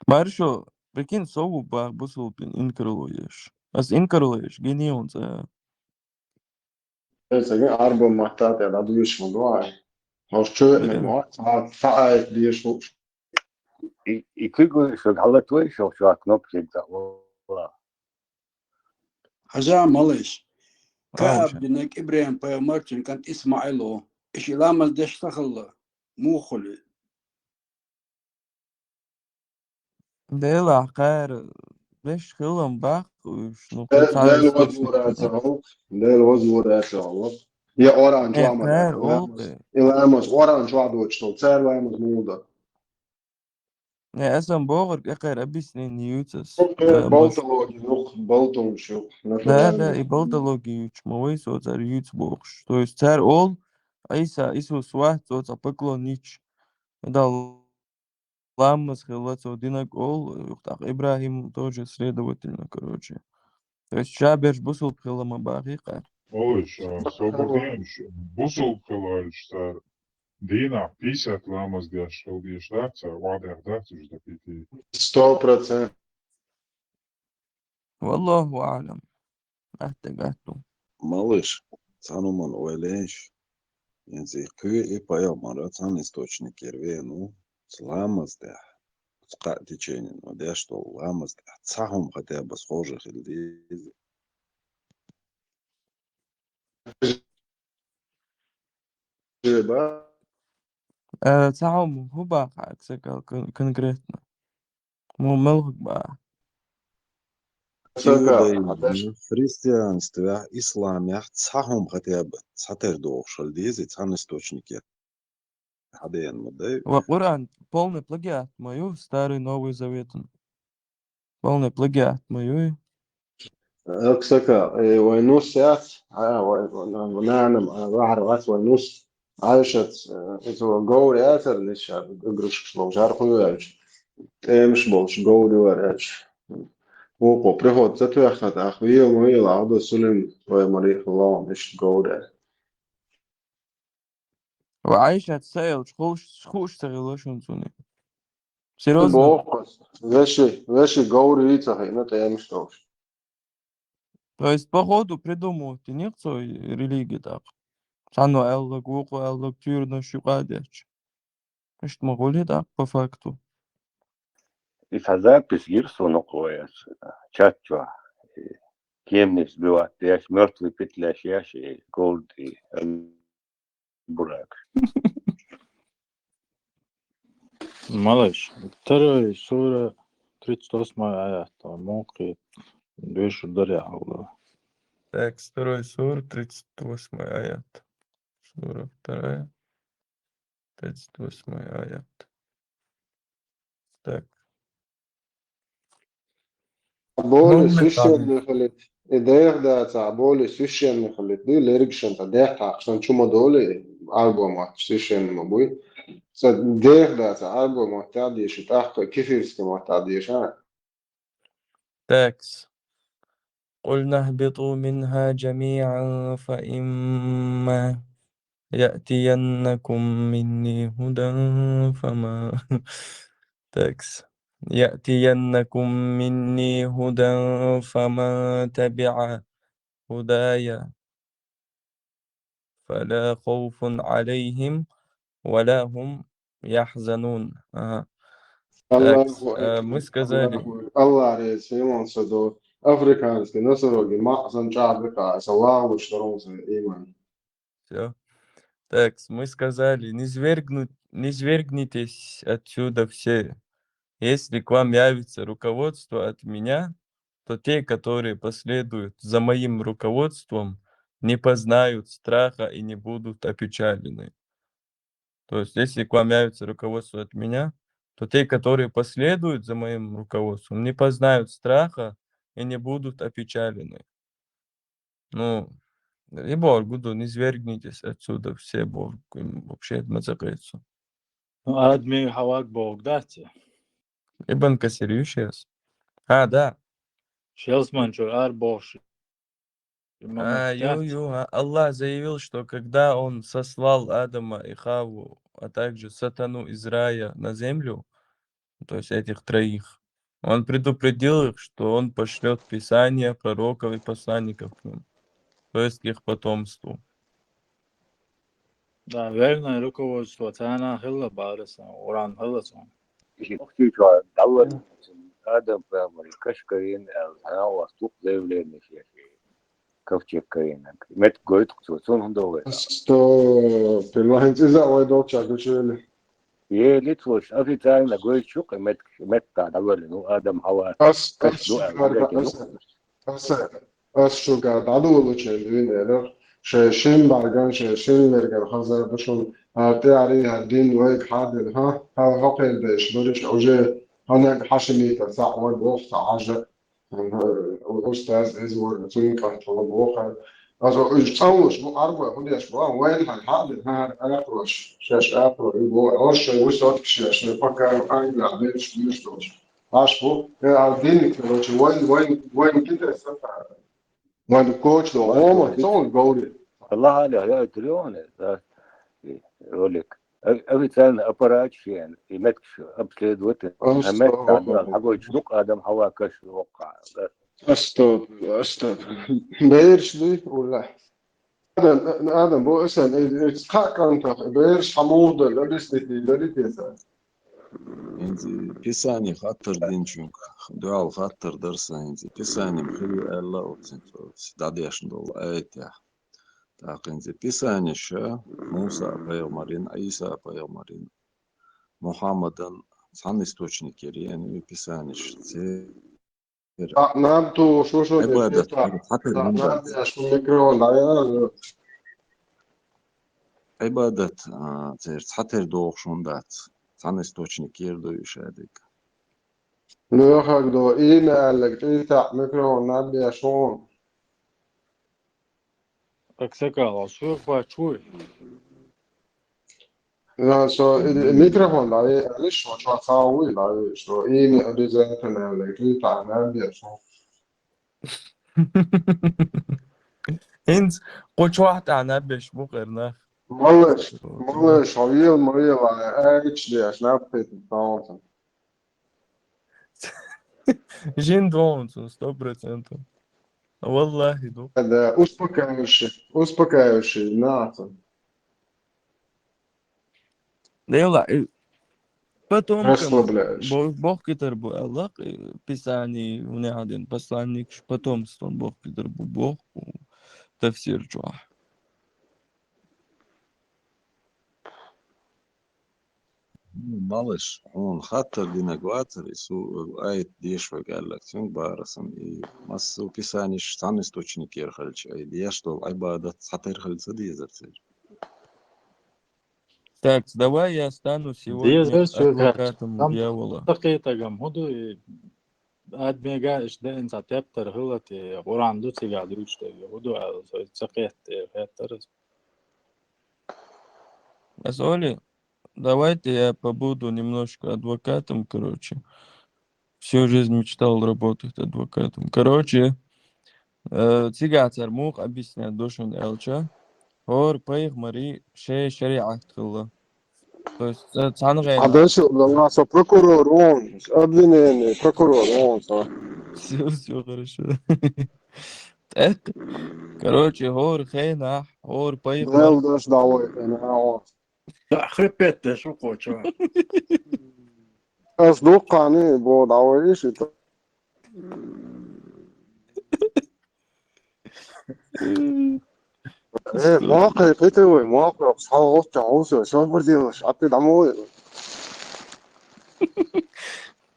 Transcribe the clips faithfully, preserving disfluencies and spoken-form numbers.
Маршо, прикинь, сов бах бусулбин инкарло еш. Ас инкарло еш, генион ца. Эсаги арба маттата да душ ма дуай. Хош чё не мо, а, а, эс беш хуш. И, и кыгу шо галат вай, шо, шо кнопки да, ва. Хажа малыш. Ау, Кааб ша. Динак Ибрахим пайгамбарчин кан Исмаило. Иш иламаз деш сахалла. Мухули. Дела хайр, беш хилам бах, уж, ну, Дел, куцан Дел источник. Вазура цао, Дел Вазура цао. Я оран Э, чуама хайр, да, ол, Иламаз. Э. Иламаз оран чуа дочтол, цар Иламаз мулда. Не, эсам богар, э, хайр объяснение юцас. Э, Э, баш- болтологи, ну, болтон шу, Да, национальный. Да, и болтологи юч, ма вай со цар юц богш. То есть цар ол, Иса, Иисус вац, со ца поклоннич. Дал Ламаз хилла цо динак ол, юхтах Ибрахим тоже, следовательно, короче. То есть ша берш бусулб хилла ма бахи кар. Ой, ша, собутинш, бусулб хилла сар. Дина пятьдесят ламаз деш хил деш даца, вадер дац уж да пяти. Сто процентов. Валлаху а'лам. Ахтаг ахту. Малыш, цануман ойленш. Янзи кы и пайгамбар цан источник ерве, ну, ламаз да. Ца течение, ну, да, что ламаз да. Цахум хотя бы схоже хилдиз. Э, цахум хуба, как сказал, кон-, конкретно. Му мелхук ба. Сака, Иудаизм, а дальше? Христианство, ислам, я цахум хотя бы, цатер дохшал дизи, цан источник я. Хаден ма дай. Ва Коран полный плагиат ма ю, Старый, Новый Заветын. Полный плагиат ма ю. Эксака, э, вайнус яц, а, вай, вай, вай, нанам, а, вахар вац вайнус. Айшат, э, это говори ацар, лиша, игрушка шло, жар хуяч. Эмш болш, говори варач. Опа, приход, затвяхат, ах, вил, вил, ах, да сулим, вай мари, лам, иш говори. Ва Айшат сайл, хуш, хуш сайл, шун цуни. Серьёзно? Бохос, веши, веши говори вицахи, на тем что. То есть, походу, придумывают и некоторые религии так. Сано элло, гуку элло, тюрно шукадеч. Ишт могули так, по факту. И та запись гирсу нокояс, чатчуа. Кем не сбивать, яш мёртвый петляш, яш и голд, и, э, бурак. Малыш, второй сура, тридцать восьмой аят, там, муки, две шударя, алло. Так, второй сура, тридцать восьмой аят. Сура вторая, тридцать восьмой аят. Так. Боли Ну, священный халит. И дэх да ца боли священный халит. Ди лергшен та дэх та, сан чума доли, арго мат священный ма буй. Са дэх да ца арго мат та деши, так кефирский мат та деша. Такс. قلنا اهبطوا منها جميعا فإما يأتينكم مني هدى فما تكس يأتينكم مني هدى فمن تبع هداي فلا خوف عليهم ولا هم يحزنون. Ага. Аллаху Такс, э, мы акбар, сказали Аллаху акбар. Аллах рез, Симон Садо, африканский носороги, махсан чабрика, саллаху шторон са иман. Всё. Так, мы сказали, не свергнуть, не свергнитесь отсюда все. Если к вам явится руководство от меня, то те, которые последуют за моим руководством, не познают страха и не будут опечалены. То есть, если к вам явится руководство от меня, то те, которые последуют за моим руководством, не познают страха и не будут опечалены. Ну, и Бог, буду, не свергнитесь отсюда все, Бог, м, вообще это мацакается. Ну, адми хавак Бог, да, те? Ибн Касир, ю сейчас. А, да. Шелсман чур ар Бог ши. А, ю, ю, а, Аллах заявил, что когда он сослал Адама и Хаву, а также сатану из рая на землю, то есть этих троих. Он предупредил их, что он пошлёт Писание пророков и посланников к ним, то есть к их потомству. Да, верное руководство цана хилла бараса, уран хилла сон. Охтича давар Адам пайхамар кашкарин ал хава тук заявление ши. Ковчег карина. Мет гойт цун хунда вай. Сто пилван иза вай долча душели. Е литвош официально гойт шук мет мет та давар ну Адам хава. Ас Каш ас ду шугар ас ас ас шугар дадулуча винера. Ше шин барган ше шин лерган хазар бушун. Арти ари ха дин вайк хадер ха. Ха хокер деш буриш уже ханак хашимита сахвар бох сахажа. Устаз эз вор цун картала бохар. Азо уж цаулуш бу арба худеш бу вайн хал хадер ха аякрош. Шеш аякро бу орш высот шеш пока англа деш деш дош. Аш бу я дин короче вайн вайн вайн китер сата. Вайн коч до ома цаул гори. الله عليه يا تريون رولك. Официально аппарат шен и мет обследовать. Амет та давар хагой шук Адам хава каш вокка. Астот астот. Бейрш дуй ула. Адам адам бу эсен эс какан та бейрш хамурда лабис дети лабис дети. Инзи Писание хаттар динчунг, дуал хаттар дарса инзи Писание хили Алла оцин дадеш дол айта. Так инзи Писание ша Муса пайгамарин, Иса пайгамарин, Мухаммадан сан источник ери, ани Писание ше. Нам ту шушу Ибадат дефета. хаттар Нам динчунг. я шу микро да я. Ибадат цер хаттар дохшун дац. Сан источник ерду ишадик. Ну хак до имя аллак ита микро нам я шун. Аксакал, а что по чуй? Да, что микрофон да, я лишь вот что сауи да, что имя обязательно аллак ита нам я шун. Инз кучвахт ана беш бу къернах. Малыш, малыш, авил, мавил, а эч де аш на пет таунтон. Жин донсон сто процентов. Валлахи ду. Да, успокаивающий, успокаивающий, нахуй. Дела, э, потом Расслабляешь. Бог китер бу Аллах, э, Писание, у неаден посланник, потом стон Бог китер бу Бог, тафсир чуа. Малыш, он хаттар дина гватер, и су айт деш вай галлак, цюнг барасан, и массу Писание сан источник ер халч, ай деш дол, ай бадат хаттар халца дезер цер. Так, давай я стану сегодня Дезер цер адвокатом там дьявола. Такетагам худу и адмега иш дэн за тептер хылати Куран ду цига дуч худу а цакет хеттер. Асоли, давайте я побуду немножко адвокатом, короче. Всю жизнь мечтал работать адвокатом. Короче, э, цигацар мух объяснять дошун элча. Хор пайхмари ше шариат хылла. То есть, э, цангай. А дальше у нас прокурор он, обвинение, прокурор он, а. Все, все хорошо. Так, короче, хор хейна, хор пайхмар. Дал даш давай, а он. Хребет шу коча. Аз дуккани бо давай иши. Э, моакъай, питавай, моакъай, салгъут чагъуса, собр делаш, атты дамой.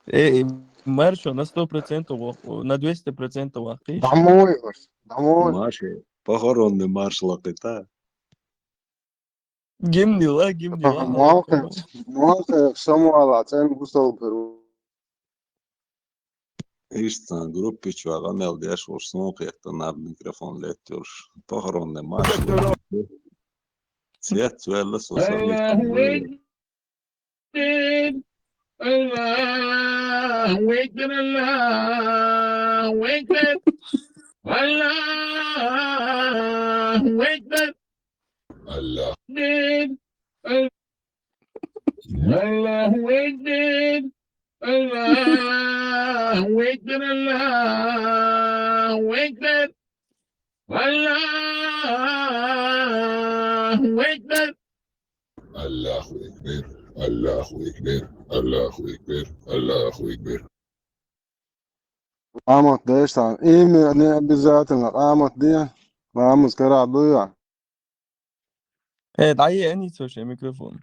Э, Маршо, на сто процентов, на двести процентов вахи. Дамой, дамой. Марш, похоронный марш лакъита. Гимни ла, гимни ла. Моакъай, моакъай, самуала, цен гусал перу. Ишцан группи чуагъа мел деш уж сун къехта наб микрофон леттюрш. Похоронный марш. Цвет цвелла соса. الله أكبر. الله أكبر، الله أكبر، الله أكبر. الله أكبر. الله أكبر. الله أكبر، الله أكبر، الله أكبر. الله أكبر، الله أكبر، الله أكبر، الله أكبر. Ламаз деш сан. Именно не обязательно ламаз де. Ламаз кара дуя. Э, дай я не слушай микрофон.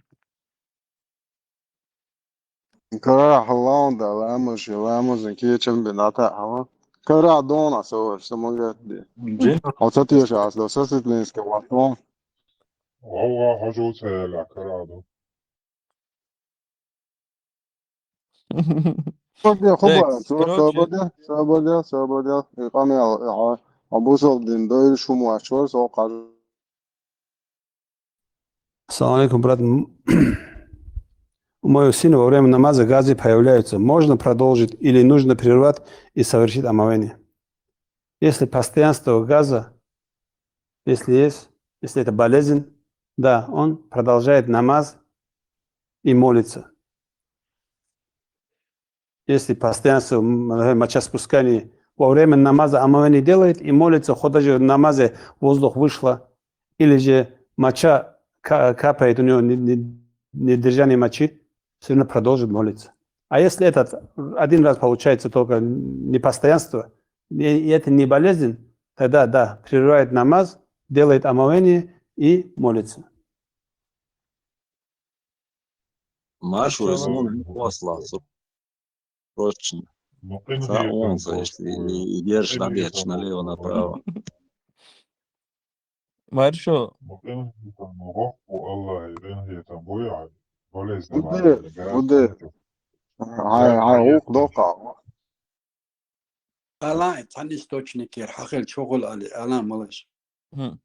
Кара халаун да ламаз, ламаз кечен бената хава. Кара дона со, что могет де. Джин. А вот это я сейчас, да, со светлинский ватон. Валла, хожу целя, кара ду. Собаде, Хубар, Так, со-, короче, собаде, собаде, собаде. И камел, а, а бусалдин, да и шуму ашвар, со каж- Ассаламу алейкум, брат. М, у моего сына во время намаза газы появляются. Можно продолжить или нужно прервать и совершить омовение? Если постоянство газа, если есть, если это болезнь, да, он продолжает намаз и молится. Если постоянство, м, мочеиспускание во время намаза омовение делает и молится, хоть даже в намазе воздух вышло, или же моча ка-, капает у него, не, не, недержание мочи, всё равно продолжит молиться. А если этот один раз получается только непостоянство, и, и это не болезнь, тогда, да, прерывает намаз, делает омовение и молится. Машвар из муна хвасла, срочно. Са онса, если и, и держишь, да, вечно налево-направо. Маршо. Буде, буде. Ай, ай, ук дока. Алан, цхьан источникера, хьахил чухул али, алан малаш. Хм.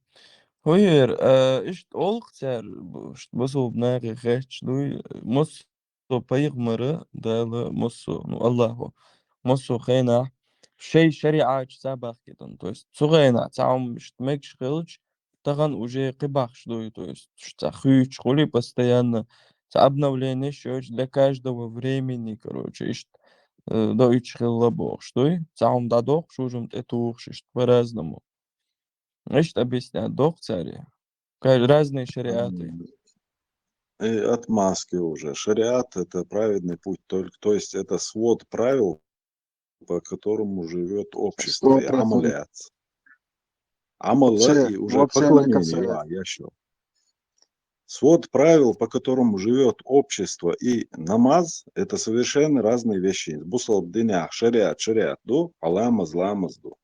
Хуйр, э, ишт олх цар, бу-, ишт бусул бнахи хеч дуй, мус со пайгмара, Дала мус со, ну, Аллаху, мус со хена, шей шариат ца бахкитан. То есть, цу хена, ца ум ишт мегш хилч, тахан уже кибахш дуй, то есть, ш-, ца хуйч хули постоянно, ца обновление шоч для каждого времени, короче, ишт, э, до ич хилла бохш дуй, ца ум дадохш, ужум тетухш, ишт по-разному. Ишт объяснять дохцари. Ка-, разные шариаты. М, и отмазки уже. Шариат — это праведный путь, только, то есть это свод правил, по которому живёт общество, и амалят. Амалят и уже поклонение, а, я ещё. Свод правил, по которому живёт общество, и намаз — это совершенно разные вещи. Бусал динях шариат, шариат ду, а ламаз, ламаз ду.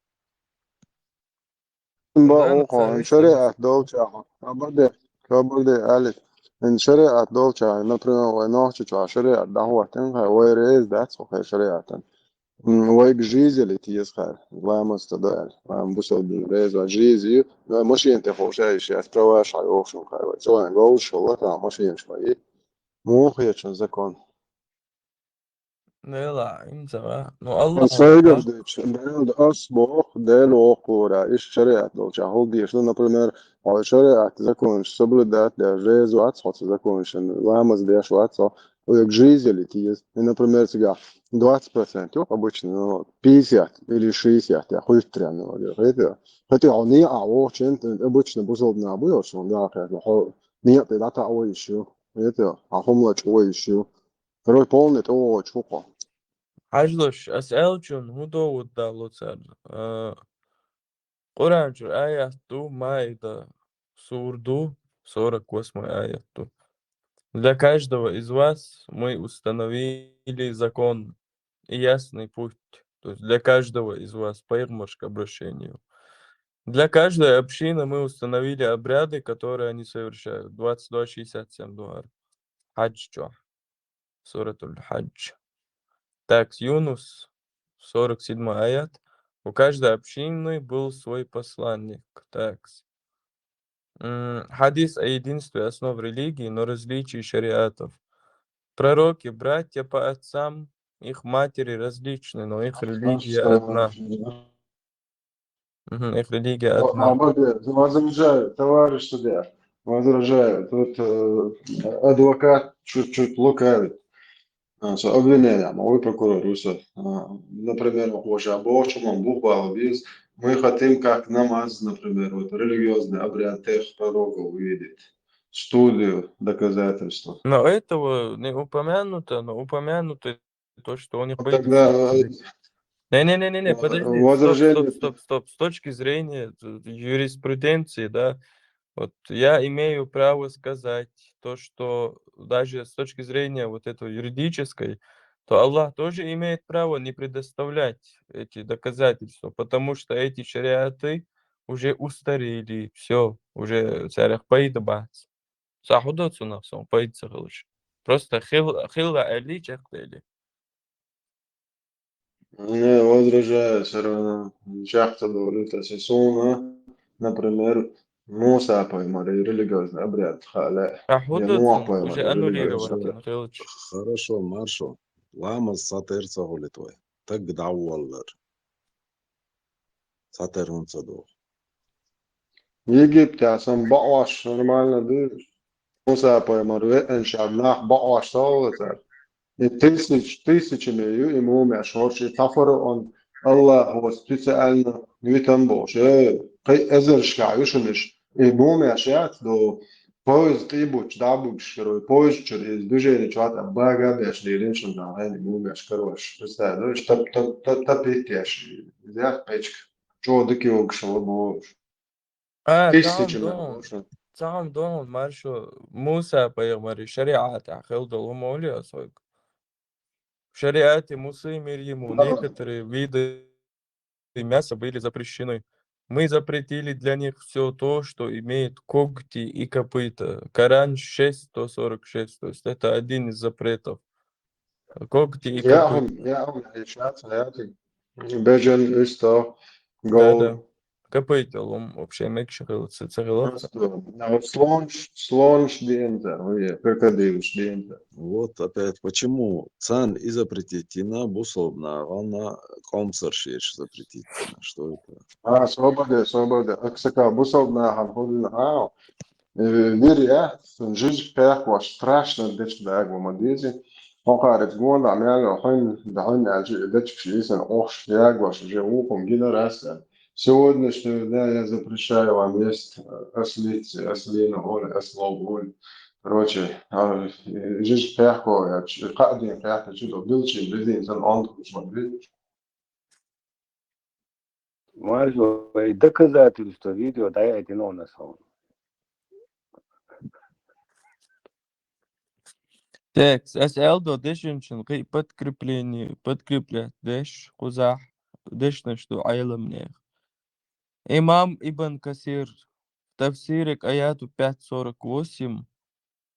Ба, охо, шариат долча. Кабаде, кабаде, али. Ин шариат долча, например, вай нохчи чуа шариат дахватен, хай вай рез дац, хай шариатан. М, вайг жизели тиез хай. Ламаз та дал. Лам бусал бин рез ва жизи. Ва машин те хошай ши, права шай охшун хай вай. Цо вай гол шолла та машин шай. Мох ячун закон. Нела, им цава. Ну, Аллах. Сайгар деч, Дел ас бох, Дел окура, иш шариат долча. Хол деш, ну, например, а шариат закон соблюдать, да, жезу ацхо закон шен, ламаз деш ацхо, як жизели тиез. И, например, сега двадцать процентов обычно, ну, пятьдесят или шестьдесят, я хуй тряну, это. Хотя он не, а очень, обычно бузол на буйошон, да, как, хо, нет, это а ещё. Это, а хомлач ещё. Короче, полный то чухо. Хьажлуш, ас аьлчун, хӀун догӀу даллу царна? А, Къуръан чура аят ду, Маида сур ду, сорок восьмой аят ду. Для каждого из вас мы установили закон и ясный путь. То есть для каждого из вас, пайгмарш к обращению. Для каждой общины мы установили обряды, которые они совершают. Двадцать два шестьдесят семь дуар. Хадж чу. Суратуль Хадж. Так, Юнус, сорок седьмой аят. У каждой общины был свой посланник. Так. М, хадис о единстве основ религии, но различии шариатов. Пророки, братья по отцам, их матери различны, но их религия одна. Мгм, их религия одна. Абаде, возражаю, товарищ судья, возражаю. Тут, э, адвокат чуть-чуть лукавит. А, со обвинение, могу прокурор, со, а, например, вот уже обо чем он буквально вез, мы хотим как намаз, например, вот религиозный обряд тех пророков увидеть. Студию, доказательства. Но этого не упомянуто, но упомянуто то, что он их Вот боится. тогда, э, Не-не-не-не, э, подожди, стоп, возражение стоп, стоп, стоп. С точки зрения э, юриспруденции, да, вот я имею право сказать то, что даже с точки зрения вот этого юридической, то Аллах тоже имеет право не предоставлять эти доказательства, потому что эти шариаты уже устарели, все, уже царях пайда бац. Сахудо цунах сон пайда ца хилча. Просто хил хилла али чехтели. Не, возражаю, все равно. Чахта долит, а сесуна, например, Муса поймали, религиозный обряд, хале. Сахудо Нуах цунах уже поймали, аннулировать религиозный. Хилча. Хорошо, Маршо. Ламаз сатер ца хулит вай. Так даваллар. Сатер хун ца дох. Египте асан бааш нормально дыр. Муса поймар ве эншар нах бааш саллатар. И тысяч, тысячами ю и мумия шорши тафара он Аллах вот специально витан бош. Э, кай эзершка юшуниш. И мумия шат до поезд и буч, да буч, короче, поезд чур из движение чуата бага беш лирин шун да гани мумия шкарош. Представь, да, что тап тап тап тап петяш. Зях печка. Чо дыки огшала бош. А, Тысячами цаам дон, бош. цаам дон, Маршо, Муса пайгамбар шариат ахил дол моли асойк. В шариате Мусы и Мирьяму Да. некоторые виды мяса были запрещены. Мы запретили для них все то, что имеет когти и копыта. Коран шесть сто сорок шесть, то есть это один из запретов. Когти и Я копыта. он, я он, я сейчас, я ты. Бежен, исто, Да, гол. да. Копыта лом вообще мекши хилца, ца хилца. Просто, а вот слон, ш- слон шдиенза, ой, крокодил шдиенза. Вот опять, почему цан и запретить, и на бусолбна, а на комсар шеш запретить, на что это? А, свобода, свобода. А, кстати, бусолбна, хан, ходил, а, э, вир, я, жизнь пехла, страшно, дечь, да, гумандизи. Он говорит, гуан, да, мя, хойн, да, хойн, а, дечь, шиисен, ох, я, гуаш, же, ухом, гина, раз, сегодняшнего дня я запрещаю вам есть э, ослицы, ослину, оль, ослов, оль. Короче, а, э, жизнь пехла, я, ч- кадин, пехла, чудо, билчин, бизин, сан, он, смотри. Маржо, и доказательства видео, да, я эти, ну, на сон. Так, ас аьлдо дешинчин кхы подкрепление, подкреплять деш, кхузахь дешнаш ду Ӏеламнех. Имам Ибн Касир, тафсирик аяту пять сорок восемь.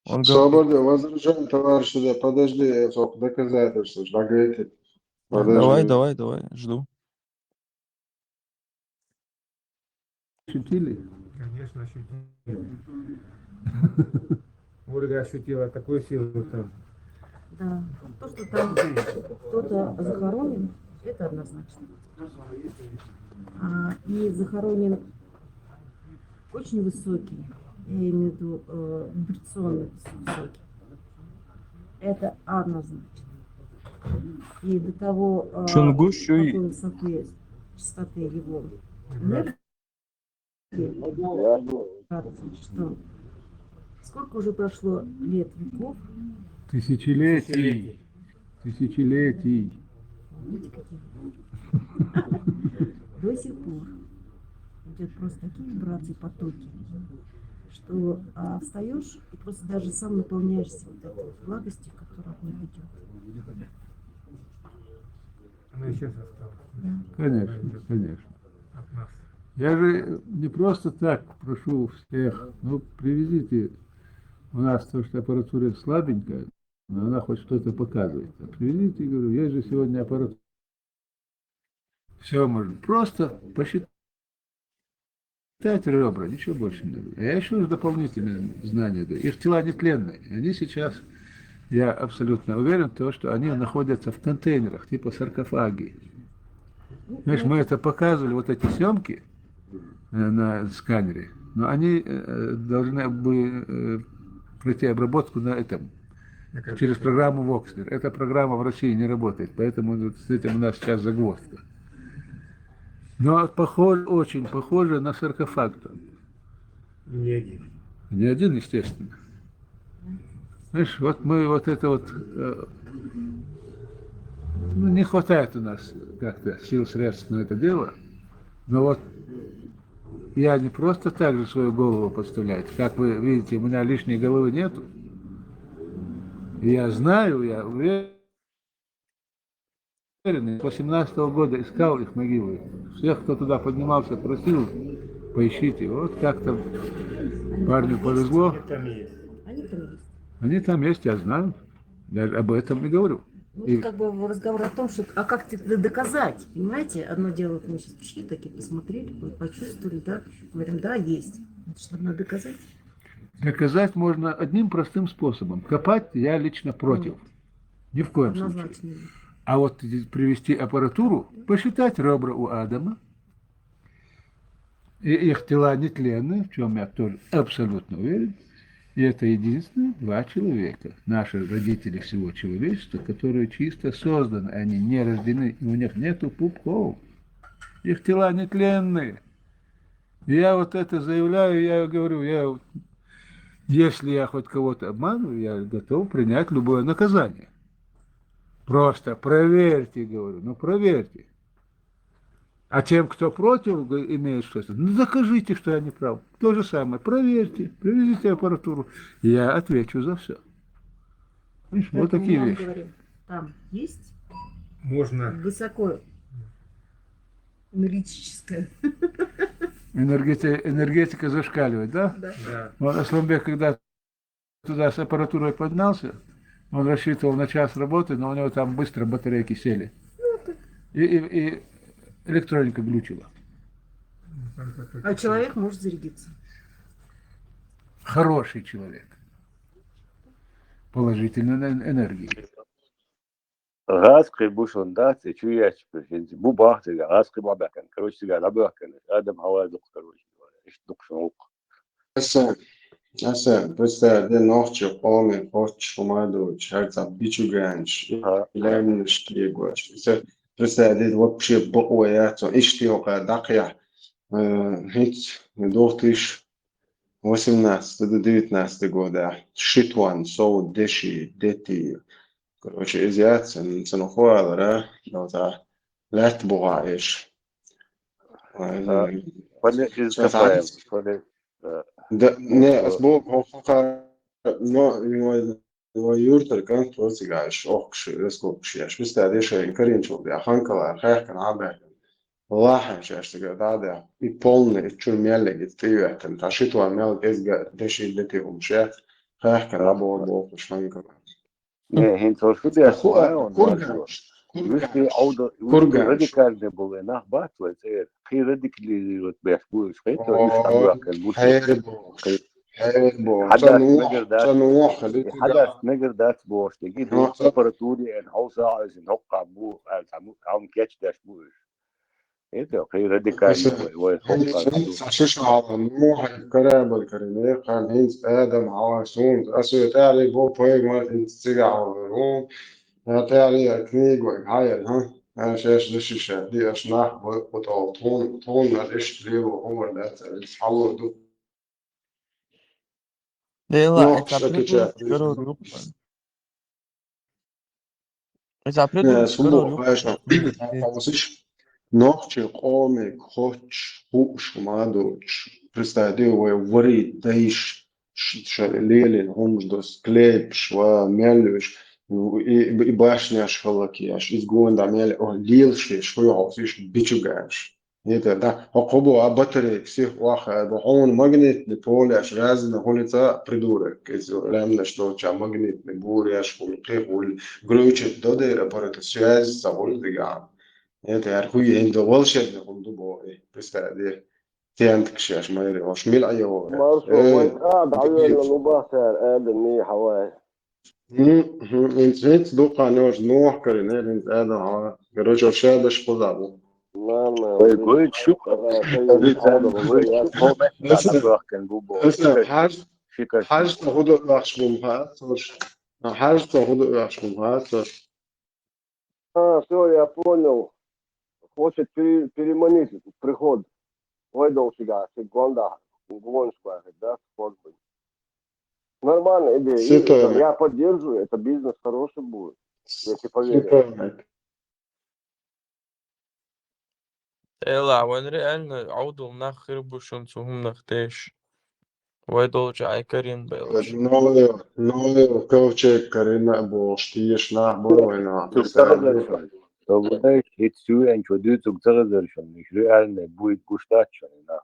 Он говорит, Свобода, возражаю, товарищ судья, подожди, я только доказательства, догайте. Да, давай, Подожди. Давай, давай, жду. Ощутили? Конечно, ощутили. Ольга ощутила такую силу там. Да. То, что там кто-то захоронен, это однозначно. А, и захоронен очень высокий, я имею в виду, э, вибрационно высокий. Это однозначно. И до того, э, Чунгушуй. Какой высоты чистоты его энергии, что сколько уже прошло лет, веков, Тысячелетий. Тысячелетий. видите, какие до сих пор идет просто такие вибрации, потоки, что а, встаешь и просто даже сам наполняешься вот этой вот благостью, которая от них идет. Она и сейчас осталась. Да. Конечно, конечно. От нас. Я же не просто так прошу всех, ну, привезите. У нас то, что аппаратура слабенькая, но она хоть что-то показывает. А привезите, говорю, есть же сегодня аппаратура. Все можно. Просто посчитать ребра, ничего больше не надо. А я еще дополнительные знания даю. Их тела нетленные. Они сейчас, я абсолютно уверен, то, что они находятся в контейнерах, типа саркофаги. Знаешь, мы это показывали, вот эти съемки э, на сканере, но они э, должны были э, пройти обработку на этом, через программу Вокснер. Эта программа в России не работает, поэтому вот с этим у нас сейчас загвоздка. Но похоже, очень похоже на саркофаг. Не один. Не один, естественно. Знаешь, вот мы вот это вот, э, ну, не хватает у нас как-то сил, средств на это дело. Но вот я не просто так же свою голову подставляю. Как вы видите, у меня лишней головы нету. Я знаю, я уверен, с восемнадцатого года искал их могилы. Всех, кто туда поднимался, просил, поищите. Вот как-то парню повезло. Они там есть. Они там есть, я знаю. Я об этом и говорю. Ну, и как бы разговор о том, что а как тебе доказать, понимаете? Одно дело, вот мы сейчас пришли, такие посмотрели, почувствовали, да, говорим, да, есть. Значит, надо доказать. Доказать можно одним простым способом. Копать я лично против. Ни в коем случае. А вот привести аппаратуру, посчитать ребра у Адама, и их тела нетленны, в чем я тоже абсолютно уверен, и это единственные два человека, наши родители всего человечества, которые чисто созданы, они не рождены, и у них нету пупков. Их тела нетленные. Я вот это заявляю, я говорю, я, если я хоть кого-то обманываю, я готов принять любое наказание. Просто проверьте, говорю, ну проверьте. А тем, кто против имеет что-то, ну докажите, что я не прав. То же самое, проверьте, привезите аппаратуру, я отвечу за все. Видишь, вот такие вещи. Говорим, там есть Можно. Высоко энергетическая. Энергетика, энергетика зашкаливает, да? Да. Да. Вот Асланбек, когда туда с аппаратурой поднялся, он рассчитывал на час работы, но у него там быстро батарейки сели. И, и, и электроника глючила. А человек может зарядиться. Хороший человек. Положительной энергии. Газ кхы бушун дац, и чу яч бу бахтига, газ кхы бабакан. Короче, цига лабакан. Адам хавай дук, короче. Иш дук шук. Аса, аса, представь, де нохчи, хоми, хоч, хумадуч, харца бичуганч, Ага. Илемниш киегоч. Аса, представь, де вообще бокоя, то ишти ока дакъя. Э, хит, две тысячи восемнадцатый до девятнадцатый года. Шитуан, соу, деши, дети. Короче, изъяться, цену хуалара, но та лет бугаеш. Ага. Пане из Сейчас кафаем, они- пане, э, Да, не, с Богом, хо-, хо-, но, но, но юртер кан то цигаеш, ох, ши, рескок ши, еш, виста деши, каринчул, я, ханкала, хехкан, абе. Лахан, шеш, цига, да, да. И полный, и чур мелле, и триветен, та шитуан мел, эзга, деши, дети, умше, хехкан, або, бо, шанкала. Не, хин то шу деш, Ху-, он курган, башо. курган. Вишти ауда, Курган. Радикальный был, и нах бат, вот, э, кхы радикализировать беш, будешь, хай то, О, иш там лакан, будешь. Хайр бо. Кхы- Хайр бо. Хадас Цану, нагар дац. цану, хали, Хадас нагар дац, бош, теги, Ну, аппаратуре, эн, хауса, эн, хокка, бу, эн, там, там, кетч деш, будешь. Это, кхы радикальный, Если- ой, ой, хокка, бу. Сашиша, ну, хай, корабль, карине, кан, хинц, Адам, хава, сун, асу, тали, бо, пой, мар, хинц, цига, хава, рун, я, тали, я, книгу, хай, ха? Я, шеш, деши, шеш, ди, аш, нах, бо, вот, ол, тон, тон, на, деш, лево, ховар, да, цали, хало, ду. Дела, Ну, это всё-таки предыдущий чё, второй ну, группа. Это Не, предыдущий сулу, второй группа. конечно. Хавсиш, нохчи, коми, хоч, хуш, мадуч. Представь, ди, вай, вари, дайш, ш-, ш-, лелин, хумждос, клепш, ва, мялюш, и, и башняш, халакияш, из гонда, мял, о, лилшиш, хуй, хавсиш, бичугаш. Это, да, а кобо, а батарейк, всех, ваха, а он магнитный поляш, разные улица, придурок, из, рамна, что, ча, магнитный, буряш, хуль, кехуль, глючит, додер, аппарат, связь, са, хуль, дига. Это, яр, хуй, хин, до волшебный, хуль, дубо, э, представь, де. Тент, кшаш, майри, ош, мил, айо, Маршо, э, вай, а, дайо, луба, сэр, э, да, ми, хавай. Мгм. Инсвет дука нёж нух кори, не, инс, э, да, а. Короче, вообще, да, шкода, бу. Ладно, Ой, гой, шук. Ага, ты не надо, Лысый, я лысый, хаж, Шикаш. хаж, худо, вахш, бум, ха, слушай. А хьажа цо хӀу ду оьшкум, хьажа цо. А, все, я понял. Хочет пере- переманить приход. Вай долчигахь, ши гондахь гонаш ваьхьа, да, спорт будет. Нормальная идея. И Супер. Я поддерживаю, это бизнес хороший будет, если поверишь. Супер. Эла, вайн реально Ӏовдал нах хир бу шун цу хӀуманах теш. Вай долчу Ӏай карийна байла. Новый, новый ковчег карийна а бохуш, тешаш нах бу вайна. Цуьнан ца хезара шуна. Тобанаш, хӀинца суьйранчо дуьйцург ца хезара шуна. Уьш реально буйт гуш дац шуна и нах.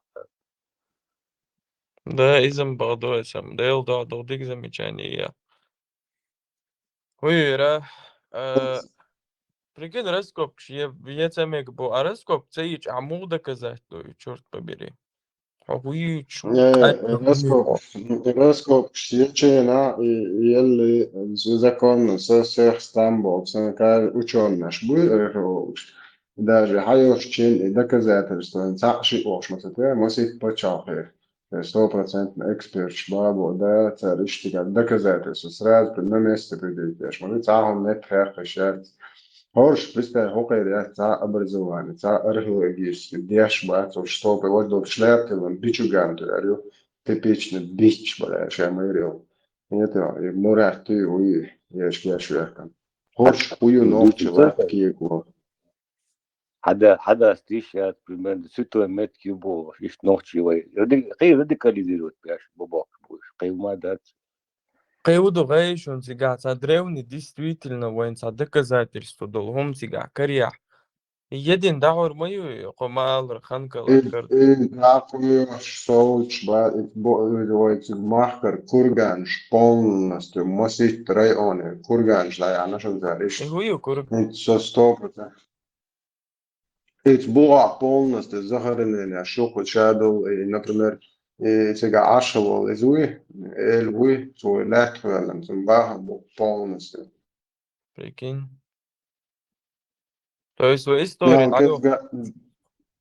Да, иза-м бакъду аса-м. Дела дуьхьа догӀу дика замечание я. ХӀу яра, а, прикинь, раскопкаш е, е ца мега бу, а раскопка ца йича, а муха доказать ду и, чёрт побери? Хьо хӀу йича? Э, раскопкаш, раскопкаш ечена и елли законно со всех стамбов, сан кар учёныш буй, археологаш. Даже хьайошчен и доказательствоин цхьаъ шиъ ош ма ца те, масит пачалхе. Сто процентно экспертш бабо, да, цара иштта доказательство сразу на месте предъявить еш. Ма цхьа хӀума метта хьаькхаш яц. ХӀорш, представь, хӀокхуьнан яц цхьа образование, цхьа археологический деш бац, уж сто процентов шляп тиллина бичуган туьар ю, типичный бич, бля, ша майрил. Нет, и Мурат ты, уй, еш кеш вехкан. ХӀорш хӀу ю нохчи вац кего. Хьада, хьада стиш яц, примерно, цуьтой метки бу, иштта нохчи вай. Ради-, кхин радикализировать беш, бу бохуш бу уьш. Кхин ма дац. Кхин хӀу ду гӀайшун цигахь, цхьа древний, действительно, вайн цхьа доказательство долу хӀума цигахь карехь. Един дагӀур ма ю, кхо ма аллара, ханкала И, кар. И дакъош совч ба, и бо-, и вай цуьнан махкара курганаш полностью, маситта районе курганаш дӀаяхьна шуна цара иштта. И хӀу ю кург? Со сто процентов. Эца бугӀа полностью захоронение шух шадолу, и, например, и цига Ӏаш волу иза вуй, эла вуй, цо лаьтта хьоьллина, цунна бахар бу полностью. Прикинь. То есть вай история Мел кезга,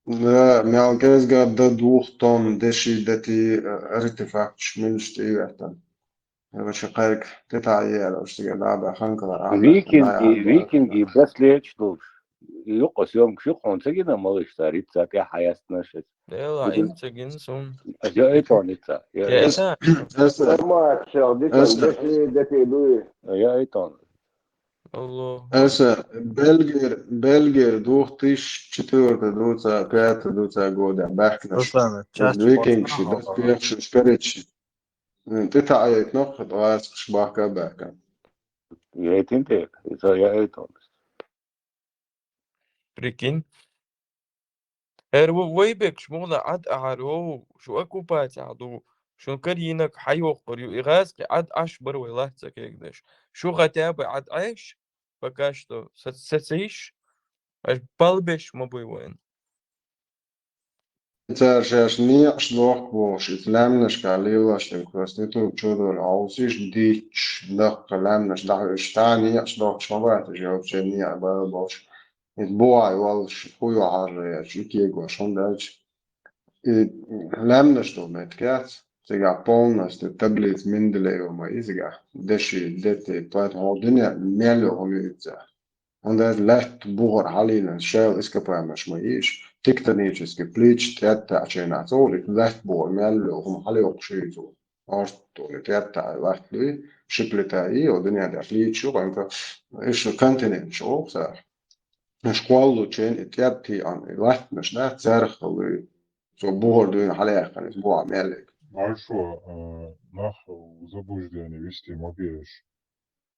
да, мел кезга до двух тонн деши дети, э, артефакташ муьлш тӀе веттан. Короче, кхайка, тӀе таӀе яра, уьш цига дӀа баьхна кара. Викинги, викинги браслеташ долуш. Юкъа съёмкаш ю хьуна ца гина малыш цара, итт цхьа тӀе хьаястина шеца. Дела, Викинг. Им ца гина суна. Я это он итт цхьа. Я Я это? Эса, Нормально, дитан, эса, деши дети дуй. я это он. Алло. Эса, Бельгер, Бельгер двух тысяч четвёртого, двадцать пятого, двадцать года баьхкинаш. Руслан, часть Викинг ши, спорта баспехши, короче. М, тӀе таӀайтнах, гӀазкхаш бахка баьхка. Я это инте, это я это он. Прикинь. Эр ву-, вай бекш муна Ӏад ахьар ву, шу оккупаци Ӏад ву, шун карийнаг хьайохкур ю, и гӀазкхи Ӏад Ӏаш бар вай лац ца кегдеш. Шу хотя бы Ӏад Ӏеш, пока что, са, са ца йиш, аш балбеш ма буй вайн. Цара шаьш некъаш дохку бохуш, иза лаьмнашка лелаш дерг, просто ютуб чу долу хьовсийша дитча, даккха лаьмнаш дахьуьйтуш, цхьа некъаш дохкуш ма бац, уьш вообще некъа бала болуш. Иза бугӀа йолуш, хӀу йохьарра еш, и кегош, хӀунда аьлча, и лаьмнаш долу меттиг яц, цигахь полностью таблица Менделеева ма изигахь, деши, дети, поэтому хьо дуьне мел йоху ю иза. ХӀунда аьлча лаьтта бухара хьалийна шел ископаемыш ма йиш, тектонический плита тӀеттаьчийнахь ца волу, и лаьтта бухара мел йоху хӀума хьалайоккхуш ю иза. Орсту и тӀеттаьӀа лаьтта дуй, ши плита и, о дуьнен тӀехь лийча ю, хӀинца иштта континенташ олу цара. Школлучийн и тӀеттиъан и латтанаш дац, царах хала ю. Цо бухара дуьйна хьалаяьккхина иза бухахь меллиг. Маршо, а, нах в заблуждение вести ма беш.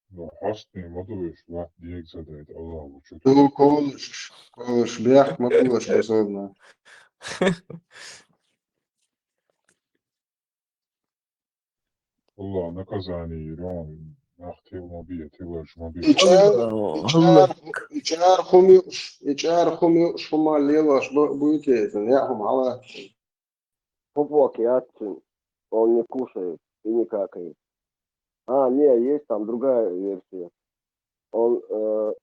Ну, хьостий ма ду веш, ват дега ца дайта Аллах ву чу. Ну, колуш, колуш, бехк ма булаш, особенно. Аллах наказание йирон, нах тил ма бе, тилаш ма бе. И чар, и чар, и чар хум юш, и чар хум юш, хум лелаш, бу-, буйте, я хум хала. Пупок яцин, он не кушает и не какает. А, не, есть там другая версия. Он э,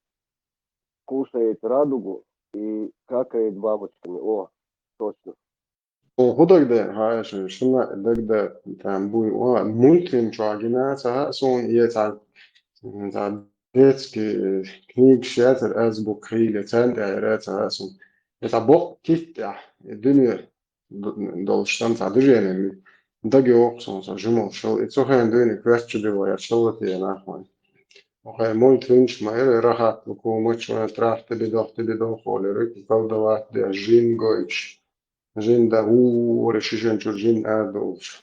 кушает радугу и какает бабочками. О, точно. О, хӀу дагде, хьаша, шуна дагде, там буй, о, мультфильм чугӀа гина, ца, суна, е, ца, цхьа детский книгаш яцара, азбука хийла, царна тӀа яра цхьа сум. И цхьа бокъ киттехь, и дуьне д-, долуш санна цхьа движение даге воккху суна со жимал шал. И цу хенан дуьйна коьртачу дилла яра шалла те нах вайн. Охай мультфильмаш ма эра, рахат лукумач вайн, трах тиби дох, тиби дох, оле рыки колдовать де, жин гойтуш. Жин да, ура, шишан чуьра жин ара долуш.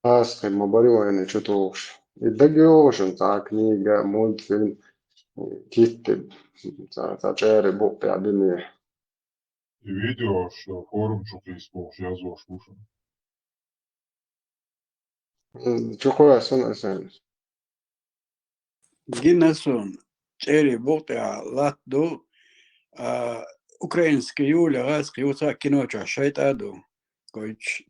Аса хир ма бари вайна чу тухуш. И дагайогӀушан цхьа книга, мультфильм, китта, цхьа, цхьа чӀери букъ тӀехь дина. И видео аша форум чу кхийса бохуш яздеш бу шуна. М, чу кхоьссина аса. Гина суна, чӀери букъ тӀехь латта ду, а, украинский Юля гӀазкхи юха кино чохь шайтӀа ду. Гойтуш.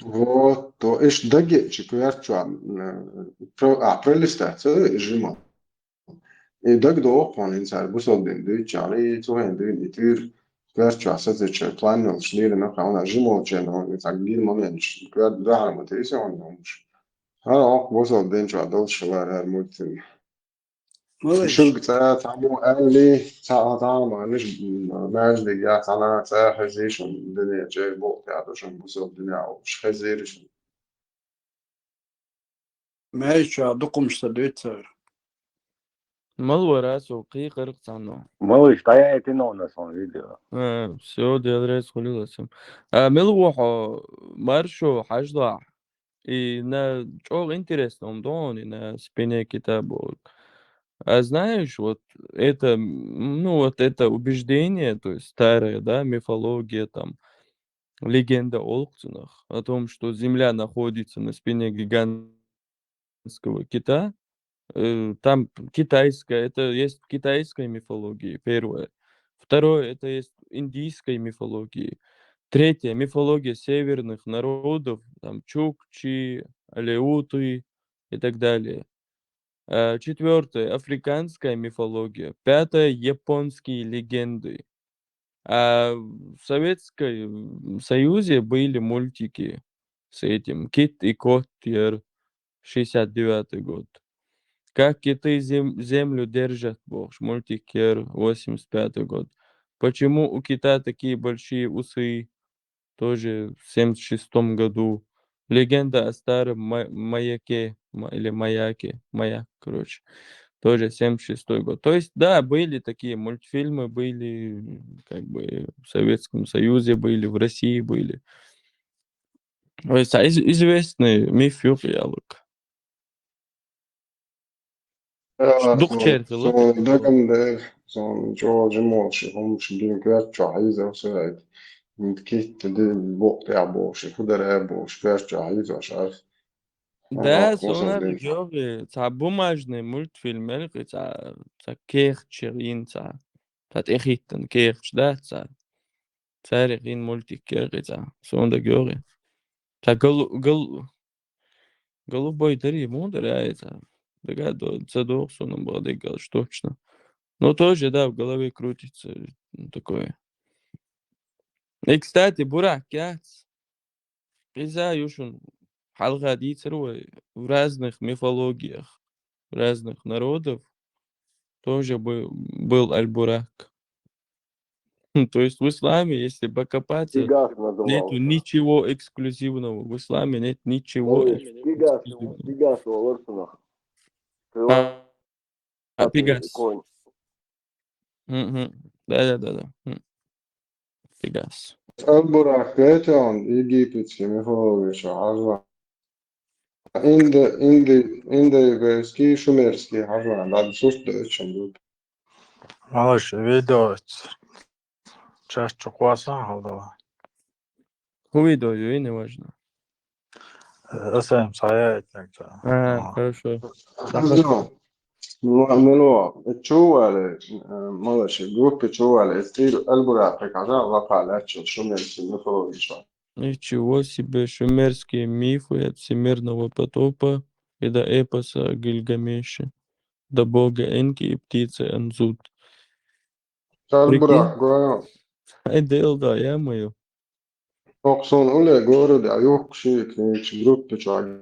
Вот, то иш дагечи коьртачохь, м, про-, а, пролистать ца жима. И дагадогӀу хьуна, хӀинца цара бусалба дин дуьйцучара, и цу хенан дуьйна и туьйра коьртачохь сацича план йолуш лелина хьуна жимолчен, хьуна цхьа гина моменташ коьрта дуьхьал ма тийса хьуна хӀумаш. ХӀара оккха бусалба дин чохь долуш хилар хӀара мультфильм. Молодец. Шуьга цӀа цхьаммо аьлли, цхьа, цхьа а ма аьллаш, м, маьждиг я цхьана цӀа хезий шуна дуьне, чӀей букъ тӀехь ду шуна бусалба дуьне а волуш хезийра шуна. Маьждиг чохь дукхумаш ца дуьйцу цара. Мала вара со кхийкхарх цхьанна. Малыш, дӀаяйтина хьуна сан видео. А, всё, Дела реза хуьлийла сан. А, мила ву хьо, маршо хьажлахь. И на чӀогӀа интересно ду хьуна, и на спине китабо. А знаешь, вот это, м, ну, вот это убеждение, то есть старое, да, мифология, там, легенда олу цунах, о том, что Земля находится на спине гигантского кита. Э, там китайская, это есть в китайской мифологии, первое. Второе, это есть в индийской мифологии. Третье, мифология северных народов, там, чукчи, алеуты и так далее. Э, четвёртое, африканская мифология. Пятое, японские легенды. А в Советском Союзе были мультики с этим «Кит и кот», яр, шестьдесят девятый год. «Как киты зем-, землю держат», бохуш, мультик, яр, восемьдесят пятый год. «Почему у кита такие большие усы?» Тоже в семьдесят шестом году. «Легенда о старом ма-, маяке», ма-, или маяке, маяк, короче. Тоже семьдесят шестой год. То есть, да, были такие мультфильмы, были, как бы, в Советском Союзе были, в России были. То есть, а, из-, известный миф юкъ ялук. Э, дукха сон, черхила сон дагам дер, сон чӀогӀа жимолуш хӀумаш гина коьртачохь хьийзар со хӀайта. Китта ди букъ тӀехь бохуш, хӀу дара бохуш, коьртачохь хьийзош ас. Да, сон дагайогӀу, цхьа бумажный мультфильм мел кхин цхьа, цхьа кехат чу йина цхьа, цхьа тӀехӀиттина кехаташ дац цхьа. Цаьрах йина мультик яр кхин цхьа. Сон дагайогӀу. Цхьа гал-, гал-, Голубой дари, муха дара, ай, цхьа? Дага до-, ца догӀу суна бакъдерг аьлча точно. Но тоже, да, в голове крутится, м, такое. И, кстати, Бурак яц. Иза ю шуна хьалха дийцар вай, в разных мифологиях, в разных народов тоже бы-, был Аль-Бурак. То есть в исламе, если покопаться, нету ничего эксклюзивного. В исламе нет ничего эксклюзивного. Пегас, Пегас олура цунах. А, а, Пегас. Мгм. Да, да, да, да. М. Пегас. Аль-Бурак, это он, египетский мифология, что, хьажа. Инди-, инди-, индоевский, шумерский хьажа, ладно, сус да очень. Малыш, видео чаьрчу кхоссахьа хьалдала. ХӀун видео ю, и неважно. Э, аса ам схьаяйтинарг ца. А, хорошо. Ма-, мало, чу вале, э, малыш, группе чу вале, стиль Аль-Бурак, как она, лапа, лячо, шумерский мифология, что. Ничего себе, шумерские мифы от всемирного потопа и до эпоса о Гильгамеше, до бога Энки и птицы Анзут. Прикинь? Аль-Бурак, го. Ай, дел да, ё-моё. Оксан уле города, а юхк ши книгаш группе чуьра.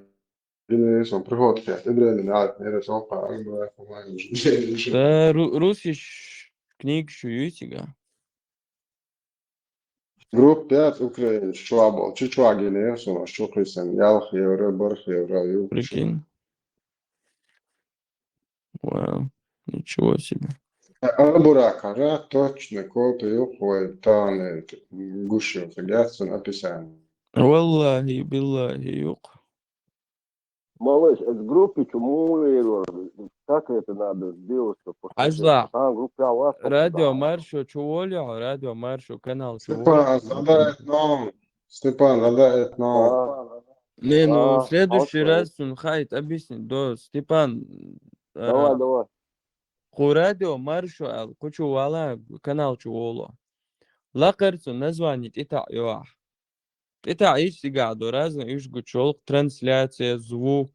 гинерис он приход хет. Ибрагим Алт нерис он ка, ан бара, по-моему, уже. Да, ру- русиш книга шу юйтига. Группа пять Украины, чуабол, чу чуагине, сона, чу кисан, ялх евро, барх евро, ю. Прикинь. Вау, ничего себе. А бура кара точно копию хой тане гушил, согласно описанию. Валлахи, биллахи, юк. Малыш, это группе чему, как это надо сделать, чтобы Ажла. Там группе а вас Радио Маршо чуволио, радио Маршо канал чуволио. Степан, задает нам. Степан, задает нам. Не, ну, А, в следующий окей. Раз он хайт объяснит. Да, Степан, э, Давай, давай. ху радио Маршо ал, ху чувала канал чуволо. Лакарцу название тита юах. Тита иш сигадо разно иш гучол трансляция, звук,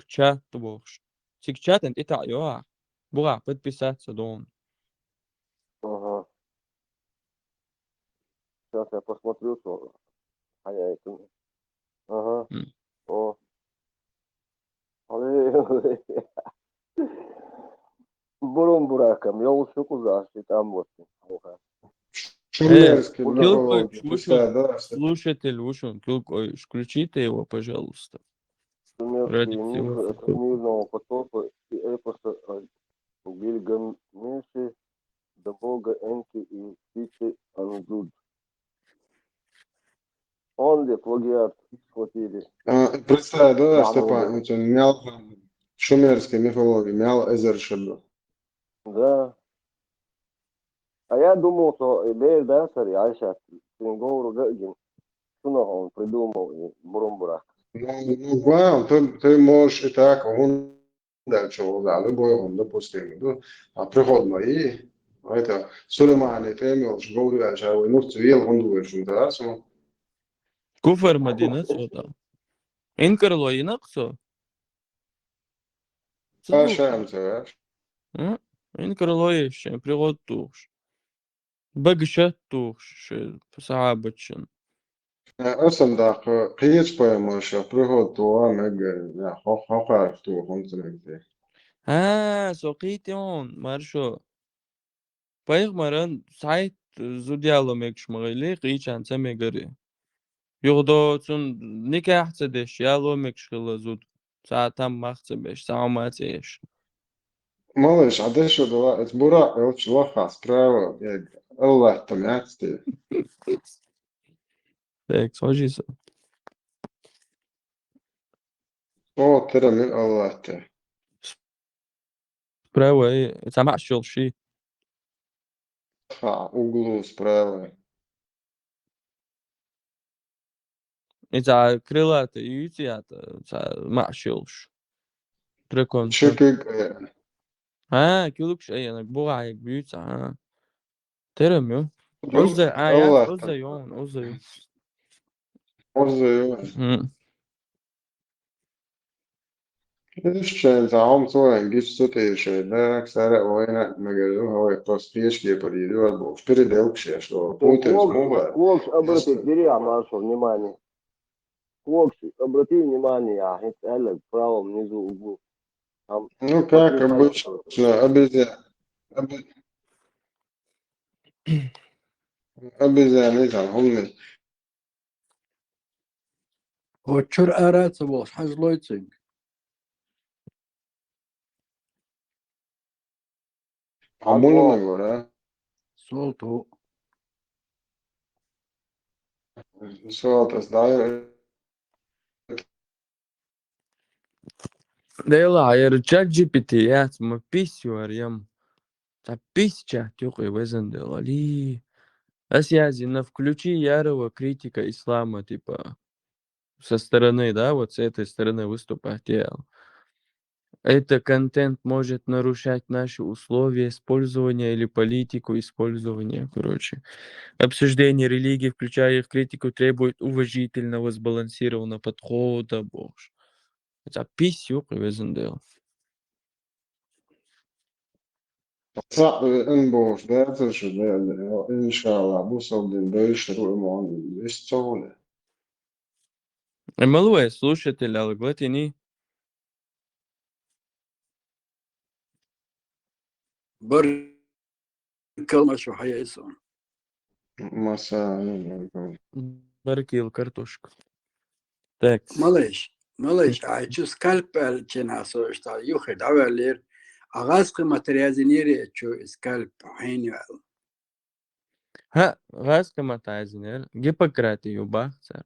чат бохш. Сик чатан тита юах. Буга подписаться дон. Ага. Сейчас я посмотрю, что. А я это. Ага. М. О. Але- Бурум буракам, я лучше куда там вот. Шумерский, Э, много Килкой, лучше, слушай, да, что- Слушатель, Вушун, Килкой, включите его, пожалуйста. Ради Шумерский всего миф от святого. Всемирного потопа и эпоса о Гильгамеше до бога Энки и птицы Анзуд. Он где плагиат схватили. А, представь, да, Да, Степан, ну, вот он мял шумерской мифологии, мял эзер шеду. Да. А я думал, что Эбер да, сори, Айша, Сингоуру Гагин. Что он придумал и Бурумбурак. Ну, ну, вау, ты, ты можешь и так, он дальше, да, любой он, допустим, ну, а приход мои, это Сулейман и Темил, Шгоуру Айша, ну, цивил, он думает, что да, сама. Куфар Мадина цота. Инкарло инаксо. Ашам, да. М? Инкарло ещё пригод туш. Багшат туш, ше сахабачын. Асам да, кыйыч поэма, ша пригод туа мега, я, хо-, хо-, хо-, ту, хо-, ту, мега. А, со китион, Маршо. Пайгмаран сайт зудяло мегш магали, кичан ца мегари. Югдо цун никах ца деш, яло мегш хила зуд. Ца там мах ца беш, ца ма ца еш. Малыш, а дальше была, это бура, элч лоха, справа, я, Аллах там яцти. Так, сложи со. О, тера мир Аллах те. Справа, э, сама шел ши. Ха, углу справа. Ица крылатый юйцията, ца машилш. Трекон. Чекик, э, А, килукш, ай, анак бугай бюйца, а. Терем ю. Уза, а, я, Аллах уза там. Ён, уза Ён. Оза ю. М. Ишчен за ом цоен гич сутейше, да, ксара ойна, мега ю, ой, пос пешки подиду, альбо впереди вообще, что Путин смуга. Квокс, обратить, бери, а, Маршо, внимание. Квокс, обрати внимание, а, это, в правом низу углу. Там Ну, как посмотри, обычно, обезьян, обе-, обезьяны там, умный. Очур араться волш, хьаж лойцинг. А мулина гора. Сол ту. Сол тас да. Дела, ер чат G P T, я, ма пись юар ям. Та пись чат, юк, и везен дела, ли. Ас я зина, включи ярого критика ислама, типа, со стороны, да, вот с этой стороны выступать, я. Это контент может нарушать наши условия использования или политику использования, короче. Обсуждение религии, включая их критику, требует уважительного, сбалансированного подхода, боже. Это пись, юк, и везен дела. Са, э, эн бош, да, это же, да, да, иншаллах, бу сол дин, да, иш ру эмон, иш цоуне. Э, малув слушатель, алгъатини. Баркал, ма шо хьайай сон. Маса, ну, ну, ну. Баркал, картошка. Так. Малыш, малыш, а чу скальпель чина со ишта юхе давалер. А гӀазкхи мат язйинера чу скальпель хьенвал. ХӀа, гӀазкхи мат язйинера, Гиппократ ю бахцар.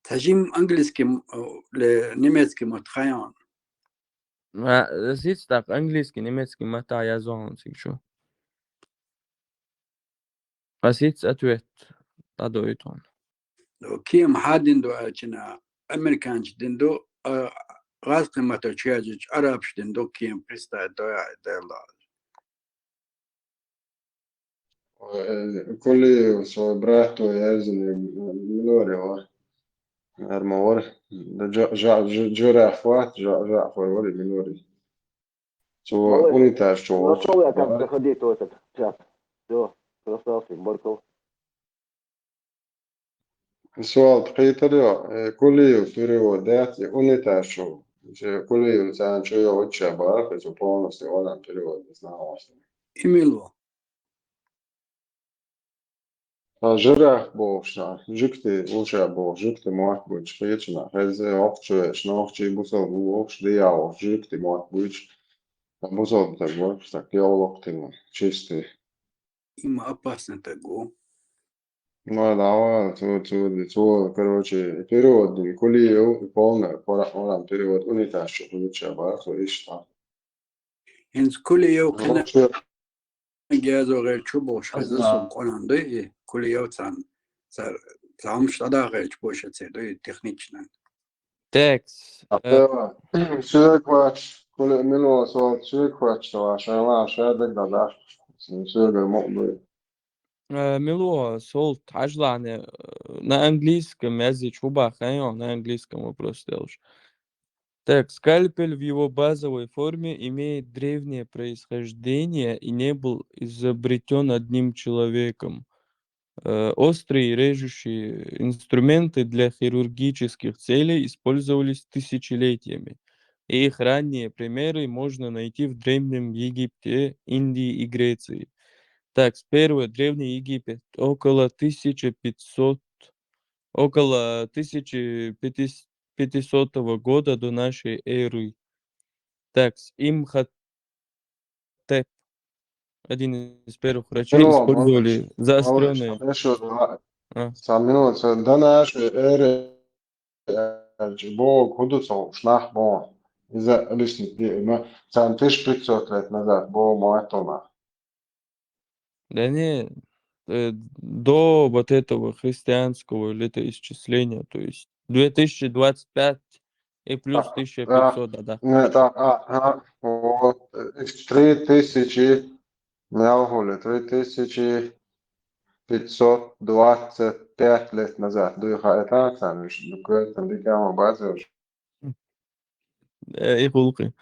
Цхьа жим английский м-, о, ле, немецкий мат хьайон. А, сиц тӀаккха английский, немецкий мата язон цига чу. А сиц ответ тӀадойтон. Кем хьадин ду ачина, американча дин ду, а, гӀазкхи мата чу язйича, арабаш дин ду кем, представь, доя дела. Э, Кулиев свой брат твой язйина, минора ва. Армавар. Да жа-, жа-, жа-, жара хват, жа-, жа хвар вар минора. Цо унитаз чу волча. Нашёл я, как заходить в этот чат. Всё, красавчик, баркал. Суал тӀакхетар йо, э, Кулиев перевод дац, э, унитаз чу. Э, Кулиев цӀан чу йо уча барах, э, цо полностью валан перевод не знал. Имело. Ца жирах бохуш, ца жуьгти вуша бохуш, жуьгти мотт буйча кхечина, хеза воккхачу веш, нохчий бусалба ву вохуш, дия вохуш, жуьгти мотт буйча, ца бусалба стаг вохуш, ца кевлокхтина, чистый. Има опасный таг ву. Ну, давай, цо, цо, цо, короче, перевод дин, Кулиев, и полный, пора-, оран перевод, унитаз чу хуьлуча бара, цо иштта. ХӀинца Кулиев кхина гезо гӀерчу бохуш хеза сон къонан ду, и Кулиев цан, цар, цамш тӀада гӀерчу бохуш а ца ду, и техничный. Текст. А, э, пева. Сюек вач, Кулиев мило сол, сюек вач, со, а шайла, шайдак да даш. Сюек мукъ. Э, мило сол, хьажлане, э, на английском язычу бахайо, на английском вопрос делаешь. Так, скальпель в его базовой форме имеет древнее происхождение и не был изобретён одним человеком. Э, острые и режущие инструменты для хирургических целей использовались тысячелетиями, и их ранние примеры можно найти в Древнем Египте, Индии и Греции. Так, первое, Древний Египет, около тысяча пятьсот, около тысяча пятисотого года до нашей эры. Так, Имхотеп, один из первых врачей, использовали заострённые. Сам минут, до нашей эры, э, Бог худуцал шнах бо. Из-за лишних, ма, сам тысяча пятьсот лет назад бо моатона. Да не, э, до вот этого христианского летоисчисления, то есть две тысячи двадцать пять и плюс тысяча пятьсот, да, да. Не, так, а, а, вот, э, три тысячи, мелхули, три тысячи пятьсот двадцать пять лет назад. Дуй ха это, там, ещё, ну, кое-то, там, дикая база уже. Э, и хулкы.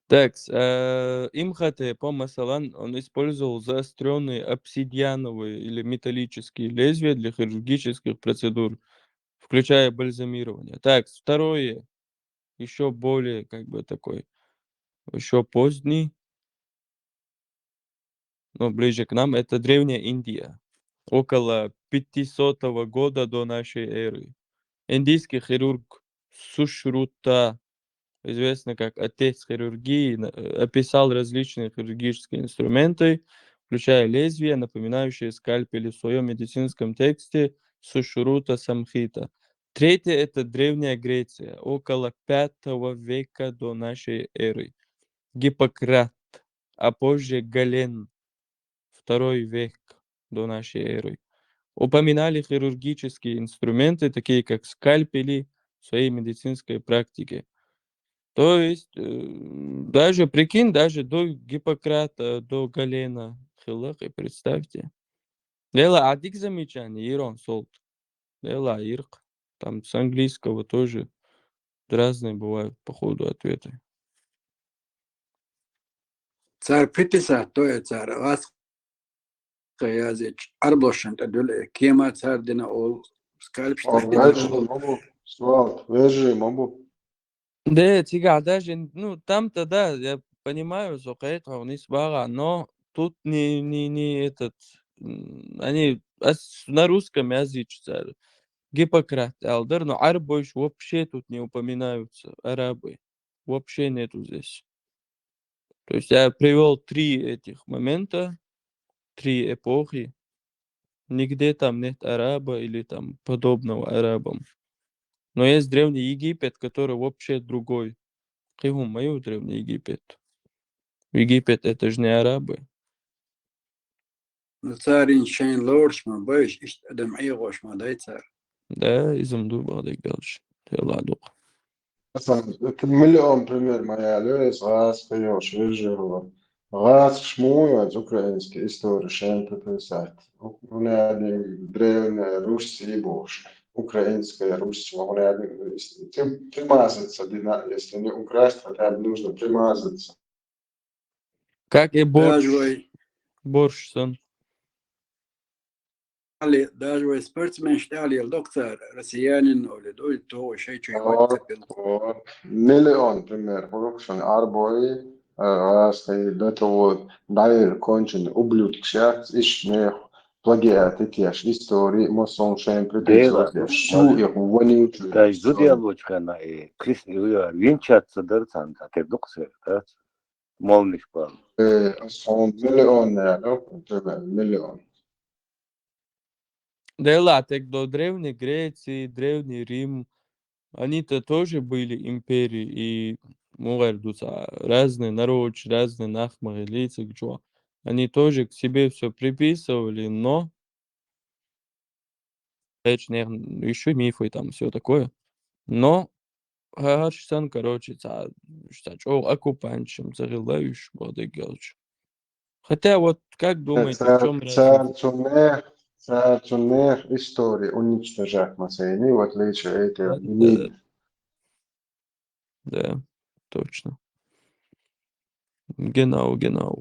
Так, э, Имхотеп, масалан, он использовал заострённые обсидиановые или металлические лезвия для хирургических процедур, включая бальзамирование. Так, второе, ещё более, как бы, такой, ещё поздний, ну, ближе к нам, это Древняя Индия, около пятисотого года до нашей эры. Индийский хирург Сушрута, известный как отец хирургии, на-, э, описал различные хирургические инструменты, включая лезвия, напоминающие скальпели, в своём медицинском тексте Сушрута Самхита. Третье — это Древняя Греция, около пятого века до нашей эры. Гиппократ, а позже Гален, второй век до нашей эры, упоминали хирургические инструменты, такие как скальпели, в своей медицинской практике. То есть, э, даже, прикинь, даже до Гиппократа, до Галена хилла, и представьте. Лела, а дик замечание, Ирон Солт. Лела, Ирк. Там с английского тоже разные бывают по ходу ответы. Цар пятьдесят, то есть цар гӀазкхи язычу арблошан тӀе дуьле кема цар дина ол скальпель. О, тӀе дина значит, ол. Суал, вежарий ма бу. Да, цигахь даже, ну, там-то да, я понимаю, со кхетахь нийса багӀа, но тут не, не, не этот, м, они ас-, на русском языке цара Гиппократ аьлла дара, но Ӏарбойш вообще тут не упоминаются, арабы. Вообще нету здесь. То есть я привёл три этих момента, три эпохи. Нигде там нет араба или там подобного арабам. Но есть Древний Египет, который вообще другой. Кхин хӀума ма ю Древний Египет. Египет — это же не арабы. Ну, царин шайн лоруш ма байш, иштта адам Ӏехош ма дай цара. Да, иза-м ду бакъдерг аьлча. Делахь дукха. Асан, это миллион пример ма яьллий, эс гӀазкхий йолуш виржа вара. ГӀазкхаша муха йоцу украинский история шайна тӀе писать? ХӀунда аьлла древняя Русь и бохуш, украинская Русь, хӀунда аьлла при-, примазаться дина, если не украсть, хотя бы нужно примазаться. Как и борщ. Даже вай борщ сан. Али, даже вай спортсменш тӀе али ял докцар, россиянин оли, дуй, то шай чуй хватит. О, миллион пример, хӀурхшан арбой, а, ас хай дата вот, дайр конченый ублюдок шац, иш нех, плагиат итеш, истории, мо сон шайн претензиот, Дела, всю их вонючую. Дай зуд я лучкана, э, Крис, э, винчаться дар цан, а те доксер, да? Молниш бан. Э, сон миллион, наверное, пример, миллион. Дела, так до Древней Греции, Древний Рим, они-то тоже были империи, и мугӀар дуца разные народы, разные нах ма хилла цигахь. Они тоже к себе всё приписывали, но Эч нехан уьш ю мифы там, всё такое. Но хӀара сан, короче, цхьа, цхьа чӀогӀа оккупанташ-м ца хилла уьш, бакъдерг аьлча. Хотя вот как думаете, в чём разница? Цар цу нех, цар цу нех истории уничтожать ма ца йина, в отличие от этих гнид. Да, точно. Genau, genau.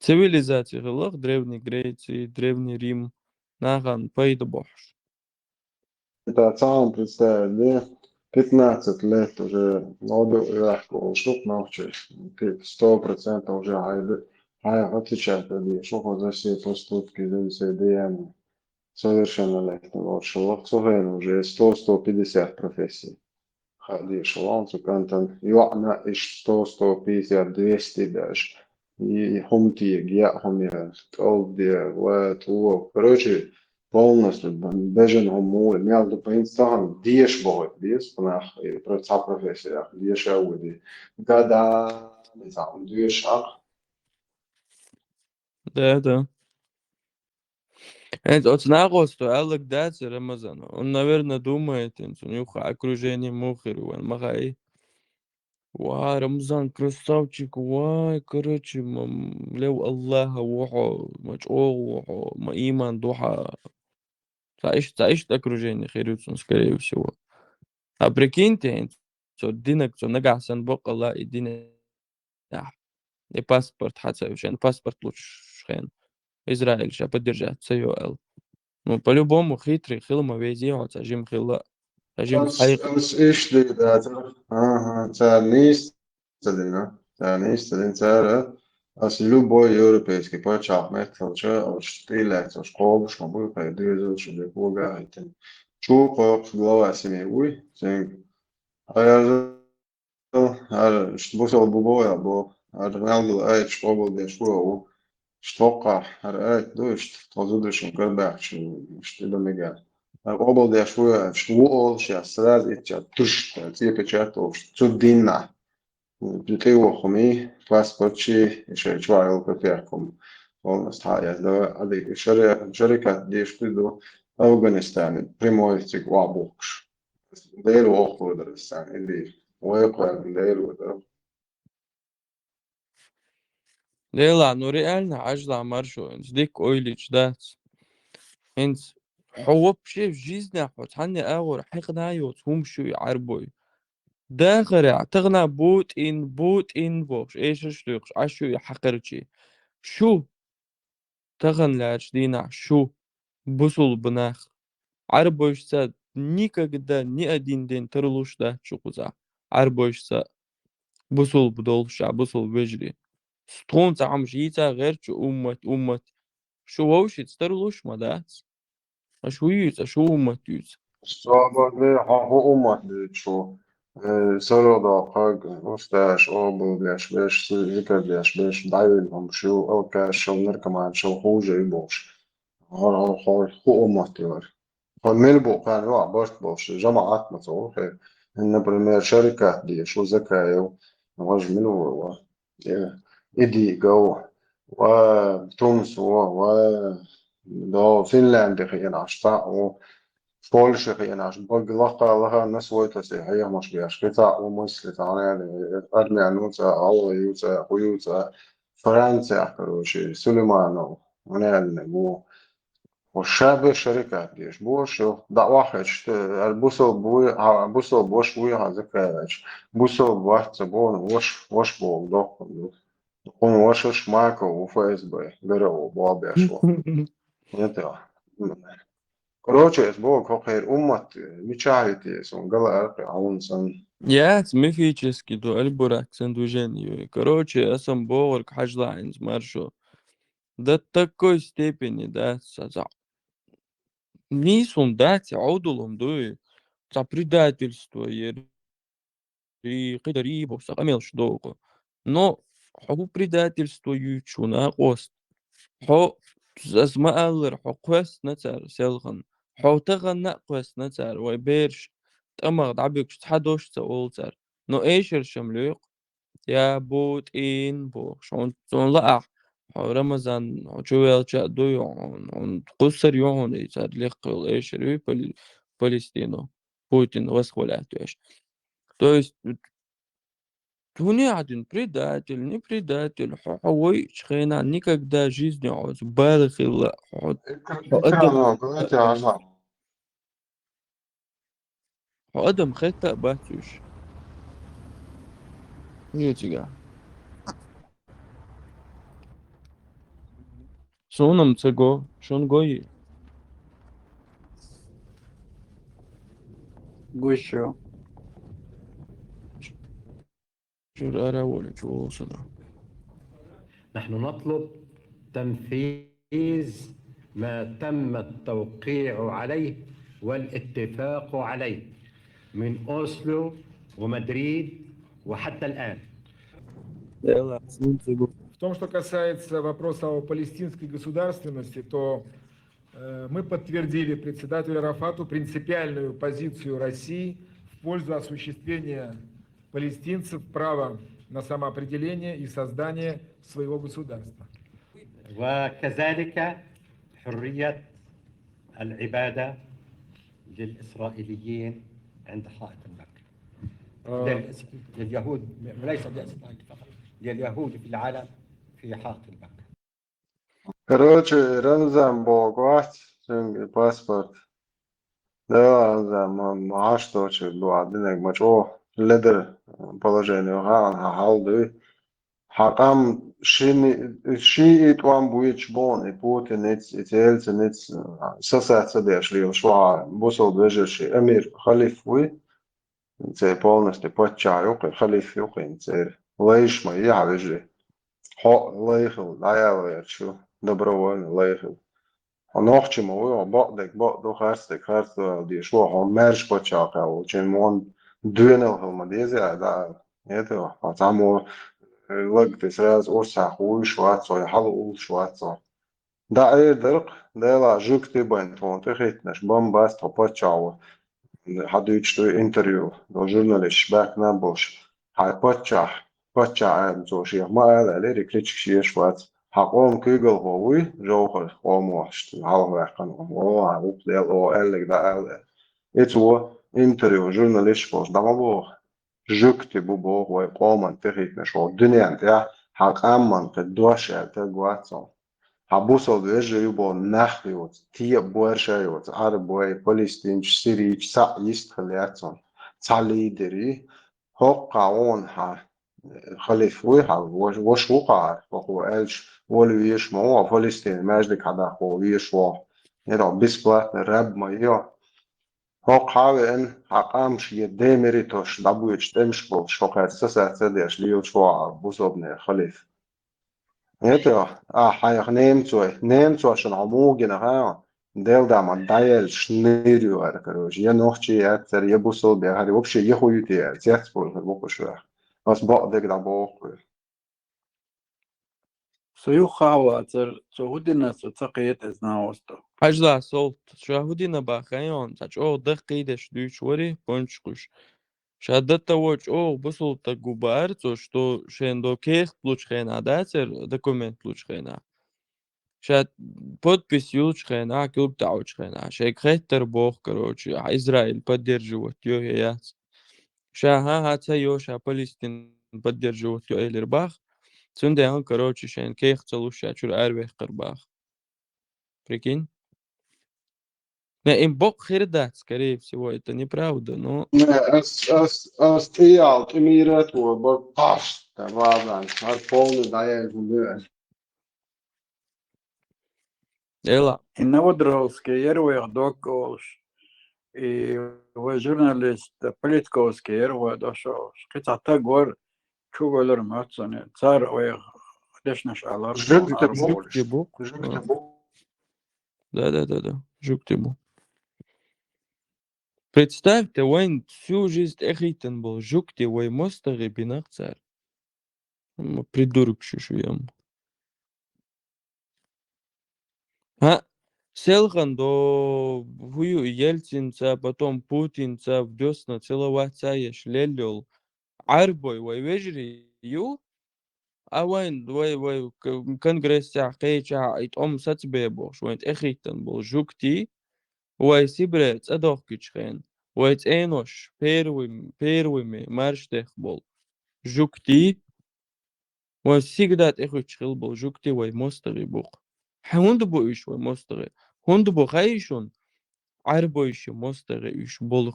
Цивилизаци хилла-кх Древней Греции, Древний Рим, нахана пайда бохьуш. Это сам представили, пятнадцать лет уже году яхку шух нахчи, сто процентов уже хьайда, хьай отвечать дадеш, за все поступки, за все деяния. Совершеннолетний волчу вахт, цу хенахь уже сто, сто пятьдесят профессий. Хадийша ван цу кӀантана, йоӀна иштта сто, сто пятьдесят, двести даже. И хӀума тега, яа хӀума яа, кӀалд де, ва, тӀо. Короче, полностью б-, бежан хӀума муха, мел ду бен цхьаьна деша бохург беза, нах, и про-, цхьа профессиях деша а вуди. Гада, не знаю, деша а. Да, да. ХӀинца оцу накъосто аьлларг дац Рамазан. Он, наверное, думает, хӀинца цунна юха окружение муха хир ву вайн ма хаьий. Ва, Рамзан, красавчик, вай, короче, ма, ма лев Аллаха ву хьо, ма чӀогӀа ву хьо, ма ийман ду хьан. Цхьа иштта, цхьа иштта окружение хир ю цунна, скорее всего. А прикиньте, хӀинца цо динарг, цо нагахь санна баккъалла и динехь, и паспорт хьан ца, шен паспорт лучу хен. Израиль ша поддержать ца йо аьлла. Ну, по-любому, хитрый хила ма везий хьо, цхьа жима хилла. Цхьа жима ас, хьайкха. Ас иштта дацара. Ага, цара нийса ца дина. Цара нийса ца дина. Цара ас любой европейский пачхьалкх меттахь хилча, уьш тӀе а лаьцна, уьш кхобуш ма бу, кхай доьзалш а бен, кога а хӀиттина. Чу кхойкхуш глава семьи вуй, цуьнга. ХӀара, иштта бусалба бу боху, боху. ХӀара мел гала аьлча къобалдеш ву а ву. Иштта хӀоккхахь, хӀара аьлча ду, иштта тхо зудашна карабаьхча, иштта и дан мегар. ХӀара къобалдеш ву а, иштта ву олуш яц, сразу итт чат, туш, цӀе печать а олуш, цу динна. ТӀе вохуми, паспорт чи, и шайн чохь йолу капехкум. Полностью хьа а яздо, аьлла, шаре-, шарикат деш ду, Афганистане, прямой цига охьабухкуш. Дела вохур дара сан, иди. Вай кхоьллина Дела ву дара. Дела, ну реально, Ӏажла маршо, хӀинца дикка ойлича дац. ХӀинца хьо вообще в жизнях хьо цхьанне агӀор хьекхна а йоцу хӀумаш ю и Ӏарбой. Дахарехь, тахана бутӀин, бутӀин бохуш, эшарш а дуьйхуш, Ӏаш ю и хьакхарчий. Шу, тахана лаьтташ дийнахь шу, бусулба нах, Ӏарбойшца никогда ни один день тарлуш дац шу кхузахь, Ӏарбойшца, бусулба долуш, а бусулба вежарий. Тхуна цхьа хӀумаш йийца гӀерта шу, уммат, уммат. Шу вовшашца тарлуш ма дац. Аша хӀун юьйцу, аша хӀун уммат юьйцу? Собар де, хьо хӀун уммат дуьйцу шу? Э, саро доккхаг, усташ, обал деш берш, зикар деш берш, дӀавина хӀума шу, алкаш шал, наркоман шал, хуже ю бохуш. Хьо, хьо, хьо хӀун уммат ю вара? Хьо мила бу кхарна ваӀ барт болуш, жамаӀат ма ца ву хир. Например, Шарикат деш ву, Закаев, важа мила ву вара? Э, Идигов, ва Тунс ву, ва до Финляндия хиъна аш цхьаъ ву, Польша хиъна аш, бага лакха лаха на свой тасий хьехамаш беш, кхин цхьаъ ву, мысли цхьаъ, армян ву цхьаъ, гӀалгӀай ву цхьаъ, хӀу ю цхьаъ, Францехь, короче, Сулейманов, ву. Хьо ша бер Шарикат деш, бохуш ю, дӀа охьахӀоьттича, ара бусалба вуй, хьан бусалба ваша вуй хьан Закаевич, бусалба вац ца боху, ваша, ваша боху доккха ду. Хьуна вашас Маков ву, ФСБ, ГРУ боху беш ву. ХӀета. Короче, ас боху, хӀокхеран уммат, мичахь вити, суна гала аркъи, хьуна санна. Яц, мифический ду, Альбурак сан движение ю. Короче, ас ам бохург хьажла хьайнца маршо. До такой степени, да, ца, ца. Нийсун дац, Ӏовдалун дуй, ца предательство ери, кхидари бу, ца къамелаш доху. Но хьо хӀун предательство юьйцу шу накъост? Хьо, ас ма-аллара, хьо кхоьссина цара селхана. Хьо тахана а кхоьссина цара, вай бераш тӀамах дӀабуьгуш цхьа дош ца олу цара. Но эшаршам лоькху. Я бу тӀин бохуш, хьуна, хьуна лаахь, хьо Рамазан, хьо чу ваьлча а дуй, хьуна, хьуна кхуссар ю хьуна, и цара лекха йолу эшар ю, Пали-, Палестино, Путин восхвалять веш. То есть, хӀуне хьан дина, предатель, не предатель, хьо, хьо войучу хенахь никогда жизни хьо бала хилла, хьо, хьо адам. Хьо адам хетта а бац уьш. Хье цигахь. Суна-м ца го, шуна го и? Гуш ю. Чуьра ара а волуьйтуш волу сана. نحن نطلب تنفيذ ما تم التوقيع عليه والاتفاق عليه من أوسلو ومدريد وحتى الآن. Делла, сунца гу. В том, что касается вопроса о палестинской государственности, то, э, мы подтвердили председателю Арафату принципиальную позицию России в пользу осуществления палестинцев права на самоопределение и создание своего государства. وكذلك حرية العبادة للإسرائيليين عند حائط البكر. آه. للإس-، لليهود، ليس للإسرائيل فقط، لليهود في العالم في حائط البكر. Короче, Рамзан боху вац, цуьнга и паспорт. Да, Рамзан, ма, ма Ӏаш тохчуьра ду, ахь динарг ма чӀогӀа ледара положение хаьа, хьан хьал дуй. Хьан къам ши-, шиъ и тӀом буьйцуш боху, и Путиница, и Ельциница, са саца деш лелаш ву хьан бусалба вежарший, амир, халиф вуй. Церан полностью паччахь ю кхин, халиф ю кхин церан. Лайш ма ю хьан вежарий. Хьо лай хила дӀаяла гӀерташ ю, добровольно лай хила. Хьо нохчи ма вуй, хьо бакъдерг бакъ ду, харцдерг харц ду аьлла дезаш ву, хьо маьрша паччахь кхел волчун ма вон доьналла хила ма деза аьлла дӀаала. ХӀета, хьо цхьаммо лаг тӀе сразу урс хьаха вуьйш вац хьо, я хьала уллуш вац хьо. ДӀаэр даркх, Делахь, жуьгти бен тхуна тӀехӀиттинарш, бомбаст тхо паччахь ву. Хьан дуьйцуш ду интервью, до журналисташ баьхкина а болуш. Хьайн паччахь, паччахь аьлла цо шех ма ала аьллера, и кличка шеш вац. Хьан къоман куьйгалхо вуй, жовхӀар къоман вахча, хьалха ваьккхина, о, хьан вукху Дела, о, аьлларг дӀаала аьлла. И цо интервью журналисташ болуш дӀа ма боху. Жуьгти бу боху вай къоман тӀехӀиттинарш, хӀокху дуьненна тӀехь хьан къаман кхин дош аьлла стаг вац хьо. Хьан бусалба вежарий ю боху нах йоцу, те а боьрша а йоцу, Ӏарбой, палестинчу, сирийчу схьа а йист хила яц хьуна. Цхьа лидер ю, хӀоккхахь вон хьан халиф вуй хьан, ваша, ваша ву кхахьара, хӀокхо аьлча, вала везаш ма ву, Палестина маьждиг хьан даккха везаш ву. Нера бесплатно раб ма ю. ХӀокху хьа а веана, хьан къамаш е демиритош дӀабоьдуш тӀемаш болуш, хӀокхаьрца сацар а деш лелаш вогӀу бусалбанийн халифа. ХӀета, а, хьайх немцой, немцошна хьо муха гина хаьа, Делан дама дӀаеллаш нир ю хӀара, короче, я нохчий яцара, я бусалба яхара, вообще я хӀун ю те яра, цецбуьйлур бу кху шух. Ас бакъдерг дӀабоху. Со юххехь вацара, цо хӀун дина, со ца кхета иза, наха васта. Хьажал, Солт, ша хӀун дина боху хьайна, цхьа чӀогӀа даккхийдеш дуьйцуш вара, пончаш кхуьш. Ша датта во чӀогӀа бусалба стаг ву баара цо, что шен до кехат лучу хенахь дацара, документ лучу хенахь. Ша подпись юлучу хенахь, куьг таӀочу хенахь, шайга хеттара боху, короче, ахь Израиль поддерживать йо я яц. Ша хӀан-хӀа ца йо, ша Палестин поддерживать йо элира баха. Цундела, короче, шайна кехат ца луш, ша чуьра аравехкара баха. Прикинь? Не, им боккха хир дац, скорее всего, это неправда, но... Не, ас, ас, ас тӀеял, тӀе мийрат во, бо паш, да, вазан, хӀара полный дӀаяьлла хӀума ю ас. Эла. И Новодворовский яра вайх дог олуш, и вай журналист Политковский яра вай дош олуш. Кхин цхьа таг вара, чу велар моццане. Цара вайх дешнаш алар. Жугти бу. Жугти бу. Жугти бу. Да, да, да, да. Жугти бу. Представьте, вайн всю жизнь тӀехийтина болу жугти вай мостагӀий бинарг цара. М, придурок шу, шу ям. ХӀа, селхан до хӀу ю Ельцинца, потом Путинца в дёсна целоваться еш лелла йолу Ӏарбой вай вежарий ю? А вайн, вай, вай к-, конгрессехь кхечахь и тӀом сацабе бохуш, вайн тӀехийтина болу жугти, вай Сибре цӀа дохкучу хенахь, вай цӀенош первыми, первыми марш дех болу жугти, вай сигда тӀехуьттуш хила болу жугти вай мостагӀий бу-кх. ХӀунда бу уьш вай мостагӀий? ХӀунда бу хаий шуна? Ӏарбойши мостагӀий уьш болу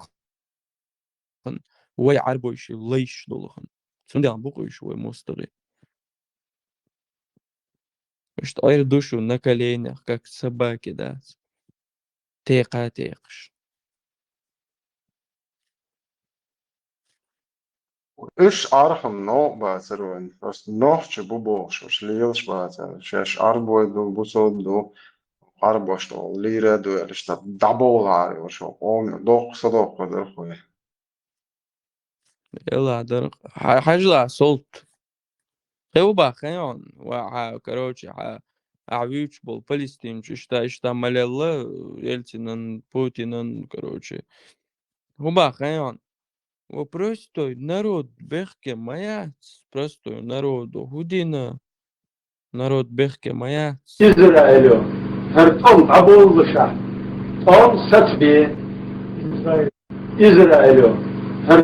хан, вай Ӏарбойши лайш долу хан. Цундела бу-кх уьш вай мостагӀий. Уьш тӀера ду шу на коленях, как собаки, дац. Текха текхаш. Уьш архӀам новкъа бацара вайн. Просто нохчий бу бохуш, уьш лелаш бацара. Шаьш Ӏарбой ду, бусалба ду, Ӏарбошна лийра а ду аьлла, иштта дӀабовлахьара уьш, къоман доккха садоккхур дара хӀума. Эла дара. Хьа-, хьажал, Солт. Кхин хӀун боху хьайна, ва хьа, короче, хьа, ахь вуьйцуш болу палестинчу, иштта, иштта ма лелла, Ельцинан, Путинан, короче. ХӀун боху хьайна? Ва простой народ бехке ма яц, простой народо хӀун дина? Народ бехке ма яц. Израилю, хӀара тӀом дӀаболлушехь, тӀом сацабе. Израилю, хӀара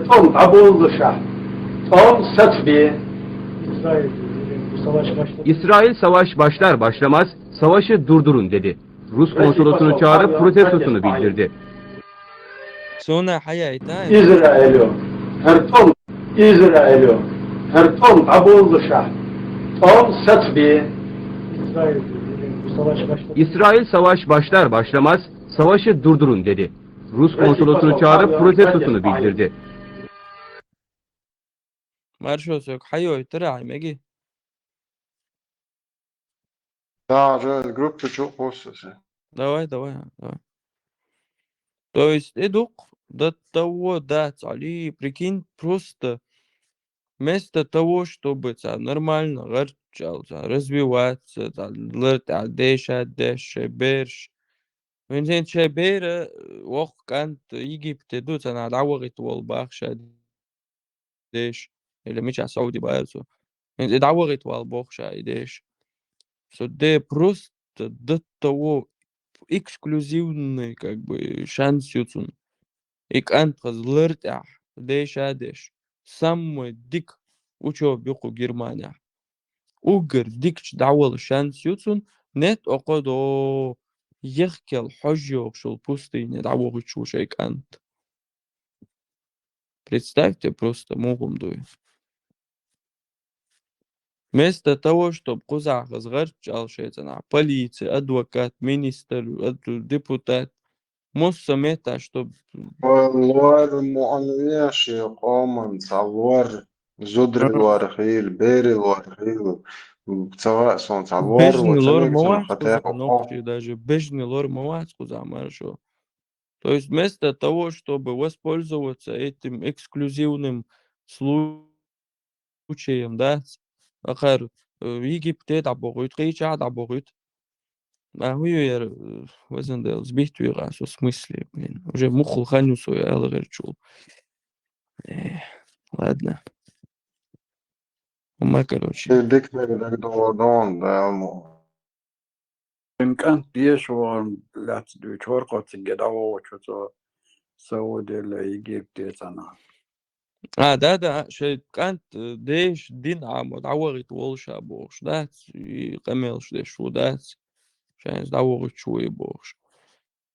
тӀом дӀаболлушехь, тӀом сацабе. İsrail savaş başlar başlamaz savaşı durdurun dedi. Rus konsolosunu çağırıp protestosunu bildirdi. Суна хьаяйта? Израилю, хӀара тӀом, Израилю, хӀара тӀом дӀаболлушехь, тӀом сацабе. İsrail savaş başlar başlamaz savaşı durdurun dedi. Rus konsolosunu çağırıp protestosunu bildirdi. Маршо, соьга хьайойтара ахь, меги? Да, уже группа чу кхуссу. Давай, давай, давай. То есть, и ду-кх до того, да, цали, прикинь, просто вместо того, чтобы цхьа нормально гӀарччал, цхьа развиваться, цхьа лар тӀехь деша деш, шайн бераш. Вайн шайн бер, воккха кӀант Египте ду, цхьанхьа дӀавахийта волу боху шайн деш, или мичахь Сауди бара цо. ХӀинца и дӀавахийта вала боху ша и деш. Со де просто до того эксклюзивный, как бы, шанс ю цунна. И кӀант хаза лар тӀехь деша деш. Самый дика учёба ю кху Германехь. Уггар дикачу дӀавала шанс ю цунна, нет окхо до яхкел хьожа йогӀуш йолу пустыне дӀавохуьйтуш ву шайн кӀант. Представьте просто, муха хӀума ду и. Вместо того, чтобы кхузахь хаза гӀарчча ала шайн цӀанахь, полици, адвокат, министр, ад-, депутат, Мосса метта, чтоб Лор муъан веши къоман, ца лор, зудри лор хил, бери лор хил. Ца ва сон ца лор, бежни ва ца лор мег сон мавац хатер куза, нохчи даже бежни лор мавац куза, Маршо. То есть вместо того, чтобы воспользоваться этим эксклюзивным случаем, да, ахар, э, Египте дӀабохуьйту, кхеча дӀабохуьйту. А хӀу ю яра, э, везан Дела, сбить вигӀа со, в смысле, блин. Уже муххул хан ю со, я ала гӀерчул. Э, ладно. Ума, короче. И дикнег даг долдон, да, мо. Ин кӀант деш вон лац дуьйч, хӀор кхо цига дӀавогӀучу цо Саудила Египте цӀана. А, да, да, шай кӀант, э, деш дин Ӏамо, дӀавагӀийта волуша бохуш, дац, и къамелаш деш ву, дац, шайна дӀавогӀучу вуй бохуш.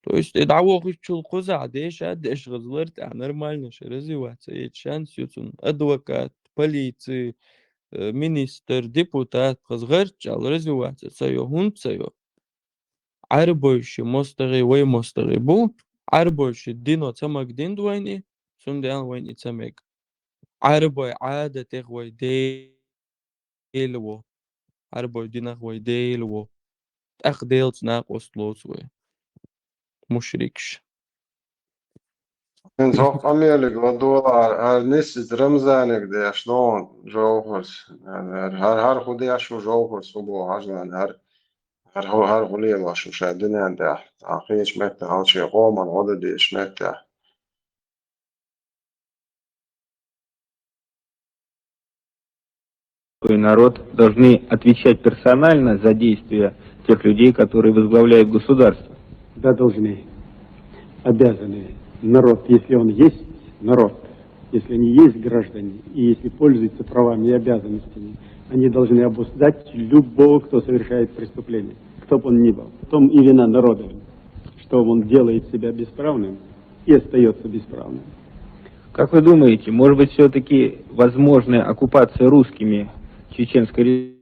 То есть, и дӀавогӀучул кхузахь деша, деш гӀазлар тӀехь нормально ша развиваться ечу шанс ю цунна. Адвокат, полици, э, министр, депутат, хаза гӀарччал развиваться ца йо, хӀунда ца йо? Ӏарбойши мостагӀий вай мостагӀий бу, Ӏарбойши дино ца маг дин вайни, цундела вайни ца мег. Ӏарбой Ӏадатех вай Дела во, Ӏарбой динах вай Дела во. ТӀаккха Делаца накъост лоцу вай. Мушрикаш. ХӀинца хӀокху къамелиг ладогӀа, хӀара нисса Рамзаниг деш ду жовхӀарс. ХӀара, хӀара хӀу деш ву жовхӀарс, хӀу боху хьажлан, хӀара, хӀара хӀу, хӀара хӀу лелош ву ша дуьнен тӀехь. Цхьа кхечу меттехь, хьалче къоман гӀо дан дезачу меттехь. И народ должны отвечать персонально за действия тех людей, которые возглавляют государство. Да, должны. Обязаны. Народ, если он есть народ, если они есть граждане, и если пользуются правами и обязанностями, они должны обуздать любого, кто совершает преступление, кто бы он ни был. В том и вина народа, что он делает себя бесправным и остается бесправным. Как вы думаете, может быть, все-таки возможная оккупация русскими Чеченской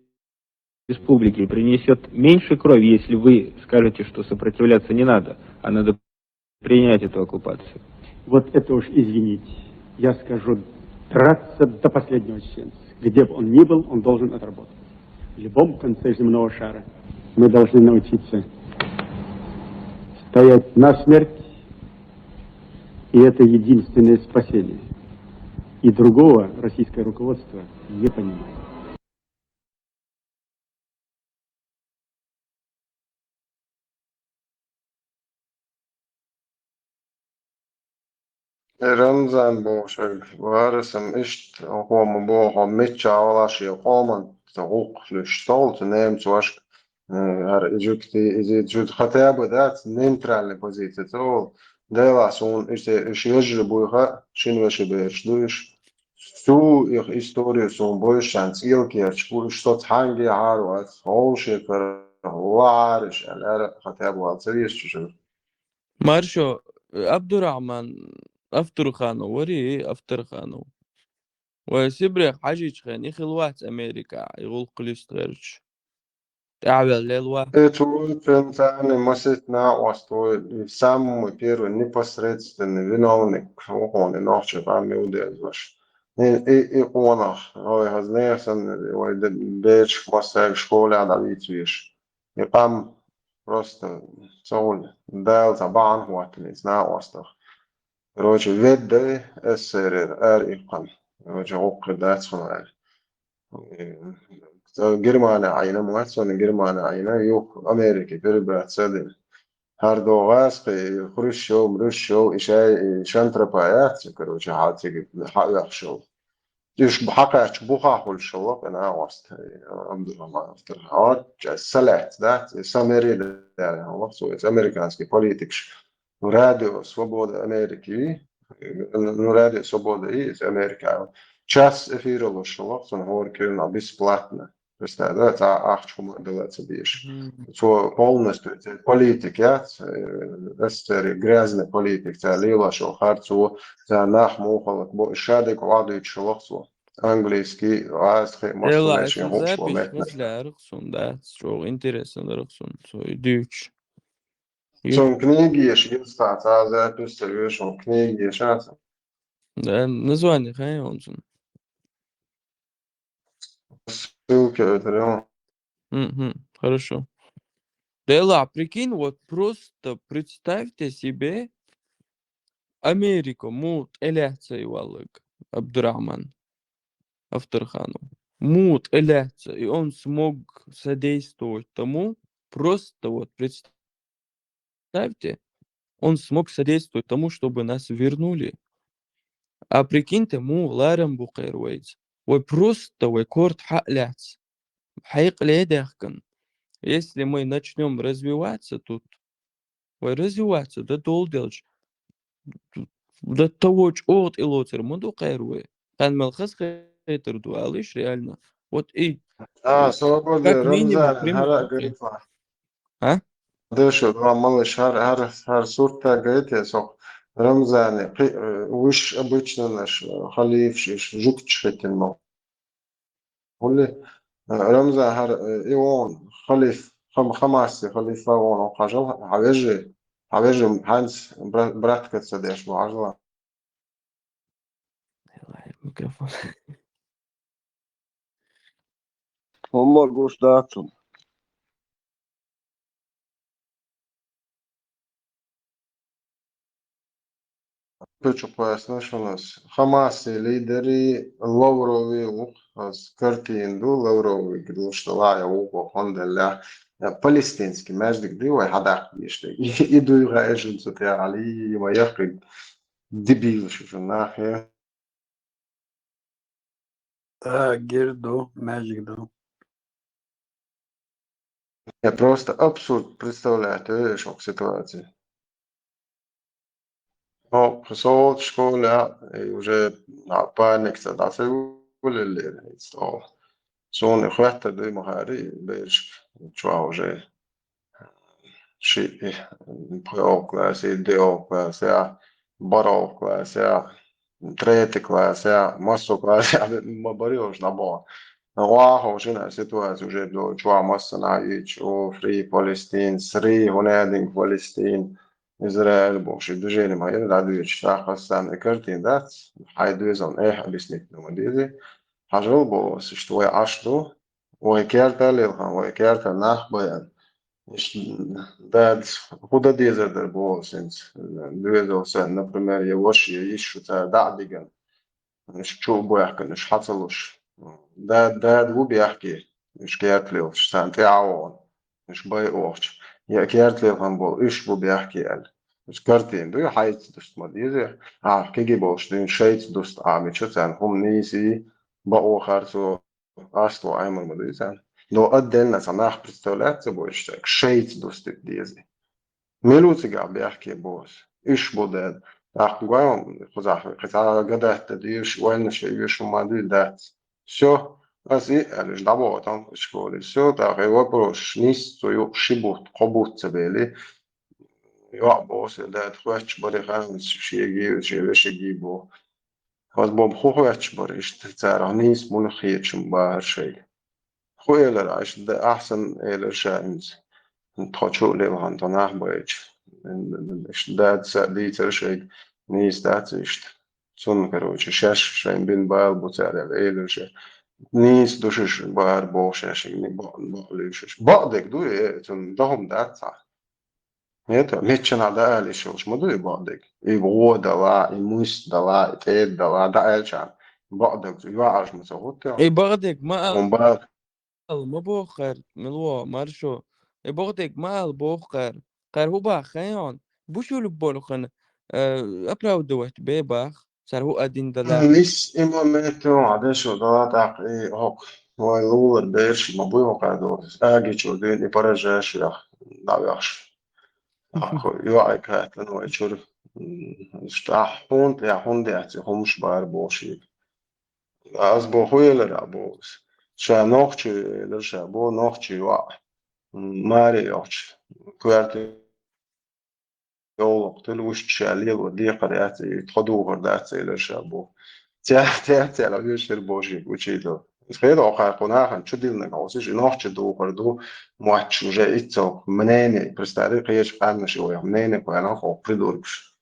Республики принесет меньше крови, если вы скажете, что сопротивляться не надо, а надо принять эту оккупацию? Вот это уж, извините, я скажу, драться до последнего чеченца. Где бы он ни был, он должен отработать. В любом конце земного шара мы должны научиться стоять насмерть, и это единственное спасение. И другого российское руководство не понимает. Рамзан бохуш верг, варасам иштта хӀума боху, мичча вала шен къоман ца гӀуллакх луьйш стол, цу немцошка, э, хӀара и жуьгти, иза жуьгти хатаба дац, нейтральная позиция ца волу. Дела суна иштта, уьш ежжа буй хаьа, шина вешин бераш ду уьш. Цу их история суна бойшан цӀелкерча бу, уьш соц хьанге хьаро ац, хьовшекара лахьараш аьлла, ара хатаба вала ца везачу жуьгти. Маршо, Абдурахман Авторханов вари, Авторханов. Вай Сибрех хьажийчу хен, и хила вац Америка, и гӀуллакх листа гӀерташ. ТӀаьхьавелла лелла вац. И цу цуьнан царна масийтта накъост ву, и самый первый непосредственный виновник, вукхуна и нохчий къам мила дезаш. И, и, и къонах, вай хаза нехан санна, вай де-, дечах массаьрга школехь дӀавийца везаш. И къам просто ца гӀули, Дала цхьа бахьана хӀоттийна иза накъостах. Короче, ведда СССР ара иккхана. Короче, гӀуллакх дац хьуна аьлла. Э, Германия Ӏийна, ма вац хьуна Германия Ӏийна, юха Америка перебраться дина. ХӀара догӀу гӀазкхи, Хрущев, Мрущев, и шай, и шан тропа яц, короче, хьан цига хьаоьхуш йолу. Уьш хьакхаьчча бухахь хуьлуш хилла кхин а накъост, Абдурахман Авторханов. Хьо, сан лаьцна дац, и сан мере даьлла хилла, цо иза американский политикаш. Радио Свобода Америки, ну, Радио Свобода и из Америка. Час эфира луш хилла, цунна хӀора кирнах бесплатно. Представь, да, цхьа ахча хӀума а дала ца дезаш. Цо полностью церан политик яц, э, СССР грязный политик, цара лелош йолу харцо, цара нах муха хӀаллакбо, ша дерг охьадуьйцуш хилла цо. Английский, гӀазкхи, массо а шен хӀумаш ло меттиг. Маслаьрах сун, да, чӀогӀа интересно дарах сун, цо и дуьйцуш. Цун книги еш, естественно, запись ца вешал, книги еш, а? Да, название хайонцун. Ссылка это. Мгм, хорошо. Дела, прикинь, вот просто представьте себе Америка, му тӀелаьцай валлаг Абдурахман Авторханов. Му тӀелаьца, и он смог содействовать тому, просто вот представьте, он смог содействовать тому, чтобы нас вернули. А прикиньте, му ларам бу кхер вайца. Вай просто, вай корт хьаляц. Хьекъ ледехкан. Если мы начнём развиваться тут, вай развиваться, да долделч. Да того чӀогӀа тӀелоцар ма ду кхер вай. Хан мел хас хетар ду, алиш, реально. Вот и А, свобода, как минимум, Рамзан, пример хара такой. Грифа. А? Дышу, два малыш, хар, хар, хар сурта гайте, сох Рамзани, пи-, э, уж обычно наш, э, халиф, шиш, жук чхетин мол. Хули, э, Рамзан хар, э, и он, халиф, хам-, Хамаси, халифа он, он хажал, хавежи, хавежи, ханс, бра-, братка цадеш, важла. Микрофон. Хумма гуш дату. Хочу пояснить, что у нас Хамаси лидери Лаврови ух, аз картин ду, Лаврови гидл, что лая ух, хонделя, палестинский междик ди, вай хадак иште. И, и дуй га эжин цутя али, ма яхи дебил, что же нахер. Да, гир ду, междик ду. Я просто абсурд представляю, ты видишь, как ситуация. Ну, сол школа, и уже напарник ца да се улили, что сон хватит, да, махари, беш, чё уже. Ши, пхео классе, део классе, баро классе, трети классе, массо классе, ма бариош на бо. Вахо шина ситуация уже до чуа масса на ич, о, фри Палестин, сри, гунедин Палестин, Израиль, бо ши движение ма, я да движ, та хасан, и картин дац, хай движон, эх, объяснить, ну, ма дизи. Хажал бо, что я аш ду, вай керта лилхан, вай керта нах баян. Иш дад худа дезер дар бо сенс. Движон сен, например, я вош, я иш шу ца да диган. Иш чу бу яхкан, иш хацалуш. Да, да, ву бяхки, иш кертлил, иш сан тяон, иш бай охч. Я кертлил хан бол, иш ву бяхки ал. Иш картин, ду хайц дуст ма дизе. А, кеги болш, дин шайц дуст, а, ми чу цан, хум ниси, ба охар цо, асло аймар ма дизе. Но отдельно ца нах представляться больше, так, шайц дуст дизе. Милуцига бяхке бос. Иш бу дед. Ах, гуам, хузах, хица гадат да диш, война ше, иш ма ди дац. Всё. Аз и, али ж дабо там в школе. Всё, так, и вопрос, нис, цо ю, шибут, кобут цабели. Ю, бос, да, хуач, бари хан, шеги, шеги, шеги бо. Аз боб ху хуач, бари, ишт, цара, нис, мун хиечим, бар, шей. Ху элер, аш да ахсан элер шаинц. Тхо чу левхан, тхо нах байч. Иш дад са дийцер шейг, нис дац ишт. Цун, короче, шаш шайн бин бал буцар элер ша. Нис душиш бар бо шашиг, ни бо, бо лишиш. Бо дек ду, э, цун дохум дац са. Это, меччана да али шош, ма ду и бо дек. И во дала, и мус дала, и тед дала, да элчан. Бо дек, ю аш ма са гутя. И бо дек, ма Он бар ал ма бохар, мило, маршо. Э, богдек ма ал бохар. Кар ху бах хайон. Бушулуб болхан, э, оправдывать бе бах. Сар ху один дала. Лис и моменту, а дешо дала так и ок. Вай лулар берш, ма буй ок адо. Аги чо дин и поражаешь я. Да вяш. Ахо, ю ай катан вай чур. М, штах хунт, я хунт, я ци хумш бар боши. Аз бо хуелер а бо. Ша нохчи лер ша бо, нохчи ва. М, мари йохч. Кварти йолок, тел уш ша лел ва, декар яци, тходу гор дац лер ша бо. Тя, тя, тя, ла вешер божи, учидо. Иза хӀета оха кху нахана чу диллинарг хьовсийша, и нохчий духар ду, мотташ уже иццалх мнение, представь, кхечу къаьмнаш йолу мнение кхоьллина хьо придургаш.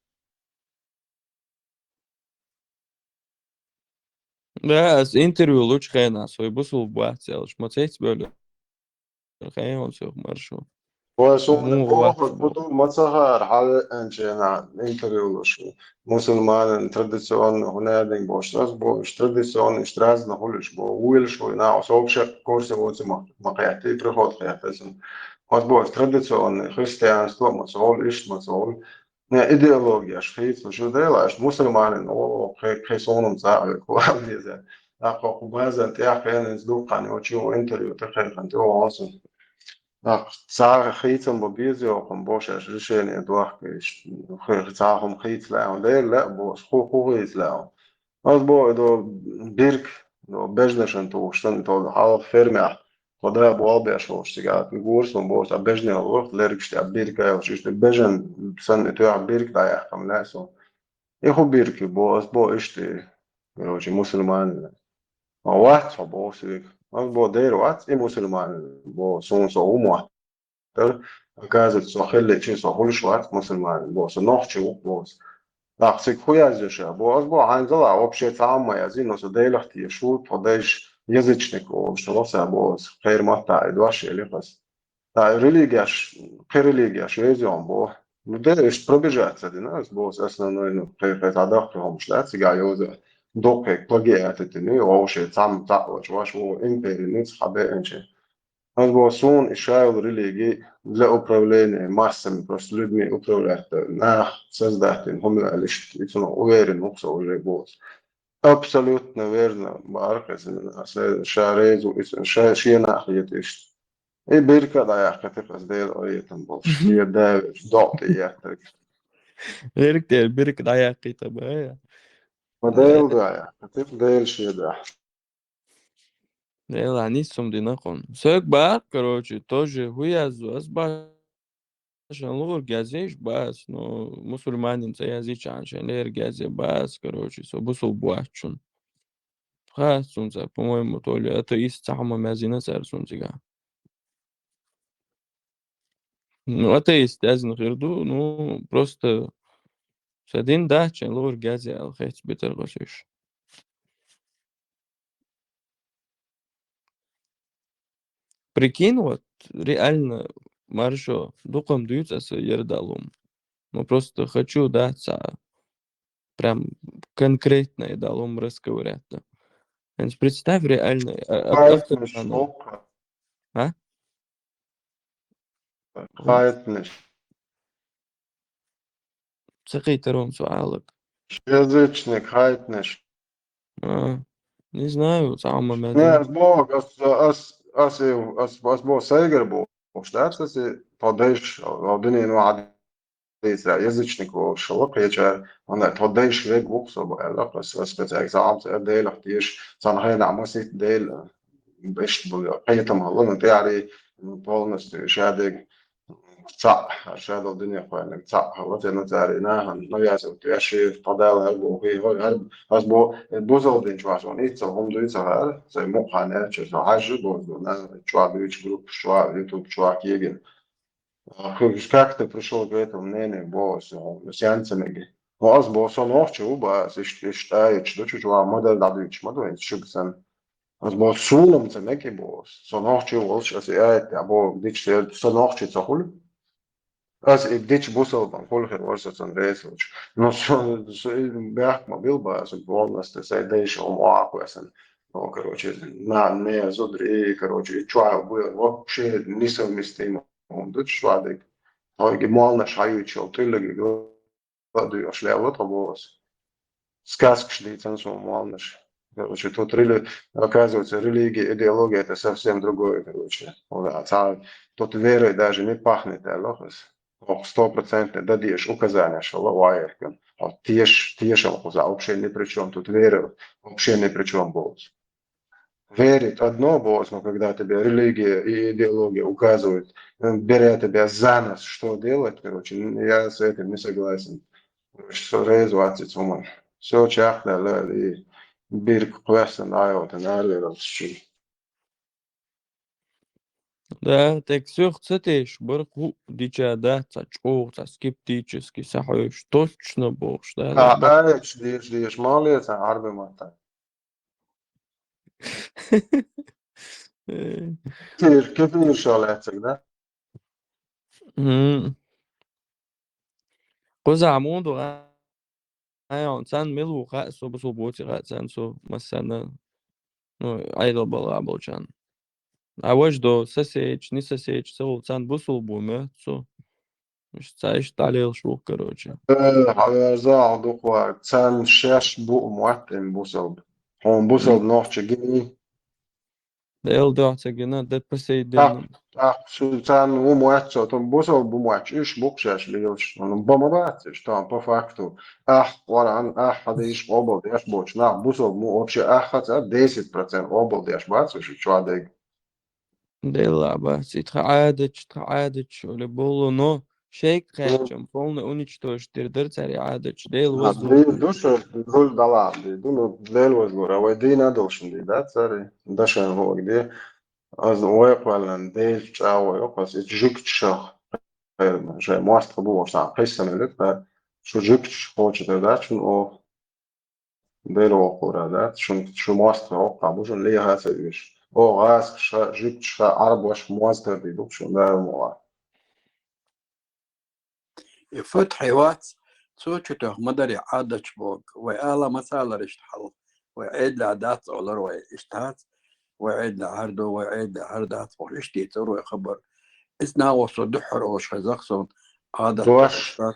Да, ас интервью лучу хенахь, со бусулба вац аьлча, ма цецбевлла хенахь, со маршо. Ой, со Муха вац бохург бо. Ма ца хаьара, хьан веанчу хенахь интервью луш. Мусульманин традиционно хӀунадинг бохуш, ас бохуш, традиционно иштта разно хуьлуш бо, вуьйлуш вуй, нах, со вообще курсе воцу ма, ма кхетти, приход кхетта сан. Ас бохуш, традиционный христианство, ма ца хуьлу, иштта ма ца хуьлу. Не, идеологияш хийца, шу делаш, мусульманин, о, кхе-, кхе сонам цӀа а векху, вал деза. ТӀаккха кху базан тӀехь хенанца дуккха йочу интервью тӀе кхайкхина тӀе вахана сан. ТӀаккха цара хийцам бо беза йоккхун бо шаьш решение дохкуьйтуш, хе-, цхьа хӀума хийца лаьа, Дела лаьа бо, ху, ху хийца лаьа. Ас бо, и до бирк, до бежнашан тухуш санна, то хьалха фермехь, тхо да болх беш волуш цигахь, горсун боху, цхьа бежне лурх, лергаш тӀехь бирк айлаш, иштта бежан санна, и тоьхна бирк дӀаяьккхина лаьа со. И хӀу бирк бо, ас бо иштта, короче, мусульманин. Ма вац хьо боху соьга. Ас бо дера вац, и мусульманин бо, суна со хӀу мотт. Тар, оказывается, со хиллачи, со хуьлуш вац мусульманин, бо, со нохчи ву, бо. ТӀаккха цига хӀу язйо ша? Бо, ас бо, хьайна зала, вообще цхьа а ма язйи, но со Делах теша ву, тхо дайша язычник волуш, со ца бо, ас кхеран маттахь и дош елира ас. Да, религияш, кхин религияш веза йо, бо. Ну, де, аш пробежаться дина, ас бо, ас основной, ну, кхин, кхин цхьа даккхий хӀумаш дац, цига йоза, дуккхе плагиат дина, вообще цхьамма цхьаъ вач, ваш, во, импери, ницкъ хьабеанчи. Ас бо, суна и шайла религия для управления массами, просто людьми управлять, нах создать дина, хӀума аьлла, иштта, и цунах уверен ву со уже бо. Абсолютно верно, баарх эсна, аса ша реза ву, иза ша, шена а хета иштта. И бирка а дӀаяьккхийтира аса Дела къинхетам болуш. Шен да веш, докъа тӀе еттарг. Верг тӀера бирка дӀаяьккхийта бая. Ма Дела дӀаяьккхийтира, Дела шен да. Дела нисум дина кхунна. Соьга баха, короче, тоже хӀу язду, ас баша шайн луург язйеш бац, ну, мусульманин цӀе язйичахьана шайн лерг язъе бац, короче, со бусулба вац шуна. Хац цунца, по-моему, то ли атеист цхьа хӀума язйина цара цунна цигахь. Ну, атеист яздина хир ду, ну, просто сан дин дац, шайн луург язъе аьлла, хецбитар гӀо соьш. Прикинь, вот, реально, маршо, дукхам дуьйцу аса яра далум. Ну, просто хочу, да, ца, прям конкретное далум расковырять, да. Хьайна представь, реально, а, а, Хайтнаш, автор-, оп. А? Хайтнаш. Ца кхийтарун цу Ӏалаг. Язычник, хайтнаш. А, не знаю, цхьа хӀума мел Не, ду. Ас боху, ас, ас, ас, ас, ас боху, сайгара бохуш дац, ас и тхо дайша, хьо дуьненан вахьа дийцара, язычник волуш хилла кхечара, ванна тхо дайша верг ву-кх со бо аьлла, ас, ас кхин цаьрга цхьа хӀума ца аьлла, Делах теша, цхьана хенахь масийтта Дела, иштта бу, кхетам хилла, ну, тӀаьхьарий, ну, полностью шадерг цхьаъ, хӀара шадолу дуьне кхоьллинарг цхьаъ хилла, церан цара и нахана, ну, яц, вот, я ши, тхо Дала хӀара боху, хӀара, ас бо, бусалба дин чохь суна иццал хӀума дуй ца хаьара, сайн мукъа хан яьлча, со хьаьжжа а боху, нахана чохь дуьйцу группаш чохь, YouTube чохь кегина. А, как ты пришёл к этому мнению, боху, со, сенца меги. Ну, ас боху, со нохчи ву, боху, ас иштта, иштта аяташ ду, чу чохь ма-дарра дӀадуьйцуш ма ду, хӀинца шуьга санна. Ас боху, суна-м ца мега и боху. Со нохчи волуш, ас и аят тӀехь боху, дича, со нохчи ца хуьлу. Ас и дича бусалбан хуьлу хир вара со цунна реза волуш. Но со, со и бехк ма билла боху, аса полностью сайн дайша хӀума охьа а кхоьссина. Ну, короче, на, не, зударий, короче, и чохь бу вообще несовместимо хӀума ду чохь дерг. Хьоьга молланаш хьаюьйцуш йолу тӀуллиг ладуьйгӀуш лелла тхо боху аса. Сказкаш дийцина суна молланаш. Короче, тут рели-, оказывается, религия, идеология — это совсем другое, короче. Вот, а цхьа, тут верой даже не пахнет, аьлла аса. Хьо стопроцентно дан дезаш указанеш хилла вайеркан. Хьо теш-, тешам кхузахь вообще ни при чём, тут вера вообще ни при чём боху аса. Верить одно, боху аса, но когда тебе религия и идеология указывают, э, беря тебя за нос, что делать, короче, н-, я с этим не согласен. Короче, со реза вац и цу хӀуманна. Всё, чехка даьлла, и бирг кхоьссина дӀайохийтина араваьллачу. Да, тӀаккха соьх ца тешаш бара, хӀуъа дича дац, цхьа чӀогӀа, цхьа скептически схьахьоьжуш, точно бохуш, да, А, лаьа баккха. Аяташ деша, деша, ма леца Ӏарбийн маттахь. Э. Кефир, кефир ша лаьцнарг, да? Мгм. Кхузахь муха ду, а? Ай, хьуна царна мила ву хаьа, со бусалба воций хаьа царна, со массарна, ну, Ӏедал балха болчарна. А важа до соседаш, не соседаш, ца волу царна бусалба ву моьтту со. Иштта ца иштта дӀалелаш ву, короче. Э, хьаверза, хьо дукха вара, царна шаьш бу моьтту бусалба. Хьуна бусалба М. нохча гиний? Дела дуьхьа ца гина, де посейден. ТӀаккха, тӀаккха шу царна ву моьтту со, тхуна бусалба бу моьттуш, уьш бу-кх шаьш лелаш. Ну, бан ма бац уьш, тхан по факту. Ахь Къуръан, ахь хьадийш къобалдеш боцу нах бусалба бу, вообще ахь хаза десять процент къобалдеш бац уьш чохь дерг. Делла бац, и тхан Ӏадаташ, тхан Ӏадаташ, оле болу, но шайга кхаьчча, полный уничтожить дир дара цара и Ӏадаташ. Дела А, вазло. Ди ду шу, гул дала, ди ду, ну, Дела вазло, а вай дийна долчун ди, да, цари, дашан хӀуъа де. Аз вай кхоьллина Дела чӀагӀо йо, ас и жуьгташах, шайн мостагӀа бу, сан кхайссина велира, шу жуьгташ кхочуьйтур дац шуна оха. Дела воккхура дац, шун, шу мостагӀа воккхахь бу, шуна леха а ца оьшу. Оха гӀазкхаша, жуьгташа, Ӏарбоша моз тардийр ду шуна, Дала мукъалахь. И фатхье вац, цо чу тоьхна ма дарий Ӏадаташ боху. Вай ала ма ца алара иштта хьал. Вай Ӏедалехь дац олура вай, иштта дац. Вай Ӏедалехь хӀара ду, вай Ӏедалехь хӀара дац боху. Иштта дийцар вай хабар. Иза нагӀо со дуьххьара олуш хеза-кх суна, Ӏадат Дош. Дац.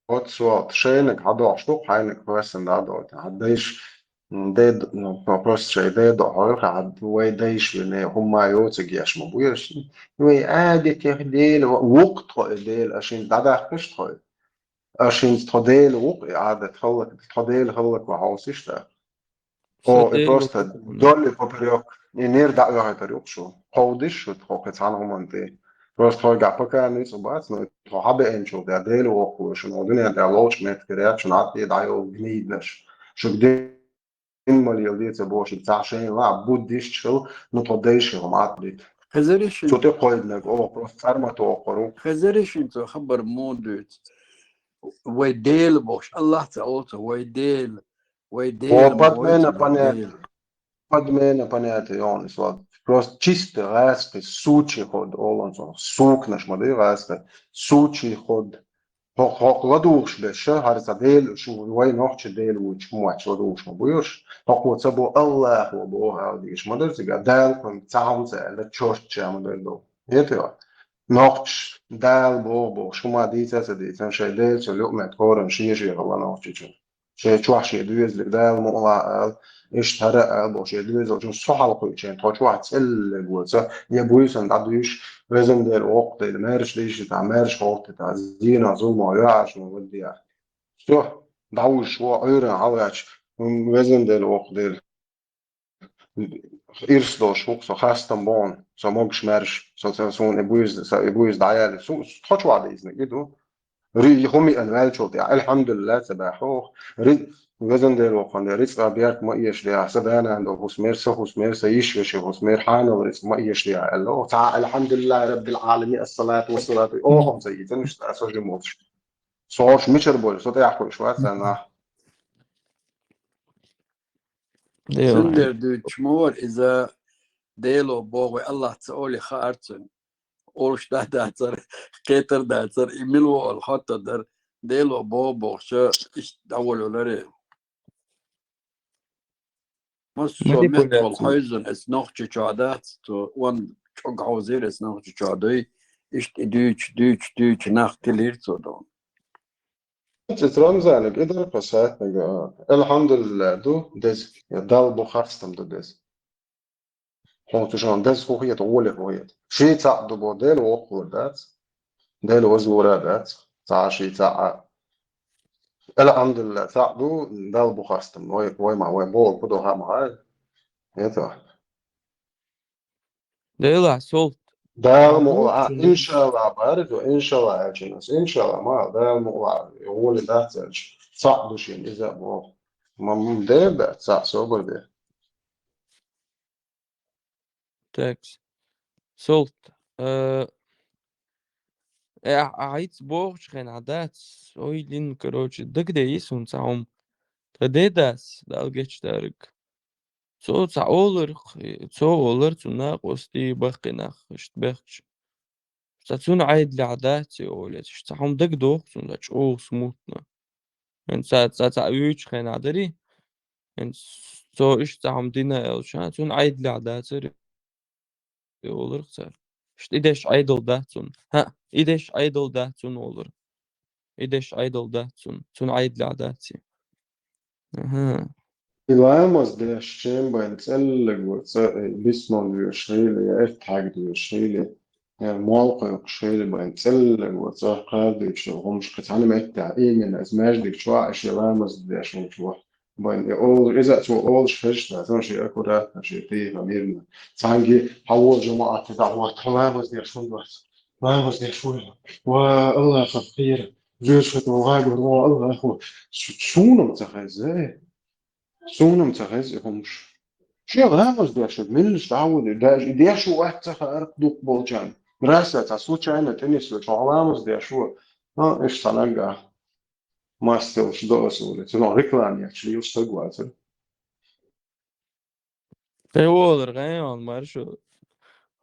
Оццо шайниг хьадохуш ду, хьайниг хӀоьссина дӀадохуьйту. Хьан дайша, м, дед-, ну, просто шайн дедо хьойла, хьан вай дайша вина, хӀумма йоцург еш ма бу ерш. Вай Ӏадатех Дела ва-, ву-кх тхо и Дела, аша хӀинца дӀадаккхаш тхо и. Аша хӀинца тхо Дела ву-кх и Ӏадат хӀаллак, тхо Дела хӀаллак ван хьовсийша тӀаккха. О, и просто вдоль и поперёк. И нер дӀа а оьхуьйтур ю-кх шу. Кховдийша шу тхо кхин цхьана хӀуманна тӀе. Просто тхойгахь пока ницкъ бац, но тхо хьабеанчул тӀе Дела воккхаве шуна, дуьнен тӀехь ловчу меттигара яц шуна Ӏад тӀе дӀайолу гниднаш. Шуьга дин ма леладе ца бохуш, цхьа шайна лаахь буддисташ хила, ну тхо дайша хӀума Ӏад дита. Хезарий шуна? Цу тӀе кхойдинарг, о, просто царма тохур ву. Хезарий шуна цо хабар муха дуьйцу? Вай Дела бохуш, Аллах ца олу цо, вай Дела. Вай О, Дела ма подмена вайца понятия. Дела. Подмена понятия йогӀу иза. Просто чисто гӀазкхи сучий ход олу цунах. Сукнаш ма ду гӀазкхи. Сучий ход. Хьо-, хьо-, ладугӀуш берш, хӀара цхьа Дела, шу вай нохча Дела вуйчу хӀуманаш ладугӀуш ма бу уьш. Хьо-, хьо ца бо Аллахо боху ала дийш ма дара цига. Дала кхуьнга цхьа хӀума ца аьлла, чорт ша ма дара ду. Хетий хьо? Нохчаш Дала боху бохуш, хӀума дийца а ца дийцина, шайн Дела цу луъмет коран шен-шен хилла нохчичун. Шен чохь шен доьзале Дала мукъалахь ала, иштта хӀара а ала боху, шен доьзалчун со хьалакхуьучу хенахь тхо чохь цӀеллиг ваца, я буьйсанна дӀадуьйш, везан Дела воккха дела, маьрша дийшийтахь, маьрша хӀоттийтахь, зенах, зуламах, йоӀаршна ваддехь. Всё, дӀавуьйш ву, Ӏуьйранна хьалагӀаьттича, везан Дела воккха дела. Ирс долуш ву-кх со, хастам боху, со могуш-маьрша, со, со, суна и буьйса, со и буьйса дӀаяьлла. Су-, тхо чохь дийцинарг и ду. Ри-, хӀума йиъна ваьллачул тӀаьхьа, алхьамдулиллахӀ ца баьхьа оха. Ри-, везан Дела воккха дела, рицкъа беркат ма эшадехьа, сан да-нана долу хӀусамера, сан хӀусамера, сан йиш-вешин хӀусамера, хьанал рицкъа ма эшадехьа аьлла оха. Цхьа алхьамдулиллахӀи раббил Ӏаламин, ассалату вассалату, оха-м ца йийцина, иштта со жима волуш. Со хӀорш мичара болу, со тӀехь кхуьуш вац, сан нах. Дела. Цундела дуьйцуш ма вара иза, Дело боху вай Аллах ца оле хаар цуьнан. Олуш да дацара, кхетар дацара, и мила ву олу хаттар дара. Дело боху бохуча, иштта дӀаволавеларе. Массо а меттахула хьойзун, эс нохча чохь дац, цо ван чӀогӀа хьовзийра эс нохча чохь дуй. Иштта и дуьйцу, дуьйцу, дуьйцу, нах тилийра цо дон. Цицу Рамзанга и дара кхо сатниг, а, алхьамдулиллахӀ ду, деза, я Далла бу хастам ду деза. Хьуна цу шуна деза хӀун хета, гӀоле хӀун хета. Ший цхьаъ ду бо, Дела воккхалур дац, Дела вазлура дац, цхьа а ший цхьаъ а. АлхьамдулиллахӀ, цхьаъ ду, Далла бу хастам, вай, вай ма, вай бохург хӀун ду хаа ма хаьа. Это. Делахь, солт. Дала мукъалахь, иншаллахӀ, бари ду, иншаллахӀ аьлча ас. ИншаллахӀ, ма, Дала мукъалахь, гӀоле дац аьлча. Цхьаъ ду шена, иза а боху. Ма, ма, дер дац, цхьа собар де. Так. Солт. Э, э, а, а хӀинца бохучу хенахь дац, ой, лин, короче, дагадеа йисун цхьа хӀума. Тхан дедас, Дала гечдарг. Цо цхьа олар, цо олар, цу накъостий баккхий нах, иштта бехкаш. Цхьа цунна Ӏедалехь дац и олуш, иштта цхьа хӀума дагадоху цунна, цхьа чӀогӀа смутно. ХӀинца цхьа, цхьа, цхьа вуьйчу хенахь дарий, хӀинца цо иштта цхьа хӀума дина аьлча, цунна Ӏедалехь дацара и олург цара. Иштта и деш Ӏедал дац цунна. ХӀаъ, и деш Ӏедал дац цунна олура. И деш Ӏедал дац цунна. Цунна Ӏедалехь дац и. Аха. И ламаз деш чен байн цӀеллаг ву цӀа, э, бисмал доьшуш хилий, я эттахьаг доьшуш хилий, я молла кхойкхуш хилий, байн цӀеллаг ву цӀа кхардуьйцуш хӀумаш кхин цхьана меттехь, именно иза маьждиг чохь а шен ламаз деш волчу ву. Байн и олуш, иза а цо олуш хезаш дац, но шен аккуратно, шен тихо, мирно. Цхьаьнгге хьан вон жамаӀат дӀахӀотта, хьо ламаз деш хӀунда вац? Ламаз деш ву. Ва Аллахах кхера. Жоьжахати ву, гӀагур ву, Аллах ву. Су-, суна-м ца хеза, э? Суна-м ца хеза и хӀумаш. Шен ламаз деш ву, меллаша дӀавоьду, даже и деш ву, вац ца хаьара дукха болчарна. Раз а цхьа случайно тӀенисвелча, хьо ламаз деш ву. Ну, иштта цхьа наггахь. Мастилш до аса улица. Ну, реклама ечу лелаш стаг вацара. Тхе волар гӀайгӀан маршо.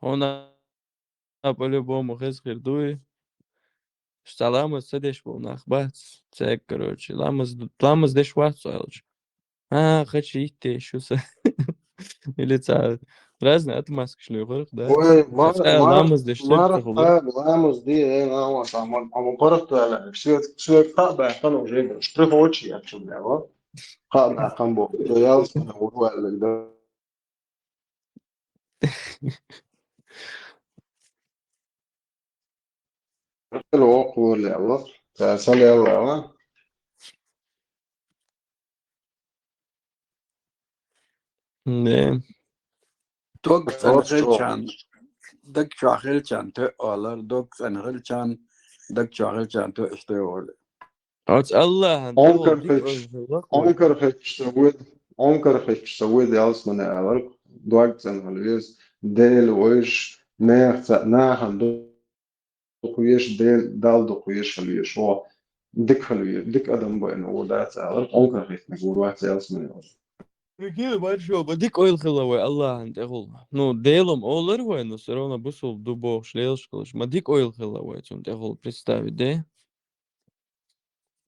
Хьуна по-любому хеза хир дуй. Цхьа ламаз ца деш болу нах бац. Цаьрга, короче, ламаз, ламаз деш вац цо аьлча. А, хача йиттеш ю сан. Или цхьа разные отмазкаш лоьхурх, да? Ой, ма-, цхьа ма-, ламаз деш ма-, ца хилла. Ламаз де, э, ламаз, а ма-, а ма паргӀатваьлла. Шоьга, шоьга кхаъ баьккхина уже, штрихочек ечу, да, во? Кхаъ баьккхина боху. Ялсмане ваьлларг, да. Хьалха воккхавар лелла. Цара ца лелла. Не. Дог цӀена хилчарна, дог чохь хилчарна тоьа олар, дог цӀена хилчарна, дог чохь хилчарна тоьа иштта йогӀур. Оцу Аллахьан тӀехула дика ойла хилла вай. Онкар хеташ ца воьду, онкар хеташ ца воьду ялсмане аларг, дог цӀена хила веза, Дела вевзаш, нехан ца, нахана дукха везаш, Дела, Далла дукха везаш хила везаш, хьо дика хила веза, дика адам байна ву дац аларг, онкар хетнарг ву вац ялсмане аларг. Прикинь, маршо, ма дика ойла хилла вай Аллахьан тӀехула. Ну, Делам олар вай, но всё равно бусулба ду бохуш лелаш хилаш. Ма дика ойла хилла вай цунна тӀехула, представить де.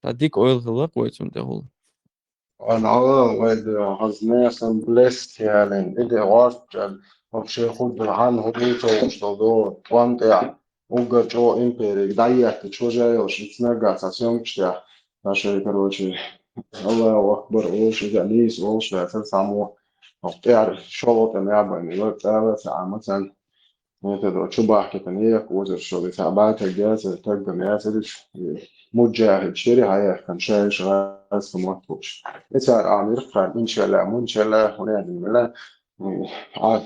Ткъа дика ойла хилла-кх вай цунна тӀехула. Вайн Аллах вай де, хаза несан блест ялин, и де гӀорт чӀаг, вообще хӀуд хьан хӀуд ца вуш долу до, тӀом тӀехь, уггар чӀогӀа империга дӀаеттачу жайалш, ицнаггахь цхьа съёмкаш тӀехь, ша, короче, Аллаху акбар олуш, иза нийса олуш ваьцара цхьаммо, тӀера шолгӀа тӀе мех байна, вара цӀала ца Ӏама царна. ХӀета до, чу бахкийтина яхка озар шо, и цхьа бӀе таг яцара, таггам яцара уьш, и муджахӀидаш яра хьаяьхкина, шайша гӀазкхийн мотт бууш. И цара Ӏамийра-кх тхайна, иншалла, муншалла, хӀун яздина мела, и, Ӏа,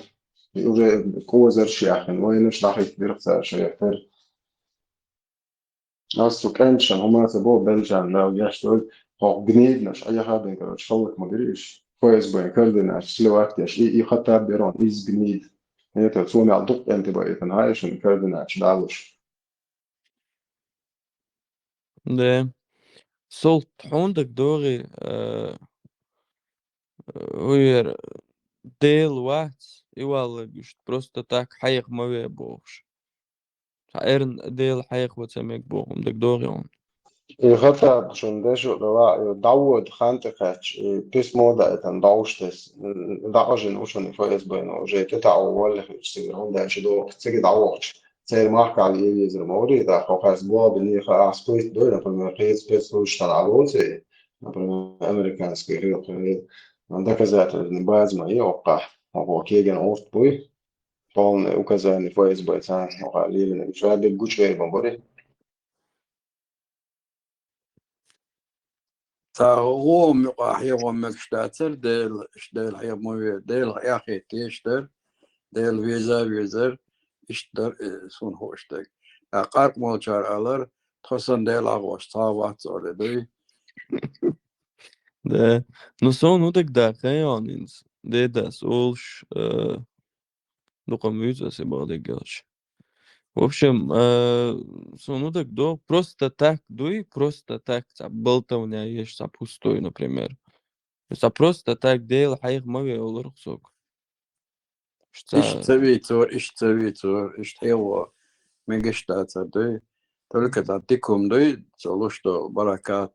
и уже кӀозарш яьхкина, вайнаш дӀахӀиттинера-кх цара шайх тера. Ас цу кӀенташна хӀума ца боху, беллачарна Дала гечдойла, хӀокху гниднаш, Ӏехабен, короче, хӀаллак ма дира уьш. ФСБ-н координаташ, сливать деш, и, и Хаттаб яра хьуна, иза гнид. ХӀета, цо мел дукха кӀентий баийтина, хьаьа шуна координаташ далуш. Да. Солт, хьуна дагадогӀий, э, э, вуьйр Дела вац, и валлаг иштта просто так хьеха ма ве бохуш. Цхьа эрна Дела хьехаво ца мега боху, хьуна дагадогӀий хьуна? И Хаттаб шуна дешо а далахь, и дӀавоьду хан тӀе кхаьчча, и письмо а даийтина, дӀовш тесна, дӀакъажина ву шуна ФСБ-но, уже тӀетаӀо воллехь уьш цигара, хӀунда аьлча доху цига дӀавахча, церан махкахь ле везар ма варий, тӀаккха хьо хас болх бина хаахь, список дой, например, кхечу спецслужбашна дӀалоцу и, например, американский хилла, доказательная база ма ю оккхахь, хьо кеган гӀурт буй, полное указание ФСБ царна, хьо лелийнарг, ша дерг гучуэр ма барий. Цхьа гӀо муьтӀахь хьехо мегаш дацара, Дела, Дела хьеха ма ве, Дела хьехийта дезаш дара, Дела веза а везара, иштта дара, э, суна хууш дерг. ТӀаккха къаркъа молчара алара, тхо санна Дела хьахош цхьа а вац олий дуй. Да. Ну, со ну так да, хай он инс. Де да, солш, э, дукха муьйца се бага дегелш. В общем, э, со ну так до, просто так дуй, просто так, ца болтовня еш, ца пустой, например. Ца просто так дел, хайх ма ве олар сок. Иштта ца вийцур, иштта ца вийцур, иштта хьево мегаш дац ца дуй. Только ца тикум дуй, ца луш до баракат.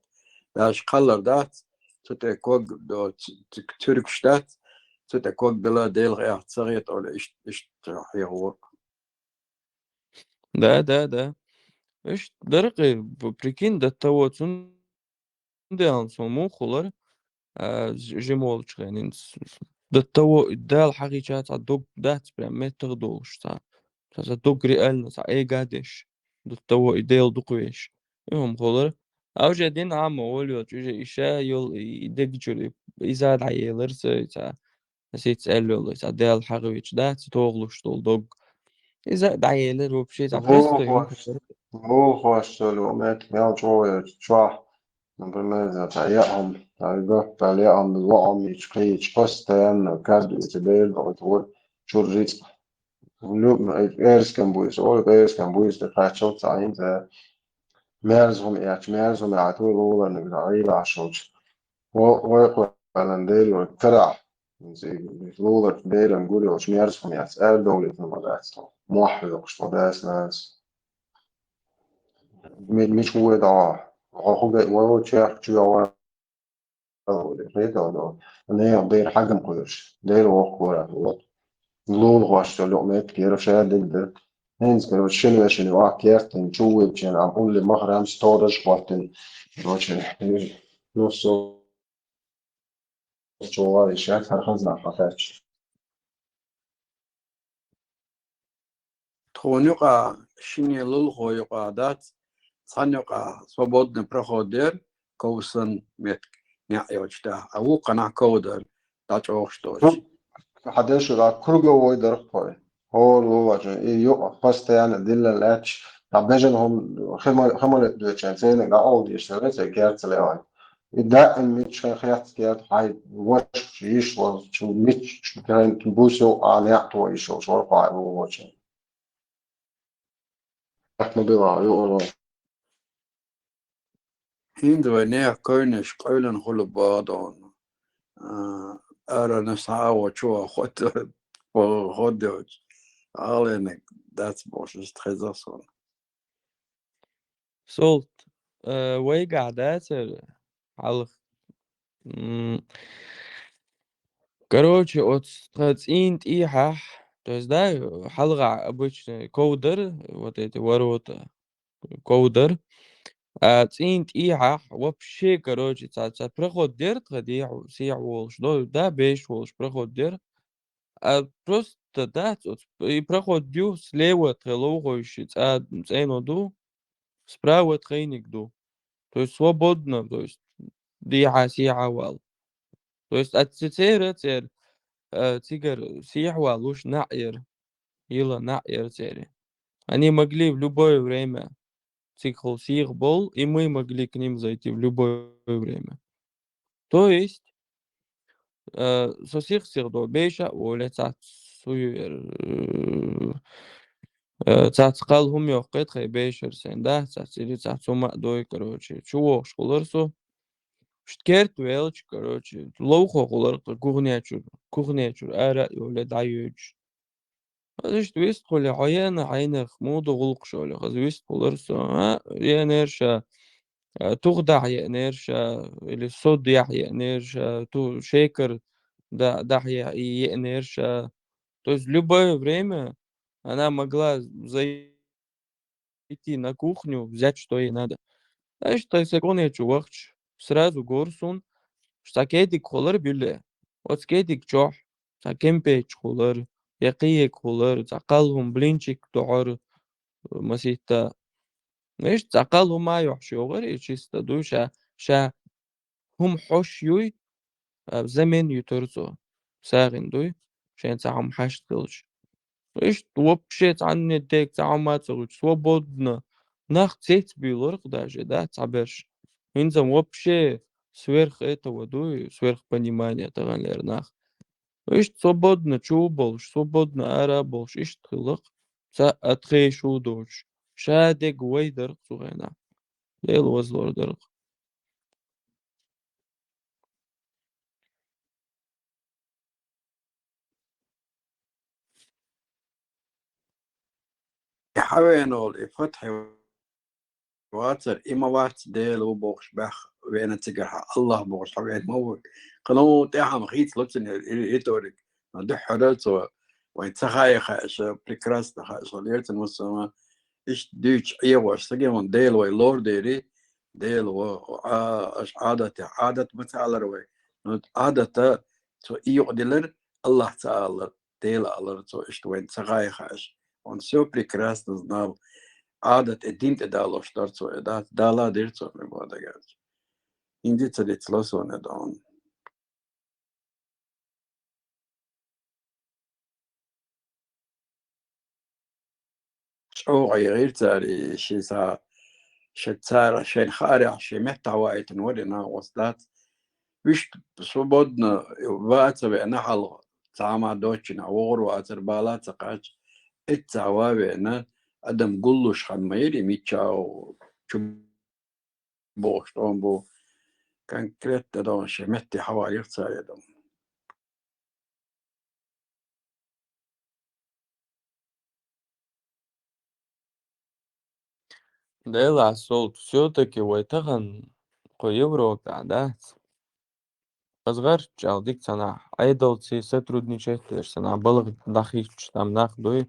Даш кхаллар дац, цу тӀе ког до, ц-, ц-, цуьргаш дац, цу тӀе ког дала Делах эхь ца гӀет, ола иштта, иштта хьево. Да, да, да. Иштта даркъе, п-, прикинь, до того цун Делан со мух хулар, а, ж-, жим волчу хенин с-, с-, до того и Дала хьагӀийча цхьа дог дац, прям меттах долуш цхьа. Цхьа, цхьа дог реально, цхьа эга деш. До того и Дела дукха веш. И хӀума хулар. А уже дин Ӏама волу йолчу, уже иша йол и, и дег чуьра, и, иза дӀаелар ца, и цхьа. Сиц аьлла йолу, цхьа Дела хьагӀийча дац, и тохалуш долу дог. Иза дӀаелар вообще, цхьа просто хӀума хулар. Вовхош цо луъмет мел чӀогӀа йоцу чохь, например, иза цхьа яа хӀума, цхьа гаппал яа хӀума, лоӀам йича, кхийча, постоянно кад вица бер бакъа тур, чур рицкъ. Луъма, э, эрскан буйса, ой, эрскан буйса, тӀе кхаччалц цхьа хӀинца мерза хӀума эцча, мерза хӀума яа тур луларниг дӀа гӀийла Ӏаш волчу. Во-, вай кхоьллина дер йолу карахь, иза луларчу деран гур йолчу мерза хӀума яц, аьрдовлийтина ма дац тхо. Мохь хьоькхуш тхо дас-нанас. Ми-, мича вуй дӀа? Хьо хӀу гай вай ву чехка чу йогӀу? Хетал до. Нехан дера хьагам кхоьруш. Дера воккхура. Вот. Лулахошца луъмет кера ша диг дара. ХӀинца, короче, шина вешина ваха кертина, чу вуьйчина, ам улли махрам сторож хӀоттина. Короче, ну, со чугӀа и шаьш хӀара хазна хьакхаьчча. Тхуна юкъа шинне лулахо юкъа дац, цхьана юкъа свободный проход дера, ковсан метка неӀ йоцуш да, а вукханахь ков дара, дӀачӀогӀуш доцуш. Хьан дешара круговой дара кхой. ХӀора лулачун, и юкъа постоянно диллина лаьтташ, дӀа бежан хӀума хи ма-, хи малет доьчун, церниг дӀа олдийш ца веций, керца леван. И даим миччахьа хетта керта хьайн ваша йиш волчу, миччахьа бусел а неӀ то йиш волчу вара хьайн ву вочун. Ахма била юура. ХӀинца вай нехан койнаш къевлина хуьлу боху дона. А, арана схьа а гӀо чу а хӀотта, хӀотта йоцу. Аланиг дац бохуш, иштта хеза суна. Солт, э, вайгахь дацара хьалха. М, короче, оцу тхан цӀийн тӀехьахь, то есть, да, хьалха обычно ков дара, вот эти ворота, ков дара. А цӀийн тӀехьахь вообще, короче, ца, ца проход дера тхан дехьа, сехьа волуш, до-, да, беш волуш проход дера. А просто дац оцу, и проход ю, слева тхайн ловхойши цӀа-, цӀено ду, справа тхайниг ду. То есть свободно, то есть дехьа, сехьа вал. То есть а ц-, цера, цер, э, цигара сехьа валуш наӀ яра, йила наӀ яра церан. Они могли в любое время цига хила сиха болу, и мы могли к ним зайти в любое время. То есть, э, со сих-сих до беша а воле цац суювер, э, цац кхал хӀума йохкхе тхай бешар сен, да, цац или цац хӀума а дой, короче, чу вохуш хулар со. Шт керт велч, короче, ловхо хулар кухня чур, кухня чур ара а йоле дӀайоьдуш. Хаза иштта вистхуьле, хьо еана хьайнах, муха ду гӀуллакхаш оле, хаза вистхулар со, а, еанера ша, а, тух дахьа еанера ша, или со дахьа еанера ша, ту-, шекар да-, дахьа е-, еанера ша. То есть любое время она могла зайти на кухню, взять, что ей надо. Знаешь, так секундочку вахча, сразу гор сун, цхьа кедиг хулар биле. Оцу кедиг чохь цхьа кемпетча хулар, я кхиек хулар, цхьа кхалхум блинчик дохьор, маситта. Знаешь, цхьа кхалхум а йохьуш йогӀар, и чисто дуй ша, ша хӀума хьош юй, а, взамен ютур цо. СагӀина дуй, шен цхьа хӀума хьашт хилча. Иштта вообще цхьанне дег цхьа хӀума а ца хуьлуш, свободно. Нах цец буьйлурх даже, да, цхьаберш. ХӀинца вообще сверх этого дуй, сверхпонимание таханлера нах. Иштта свободно чу болуш, свободно ара болуш, иштта хилла-кх. Цхьа а тхе шу доцуш, ша дерг вай дара-кх цу хенахь. Дела вазлур дара-кх. И хьавеана волу и Фатхьи вацара, и ма вац Дела ву бохуш баьхна веана цигахь, Аллах бохуш хьавеана ма ву. Кхана тӀаьхьа хийцало цуьнан и, и риторика. Но дуьххьара цо вайн ца хаьа хаьа, ша прекрасно хаьа, ша лерцина массо а. Иштта дуьйцуш Ӏехош стаге ван Дела вай лор дери, Дела ву, а, аша Ӏадат, Ӏадат ма ца алара вай. Но Ӏадата цо и юкъа дилар, Аллах ца алар, Дела алар цо, иштта вайн ца хаьа хаьа. Он всё прекрасно знал. Ӏадат э дин тӀе далош дара цо, э дац, дала дира цо, мегадагар. ХӀинца ца дицло суна дан. ЧӀогӀа гӀийгӀира цара и ши са, ши цара шайна хаарехь, ши меттахь ваийтина вара и нагӀост дац. Вуьшта свободно ваца веана хьалха, цхьа а ма доцчина вогӀур вацара бала а ца кхаьчча, эццахь ван веана, адам гуллуш хан ма йира и миччахь чу бохуш тӀом бу. Конкретно дон ши метте хьавалийра цара я дон. Делахь сол, всё-таки вай тахана кху Европехь дац. Хаза гӀертачу аьлла дика санахь, Ӏедалций сотрудничать деш санахь, балха дӀахийтча там нах дуй.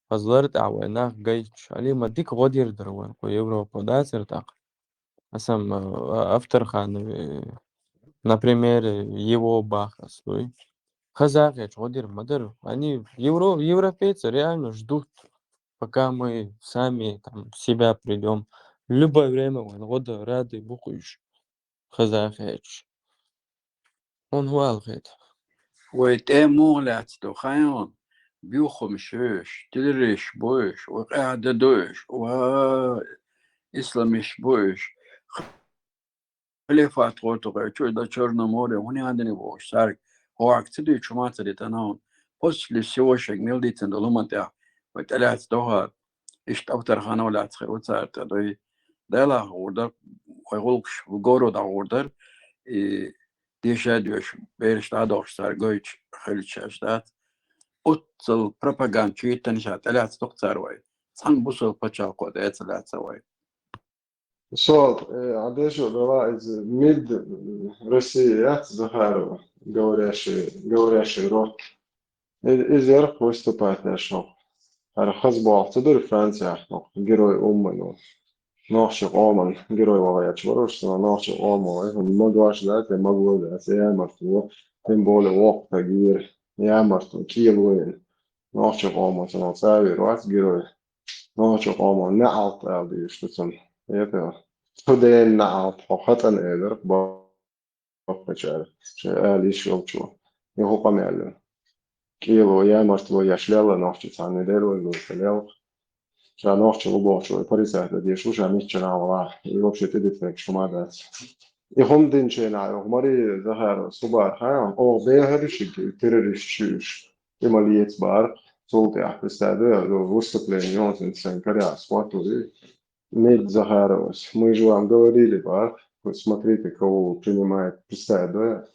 Хаза лар тӀехь вай нах гайтча, Алима дика гӀо дийр дара вайн кху Европа дацара тӀаккха. Асан, а, Авторханове, на примере его бах ас дуй. Хаза хеташ гӀо дийр ма дара. Они евро-, европейцы реально ждут, пока мы сами там в себя придём. Любое время вайн гӀо дан рады бу-кх уьш. Хаза хеташ. Хьуна хӀун аьлла хета? Вай тӀе муха лаьцна ду, хаьий хьуна? Бухамаш бу уьш, террористаш бу уьш, вай къаьхьа дан ду уьш, ва исламисташ бу уьш. Халифат гӀорту кхечу дан Черное море, хӀун яндина бохуш, цаьрга хӀокху ца дуьйцу хӀума ца дитана хьуна. После всего шайга мел дийцина долу хӀуманна тӀехь вай тӀелаьцна дохар. Иштта Авторханов лаьцна хир ву цара тӀе дуй. Делахь гӀур дара, вай гӀуллакхаш, городахь гӀур дара, и деша а доьшу, бераш дӀа а дохуш цара гойтуш хилча шаьш дац. Оццул пропаганда чу йиттина ша тӀелаьцна ду-кх цара вай. Цхьана бусалба пачхьалкхо тӀе а ца лаьцна вай. Сол, э, Ӏа дешо дала иза МИД России яц Захарова, говорящий, говорящий рот. И-, иза яра-кх выступать деш хӀокху. ХӀара хаза болх ца дара Францехь хӀокху герой уммано. Нохчийн къоман герой ваха ечу вара уьш, но нохчийн къомо вай хӀума магош дац, я маго дац, я ямартло, тем более воккха стаг вера, ямартло, кӀело йина. Нохчийн къомо цунах цӀа а вийр вац герой. Нохчийн къоман неӀалт ала дезаш ду цунна. Это, цу дена неӀалт, хьо хатӀана элира-кх бохучара, шайн ала йиш йолчо. И хӀун къамел ю? КӀело, ямартло еш лелла нохчо цхьанна дера вай луьйта лелла. Ша нохчо ву бохучо вай порицать дан дезаш ву, ша миччанхьа валахь. И вообще тӀедитинарг хӀума дац. И хӀума динчу хенахь, оха Мария Захарова Субарха, оха бехара шига террористаш ю уьш. И ма леца бара, цул тӀаьхьа представь, выступление, он сайн карахь схватывает. МИД Захаровас: «Мы же вам говорили, бах, вот смотрите, кого вы принимаете». Представь, да?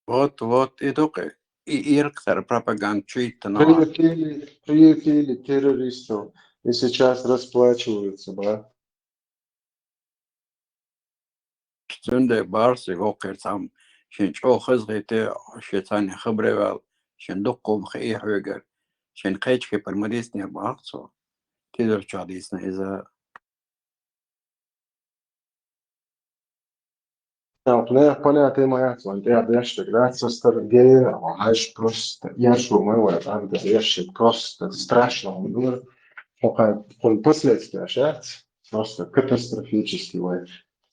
Вот, вот, и только и иркхар пропаганда чуйттана. Приютили, приютили террористов. И сейчас расплачиваются, бах. Цуьнан бархӀ сига хӀокхуьра цхьамма шен чӀогӀа хазахийта, шен цхьанна хабаре ваьлла, шен дуккха хӀума хиий хьоьгара, шен кхечу кепара ма дийцинера боху цо. Тизар чохь дийцина иза. Так, ну, понятие моя, вайн тӀехь деш дерг дац, со стар гера, хьажа просто, я шу мой вай, там, да, я ши просто страшно, он говорит, пока он последствия, а щас просто катастрофический вай.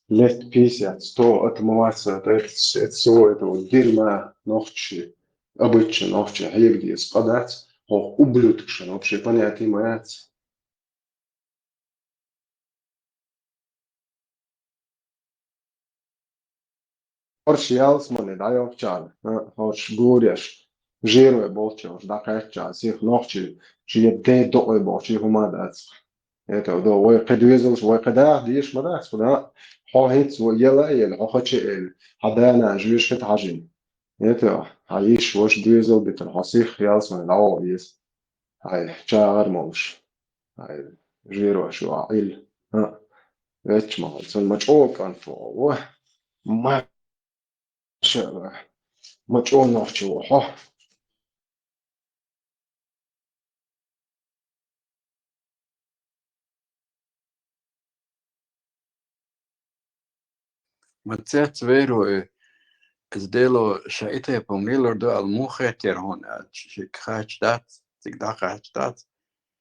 Лет пятьдесят, сто отмываться от, от, от всего этого дерьма, нохчи, обычно нохчи, хьега деза, къа дац, хӀокху ублюдкашна вообще понятие ма яц. хӀорш ялсмане дӀайохчарна, а, хӀорш гуреш, жерой болча, хӀорш дӀакхаьчча, сих нохчий, шен де докъой болчий хӀума дац. Это, да, вай кхы доьзалш, вай кхы даха деш ма дац, кхы да, хьо хӀинца вай ела а ела, хьо хача а ела, хьа дана жуьш хӀета хьажин. Это, хьа йиш ваша доьзал битар, хьо сих ялсмане дӀавола веза. Хьай, чагӀар молуш. Хьай, жуьрош ю, а, Ӏил. А, вецча ма хьо, цун ма чӀогӀа кӀант ву, ва. Ма Ша, ма чӀогӀа нохчо ву хьо. Ма цец вер ву и, иза Дело ша и тайпа милар ду аьлла муха хеттера хьуна аьлча, ши кхача дац, цига дӀакхача дац.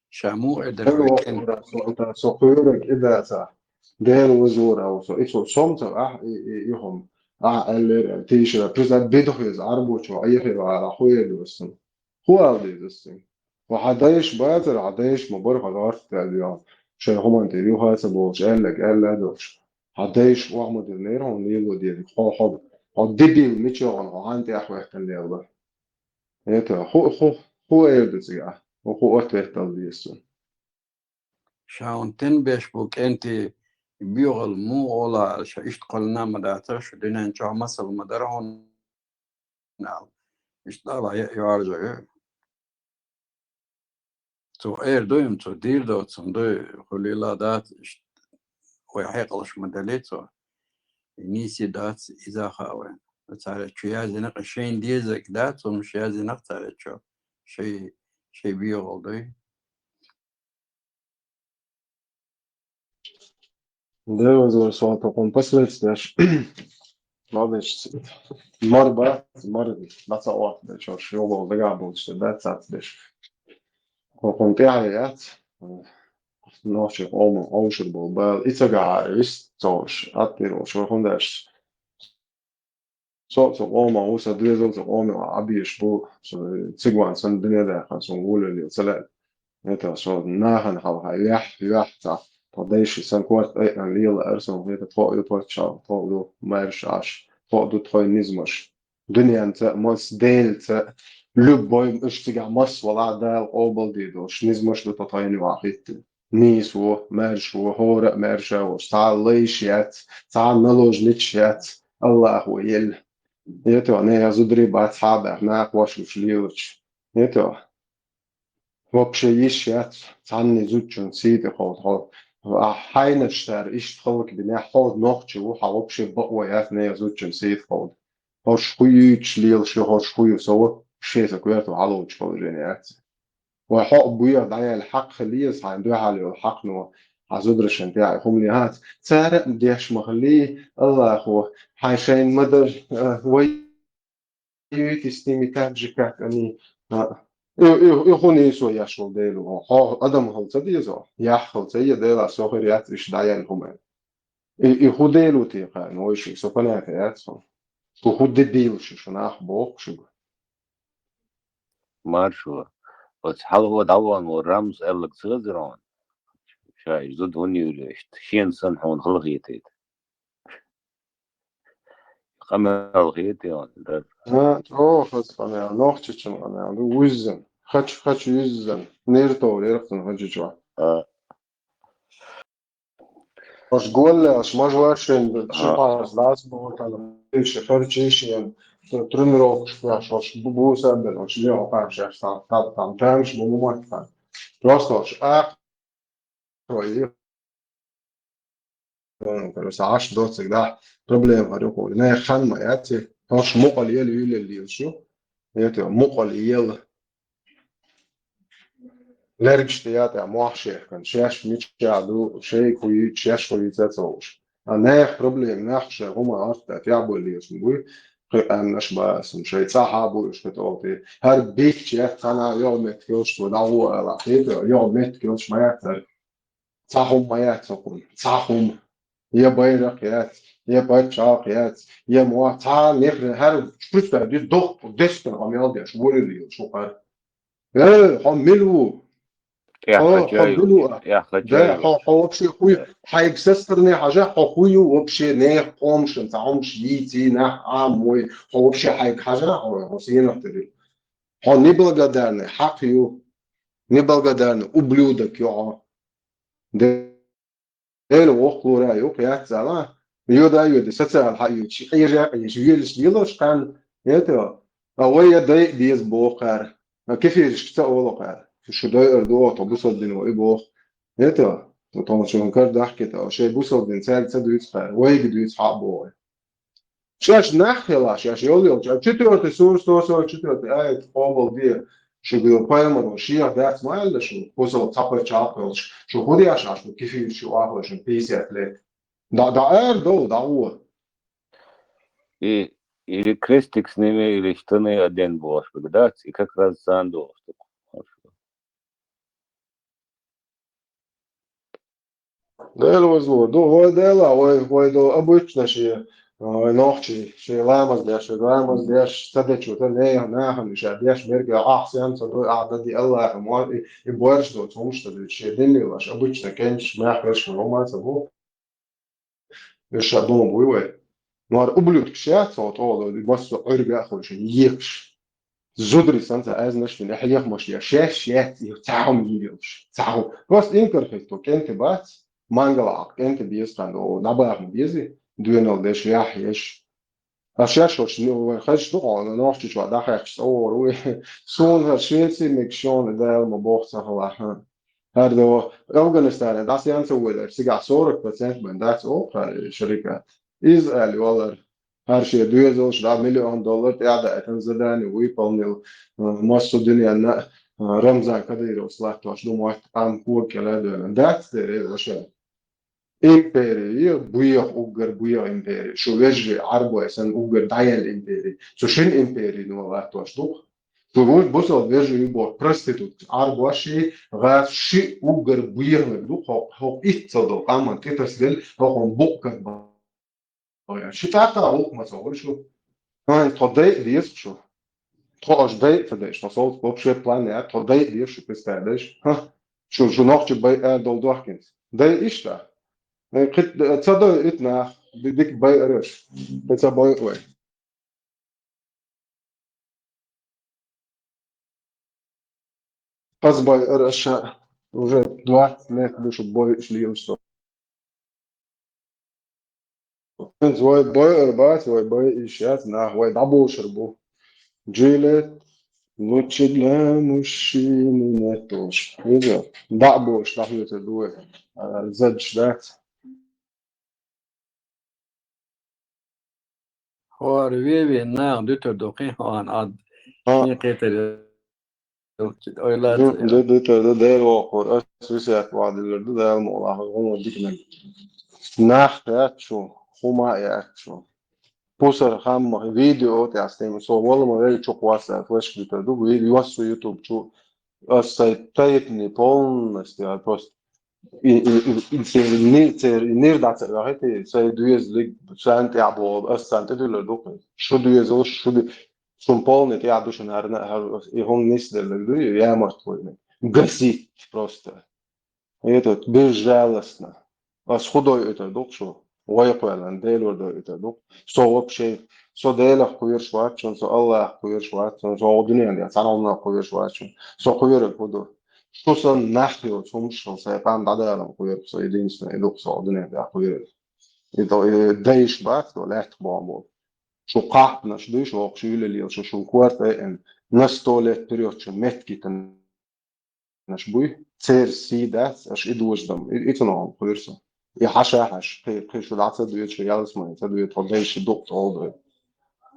Ша муха э дерг Дала векъина. Воккхура, со, со кхуьйраг и даца. Дела вазура ву со. И цо сомца ахь, и, и, и хӀума. Ахь аьллера, аьлла, тийшара. Приза бедух веза, Ӏарбочо, Ӏехе вара, ху эр ву сан. Ху ала деза сан. Ва хьа дайш бацара, хьа дайш ма бара, хьа гӀорта аьлла йола. Шайн хӀуманна тӀе юха ца болуш, аьллаг, аьлла а долуш. Хьа дайш охьа ма диллинера хьуна лело деза. Хьо, хьо, хьо дебил мича вахана, хьо хьан тӀехь вехкан лелла. Это, ху, ху, ху эр ду цига? Ху, ху ответ дала деза цунна. Ша хьуна тен беш бу кӀентий, боьхалла муха ола аьлла, ша иштта кхоьллина ма дацара, шу дуьнен чохь масал ма дара хьуна аьлла. Иштта ала е-, йоаржа ю. Цо эр ду, им цо дийр доцун ду, хуьлийла дац, иштта вай хьекъалш ма дали цо. И нийса дац, иза а хаьа вайн. Цара чу яздинарг шайна дезарг дац, хӀумаш яздинарг цара чу. Шай, шай боьхалла дуй. Да, возможно, со током последствияш. Молодец. Мар бац, мар бац, а вот, да, чё ж, ёло, дага был, что, да, цац, деш. Кокон тяхе яц. Нохчи ома, оушир бол, бал, и цагаха, ис, цош, аттир, ош, вахундаш. Со, со къоман ву, сан доьзал сан къоман Ӏабеш бу, со цигван сан дуьне даьккхина, сон вулале ца лаьа. Это со нахана хьалха, яхь, яхь ца. Тхо дайши сан корта айъан лела ар сон, это тхо ю паччахь, тхо ю маьрша Ӏаш, тхо ду тхойн низмаш. Дуьненца, мас, Делаца, любой, уьш цигахь мас вала Дала къобалдийр долуш, низмаш ду тхо тхайна юкъахь хӀиттина. Нийса ву, маьрша ву, хӀора а маьрша ву, цхьа а лайш яц, цхьа а наложничаш яц, Аллахо елла. Ето, нехан зударий бац хьа а баьхна, накха вошуш лелачу. Ето, вообще йиш яц, цхьанне зудчун сий тӀе кховда хьо. А хьайнаш цара иштта халкъ бинехь, хьо нохчи ву, хьан вообще бакъо яц нехан зудчун сий тӀе кховда. ХӀорш хӀу юьйцуш лелаш ю, хӀорш хӀу ю со, шеца коьрта хьалучу положение яц. Вай хьо а буьйха дӀаяьлла хьакъ хила еза, хьайна дуьхьал йолу хьакъ но, хьан зударшна тӀехь хӀума лехьац. Цара а деш ма хилий, Аллахо, хьайн шайна ма дар, а, вай юьйту с ними так же, как они. А, и, и, и хӀу нийсо еш волу Дела ву. Хьо адам хила ца дезо, яхь хила ца е Дела, со хир яц иштта дӀаяьлла хӀума. И, и хӀу Дела ву те кхарна, вайшиъ, со понятие яц хьуна. Шу хӀу дебилаш ю, шу нах боху шуьга. Маршо, оцу хьалхо дӀавахана волу Рамза аьлларг ца хезара хьуна? Ша и зуда хӀунда юьйлу иштта? Шена санна хьуна хала хетийта. Къамел хетий хьуна, дара? А, чӀогӀа хаза къамел, нохчичун къамел ду, вуьззина. Хача, хача вуьззина. Нертов лерхна хача чохь. А. Ош голлаьлаш, мажор шайн Ага. шипас лас бохуртана, ши харчи шен, тренировкаш кхаш, ош бу-, буса бен, ош лео кхаш, ош там, там, там, тамаш бу мумат там. Просто ош ах, ой, короче, аш доцик, да, проблема, говорю, хули. Не, хан ма яци, ош мукъал ел, юлел лил шу. Это, мукъал ел. Лергаш тӀе ятӀа мохь шехкан, шаьш мичахь ду, шайга хӀу йийца, шаьш хӀу йийца ца хууш. А нехан проблема, нах шайн хӀума орта тӀехь боллиеш буй, кхин къаьмнаш бацун, шайн цӀахь а бу уьш кхин тӀолти. ХӀара бихча яц, цхьана йогӀу меттиг йолуш бу, дӀагӀо ала, хета, йогӀу меттиг йолуш ма яц хӀара. Цхьа хӀума ма яц хӀокхунна, цхьа хӀума. Я байракх яц, я пачхьалкх яц, я мо цхьа нехра хӀара шуьца дуьйцу дохку дескан къамел деш, вуьрхӀилла йолуш хӀу хӀара. Э, хьо мила ву? О, хьо хьо ю, бу а. Да, хьо, хьо вообще хуй, хьайга со стороны хьажа, хьо хуй ю вообще, нехан къомашна цхьа хӀумаш йийций, нах Ӏамой, хьо вообще хьайга хьажа, хьо, хьо сенах тера ю. Хьо неблагодарный хьакъ ю, неблагодарный ублюдок ю хьо. Дела воккхалора юкъ яц ала, йода йода социал хьа ю, чи къежа къежа, велаш лелаш кхан, это, а вай я дай деза бохар, а кефиришка ца оло кхар. Шу дай ар ду, то бусалдин вай бох. Это, то тон шун кар дахкета, шей бусалдин царь ца дуйц кхар, вайга дуйц хьа бохар. Шаьш нах хила, шаьш йол йолча. Четвёртый сура, сто сорок четвёртый аят, къобал де, шу бил пайхамар, шех дац ма аьлла шу, кусал цхьа паччахь йолча. Шу худа яшаш, шу кефир шу ахуй, шу пятьдесят лет. Да, да, эр дол, да, у. И, или крестик сними, или штаны одень, бошка, да, и как раз сандуш. Дела вазло, ду, вай Дела, вай, вай ду обычно ши, а, вай нохчи, ши ламаз деш, ши ламаз деш, садачу, та не, нахам, ша деш, мерка, ах, сям, са ду, ах, дади, Аллах, мо, и, и борщ ду, цумш, та ду, ши дин лаш, обычно кенш, мах, веш, роман, са бу. Веш, ша дом буй вай. Ну, ар ублюдки ша, цо, то, ду, массу, урга, хойшин, екш. Зудри санца аз нашвин, ахьех машья, шеш, шеш, и цаум йилш, цаум. Просто инкар хетто, кенте бац, мангала, кенте без хан, о, набах ма бези, дуэнал деш, яхь, еш. А шеш, ош, ну, хаш, ну, о, нохчи чуа, да, хаш, о, руи. Сон, ха, Швеция, мекшон, да, ма бох, сахала, ха. Хар до Афганистане, да, сянца уйла, сига сорок процент бен, да, о, ха, шарика. Из али, валар. Хар ши дуэзалш да миллион доллар тӀаьхьа даьтан задание выполнил, э, массу дунен, э, Рамзан Кадыров слаттош ду мотт ам кур кела дона. Дац дерел аша. Империя, буях уггар буях империя. Шу вежи арбой сан уггар даял империя. Цу шин империя ну латтош дух. Цу вуж бусал вежи юбо проститут. Арбаши газ ши уггар буях дух. Хо, хо иццал до каман тетас гел, хо хо буккан ба. Ой, а ши тӀаккха гӀуллакх ма ца хуьлу шу. Ай, тхо дайа деза шу. Тхо аш дайа ца дайш, тхо сол вообще план яц, тхо дайа деза шу, представляешь? Ха, шу, шу нохчи бай а дол дохкинс. Дайа иштта. Ай, кхит, ца дой ит нах, ди-, дик бай араш. Ди ца бой ой. Аз бой ар аша уже двадцать лет душу бой иш лийлаш со. Вай бой ар бац, вай бой иш яц, нах вай дӀабошар бу. Жилет лучше для мужчины не то ж. Видел? ДӀабош, дӀахьоьцар ду вай. А, задж дац. ХӀора веве нах дуьтар ду кхин хьона Ӏад. Хьо. Кхин кхетар ой лаца. Ду, ду, дуьтар ду, Дела воккхур, ас висет вадилар ду, Дела мукъалахь, гӀуно дикнаг. Нах яц шу, хӀума яц шу. Пусар хамма, видео тӀе ас тема, со валла ма вей чу кхоссар, флешка дуьтар ду, ви-, йоссу YouTube чу, ас сай тайпни полностью, а просто и, и, и, и цер ни-, цер нир дац а вахити, сай дуьзлиг, сан тӀе бо, ас сан тӀе дуьллар дукха. Шу дуьзал, шу ду-, шун полный тӀе ду шун арна, хар, и хун нис деллаг ду, я морт хуйни. Гасить просто. Этот, безжалостно. Ас худой это дух шу. Вай кхоьлан, Делор дой это дух. Со вообще, со Делах кхоьрш вачун, со Аллах кхоьрш вачун, со дуьнен я, сан Аллах кхоьрш вачун. Со кхоьрак худу. Шу сан нах йоцу хӀумашал сай къам дӀадалам кхоьру со, единственное, и ду-кх со дунен тӀехь кхоьру. И до, и дайш бац, до лаьттах боху боху. Шу кхахпанаш дуй, шу вокхуш юьлалел, шу шун корта ээн, на сто лет вперёд шу меттигитанаш буй, церан сий дац, аша и дождам, и, и цунах кхоьру со. И хьаша хьаш, кхи, кхи шу дӀа ца дуьйцу, шу ялсамане ца дуьйцу, тхо дайша дукъ тӀе олу дой.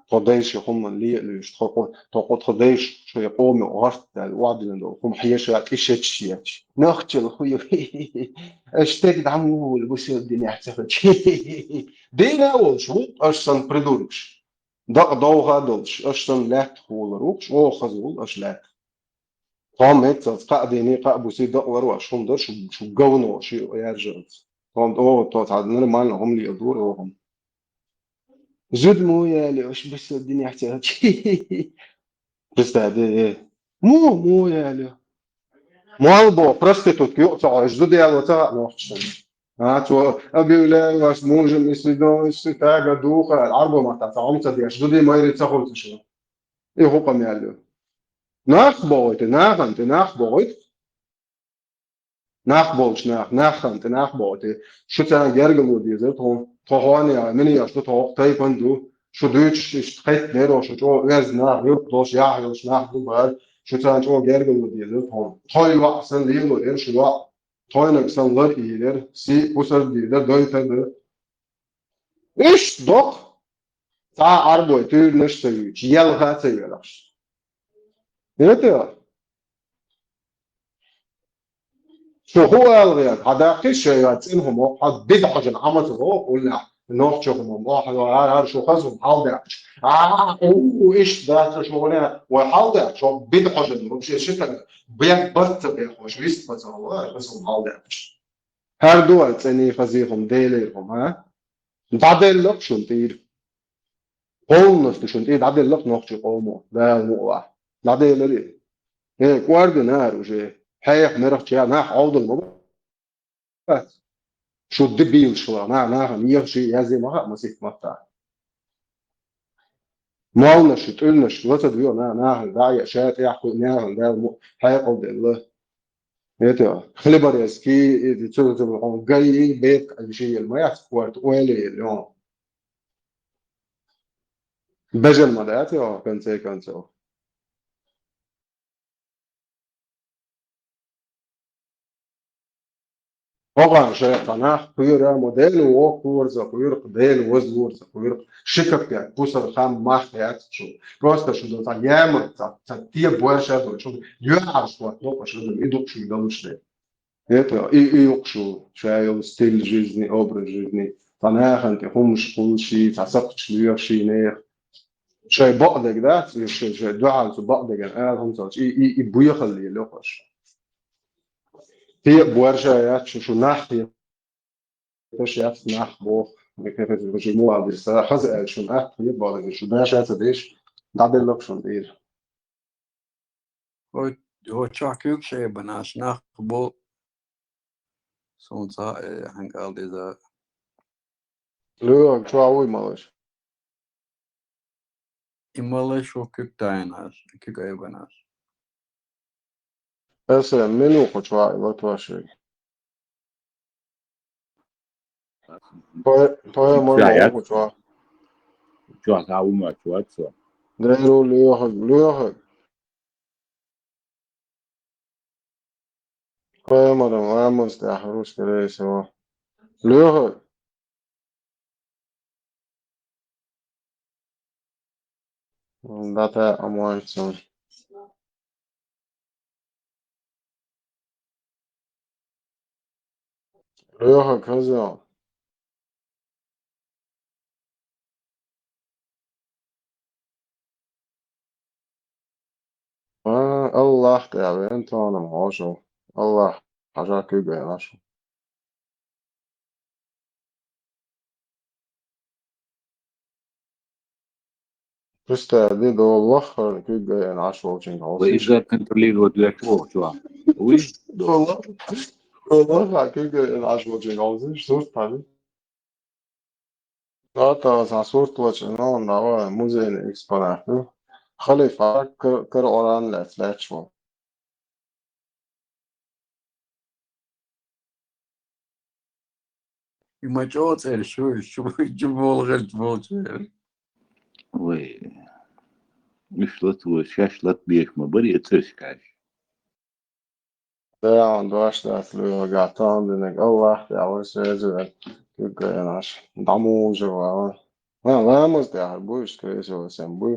Тхо дайша хӀуманна ле а луьйш, тхо, тхо, тхо, тхо дайша шайн къоме гӀорт даьлла, охьадиллина долу хӀума хьеша, тӀе шечаш ечаш. Нохчалла хуй ю. Аша стеган дӀа муха вуьйлу, бусалба динехь ца хилча. Дийна а волуш ву, аша санна придуркаш. Дакъа довха а долуш, аша санна лаьттах волар ву, оха хаза волу аша лаьттах. Тхьо метталц кхаа дийне, кхаа бусе дакъалар ваш хӀума дара, шу, шу говно, шу яржалц. Тхьо, о, тхо цхьа нормально хӀума леладора оха. Зуьд муха яьлла, аша бусалба динехь ца хилча. Представь, э, э. Муха, муха яьлла? Мол бо, проститутка юкъа ца хьожуш, зуда яло ца хаьа нохчашна. А, цо объявляю вас мужем и свидетельствую, тага духа, Ӏарбой маттахь цхьа хӀума ца деш, зудий майрий ца хуьлу ца шуна. И хӀу къамел ю. Нах бохуьйту, нахана тӀе нах бохуьйту. Нах болчу нах, нахана тӀе нах бохуьйту. Шу царна гергало дезара тхуна. Тхо хьоне а, мини а шу тхо хӀокху тайпана ду. Шу дуьйцуш иштта хеттинера шу чӀогӀа оьзда нах, юрт долуш, яхь йолуш нах ду бара. Шу царна чӀогӀа гергало дезара тхуна. Тхой йоӀ санна лело яра шу йоӀ. Тхойнаг санна лар ийр яра. Сий а, пусар а дийр дара, дойтар дара. Иштта доккха цхьа а Ӏарбой туьйранаш а ца юьйцуш, елха а ца йоьлхуш. ХӀета? Шу хӀу ала гӀерта? Хьан даккхий шайн цӀена хӀума, хьан бида хьожана Ӏамаца гӀо, уллехь, нохча хӀума, охьа, хьара, хьара, шу хаза хӀума хьалдаьккхича. А, у, иштта дац шу гӀо, вай хьалдаьккхича, хьо бида хьожана, вообще ши таг, бен бац ца бехаш, вист бац ца гӀо, хаза хӀума хьалдаьккхича. ХӀара ду вай цӀений хазий хӀума, Делера хӀума, а? ДӀаделла-кх шуна тӀера. Полностью шуна тӀера дӀаделла-кх нохчийн къомо, Дала мукъалахь. ДӀаделира и. Э, кӀордина ара уже. Хьеха мерах ча нах Ӏовдал ма бац. Шу дебилаш хилла, нах, нахана ехаш язъе ма хаьа масийтта маттахь. Молланаш, тӀуьлланаш, ла ца доьгӀу, на, нахана дӀа а яа, ша тӀехь кху нахана Дала мо-, хьекъал делла. Это, Хлеборезский, и цу, цу, он, ГАИ, бепиг, а, ши ел ма яц, корта, ойла ел, он. Бежан ма дац, в конце концов. Хьо гӀан шайх нах кхоьру, мо Дела воккхалора ца кхоьру, Дела вазлора ца кхоьру, ши капек пусар хам мах яц шу. Просто шу ду цхьа ямарта, цхьа, цхьа те боьрша ду, шу юьхьӀаьржа хӀоттало шу ду, и ду шу далуш де. Это, и, и юкъа шу, ша йолу стиль жизни, образ жизни, цхьа нахана тӀе хӀумаш кхуллуший, цхьа сакхташ лоьхуший нехан. Шайн бакъдерг дац, и шайн, шайн дуьхьал цу бакъдерг ала хӀума ца хилча, и, и, и боьхалла лело аша. Те а боьрша яц шу, шу нах те, аш яц нах боху. Шу муха дийр, сан хаза аьлла шуна атта хета боху, шу даша ца деш, дӀаделла-кх шуна тӀера. ХӀо, хӀо чохь куьйгаш айбанаш нах бу. Суна цхьа а, э, хьан кӀал деза. Лоьхург чохь вуй малаш? И малаш ву куьг тайнаш, куьг айбанаш. Аса мила ву кху чохь и латоший? Пой-, пой, ма Ша ву яц? Кху чохь. Чохь цхьа ву ма чохь цо. Деру лоьхург, лоьхург. Пой, ма дам, ламаз тӀехь русский рейс ву. Лоьхург. ДӀатаьӀа ма вац цунна. Лоьхург хаза. А, Аллах тӀехь вен тхуна хьожу. Аллах хьажа куьг айна шу. Представь, ди долу лаххара куьг айна Ӏаш волчуьнга хьовсийша. Иза контролировать веш ву чохь. Вуй? Долу лаххара куьг айна Ӏаш волчуьнга хьовсийша, сурт хьажа. ТӀаккха цхьа сурт лачкъийна, давай, музейный экспонат ду. Халифа кар-, Коран лаьцна лаьтташ волу. И ма чӀогӀа цӀераш ю, шу, шу болу гӀерта болчу. Вай, уьш лата вай, шаьш лата беш ма барий и цӀераш кхаьш. Дала дош дац лоьхургахь тахана динарг, Аллах тӀехь вай связи вен, куьг айна Ӏаш, дӀа мужа ван. Ха, ламаз тӀехь буй, скорее всего, сен буй.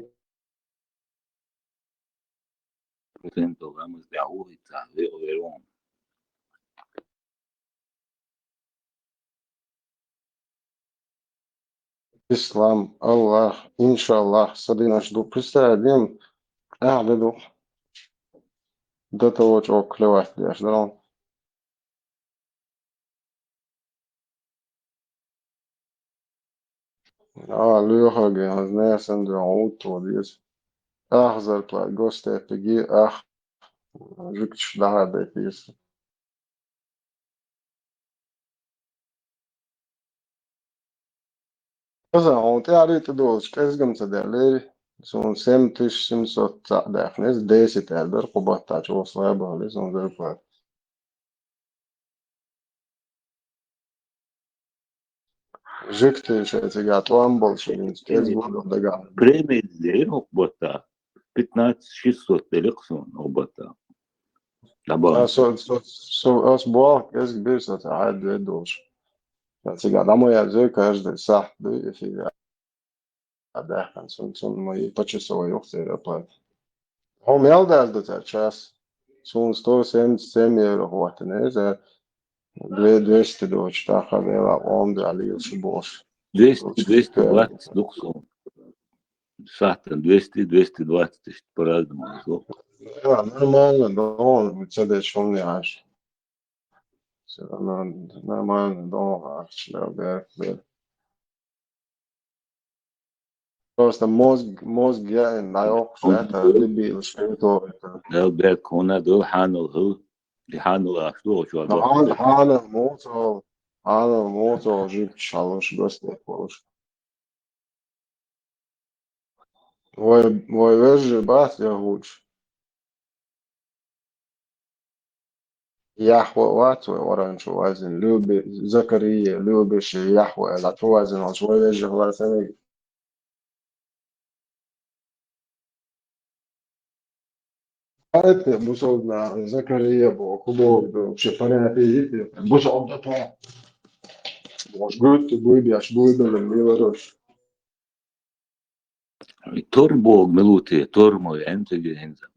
Сен до ламаз тӀехь ву хӀинца, ве, ве вон. Ислам, Аллах, иншаллах, сан динаш ду. Представь, дин, ахьа де ду. До того чӀогӀа клевать деш, да? А, лоьхург, хӀинца нехан дуьхьа гӀутту деза. Ах зарплата госдепиге, ах жуьгташ дӀахьардай тешна. Хьо сан хьуна тӀаьхьарий тӀе долчу кӀезгам ца даьллера, суна семь тысяч семьсот цхьаъ даьккхина, иза десять аьлла дара, кху баттахь чӀогӀа слабо хилла суна зарплата. Жуьгтий шайн цигахь тӀом болуш, кӀезиг вогӀу дагахь. Премия дера хӀокху баттахь. Пятнадцать шестьсот делира суна хӀокху баттахь. ДӀабахана. А, со, со, со, ас боху, кӀезиг бира со ца хьаьдда вер долуш. Сан цигахь дӀа ма яздой, каждый сахьт дуй, эфире а даьккхина, цунна, цунна ма и почасовой юха церан оплата. Хьо мел даза ду цара час? Суна сто семьдесят семь евро хӀоттина, иза две-, двести доцуш, тӀаккха Дела къоман дуьхьа лелаш бохуш. Двести, двести двадцать ду-кх суна. Сахьтана двести, двести двадцать, иштта по-разному изло. Да, нормально, да, он, ца дечу хӀумане хьаьжча. Всё равно нормально, да, ахча, да, да, да. Просто мозг, мозг яйна, дӀайоккхуш, это дебил, что это. Дел бек хӀуна ду, хьанал хӀу, и хьанал ахча ду, чу а хьан-, хьанал муцал, хьанал муцал, жуьгташ хьалуш, гостек волуш. Вай, вай вежарий бац яхучу? Яхьва вац вай оранжево ваьззина, Люби-, Закария, Любеши, Яхьва аьлла, чу ваьззина волчу вай вежарий хилар ца мега. Хьаьта бусалба наха Закария боху, хӀун боху, вообще понятие йита, бусалба тӀе. Ваш гуьтта буй беш, буй белла мила рош. Тор боху мила ву те, тор ма веана цига хӀинца.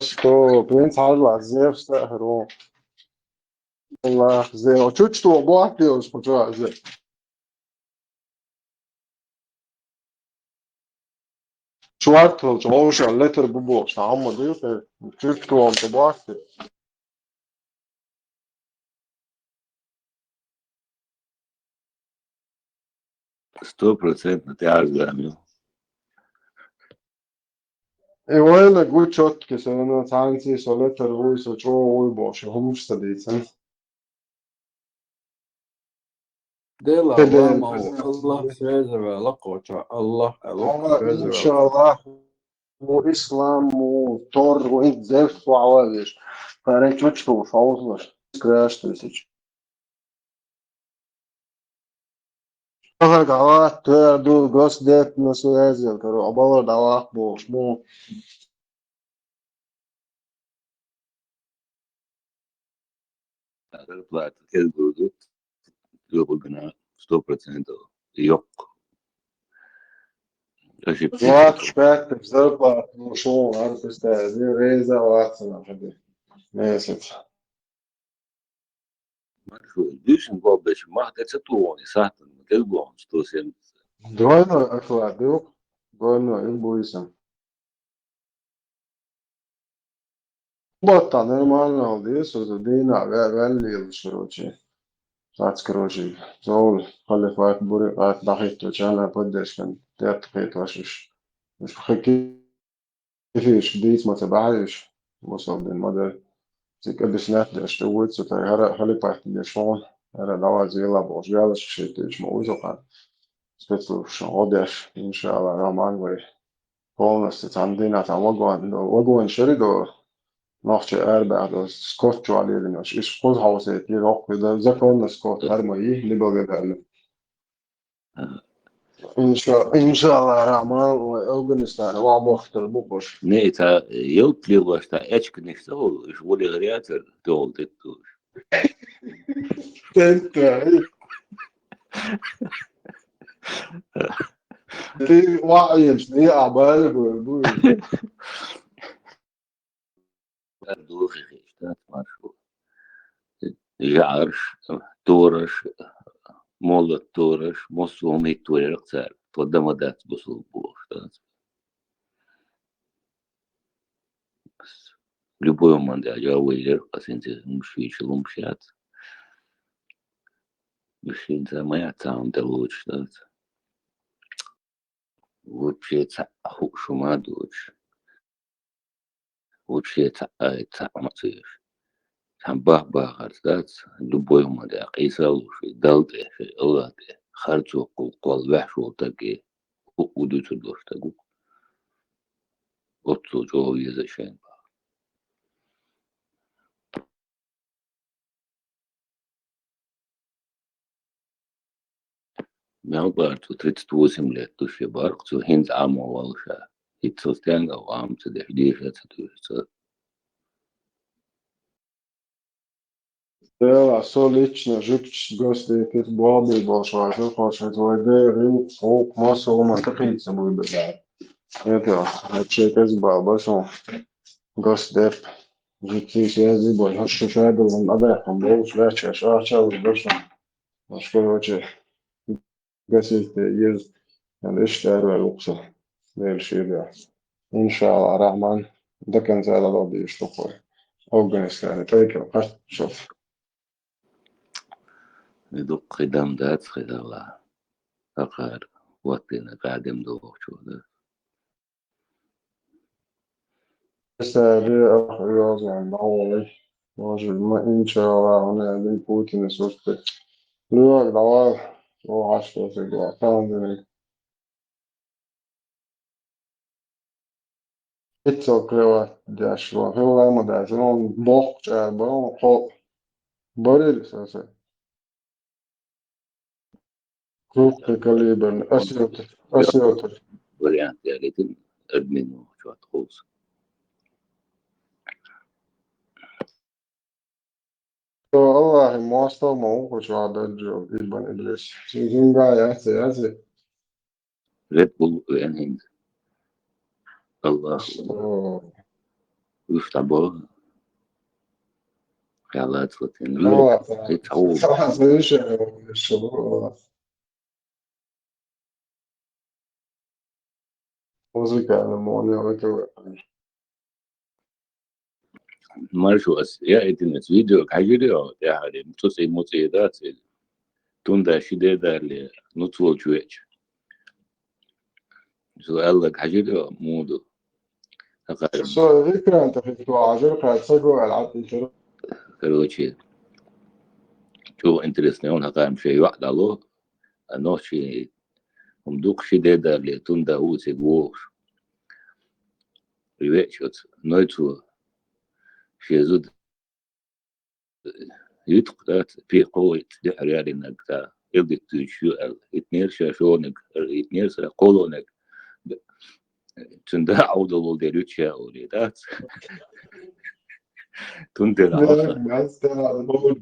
Сто, принц хьажла, зевс тахаро. Аллах, зев. Чучто боху те, уж кху чу а зев. Шорт волчу вовшашна летар бу бохуш, сан хьамма дуьйху, чуьрчу тохам ца боху. Сто процентов тӀаьхьара гамил. И вайна гу чоттаге, со вайна цхьаьнций, со летар вуй, со чӀогӀа вуй бохуш, хӀумаш ца дийцина. Дела, Дела, Аллах, Аллах, Аллах, связь вела кхочу, Аллах, Аллах, Аллах, связь вела. Иншаллах, ву ислам, ву тор, ву хӀинца дерс ву хьаваллаш. Паре чучу ву, фаузлаш, краш тысяч. Ахар гӀалат, тер ду, госдеп, на связи, каро, абалар дӀалат бохуш, му. Зарплата кез гурду, гана сто процентов йоккха. Ошибка. Двадцать пять тысяч зарплата, ну, шо, надо представить, реза ватсана, хӀаьта. Месяц. Маршо, дуьйшин гобдачу мах де ца тухуни, сахтан, кез гон, сто семьдесят. Двойной оклад, юк? Двойной, им буйсан. Ботта нормально хьал деза, со дийна ве-, ваьллийлаш, короче. Сац, короче, зовла халифат, бурикъат, дахитту, чана поддержкан, тетта хеташ уж. Уж хики-, кифиш, дийц ма ца бахьаеш, мусалдин ма дай. Цик объяснять деш, тӀе вуйцу, тай хӀара халифат деш вон, хӀара давай зела бохуш, галаш шийтиш ма уйцу хан. Спецслужбаш гӀо деш, иншалла, Роман вай. Полностью цхьана дийнахь цхьана вагон, вагон шери до нохча арбаьхь до скот чу лелинош. Иш кхуза хьовсийта, и роккхуьда законно скот хӀара ма йий, неблагодарно. Инша-, иншалла, Роман, вай Афганистане вахбохтар бу бош. Не, ца, йолт лелош, ца, эчканаш ца хул, иш вули гӀряцар, тол теттуш. Тетта. Ты ваьнаш, не, а бали бу, бу. Духи хиш, дац маршо. ЖӀарш, тораш, молот тораш, массо а хӀума хӀитторерах цара. Тхо дан ма дац бусулба бохуш, дац. Любой хӀуманна дӀа жа вайра, ас хӀинца хӀумаш вийча лумаш яц. Уж хӀинца ма яц цхьа хӀума тӀе лоцуш, дац. Вообще цхьа а хууш хӀума а доцуш. Вообще цхьа а, цхьа а ма ца йош. Цхьа бах-бахарца дац, любой хӀума дӀа, Ӏийса луш, Далла тӀе, Аллах тӀе, харцо кхул, кхол ваьш волу стаге, хӀуъу дуьйцур долу стаг ву. Оццул чӀогӀа веза шайн бах. Мел бара цу тридцать восемь лет ду ши барх, цу хӀинца Ӏамо валла ша. ХӀинца со стенга а Ӏама ца деш, деша ца туьйсу ца. Дела, со лично жуьгташ гостепит боху бий болуш вара, хӀокхо шуьца вай дера, гӀуллакх, массо а хӀума тӀекхийца буй беда. Это, а чекас баба, со гостеп, жуьгтий связи бой, хӀаш шу шайбал хӀума абаьхкам болуш, лаьччаш ахча а уж дошла. Аш, короче, гостепит еза, надо иштта араваьлла вукху со. Дела шийла. Иншалла Рахман, до конца дӀадала дезаш ду хой. Афганистане тӀекӀел кхаччалц. И дуккха хи дам дац хи дала. Сакхара хӀоттийна кадам дохучо дац. Сари ах йозан бавли. Може, ма иншалла, хӀуна аьлла Путина суртта. Луьйог дӀавала, о, хьашт оциг ва, кандиниг. Иццал кхеват деш ван, хилла ма дац, он бохча бан, хо-, барил саса. Крупный калибр, осётр, осётр. Вариант я летим, админ чуат холс. То Аллахи мостал ма уху чуа даджо, ибн Иблис. Сизинга яце, яце. Red Bull вен хӀинца. Аллах. О. Уьш дӀабо. Хьалаца латин. О, хӀинца хьо. Сахьа, слышал, слышал. Музыкальный монолог. Маршо ас я этинец видео хьажирио, тӀаьхьаре, цуцӀе-муцӀе дац иза. Тунда ши де дале, нуц волчу веча. Цо аьлларг хьажирио, муду. Со экран тӀе хӀитту, хьажар кхаьча ца го аьлла, Ӏад итира. Короче, чӀогӀа интересный, он хьакхарма шайн йоӀ дӀало, а нохчий хӀума дукха ши де дале, тунда ву цига вогӀуш. И веача оцу нойцо шен зуда юьту-кх, дац, пе кхо дуьхьал ялийнарг, та, илдитта дуьйцуш ю аьлла. Итнера ша шониг, итнера ша кхолониг. Цуьнан да Ӏовдалвала дер ю ша олий, дац. Тун тера хьалха.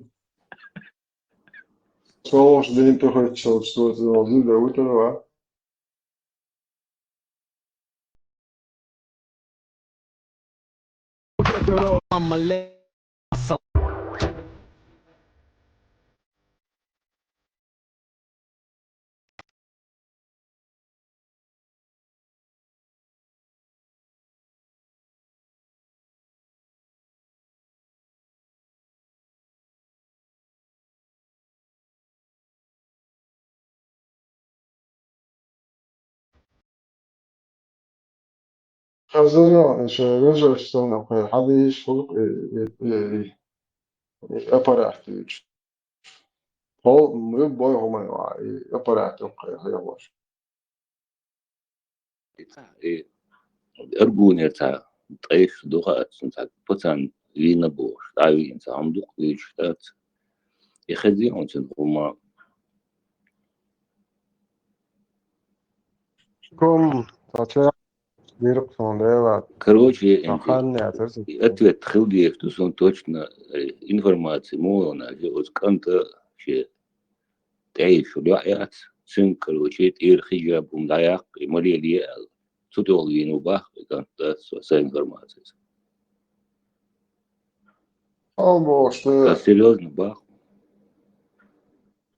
ЧогӀуш дийна тӀехӀоьттичаллаш соьца зуда витар ва. Хазарон, ша вежаршца кхел хьадийша хӀума, и, и, и, и, и аппарат юьйцу. Хьо, любой хӀума ю, и аппарат юккъе хьехош. И аргунера цхьа ткъайш ду хаьа, цунна цхьа пацан вийна бохуш, дӀа а вийна, цхьа хӀума дукха вуьйцуш дац. И хезий хьуна цуьнан хӀума? Ком, цхьа ча диркх суна Дела. Короче, ин-, хан яцар цу и ответ хила дезаш ду суна точно, э, информация муха йолу нах, оцу кӀанта шен тӀе йиша йоӀ яц, цуьнга, короче, тӀера хижаб хӀума дӀаяккха, и ма лелае аьлла. Цу тӀехула вийна ву боху и кӀант, дац, со, сан информацияца. Албошта. Сан серьёзно боху.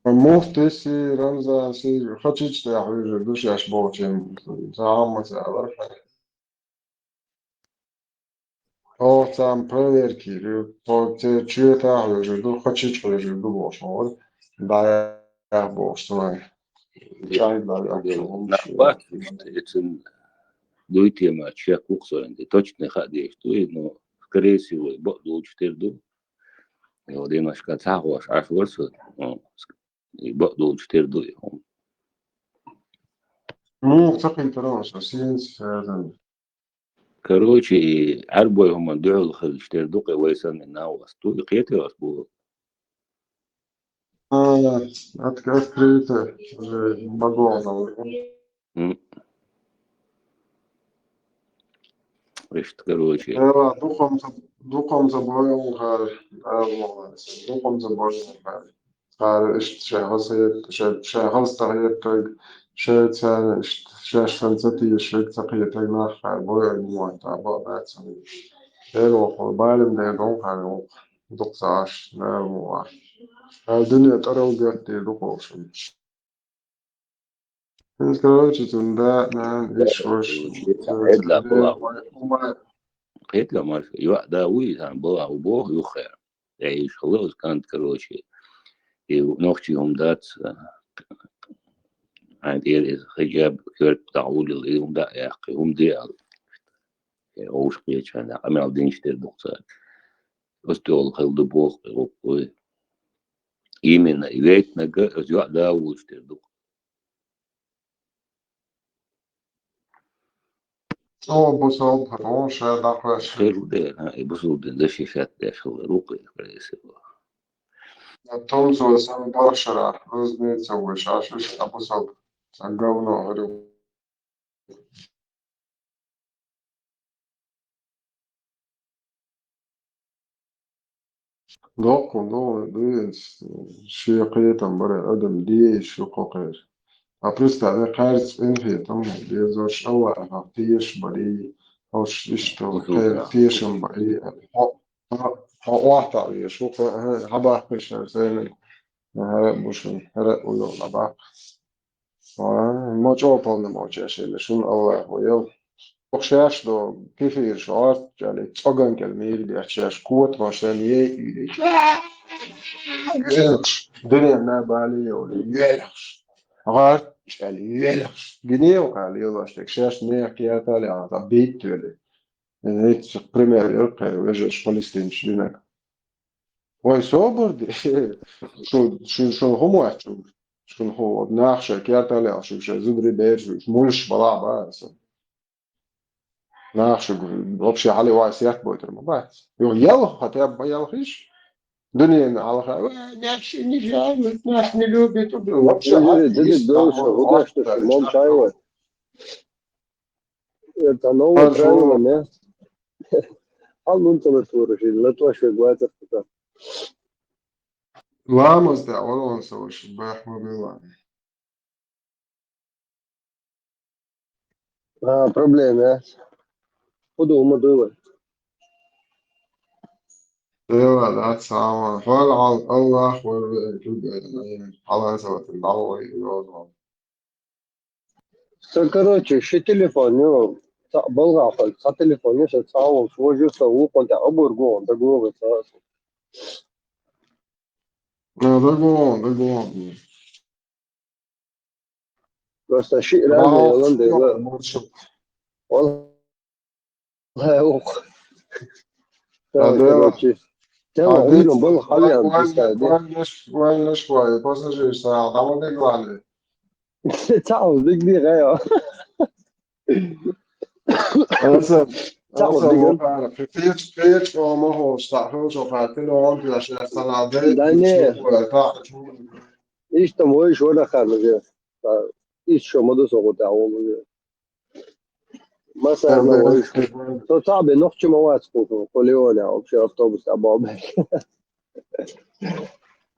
Муфтиси, Рамзанси, хачич тӀехь вижар ду шаьш бохучун, цхьа хӀумма ца алар хьайн. Оцам проверки, то те чуьтахь вижар ду, хачич вижар ду бохуш ма вара. ДӀаяхь бохуш ца вайн. ЧӀагӀда яхь. Нах бац, эцун дуй тема, чек вукху со, ди точно хаа деш дуй, но, скорее всего, бакъ долчу тера ду. Йо, динашка цхьа хӀош Ӏаш вара со, но, и бакъ долчу тера ду и хӀума. Муха ца кхийтара со, сенца хазан? Короче, и Ӏарбой хӀуманна дуьхьал хилча тера ду кхе вай санна и нав ас ду, и кхетий ас бу? А, отк-, открыто, уже могу. М. Иштта, короче. Э, дукхамца, дукхамца бойла хар, а, дукхамца бойла хар. Цара иштта шайн хаза хет-, шайн, шайн хаза ца хетарг, шайн царна иштта шаьш санна ца тешарг, ца кхетарг нах хьара бой ай мотта, бакъ дац ца вуьйш. Эр вокхо балим дер дон хьара вокхо, дукха ца Ӏаш, нара мо Ӏаш. Ай дуьне тӀарал гатде дукховшан. Короче, цунна да, нана, иш, вош, Короче, ца хьедла ца бала. Ма-, ма-, Кхетла марш, йоӀ да вуй, сан бала ву боху юххера. Э, иш хала оз кант, короче. И нохчий хӀума дац, а, хьайн тӀера иза хиджаб, коьрта дӀа улил, и хӀума дӀа а яьккхи, хӀума де ала. Э, овш кхечан, къамел динчу тера дукха цара. Оцу тӀехула хила ду боху, кхе, воккхуй. Именно, и вейтинарг, оцу йоӀ да вуйш тера дукха. Цо бусалба хӀара вон ша дӀакхоьссина. Хир ву дера, хӀа, и бусалба дин даши шаьтта деш хилла рукъе, скорее всего. Томсо сан барх шарахь, разница вуй, ша шуьш а бусалба, сан говно хӀара ву. Доккхун, доккхун, дуьйцу, шен кхетам бара, адам дезаш ю кхо кхер. А представь, кхаьрца цӀена кхетам, дезарш Аллахьах тешаш барий, хӀорш иштта кхер тешам барий, хьо, хьо, хьо охьатаӀ веш ву, кхо, хьо, хьо баккхий шайн сайна, хӀара а бу шуна, хӀара а уйла баккха. Ва, ма чӀо полномочияш елла, шуна Аллахо йо. Ох, шаьш до, кефир шо, орцчалли, цӀоган кӀел мийра деш, шаьш котамаш сан ей, дуьненна бали йолу, йоьлхуш. ГӀорччалли, йоьлхуш. Гинева кхалла йолуш дерг, шаьш нехан керталли, а, ца битта велли. Эццу пример йо кхеран вежарш палестинчу динарг. Вай собар де. Шу, шу, шуна хӀума вац шу. Шуна хӀу, нах шайн керталли а, шу шайн зударий бераш, шу муьлш балахь бан аса. Нах шуьга вообще хьале вай сет бойтур ма бац. Йо, ялх хотя бы ялх иш. Дуьненна хьалха, э, наш не жалует, нас не любит. Вообще, Игорь, хьале ты иш, дальше, там, вот, вот, что, вот, мам, вот, чай, вот. Это новое Хорошо. Правило, не? А ну, то, то, то, то, то, то, то, то. Ламаз тӀехь валон со вуьш баьхна ма билла. А, проблема, а? ХӀун ду, хӀума дуй вай? Дела дац, сагӀа. Хьол Ал-, Аллах вай веан чуьга, хьалаца ватан, дӀавай, йоза. Сан, короче, ши телефон ю, цхьаъ балгӀахь хьо, цхьа телефон ю, сан цхьа волуш, вожу сан вукхун тӀе обур гон, дагон вай ца. Э, дагон, дагон. Просто шиъ ран Вау, ялан дела. Маршал. Вал-, Валлахьи, ух. А, да. Короче, тема А, уйла да. Бал хьалъян Вай, вай, дистади. Вай, леш, вай, леш, вай, пассажир сагӀа, дӀа ма дигла. Цхьа а дигди гӀайо. Аса, Цхьа а аса диган. Мухара, кхечу, кхечу ома хӀош, цхьа хӀош оха, тилон пеш, я сана дай, Да не. Чу, та, чу. Иштта вайш вара ханна же. Та, иш шо ма ду со гӀу тӀехь волу же. Масарна вайш. Со цхьаъ бен нохчи ма вац кху, кху Леоне вообще автобус тӀа боху бен.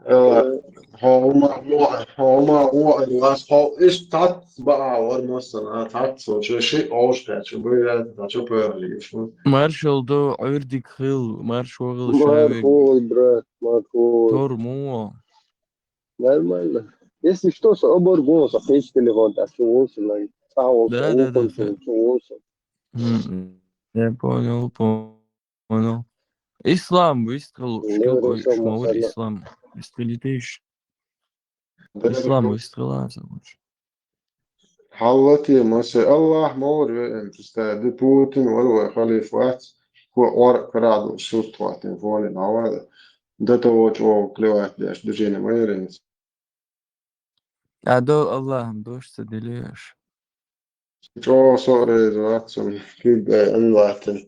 Э, хьо ма, хьо ма, хьо ма, хьо ма, хьо ма, хьо иш тац баа вар массана, а, тац со, че ши ош качу, бу я, та чу пойли, иш. Маршал до, Ӏуьрдиг хил, марш вогӀал Марш шавиг. ВогӀал, брат, марш вогӀал. Тор муо. Нормально. Если что, со обор гон, со печь телефон, так что волосы, на, а, он Да, со, да, он да, со, да. Что волосы. М, я понял, понял. Ислам выстрел, Не, ой, Русам, шмаур Мухаммад. Ислам. Выстрелитесь. Да, Ислам Русам. Выстрела, а, забудь. Хьалла тема се Аллахь ма вара веанчу стади Путин вара вай халиф вац, хӀо ор карадо сурт хӀоттина фоне дӀавала. Дата вочу вогӀу клевать деш дужийна ма яринца. Адо Аллахьан дош ца дилеш. ЧӀогӀа со а реза вац цунна, куьг дай ан латтина.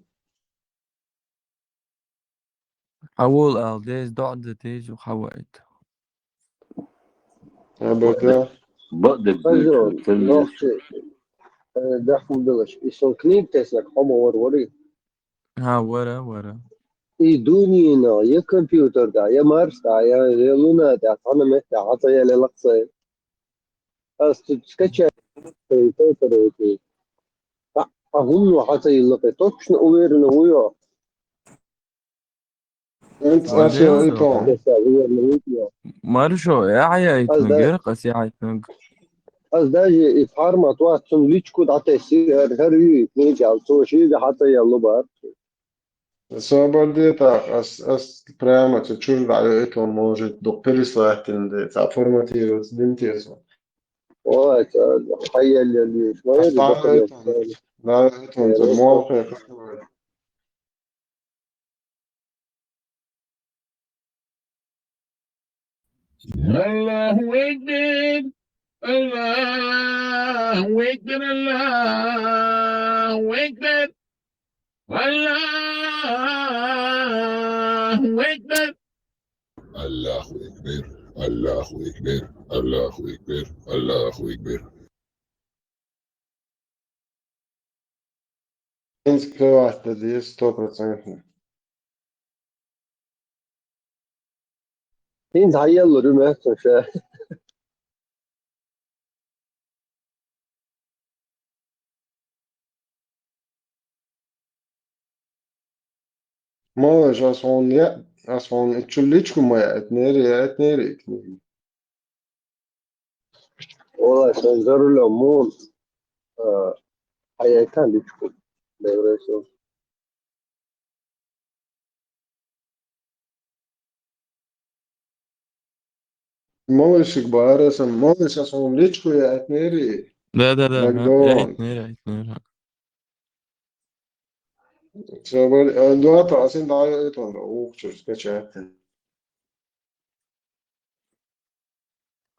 Хьавол ала деза, доӀа дан деза, хьаваийта. Абада. Бакъдерг Хазо, дуьйцу, нохчи, э, дахмудалаш. И сон книга тесна, хьо ма вара, вари? Ха, вара, вара. И дуьненахь, я компьютер тӀа, я марс тӀа, я, я луна тӀа, цхьана метта хьа ца яьлла лакхсай. Ас тут скачай, тей, тей, тей, тей. А, а хӀумно хьа ца йилла кхе, точно уверенно ву йо. ХӀинца ас йо и тон. Маршо, яхьяйтнаг, геркъас яхьяйтнаг. Ас даже и формат вац, цунна личку дӀатесси, хӀара, хӀара юй, книга, цо шийга хьа ца яьлла бара. Собар де тӀаккха, ас, ас прямо цу чуьра дӀайо и тон, может, дукха переслать дина де, цхьа форматировать дина те со. Ой, ца, хьаеллал юй. Ас дӀайо и тон, дӀайо и тон, ца молхе хӀуттавай. الله أكبر، الله أكبر، الله أكبر، الله أكبر. الله أكبر، الله أكبر، الله أكبر، الله أكبر. ХӀинца кроватьта деза сто процентов. ХӀинца хьаеллар ю меттан ша. Малаш, ас хьуна яа, ас хьуна и чу личку ма яийтинера, яийтинера и книга. Ола, сан заруло мун, а, хьаяйтан личку. Бевресо. Малышик бара сан, малыш ас хьуна личку яийтинера. Да, да, да, да, Макдональд. Яийтинера, яийтинера. Собар, а, дуата, ас хӀинца дӀайо и тон, ухчуьра скачать.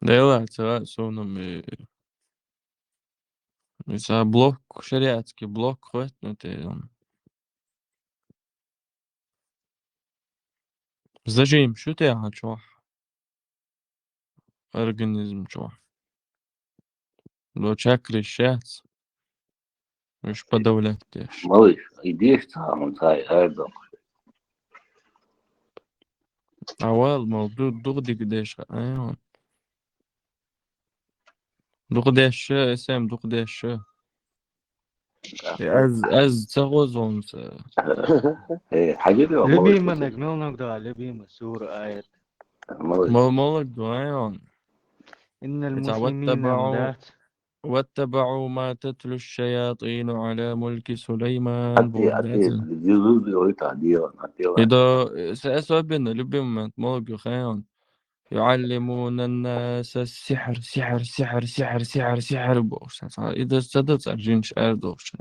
Дела, ца, суна, ми, ми ца блок, шариатский блок хватит, ну, те, м. Зажим, шу те, а, чохь? Организм чохь. До чакриш яц. Уьш подавлять деш. Малыш, и деш ца хьуна цхьа аьрдоккхуш. Авал, мал ду-, дукха дика деш, а, ай, вон. Дукха деш, эсэм дукха деш. Аз, аз ца гӀозонца. Э, хьаьжа де, любимый малыш, наг, мел наг да, любимый сура аят. Малыш. Мол-, молаг ду, ай, вон. إن Ца المسلمين ваттабаъу. Дац. واتبعوا ما تتلو الشياطين على ملك سليمان. Ати, ати, боху деза. Дизу, ой, та, дио, ати, ла. И да, э, с-, особенно любимый момент, молаг ю хен. يعلمون الناس السحر, сихьр, сихьр, сихьр, сихьр, сихьр бохуш. И да ца да цара жинаш аьр дохуш.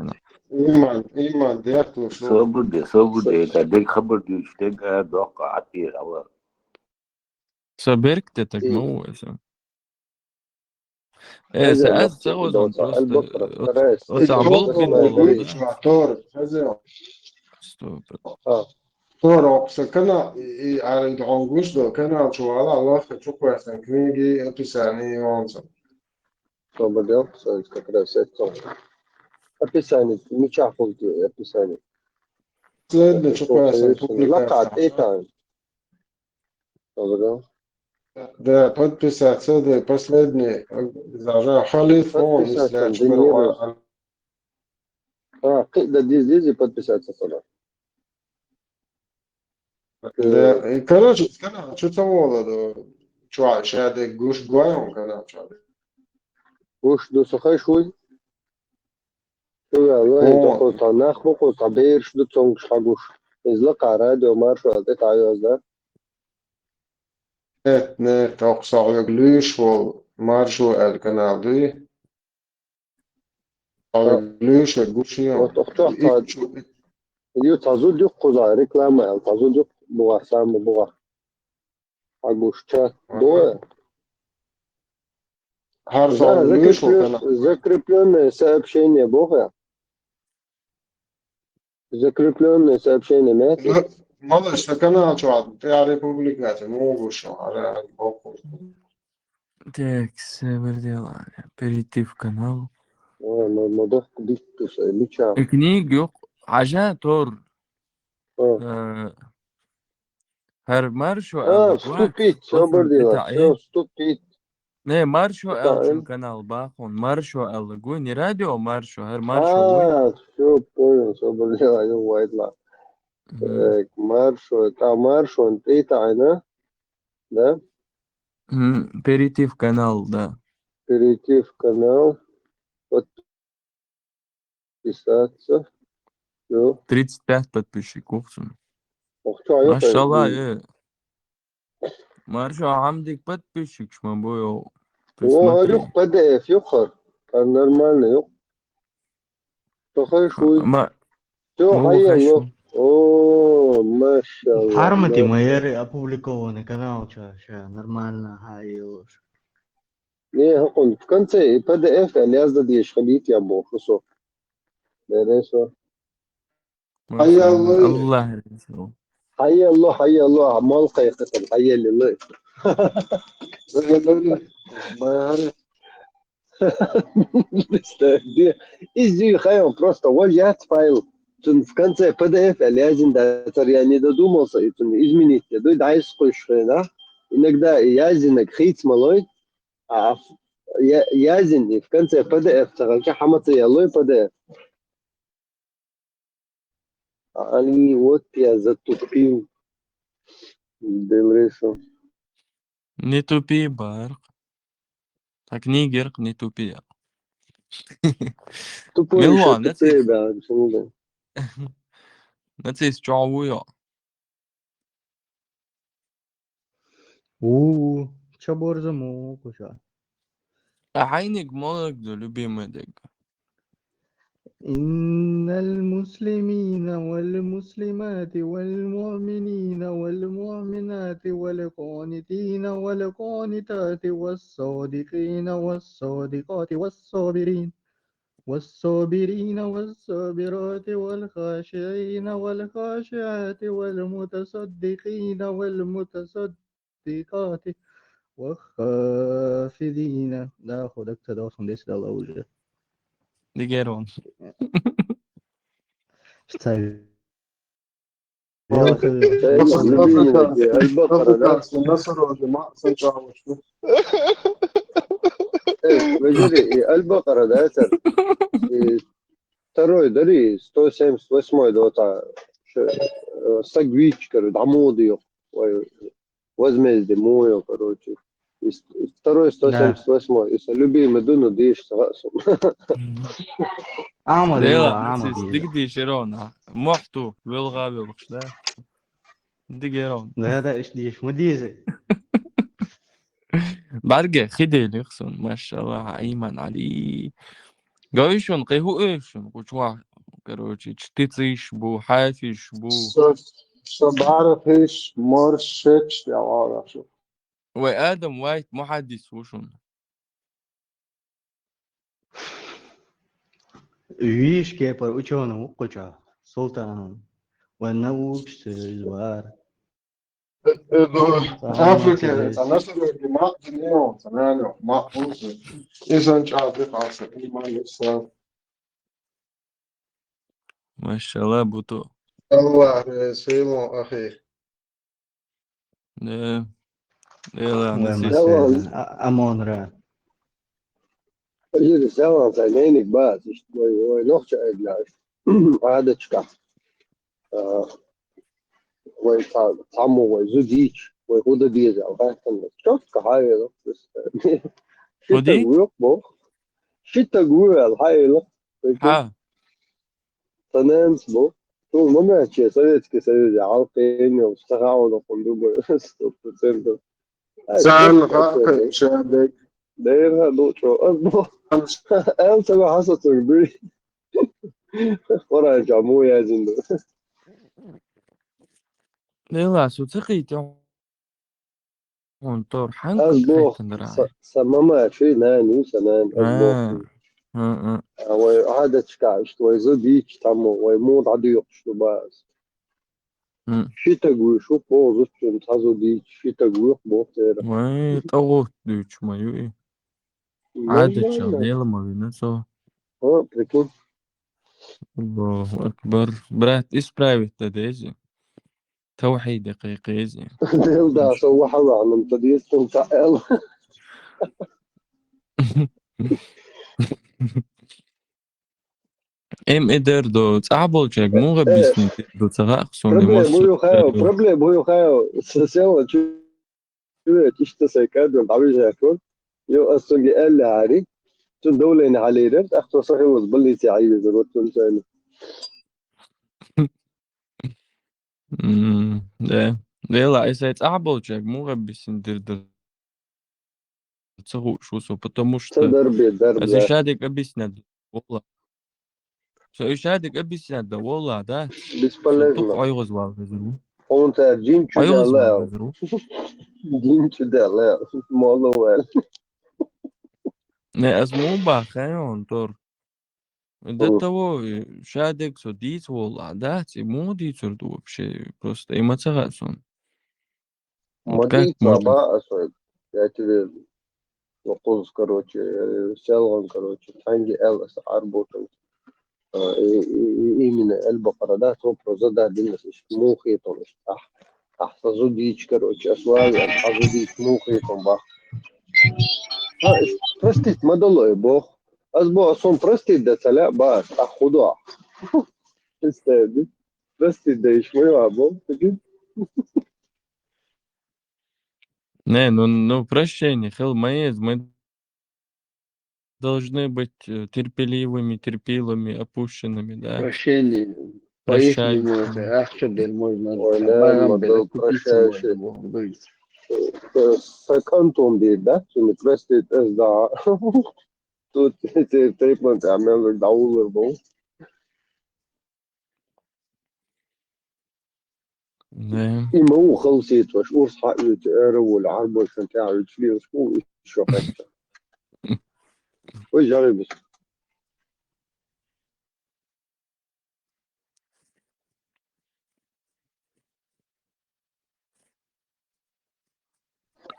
Иман, иман, дехтуш. Собуде, собуде, та дег хабар дуьйцуш, дег аьр доккха, ати, ала. Со берг де так, ну, это. Э, хаза со, аз ца гӀозон просто, албатра, э, карайс. Оцу Италия болхин болу, да? Тор, хаза. Стоп. А. Тор, окса канал, и, и, а, и догон гуш до, канал чу вала, лаха чу квасан, книги, описание, и он сам. Кто бы делал, кстати, как раз это. Описание, меча функции, описание. Последний чу квасан, публикация. Лакат, это. Добро. Да, подписаться, да, последний, э, зажал халиф, он, подписаться, если да, не чмыру, а, а. А, кы-, да, здесь, здесь и подписаться сюда. Да, э, и, короче, скажи, что там, Володя, чё, ща ты гуш гуаем, когда, чё? Гуш, да, сухой шуй. Шу ваьлла, хӀун? Доккхал цхьа нах бу, кху цхьа бераш ду, цуьнгаш хьагуш. Иза лакхара радио Маршо аьлла тӀе дӀайоза. Нет, нет, тӀаккха со хьоьга луьйш волу Маршо аьлла канал дуй? Ха, луьйша гуш я. Вот, охча И ца-, чу- ю цхьа зуда юккъуза реклама аьлла, цхьа зуда юккъ бугӀа, сама бугӀа. Хьагуш чат. Ага. Дуа. Хьар Да, сам луьйша закреплё-, канал. Закреплённое сообщение боху я. Закреплённое сообщение мет. Ма-, малыш, са канал чу а, тӀе а республика, ну, гуш, ара, боху. Так, всё, перейти в канал. Ой, ма-, ма дохку биттуса, бича. И книга юкъ, хьажа тор. О. Э, хӀара маршо А, аьлла, вступить, всё, собар дела, всё, вступить. Не, маршо аьлла, чун канал бахун. Маршо аьлла, гу, не радио маршо, хӀара маршо вуй. А, всё, понял, собар дела, ю вайдла. Мгм. Так, маршо, та маршо, тӀе тӀаьхьа, да? Мгм, перейти в канал, да. Перейти в канал. Вот подписаться. Ну. Тридцать пять подписчиков. Ох, чё, а я Машалла, э. Маршо, хьамдик подписчикаш ма бу, йо. О, П Д Ф юкъ хӀара. ХӀара нормально юкъ. Тохай шуй. Ма-, Всё, ну, хьаелло. О, машалла. Хьармати ма яри опубликованный канал чу, ша, нормально хьаелло. Не, хӀокхунна в конце и П Д Ф аьлла язда дезаш хилийта я боху со. Бере со. Машалла. Аллах реза. Хьаелло, хьаелло, мал кхайкхатан, хьаелло. Представь, де, иза хайон просто вож яц файл. Цун в конце П Д Ф аьлла язйина дацар, я не додумался, и цун изменить де дуй, дайс кхуьш хена. Иногда и язйинаг хийца ма лой, а ф-, я-, язйина, и в конце П Д Ф ца хилча, хьама ца яллой П Д Ф. Али, вот я затупил. Делресо. Не тупи, барх. Так, не герх, не тупи. Тупой Милуан, ещё тупее, да, почему да? Нацис чавуя. У, чаборза мо куша. А хьайниг молаг ду, любимый дег. إن المسلمين والمسلمات والمؤمنين والمؤمنات والقانتين والقانتات والصادقين والصادقات والصابرين والصابرين والصابرات والخاشعين والخاشعات والمتصدقين والمتصدقات والحافظين. Да, ходок цадосон дес дала уже. Дигерон. Стай. Аль-Бакъара, да? Э, вежарий, и Аль-Бакъара, да, это? И второй, дари, сто семьдесят восьмой, да, вот, а, ш-, э, сагвич, короче, дамуди, ой, возмездие, муё, короче. И с-, и второй, сто семьдесят восьмой, и са любимый дуну диш, са, са. Мгм. Ама Дела, дела, ама дис-, дела. Дигди широна. Мохту, велга велгш, да? Дигерон. Да, да, иш диш, ма дизе. Барге, хиделих сон, машалла, Айман Али. Гавишун, кайху эшун, кучуа, короче, чтициш бу, хафиш бу. Со, со бархиш, моршич, я вара шу. Вай Адам Вайт мухаддис вушун. Виш кепар учёный вукъуча, Султан. Ванна вукш сюрюз бар. Э, э, ну, Африка, это наша вроде ма, не, он, не, не, ма, он же. И сан чабри паса, и ма, и са. Машалла, буту. Аллах, э, сейлон, ахи. Э, эла, Ой, насис. Масен, а-, амонра. Ир саван са нейник бац, ишт вай, вай нохча айдляш. Адачка. А, вай ца-, цаму вай зудич, вай худа деза, алхайтан. Чётко хайвела. Худи? Шитаг вук бо. Шитаг вук, алхайла. Ха. Таненс бо. Ту мамаче Советский Союз, алкенил, сахауна кунду бо. Сто процентов. Ай, Сан просто ха, это. Чабек. Дера ду чо, аз бо. Эл ца ва хаса цуг дуй. Къуръан ча му язин ду. Лела, со ца хитё. Он тор хьан Аз бо. Хайтан дара. Са, са мама, ши нани, са нани, аз бо. А, а, а. А, вай, гьадачка, ишт вай зу дич, там, вай мод аду юкш ду баз. М. Ши таг вуй, шу по зу чун, та зу дич, ши таг вуй, бо тера. Вай, тагот дуч ма ю и. Нормально. Гьадача, лела ма вина со. О, прикинь. Аллаху акбар. Брат, исправить да дези. Тавхьиде кхайкхизе. Дел да, со вахьа ваънам, та дес тун та эл. Эм эдер до, цӀа болчаг, мугъа Э, бисни, до цӀа гӀах сон, проблема эмоци. Ю хаяв, проблема ю хаяв, с-, села чу-, чует, ишта сай кадр, давижа кон. Ю, ас сунги элли гьари. Тун давление гьалейрер, ахто сахи ваз больнице айвезер, вот тун сайны. М, да. Лела, ай сай цӀа болчаг, мугъа бисин дир-дир. Ца гуш вусу, потому что Ца дарби, дарби, аз да. Ишадик объяснять, валла. Со ишадик объяснять да, валла, да. Бесполезно. Со тук айгъуз вал газру. Он та жин чудала. Айгъуз вал газру. Жин чудала. Моло вал. Не, аз му бахай он тор. До Мгм. того, э, шадек со диц волла, да, ци му дицур ду вообще, просто эмоция гъасон. Вот как можно? Ма диц, ба, асой. Я тебе вакуз, короче, э, селган, короче, танги эл ас арботан. А, и, и, и именно эл бакъара, да, то про зададин ас иш мухитон иш. Ах, ах, сазу дич, короче, асвал, ах, сазу дич мухитон бах. А, иш, простить, мадалой, бох. Аз бо асон простить да цаля, ба, а худо. Представь, простить да иш моё, а бо, прикинь. Не, ну, ну, прощение, хел, мы, мы должны быть, э, терпеливыми, терпилами, опущенными, да. Прощение. Прощай. По-ихнему это, ахча дер можно. Ой, да, багам мадал, бере купить прощай, сегодня, ши. Бо, бо. Э, сакантон бир, да? Шуну простить, э, да. Тут эти трепман, а, мен давулар бу. Да. Има у халсит ваш, урс хьаъют, эра вул, гӀарбашан тяъют, флирс, у иш шо хӀетта. Ой, жари бис.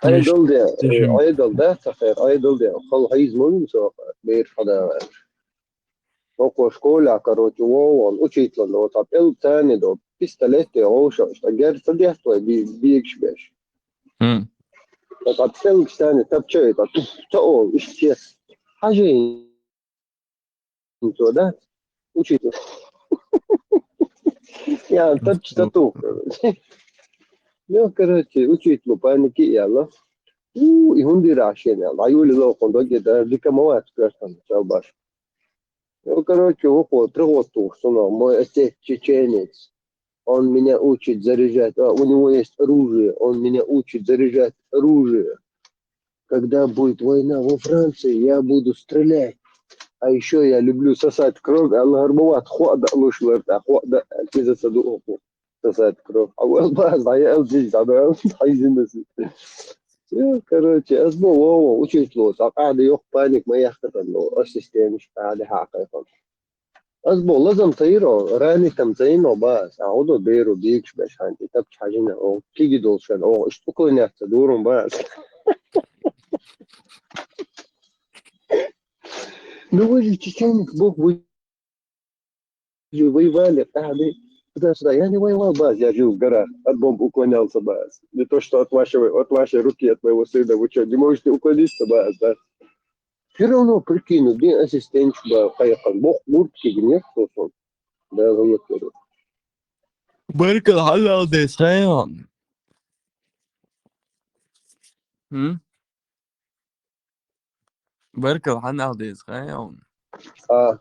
Айдолде, э, айдолде, сахер, айдолде, хал хайз мугин со, бер хада. Окко школа, короче, вован, учитель, вот, а пел тани до, пистолет, те, оуша, что, гер, садяхтвай, би-, бигш беш. М. Вот, а пел, кстати, тапчай, это, туф, та, о, иште. Хажи, то, да? Учитель. Я, тапчи, тату. Ну, короче, учитель, паники, я, ла. У, и хунди рашен, я, ла, юли ло, хунди, да, дика мават, картан, чалбаш. Ну, короче, вот, вот, троготух, суно, мой отец чеченец. Он меня учит заряжать. А, у него есть оружие. Он меня учит заряжать оружие. Когда будет война во Франции, я буду стрелять. А ещё я люблю сосать кровь. Аллах арбават, хуа да луш лар, да, хуа да, киза саду оху. Сосать кровь. А вот, ба, да, я эл, да, да, да, да. Всё, короче, аз бо, во, во, учить ло, а, а, да, ёх, паник, ма яхтатан, но, ассистент, а, да, ха, кайфан. Аз бо, лазам цаиро, рани там цаино, ба, а, удо, беру, бигш, беш, ханти, тап, чажина, о, киги долшан, о, ишт уклоняться, дурум, ба. Ну, вы же чеченец, бог, вы же воевали, а, вы туда-сюда. Я не воевал, баз, я жил в горах, от бомб уклонялся, баз. Не то, что от вашего, от вашей руки, от моего сына, вы чё, не можете уклониться, баз, да? Всё равно, прикинь, ну, где ассистент, ба, поехал. Бог, гурт, кигнет, кто сон. Да, вот это. Баркал, халал, дес, хайон. М? Баркал, хьан алдез, хай он. А.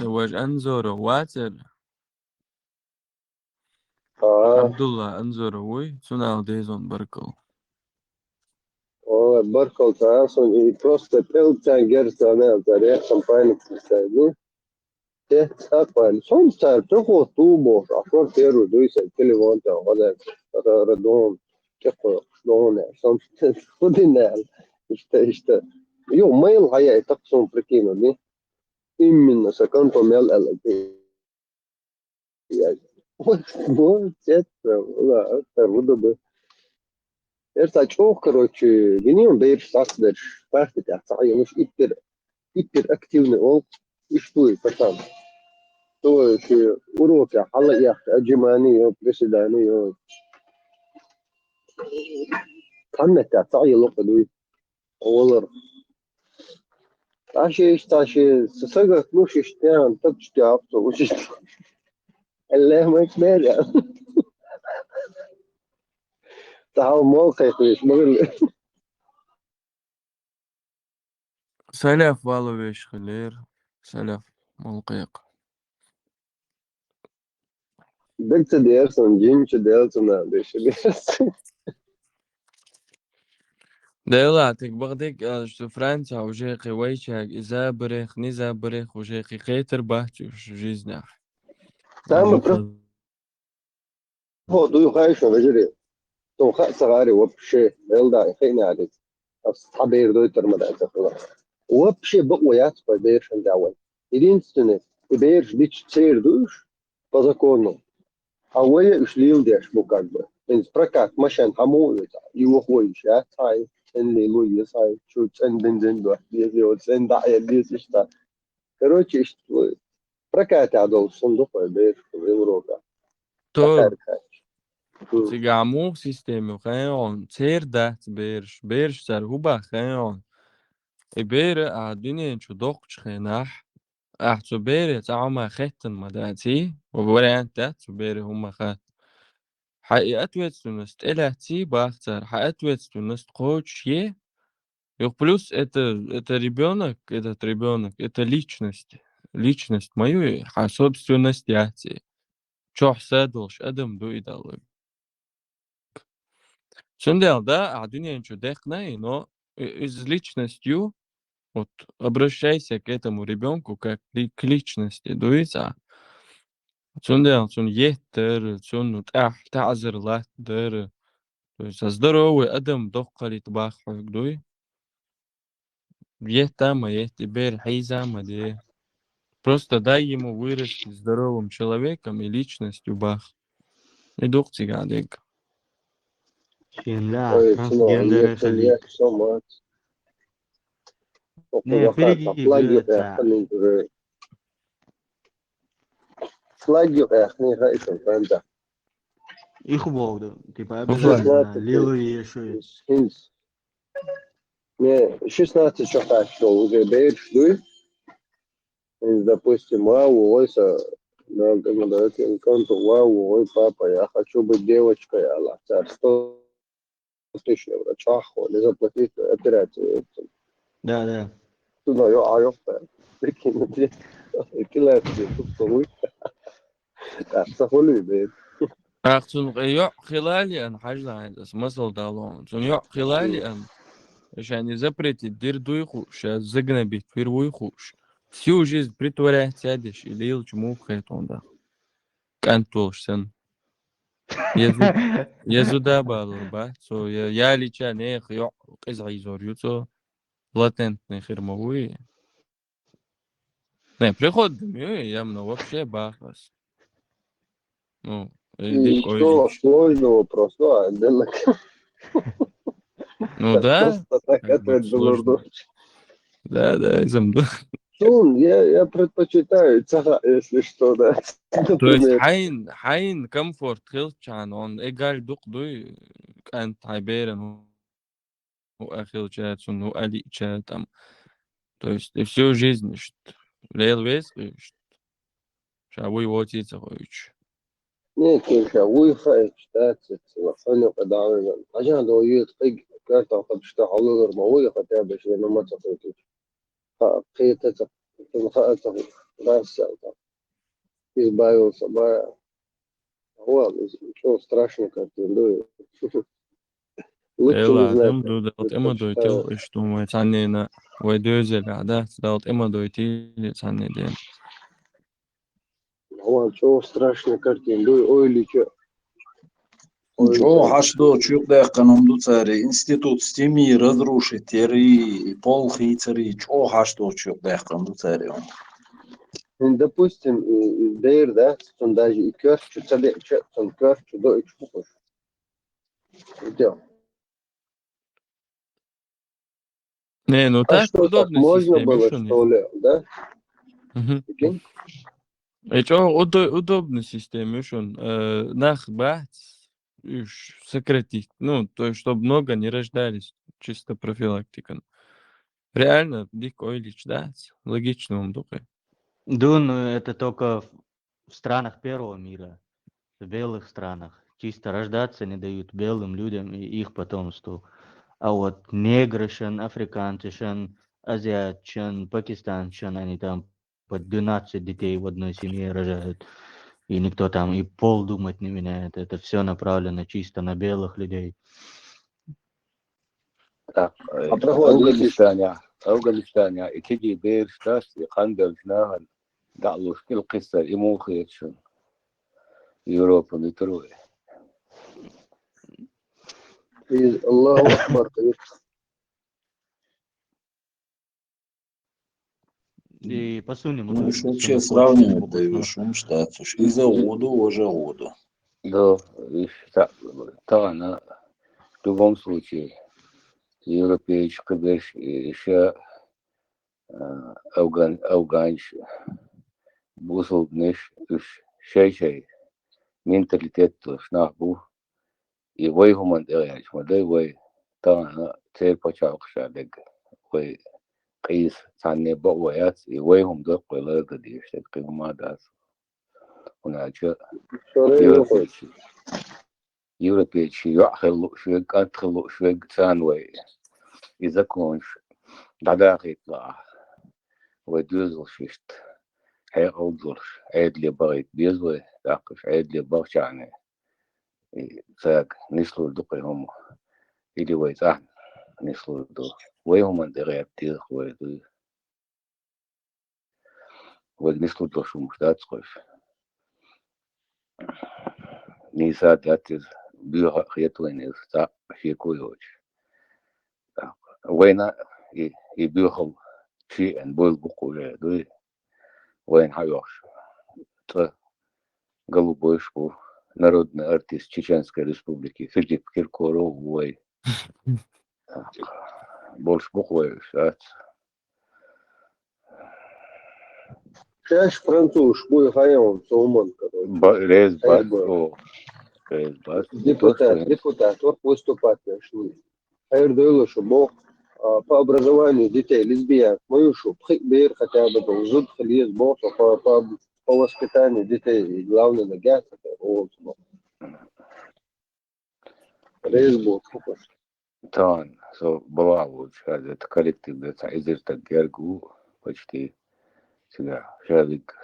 Э, ваш Анзора вацар. А. Абдулла Анзора вуй, цун алдез он баркал. О, Баркалла царна, и просто пӀелг царна герз ца мел цар, я компания представить. Те, так, паьлли. Сон цар приход ту бохуш, а квартиру дуй сан, телефон тӀе гӀо даьлла, ра-, радон, тӀекхойкхуш, дон, сон худин аьлла. Иштта, иштта. Йо, мейл хьаяй, так сон прикинул, не? Именно са конто мел аьлла. Я, вот, вот, это, ла, это, вуда бы. Эрта чӀогӀа, короче, гинийон бераш сацдерш, парти тӀехь ца хьаелуш, иттер, иттер активный олу, иштта вуй, пацан. То есть, э, уроке хьала яхка, отжимание йо, приседание йо. Цхьана меттехь ца хьаелу кху дуй. Олар. Ташеш, ташеш, сагат луш иштта, тапчу тяп, со уж иштта. Аллах Акбар. Тахьал мол кхайкхийша, ма хилла. Салаф вала веш хилера. Салаф, мол кхайкха. Дага ца дерсан, жин чу делцана, деша дерсан. Дела, тик бахдик, а, что Франция уже кхи вайчаг, и забарех, не забарех, уже кхи хетар бахчу в жизнях. Самый Уже про-, хо, дуй хайша, вежере. То ха цагари вообще, элда, хейна алис. Ас табер дой тар ма да ца хла. Вообще бакъо яц по бершан давай. Единственное, и берш дич цер душ, по закону. А вай уж лил деш бу как бы. Ин прокат машин хьаму веза. И вохвой уж яц хай, эн лилу ес хай, чу цен бензин дуа, ес йо цен да я дес иштта. Короче, иштта вай. Прокат а дол сундук вай берш в Европе. То Ахар кач. Цига мух система хай он, цер дац берш, берш цар хуба хай он. И бера а дуьнен чу доккхучу хенахь, ахь цу бере цхьа хӀума хеттан ма дац, и? Вариант дац цу бере хӀума хатта. Хьан и ответственность тӀелаьцций бах цара, хьан ответственность кхочуш е? Юх плюс это, это ребёнок, этот ребёнок, это личность. Личность ма ю и, хьан собственность яц и. Чохь са долуш адам ду и далларг. Цундела, да, ахь дуьнен чу дехна и, но и-, иза личность ю, вот обращайся к этому ребёнку как ли-, к личности, дуй цхьа. Цундела цунна еттара, цунна тӀаьхьа таӀзар латтадара. То есть, а здоровый адам доккхалита бах хьоьга дуй. Етта а ма етта, и бер хьийза а ма де. Просто дай ему вырасти здоровым человеком и личностью бах. И дукха цига дегга. Шен ла, Ой, трансгендер цуно, а хали. Ехали, so much. Не, Охула переги, хатта, флаги бля, ца. Яхха мин уже. Флаги яхха, не хай, что там, да. Их богда, типа, Ну, обязательно, флаги. Лилу ешуй. Хинс. Не, шестнадцать чохь хьаьжча уже бераш дуй. Хинс, допустим, вау, вой са, на, на, на, кем-то, вау, вой, папа, я хочу быть девочкой, Аллах, царь, сто тысяч евро, чахо, не заплатить операцию. Да, да. Туда, ё, а, ё, прикинь, блин, километр, тут, Так, ца хуьлий, бен? Ах, цунна йоӀ хила а лиъна, хьажа хьайна, аса масал дало. Цунна йоӀ хила а лиъна, шайна запретить дир дуй хууш, ша загнобить вир вуй хууш. Всю жизнь притворяться деш, и лелачу муха хетон да. КӀант волуш санна. Я зу-, я зуда балур бац, цо я, ялича нехан йоӀ къиза хьийзор ю цо. Латентный хир ма вуй. Не, приход ю, я мна вообще бахас. Ну, и И дик что ойдич. Сложный вопрос, ну, а, да, Ну да. Просто так Как бы ответ был сложно. Урдуч. Да, да, изам да. Сун, я, я предпочитаю цаха, если что, да. То есть Например. Хайн, хайн комфорт хилчан, он эгаль дук дуй, кӀант хьай беран. ХӀу а хилча, цунна хӀу а лиъча, там. То есть, и всю жизнь, иштта, лела веза, иштта. Ша вуй воций ца хоуьйтуш. Не, кхин ша вуй хаьттича, дац, ца ла, хьуна юкъа дӀавиган. Хьажа до юьйцу кхиг, коьртах хатта ша хьалугар ма вуй, хотя бы шена ма ца хоуьйтуш. Ха, кхета ца, цунна хаа ца ху, дас ца ца. Избавился, ба. Вон, из, чё страшно, как ты, ну. Лучше не знать. Дела адам ду, Дала тӀема дойтийла, иштта вай цхьаннена, вай доьзалехь дац, Дала тӀема дойтийла цхьанне дена. Ван чӀогӀа страшная картина ду, ойла йича. ЧӀогӀа хьашт доцу чу юкъадаьккхина хӀума ду цара, институт семьи разрушить яри, и пол хийцари, чӀогӀа хьашт доцу чу юкъадаьккхина ду цара. Допустим, и, и дер, да, цунна даже и коьрта чу ца деъча, цунна коьрта чу доуьйтуш бу уьш. Идеал. Не, ну так удобная система, можно было, что ли, да? Мгм. Прикинь? Э, чё, удо-, удобная система, уж он, э, нах бац, уж сократить. Ну, то есть, чтобы много не рождались, чисто профилактика. Реально, дика ойлича дац, логично он дукхе. Ду, ну, это только в в странах первого мира, в белых странах, чисто рождаться не дают белым людям и их потомству. А вот негры шен, африканцы шен, азиат шен, пакистан шен, они там по двенадцать детей в одной семье рожают. И никто там и пол думать не меняет. Это все направлено чисто на белых людей. Так, э, Афганистане, Афганистане, и кеги берш тас, и кандалш нахал, даълуш кил кисар, и мухи шун. Европа митруе. Из Аллаху Акбар. И по суннему. Ну, уж вообще сравнивать даешь, ум штатуш. Иза гӀуду, важа гӀуду. Да, и та-, тагана, в любом случае, европейчка берш, и ша, а, афган-, афганш, бусулбанаш, уж шай-шай менталитет долуш нах бу, и вай хӀуманна тӀе гӀерташ ма дай вай, тахана церан пачхьалкхаша дерг вай къийса цхьанне бакъо яц, и вай хӀума доккхой лардан дезаш дерг кхин хӀума а дац. ХӀунда аьлча европейчий, европейчий йоӀ хила лууш верг, кӀант хила лууш верг царна вай и законаш дӀадахийта лаахь, вай доьзалш иштта хьекъал долуш, Ӏедале бахийта беза вай, тӀаккха уьш Ӏедале бахчахьана, и цаьрга нислур ду кхин хӀума, или вай цӀахь нислур ду. Вай хӀуманна тӀе гӀерта деза вай дуй. Вайга нислур долуш хӀумаш дац кхуьш. Нийса а дац иза, боьха а хета вайна иза, цхьаъ шеко а йоцуш. Вайна и, и боьхалла чиъен бойла бу кху ве дуй. Вайна хьан оьхуш? ЦӀа голубойш бу, народный артист Чеченской Республики Филипп Киркоров ву вай. Болуш бу-кх вай уьш, ац. Шаьш французаш бу и хайон, со хӀуманна, короче. Ба-, реза бац, о, реза бац. Депутат, депутат, вот выступать деш ву. Хьайр дойла шу боху, а, по образованию детей лесбиянка ма ю шу, пхиъ бер хотя бы долу зуда хила еза боху, по, по, по воспитанию детей, и главное, на гяц, это, о, боху. Реза боху, хӀума. Тахана со бала волчу хӀаза, это коллектив де цхьа эзар стаг герга ву, почти цигахь шадерг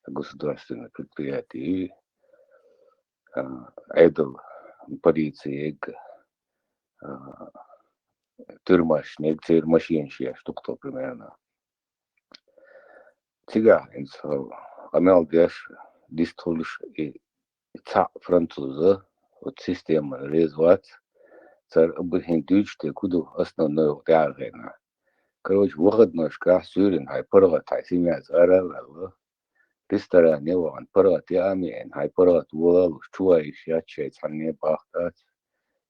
государственное предприятие, а, Ӏедал, полиция, а, тюрьмашниг, церан машинаш еш дукха примерно. Цигахь хӀинца къамел деш, дистхуьлуш и цхьаъ француза, оцу системана реза вац, цара абурхӀин дуьйцуш дерг хӀун ду, основной тӀаьхьа хиъна. Короче, выходнойшкахь суьйранна хьайн паргӀат, хьайн семьяца ара а ваьлла, ресторане а вахана, паргӀат яа а меана, хьайн паргӀат вола а луш, чу ван йиш яц шайн цхьанне бахта дац.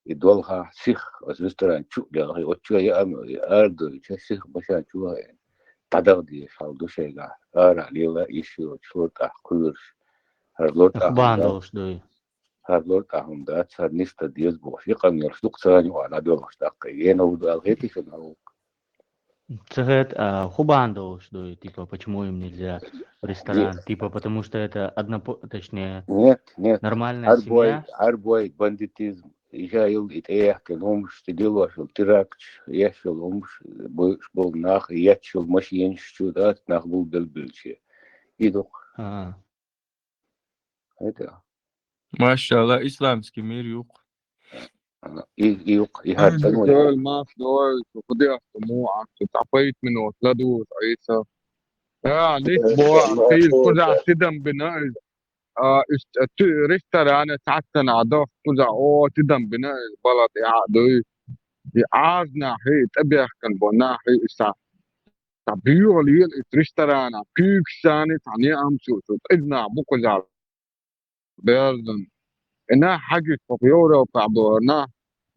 И долхахь сиха, оцу ресторан чу а лелхий, оцу чу яа а меана, и арадуьйча сиха машен чу вахана, дӀадаха дезаш хьал ду шайгахь, арахь лела йиш йоцуш лартӀахь кхуьйруш. ХӀара лартӀахь хӀума дац. ХӀара лартӀахь хӀума дац, хӀара нисдан деза бохуш. И къамелаш дукха царна юкъахь дӀадоьлхуш даккхий. Гена хӀун ду аьлла хетий шуна хӀара? Ца хета, а, хӀун бахьана долуш ду, типа, почему им нельзя в ресторан? Типа, потому что это однопо-, точнее, нет, нет, нормальная семья? Арбой, арбой, бандитизм, и жа йолу и тӀеяхкина хӀумаш, и делош йолу терактш, еш йолу хӀумаш, бойуш болу нах, етташ йолу машинаш чу дац, нах гулбелла белча. И ду-кх. А. ХӀета. Машалла, исламский мир ю-кх. И, и юкъ, и хӀара цӀанвале. Дойла, маф дойла, цу кху дехка муха, цу цхьа пхийтта минот ладувгӀа Ӏийса. Я, лист бо, хӀийла кхузахь тидам бина иза. А, иш, а, ту-, ресторане цхьаццанахь дохку кхузахь, о, тидам бина иза, бала тӀехьа а дуй. И Ӏаза нахьи, и тӀебехкан бо нахьи, и са-, са буьйгӀа лела и ресторанах, куьйгаш санна, цхьа неӀамсо, цу кӀезиг нах бу кхузахь. Берзан. И нах хьагуьйту хӀокху Европахь бохург нах,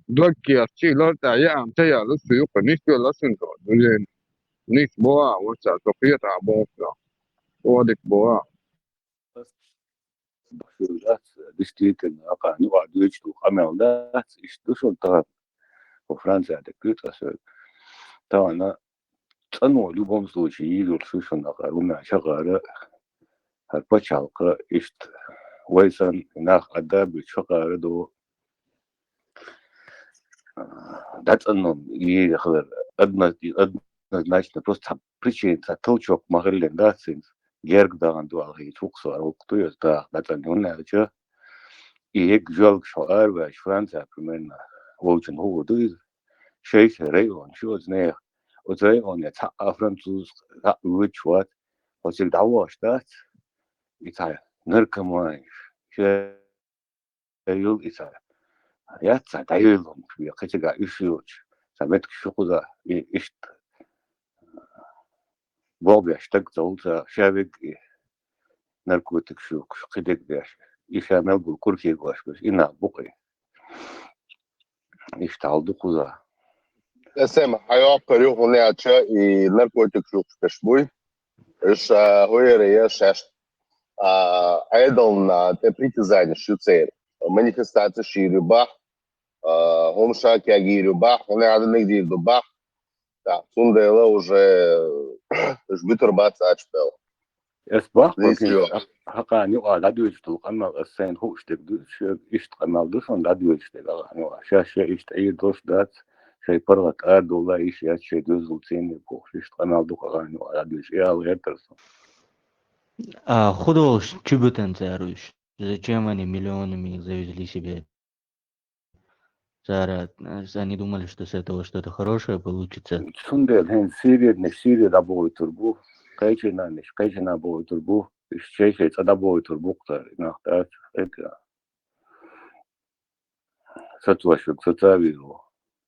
дог кхерчий, лар тӀехь еана ца яьлла, шу юккъе нисвелла шуна со, дуьнен. Нис бо а, ваца, со кхетахь боху со. Оха дика бо а. Башир дац, действительно, акхарна юкъахь дуьйцуш ду къамел дац, иштта ду шуна тахана. Хьо Франция тӀе куьйцу аса. Тахана цӀано в любом случае йийр йолуш ю шуна акхар, хӀунда аьлча хӀокхара хӀара пачхьалкх иштта вай санна нах Ӏадда а буьйцуш хӀокхара ду. ДӀацӀанъян йийр хилар одно-, однозначно, просто цхьа причина, цхьа толчок ма-хиллина дац хӀинца, герга дахана ду аьлла хӀинца хӀокху сора, хӀокху ду иза даха дӀацӀанъян, хӀунда аьлча и ерриг жоьлгаш хьо араваьлча, Франция, примерно, волчун хӀун ду иза? Шай-шай район ю оцу нехан. Оцу районе цхьа а француз, цхьа а воьдуш вац. Хьо цига дӀавахаш дац? И цхьа наркоманаш, шай юл и цхьа. Яц цхьа дӀайойла хӀумаш бен, кхин цигахь уьш йоцуш, цхьа меттигаш ю кхузахь, и иштта болх беш стаг ца хуьлу цара, ша вега и наркотикаш юхкуш, кхидерг деш, и ша мел гур куркиг ош берш, и нах бу-кх и. Иштта хьал ду кхузахь. Эсэм хьайоккхур ю, хӀунда аьлча и наркотикаш юхкуш берш буй. Уьш, а, хӀун яра еш шаьш, а, Ӏедална тӀе притязанеш ю церан. Манифестацеш йийр ю боху, а, хӀума ша кегийр ю боху, хӀунда аьлча дийр ду боху. Так, цундела уже уьш буьтур бац ачпел. Ас боху, Лисио. Хьакъан юкъа дӀадоьжуш долу къамел ас сайна хууш дерг ду, шуьга иштта къамел ду шуна дӀадоьжуш дерг, хьакъан юкъа. Шаьш шайн иштта Ӏийр долуш дац, шайн паргӀат арадовла йиш яц, шайн доьзал цӀийнан бохуш, иштта къамел ду хьакъан юкъа дӀадоьжуш, и ала гӀертара суна. А худолуш чу бутан цара уьш? Зачем они миллионами их завезли себе? Цара, э, они думали, что с этого что-то хорошее получится. Цундела хӀинца сирернаш Сири дӀабохуьйтур бу, кхечананаш кхечана бохуьйтур бу, уьш шай-шай цӀа дӀабохуьйтур бу-кх цара, и нах дац, хӀета. Сацо шуьга сацавийр ву,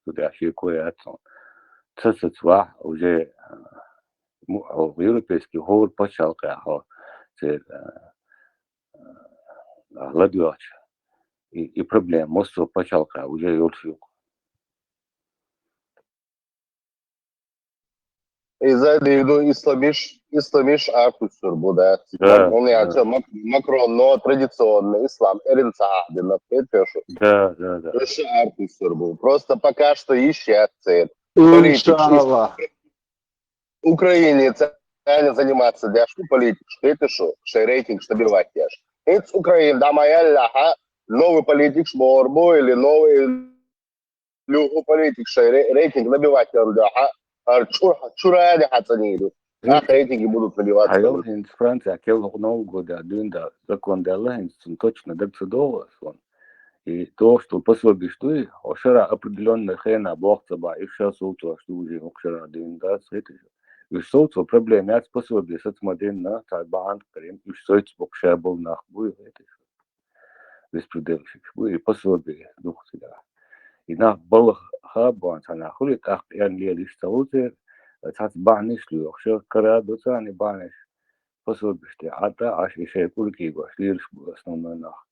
цу тӀехь шеко яц хьуна. Ца сацавахь, уже, э, му-, хьо европейский хӀора пачхьалкхехь хьо церан, э, э, ладоьгӀча, и, и проблема массо а пачхьалкхехь уже йолуш ю-кх. Иза дийр ду, исламиш, исламиш арахуьссур бу, да. Да, ХӀунда аьлча да. Мак-, Макронно традиционный ислам эрна ца хьахдина, кхетий шу? Да, да, да. Уьш арахуьссур бу. Просто пока что йиш яц церан. Иншаллах. Политикаш. Украине царна заниматься деш ду политикаш, кхетий шу, шайн рейтингаш добивать деш. ХӀинца Украина дӀа ма яьллехь, новый политикаш бохур бу или новый любой политик шайн ре-, рейтинг добивать ян дуьхьа, хӀара чура, чура а хьацӀанийр ю. Нах рейтинги будут набиваться. Хьайо, хӀинца Франция келла хӀокху Новый годехь дуьйна дан закон даьлла, хӀинца цунна точно дага ца догӀу ас ван. И дохуш долу пособиш дуй, хьо шарахь определённый хенахь болх ца бахь, уьш ша совцош ду, уже хӀокху шарахь дуьйна дац, хеташ. Уьш совцо проблема яц, пособие саца ма денна, цхьа бахьана карийна, уьш соьца боккха ша болу нах буй, хеташ. Беспредельщикаш бу, и пособие духу цигахь. И нах балха бахьана цхьа нах хуьлий, тӀаккха эн лелаш ца ву церан, цхьацца бахьанаш лоьхуш, кара а ду царна и бахьанаш. Пособиш тӀе Ӏа тӀе Ӏаш, и шайн кӀулкӀигош лелаш бу основной нах.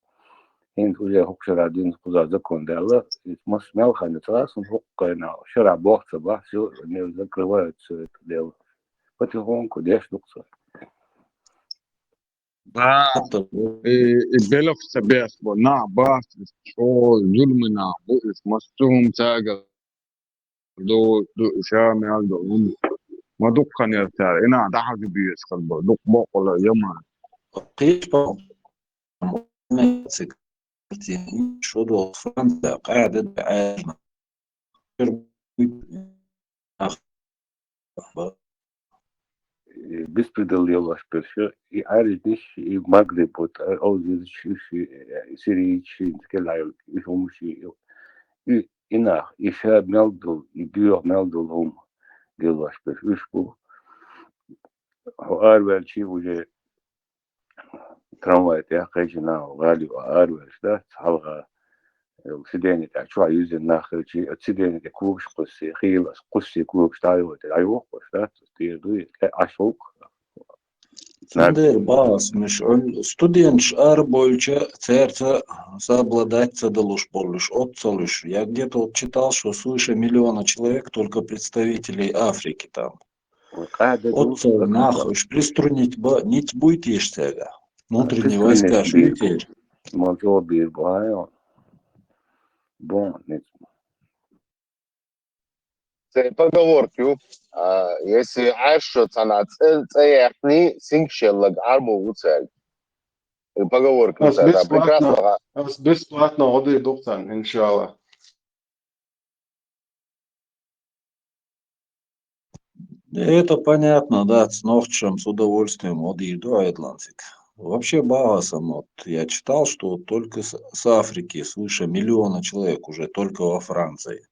ХӀинца уже хӀокху шарахь дуьйна кхузахь закон даьлла, иза мас-, мел хан ду ца хаьа суна, хӀокху кхайна шарахь болх ца бахь, всё, не закрывают всё это дело. Потихоньку деш ду-кх цо. Бац, и, и белхаш ца беш бо, нах бац, иза чӀогӀа зуламе нах бу, иза массо а хӀума цаьргара ду, ду, ша мел ду, хӀума ма дукха хан яра цара, и нах дӀахьажа безаш хила бо, дукха боккъала яма. Кхечу похӀма цига, шо доху Франция, къаьда ду Ӏаьржина. Беспредел лелош берш, и Ӏаьржинаш, и Магриб, вот, а, алжирцаш, и, и, и сирийцаш, и кхелхьайолу, и хӀумаш, и, и, и, и нах, и ша мел долу, и доьха мел долу хӀума диллош берш уьш бу. Хьо араваьлча уже трамвай тӀехь кхечи наха гӀали а араваьлча дац, хьалха сидене тӀехь чохь юьззина нах хилчи, а сидене тӀе когаш кхуссий, хийла ас кхуссий когаш дӀайохуьйтуш, дӀайохуьйтуш дац, тӀера дуй, тӀе Ӏаш гӀуллакх. Цундела бахьа ас муьш, студенташ арабевлча, цаьрца соблюдать ца далуш боллуш, оццу ца луьйш, я где-то вот читал, что свыше миллиона человек, только представителей Африки там. Ой, къаьхьа де ду, оццу нах уьш приструнить ба ниц буй теша цаьрга? Внутренние войска шу ю церан? Мал чӀогӀа бийр бу, хьан йо? Бон, ниц. Церан поговорка ю. А, если Ӏаьршо цхьана цӀе, цӀе яьккхиний, сингаш елларг Ӏарбо ву цаьрга. И поговорка ю цаьрга. Ас бесплатно, ас бесплатно гӀо дийр ду-кх царна, иншалла. Это понятно, да, нохчашна с удовольствием гӀо дийр ду Ӏедалан цига. Вообще бахьа ас ма, вот я читал, что вот только с, с Африки свыше миллиона человек уже только во Франции.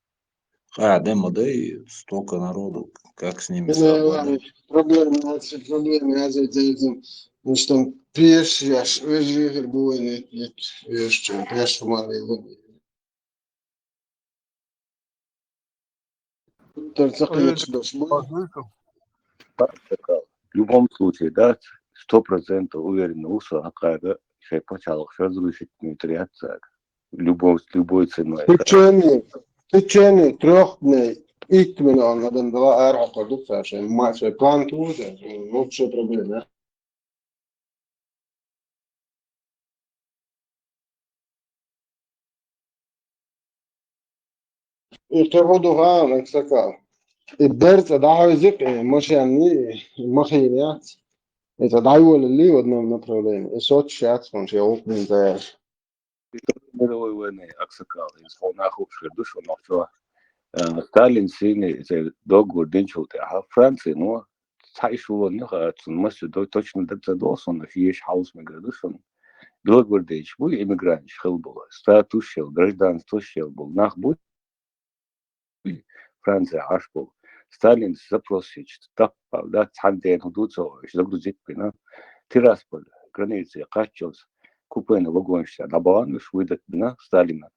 Къаьхьа де ма дай, столько народу, как с ними совладать? Проблема, проблема, я за этим, ну, что там, пеш, я ж, вежарий хир бу вайн, нет, нет, веш, чем, пеш, хӀумма лело. Ой, ой, ой. В любом случае, да, сто процентов уверен ву со, хӀокхара шайн пачхьалкхаш разрушить муьйтур яц цаьрга. Любой, любой ценой. В течение, в течение трёх дней итт миллион адам дала арахьокхур ду цара шайн, ма шайн план ту, ну, что проблема? И кхин хӀун ду хаам, аксакал? И берца дӀахьевзик, и машенни, и махина яц. И цӀа дӀайолалли в одном направлении. И соцуш яц хьуна шен гӀуллакх дина цӀа яьлча. Мировой войны, аксакал, иза хьуна хууш хир ду шуна нохчо. Э, Сталин сийна иза договор динчул тӀаьхьа Франци, ну, цхьа эшелон ю хаьа цунна, массо а до-, точно дан ца догӀу суна, аш еша хьовса мегар ду шуна. Белггардеча буй эмигранташ хила болу, статус йолу, гражданство йолу болу нах буй, Франция Ӏаш болу. Сталинца запрос йича, таппал, да, цхьана дена хӀун ду ца гӀо, уьш загрузить бина. Тирасполь границе кхаччалц купейна вагонаш тӀехь дӀабахана уьш, выдать бина Сталина.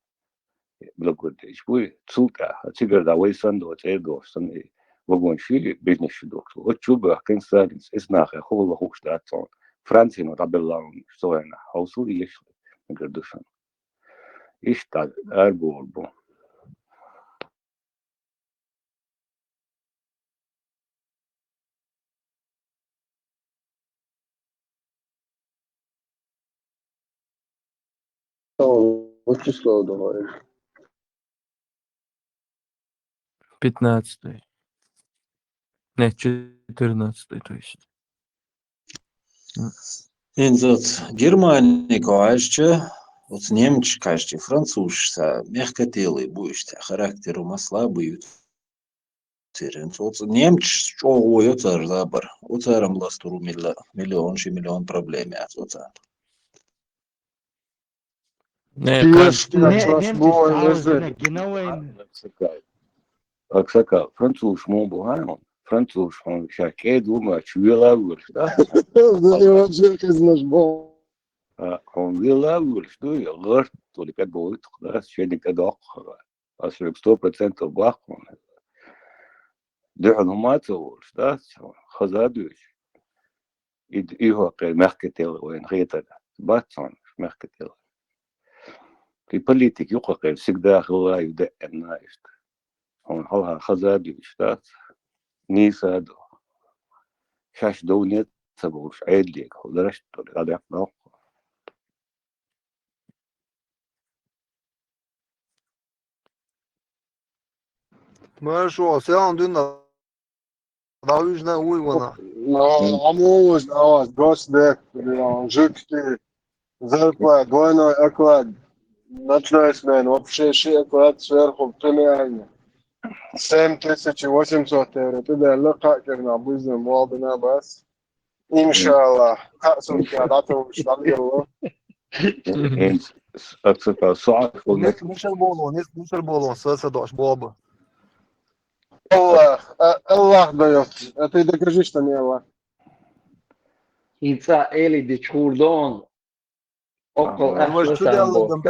Белггардеча буй, цул тӀаьхьа, цигара дӀа вай санна догӀу, цӀера догӀуш санна, и вагонаш йили, бизнес шу дохуш. Оцу чу баьхкина Сталинца, иза нахе хӀума хууш дац хьуна. Францино дӀабелла хьуна, со вайна хьовсал еш, мегар ду шуна. Иштта арабовр бу. О, вот число давай. Пятнадцатое. Нет, четырнадцатое, то есть. ХӀинца оцу Германига хьаьжча, оцу немцаш кхаьжча, французаш ца мягкотелый бу уьш, цхьа характеро масала бу ю церан. ХӀинца оцу немцаш чӀогӀа вон йо цара забар. Оцара-м ластур ву милла-, миллион, ши миллион проблема яц оцарна. Не, немцаш цхьа вазина гина вайна. Аксакал, французаш муха бу хьан? Французаш хьуна ша кӀеда ву ма чу вела а вуьйлуш, да? Да, и вообще хизнаш бу. А, хьуна вела а вуьйлуш ду, я гӀарт, то ли кӀад бовлуьйту, да, шайниг кӀад доккху хьара. Ас верг сто процентов баккха хьуна. Дуьхьал хӀума а ца волуш, да, хаза а дуьйцуш. И, и хӀокхеран мягкотелый вайна хетар. Бац хьуна мягкотелый. И политика юкъахкхеран всегда хилла ю деана иштта. Хьуна хьалха хаза а дуьйцуш дац, нийса а ду. Шаьш довне ца бовлуш Ӏедалега, хӀу дараш а долу, дӀадаккха доккху. Маршо, сян дуьнна дӀавижна вуй вана. Амуж, аваз, госдеп, жуьгти, зарплат, двойной оклад, ночной смена, вообще ши оклад сверху премиальный. Семь тысяч восемьсот евро. Ты да, лаха кирна, бузнам, валдана бас. Иншалла, кхаа сутка дӀатовлуш дӀадилло. ХӀинца, С-, а ца ка-, со Ӏаш вол мет- Мишель болон, мишель болон, са, са дош боба. Аллах, а, Аллах даёт. А ты докажи, что не Аллах. Инца эли ди чурдон. Окол Ага. ахла сам бо.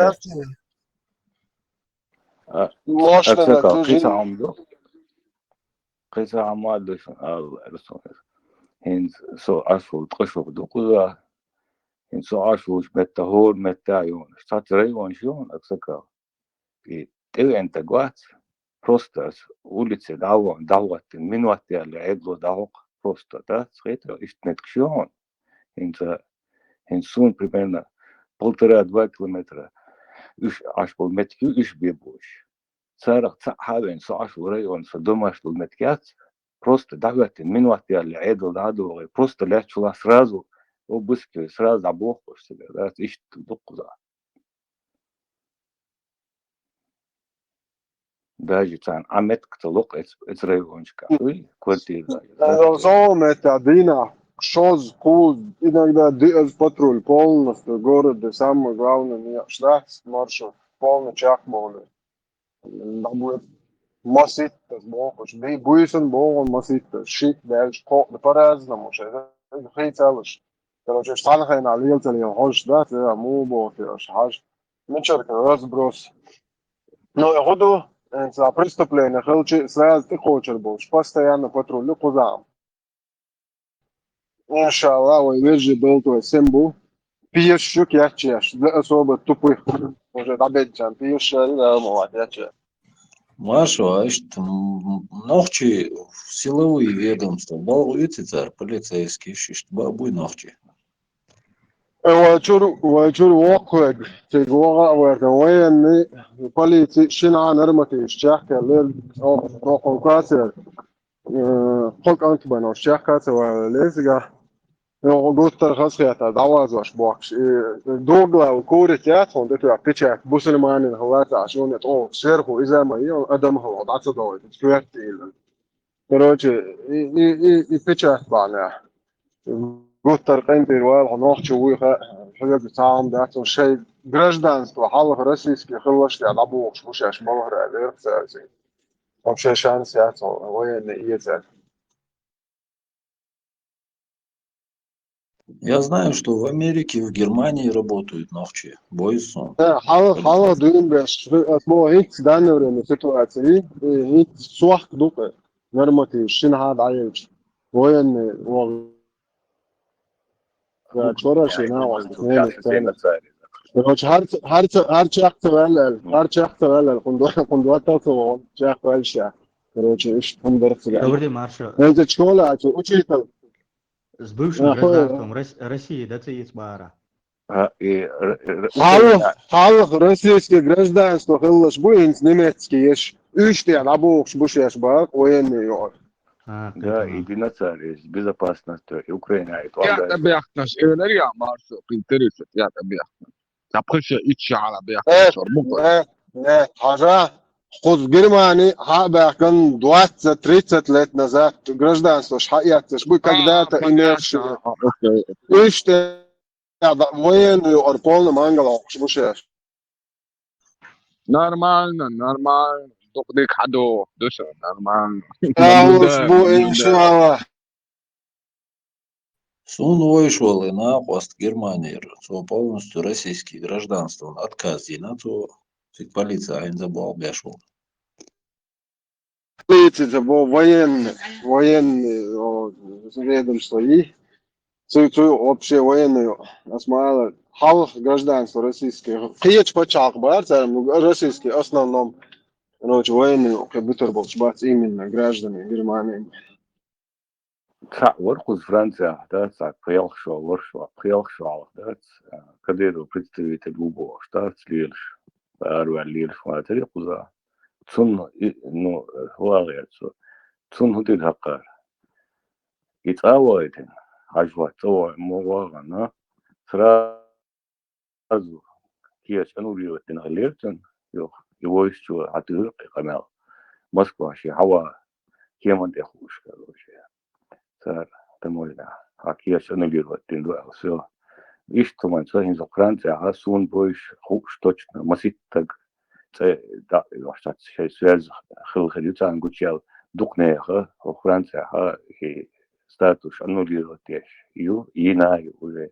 А, Можно а ца на ка-, ту кхи ца жин. Ӏам ду. Кхи ца Ӏам ма ду шун, Алла, Расул. Хин со Ӏаш вол ткъа шух ду куза. Хин со Ӏаш вол метта хор метта юн. Штат район шун, а ца ка. И тевен та гвац. Просто улице давон, дават, минуат яли эдло давок. Просто, да, схетро, ишт метк шун. Хин ца, хин сун примерно полтора-два километра. Уж Ӏаш вол метки уж бебуш. Царах ца хавен, со Ӏаш вол район, со домаш вол меткяц. Просто дават, минуат яли эдло дадо, просто лячула сразу, обыскивай, сразу обохуш себе, да, ишт дукуза. Даже цан Аметк ца лук эц, эц райончика. Уй, квартира. Золмета дина, шоз, куз, иногда ди-, патруль полностью город, самое главное, не штраф, маршрут, полный чак молы. Да будет маситта, бохуш, ди-, буйсен богон маситта, шит дальше, ко-, по-разному, ше, хей целыш. Короче, штан хей на лил цели, хош, да, це, му бохи, хаш. Мичерка, разброс. Ну, я году, э, за преступление, хелчи, сразу ты хочешь больше, постоянно патруль, кузам. Иншалла, ой, вежи был твой симбу. Пьешь щук, я чеш, для особо тупых. Уже обедчан, пьешь, да, моват, я чеш. Маршо, а ишт, м, нохчи силовые ведомства, балгу ити цар, полицейский, ишт, ба-, буй нохчи. Вачур, вачур воквег, тиг вога верта военный, полици, шина норматив, чахка, лел, о, о, о, кацер. Э, хок ант бано, чахка, ца ва лезга. Э, гуттар хасхета, даваз ваш бокш. Э, догла, курит, я, хон, дету, печать, бусульманин, халата, шунет, о, сверху, изама, и он, адам, хало, да, ца давай, скверти, или. Короче, и, и, и, и печать баня. Гуттар къинтир вал, хо нохчу вуйха, хьулег цаам дац, он шей гражданство, халах российский, хыллаш, я, лабух, шмушаш, малхра, верх, цази. Вообще шанс, я, цо, военный, и, цази. Я знаю, что в Америке, в Германии работают нохчи, бойсон. Э, хала, хала, дуем беш, э, бо, хит, в данное время ситуации, э, хит, суах, дукы, норматив, шин хад, айыч, военный, вол. Да, чора, шин, а, вот, не, не, не. Короче, хар, хар, хар чахта валал, хар чахта валал, кунду, кунду атал, чахта валша. Короче, иш, кундар, цыган. Добрый день, Маршо. Это школа, а, учитель. С бывшим Ага. Гражданством Рос-, России, да, цыган бара. А, и, р-, р-, Халах, халах российский гражданство, хыллаш, буинс немецкий, еш. Уйште, лабух, буш, еш, бак, военный, ё. А, Да, поэтому. И динацар, и безопасность, и Украина, и Ятӏа бяхташ, эвлер я, Маршо, къинтиришат, ятӏа бяхташ. Цапхыша ичча хьала бяхташ, шор мукъа. Э, э, хажа, хуз Германии, ха, бяхкан двадцать-тридцать лет назад гражданство, ш-, ха, ятцаш, буй, когда-то А, имевший. Понятно, а, окей. Уйште, я, да, военный, ор полный мангал, ш-, буш, еш. Нормально, нормально. Дукъ дик хьаду, душа, нормально. Аллах, Наблюдаю, бу, наблюдаю. иншаллах. Сун войшвал и накъваст Германир, со полностью российский гражданство, он отказ дина, то цик полиция, айн забал бяшвал. Полиция, бо, военный, военный, о, ведомство и цу, цу, вообще военный, осмала, халах гражданство российский, киеч пачах бар, царам, ну, российский, основном, короче, военный, как будто был, бац, именно граждане Германии. Ца вар хуз Франция, да, ца пхелх шо, вар шо, пхелх шо, да, ца, Кадыров представитель убо, да, ца лилш, арвал лилш, ма тери хуза. Цун, и, ну, вагъер цу. Цун худир хакар. И ца вайтен, хажва, ца вай, мо вагъана. Сразу кияч аннулировать дин алертен, йох, и войсчу атыр къамел. Москва ши хава кеман техуш, короче. Цар тамойна. А кияч аннулировать дин дуа, всё. Иштта хӀуманца хӀинца Францехь суна бовзуш хууш точно маситтаг цӀе дӀа а йоьхьаш цхьацца шайн связь хилла хир ю царна гучуяьлла дукха нехан Францехь и статус аннулировать деш ю, йина ю уже.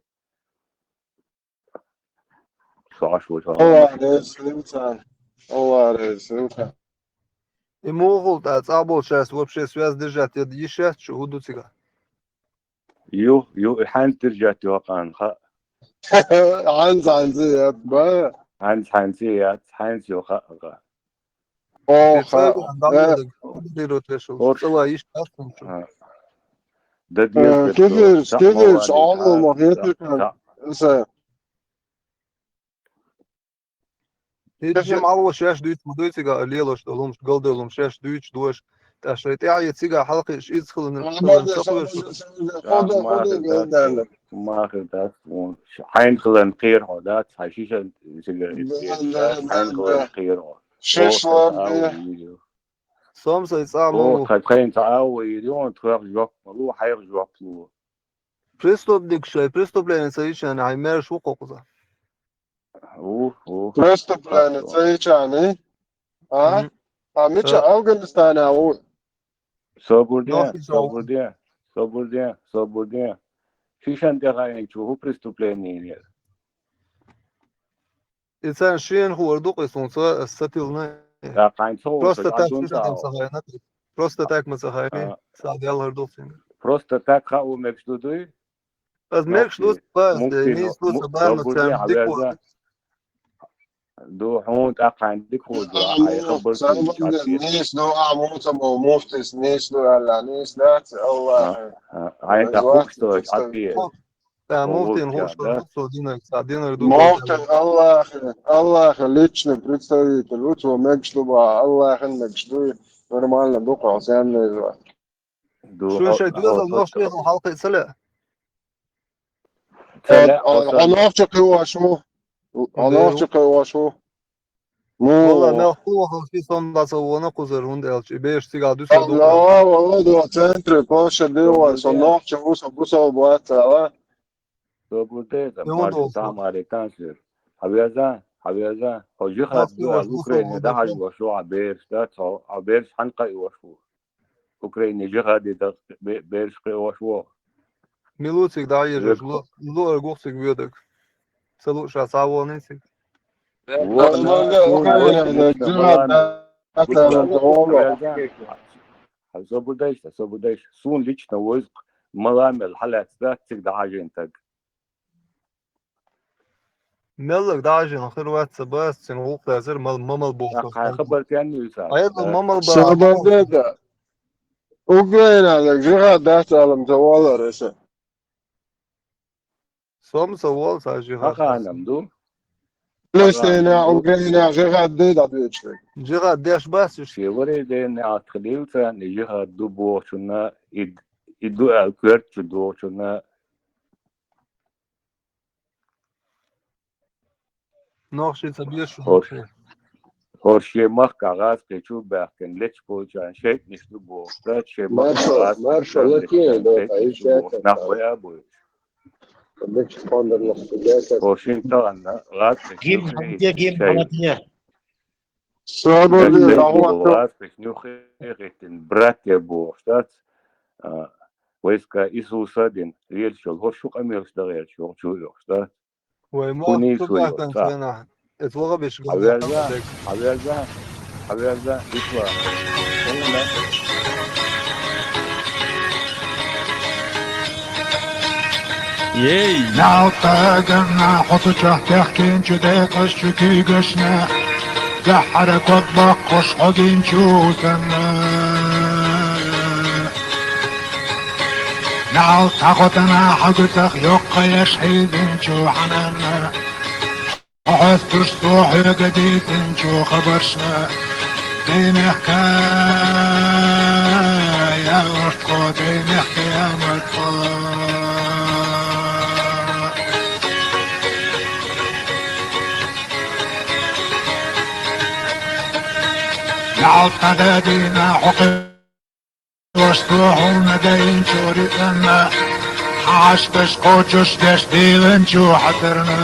Со Ӏаш ву, со Алла реза хилва царна. Алла реза хилва царна. И муха хул тӀаккха, цӀа болчаьрца вообще связь держать ян йиш яц шун, хӀун ду цигахь? Ю, ю, и хьаьнца держать йоккхуш хаьа. Хьаьнца, хьаьнца яц, ба? Хьаьнца, хьаьнца яц, хьаьнца ю хаьа. Оха, цӀа веана дӀавоьдург, э, контролировать веш волуш, ош-, цӀа ван йиш яц хӀума шу. А. Дан деза, э, кефирс, кефирс, Ӏалама хетарг, са. ХӀинца жима Ӏалашо шаьш дуьйцуш ма дуй цигахь, лелош долу хӀумаш, галдевлла хӀумаш шаьш дуьйцуш ду аша, тӀаккха шайн тӀаьхье цигахь хьалакхуьуш, иза хиларна, хиларна чекхвеш. Махар дац, махар дац, хьайна хиларна кхера хьо дац, хьайн шишан цига дац, хьайна хиларна кхера хьо. Шиш лар де. Сомсай цӀа ма ву. Тхайн цхьа агӀо йийр ю, тхох жоп ма ло, хьайх жоп ло. Преступник шай, преступление ца йича, хьайн маьрша ву кхузахь. Ву, ву. Преступление ца йича, а? Мгм. А мича, э, Афганистанехь ву? Собар де, собар де, собар де, собар де. Шишан тӀе хаийначо хӀун преступление яра? И царна шена хуур ду-кх, и суна ца, аса ца тиллина. ТӀаккха хьайна ца хууш, просто так шишан тӀе ца хаийна. Просто так ма ца хаийна. А. Ца Далла хӀара ду цуьнга. Просто так хаа мегаш ду дуй? Аса мегаш ду, аса, муфтин, нийса ду, ца бан, собар де, царна дика хьавяза. Ду хьуна тӀаккха хьайна дика хӀума ду, хьайна хабар ца йича, нийса ду, а, муца мо муфтис, нийса ду аьлла, нийса дац, Аллах. А, а, хьайна тӀаккха хууш ду, хьайна. ТӀаккха муфтин хууш ду, цо динарг, цхьа динарг ду. Муфтин Аллах, Аллах личный представитель ву, цо мегаш ду боху, Аллахьан мегаш ду, нормально ду кхо, сенна веза. Ду, шуна шайн доьзал нохчийн хьалакхиа ца лаьа? Ца лаьа, хьо нохчо кхиош ву. Хьо нохчо кхиош ву. Валла, мел хӀун вахалла ши сом дӀа ца вогӀу кхузара, хӀунда аьлча и бераш цигахь дуьсур ду. Валла, валла, ду центре, Польша дийр ву, со нохчо ву, со бусалба вац, ала. Собар де, маршо тамаре тансер. Хьавяза, хьавяза, хьо жихад ду аьлла, Украине дӀахьажош ву хьан бераш, дац хьо, хьан бераш хьанна кхайош ву? Украине жихаде дан бе-, бераш кхиош ву. Мила ву цига дӀаерзаш, лу-, луъург ву-кх цига воьдург. Ца лууш цхьа а вогӀу цига. Хьан собар дайша, собар дайша. Суна лично веза-кх, мала мел хьалаьцна дац цига дӀахьажийна стаг. Меллаг дӀахьажийна хир вац, ца бац, цуьнан гӀуллакх дацара, мал-, ма мал боху. Хьайн хабар тенна ю иза? Айла ма мал боху. Собар де. Украинехь жихад дац алам ца валар аса. Со-м ца волу цхьа жихад. Хьан ханам ду? Палестинехь, Украинехь жихад ду дӀадоьдуш дерг? Жихад деш бац уьш. Шен варе ден неӀалт хилийла царна, и жихад ду бохучунна, и, и ду аьлла коьртачу дохучунна. Нохчий ца безаш ду. ХӀорш, хӀорш шен махкахь гӀазкхичу баьхкина лечкъочарна шайтӀанаш ду бохуш дац, шен махкахь гӀазкхичу баьхкина шайтӀанаш ду бохуш нах вай а бу. ХӀорш шин тахана гӀазкхичу гимн, гимн, шайн. ГӀазкхичу нуьхе хӀиттина братья бохуш дац. А, вайска Исуса а дина, лелаш йолу хӀорш шу къамелаш дан гӀерташ йолчу йохуш дац. Вай мо хӀун нийса ву йохуш дац. Эца ваха беш хьан веза, хьан веза, хьан веза, исла. Ей! Ялта ганна хьо цу чохь техкинчу декъазчу куьйгашна, гахьара ког боккхуш хьо гинчу санна. Нал цхьа хотана хьагуьтах йоккха еш хьийзинчу хьананна. Хьо хьоьстуш цо хьоьга дийцинчу хабаршна. Даймехка, я Москва, даймехка, я Москва. Ялта дадина хьо Вашто хьуна дайинчу рицкъанна, Хьашташ кхочуш деш дийланчу хьатарна.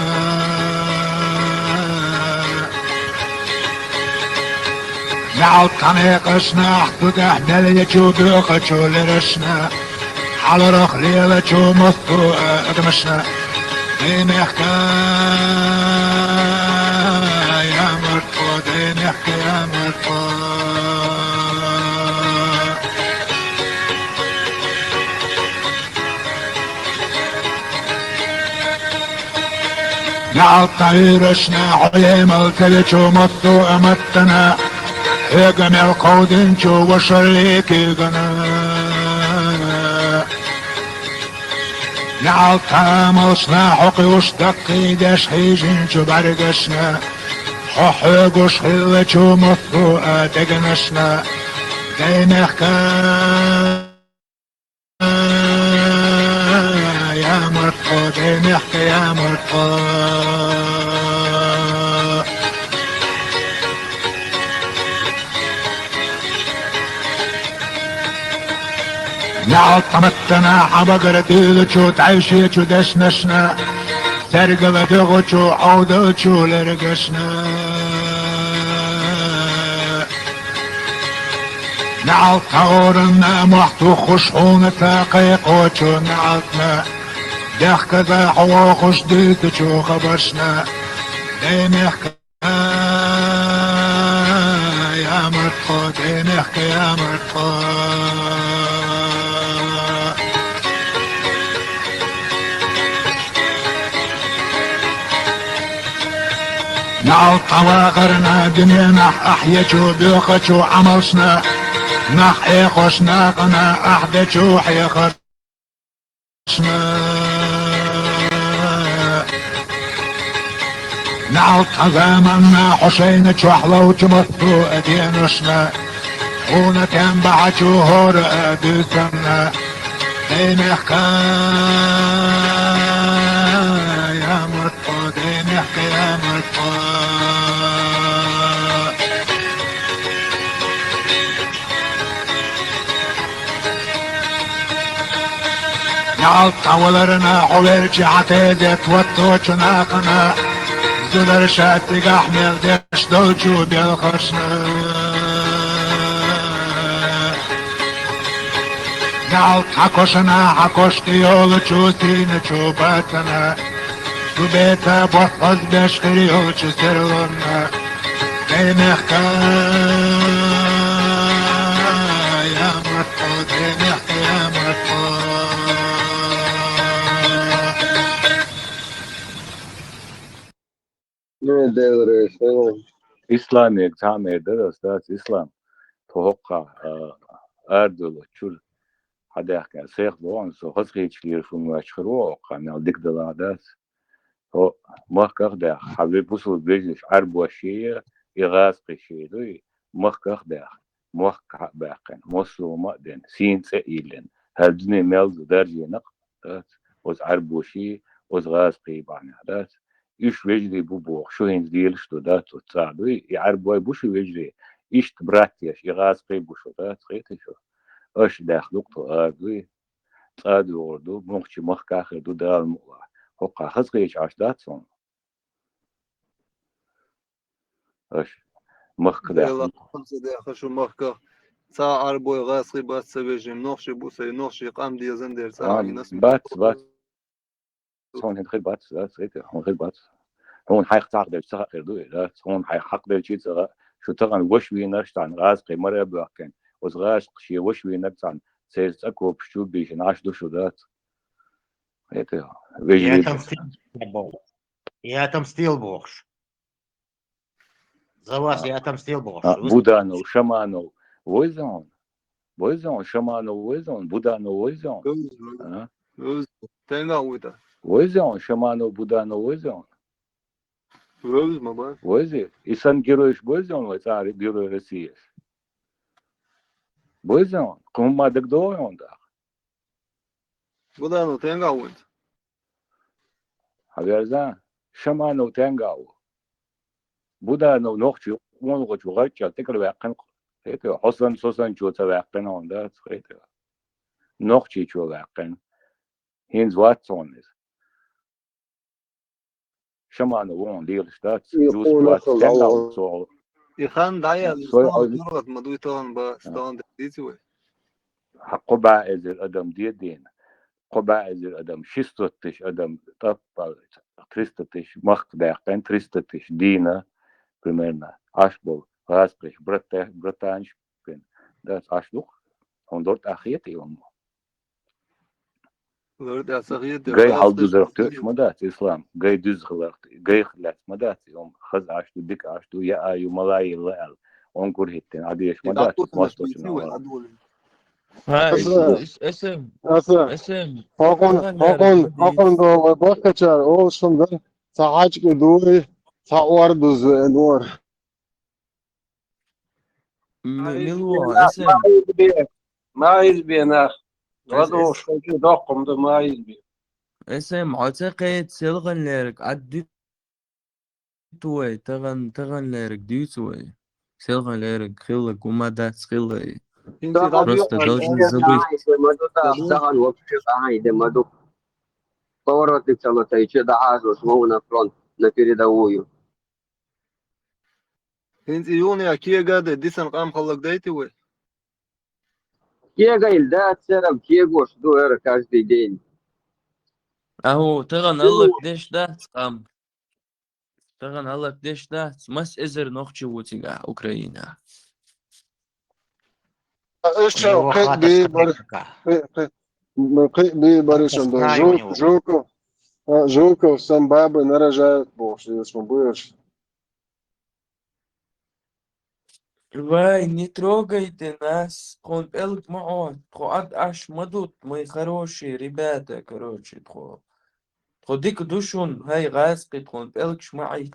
Ял тхьамекъашна ахьту тӀехь мел ечу боьхачу лерашна. Хьаларах лелачу мотту адамашна. Дай мехка, я мартхо, дай мехка, я мартхо. Ял тхьамекъашна хьо емал ца вечу мотту а маттана, хьоьга мел кховдинчу вашалли куьйгана. Ял тхьамалшна хьо кхуьуш даккхийдеш хьийжинчу бӀаьргашна, хьо хьоьгуш хиллачу мотту а дегнашна. Дай мехка, я мартхо, дай мехка, я мартхо. Ял тхьаматтана хьан багара дуьйлачу тӀаьвшечу дешнашна, сергала дуьгӀучу Ӏовдалчу лергашна. Ял тхьа оранна мохь туххуш хьуна ца кхайкхочу наьӀалтна, дехказа хьо вохуш дуьйцучу хабаршна. Дай мехка, я мартхо, дай мехка, я мартхо. Ял тхьа вахарна дуьненахь ахь ечу боьхачу Ӏамалшна, нах Ӏехош накъана ахь дечу хьехар Ял тхьа заманна хьо шайна чохь ловчу мотту а деношна, хьуна тем бахьачу хӀора а дуьйцанна. Дай мехка, я мартхо, дай мехка, я мартхо. Ял тхьа валарна хьо велча хьан тезет хӀотточу нахана, зударша цигахь мел деш долчу белхашна. Ял тхьа кошана хьан кош тӀе йолучу сийначу бацана, цу беца бос хазбеш хир йолчу серлонна. Дай мехка, я мартхо, дай мехка, я мартхо. Не, Делрой, салам. Исламега цхьа а мер дара ас дац, Ислам. Тхо хӀокхахь, а, арадолу чуьра хьадаьхкина, сайх боху, со хазахеташ лелаш хӀума ваьчча хир ву хӀокхахь, мел дика далахь дац. Хьо махках а даьхна, хьан ве-, бусулба вежарий Ӏарбош шен, и гӀазкхий шен дуй, махках а даьхна, мохк хьа а баьккхина, массо а хӀума а дина, сийна цӀе а йиллина, хӀара дуьне мел ду даржийнакъ дац, оцу Ӏарбоший, оцу гӀазкхий бахьанехь дац. Уьш вежарий бу боху, шу хӀинца лелаш ду дац оцу цӀа дуй, и Ӏарбой бу шу вежарий, иштта брат еш, и гӀазкхий бу шу дац, кхетий шу? Аша даьхна ду-кх тхо ара дуй. ЦӀа а дуьгӀур ду, мухчи махкахь а хир ду, Дала мукъ лахь. ХӀокхахь хазахеташ Ӏаш дац хьуна? Аша махка Дела даьхна. Хьамса даьхна шу махках. Цхьа а Ӏарбой, гӀазкхий бац сан вежарий, нохчий бу сан, нохчий къам дезан дера цхьа а, а, хӀинца. Бац, бац. Хьуна хӀинца хир бац, дац, кхетий, хьуна хир бац. Хьуна хьайх ца хьакъ делча ца хаьа хир ду и, дац. Хьуна хьайх хьакъ делчий ца хаьа, шу тахана ваша вийнарш цхьаьна гӀазкхий мара а боьхкина, оцу гӀазкхий шен ваша вийнарг цхьаьна, церан цӀа копаш чу а бийшина Ӏаш ду шу, дац. Кхетий, вежарий. Я отомстил бохуш. Я отомстил бохуш. За вас я отомстил бохуш. А, Буданов, Шаманов, вевза хьуна? Вевза хьуна, Шаманов вевза хьуна, Буданов вевза хьуна? Вевза, вевза. А? Вевза. Тенга вуйта. Вевза хьуна, Шаманов, Буданов вевза хьуна? Вевза, ма бан. Вевза. И санна геройш бевза хьуна вай цӀахь Герой России? Бевза хьуна, кху хӀумма дагадогӀий хьуна тӀаккха? Буданов тенга вуйта. Хьан верза? Шаманов тенга а ву? Буданов нохчий къонахчо гӀарчӀа тӀекӀара ваьккхина, кхетий, хьо санна, со санна чо ца ваьккхина хьуна, дац, кхетий. Нохчий чо ваьккхина. ХӀинца вац хьуна иза. Шамана вон лелаш дац, И жуст къонах вац, хала стенна вон. Цо. И хан дӀаял, Сой стол ой. Дургъат ма дуй тагӀан ба, А. Стол деци вай. Хьа кхо бӀаь эзар адам дедийна. Кхо бӀаь эзар адам, шестьсот тысяч адам тӀаппал, триста тысяч махка даьккхина, триста тысяч дийна, примерно, Ӏаш болу гӀазкхиш, брата-, братанаш, дац Ӏаш ду-кх, хьуна лур тӀаккха хета и хӀума. Лур тӀаккха ца хета, Гай гӀазкхиш хьалдузарх тоьаш ма дац, Ислам, гай дуьзза хиларх, гай хилац ма дац и хӀума, хаза Ӏаш ду, дика Ӏаш ду, яа ю, мала йилла аьлла, он гур хӀиттина, Ӏадеш ма И дац, дӀакхуссина мостагӀчун дийци вай, хьалха. Ӏадволийна. Ха, Аса, эс-, эс-, эсэм, аса, эсэм, хӀокхун, тагӀан хӀокхун, лаьрга ма хӀокхун дийца. ДогӀу баккхачара олуш хӀума дара, цхьа хьаьжкӀи дуй, цхьа ор дуза веана вара. М-, мила ву, эсэм? Ма избе, ма избе нах. Эс-, эс-, ВадогӀуш хӀокху доккхум ду, ма избе. Эсэм, хьо ца кхета селхана лерг Ӏад ду вай, тагӀан, тагӀан лерг дуьйцу вай. Селхана лерг хилларг хӀума дац хилла и. ХӀинца Просто должны забыть. Ма ду, тагӀан вообще тагӀан де ма ду. Поворотник ца латайча, дахьажош ма ву на фронт, на передовую. ХӀинца и юхнехь кега а дай, дисина къам хӀаллакдайти вай? Кегайла дац церан, кегош ду хӀара каждый день. Агьу, тагӀан хӀаллакдеш дац къам. ТагӀан хӀаллакдеш дац, мас эзар нохчи ву цигахь Украинахь. Уж У него кхин хата бийбар, скрипка. Кхин, кхин, кхин бийбар Хата ишан ду. Жук-, Жуков, а, Жуков сам бабы нарожают бохуш, дезаш ма буьйш. Вай, не трогайте нас, тхуна пӀелг ма Ӏо, тхо Ӏад Ӏаш ма дут, мы хорошие ребята, короче, тхо. Тхо дика ду шуна, хӀай гӀазкхи, тхуна пӀелгаш ма Ӏе.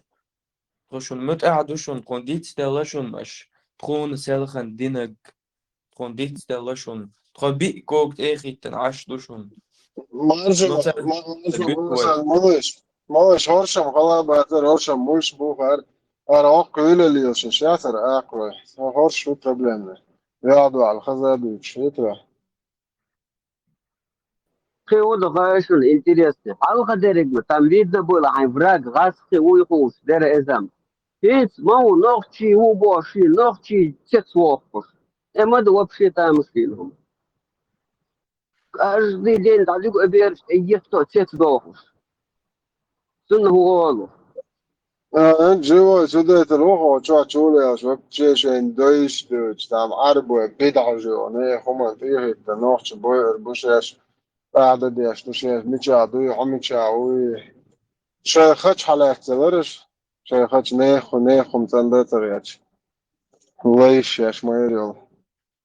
Тхо шуна муьтӀахь ду шуна, тхуна дицделла шуна аша, тхуна селхана динарг, тхуна дицделла шуна, тхо биъ кога тӀе а хӀиттина Ӏаш ду шуна. Маржа, Ну, ца-, ма-, маржа, ца-, буьту вай. Малыш, малыш, хӀоршам хала бацара, хӀоршам муьлш бу хӀара, хӀара хӀокху хӀуьлал лелаш, шаьцара аккхой. ХӀорш шу проблемный. Яхь дуьхьал хаза дуьйцуш, хетара. Кхин хӀун ду хаьий шуна интересный? Хьалха дерриг ма, там видно было, хьайн враг гӀазкхи вуй хууш дара иза-м. ХӀинца ма ву нохчий ву бохуш, нохчий цец вохуш. Э, ма ду вообще тамашийна хӀума. Каждый день дӀадуьгу а бераш, э, етто цец дохуш. Цунна хӀун олу? А, живой свидетель ву хьо, чохь чулаелаш, вообще шайн дайш дуьйцу, там Ӏарбой бидӀа жо, не хӀуманна тӀехӀиттина, нохча бойур бу шаьш, тӀаьхьа деш ду шаьш, мичахь дуй, хьо мичахь вуй. Шайн хача хьалаьццалараш, шайн хача нехан, нехан цӀандан а ца гӀерташ. Лайш шаьш ма яр йолу.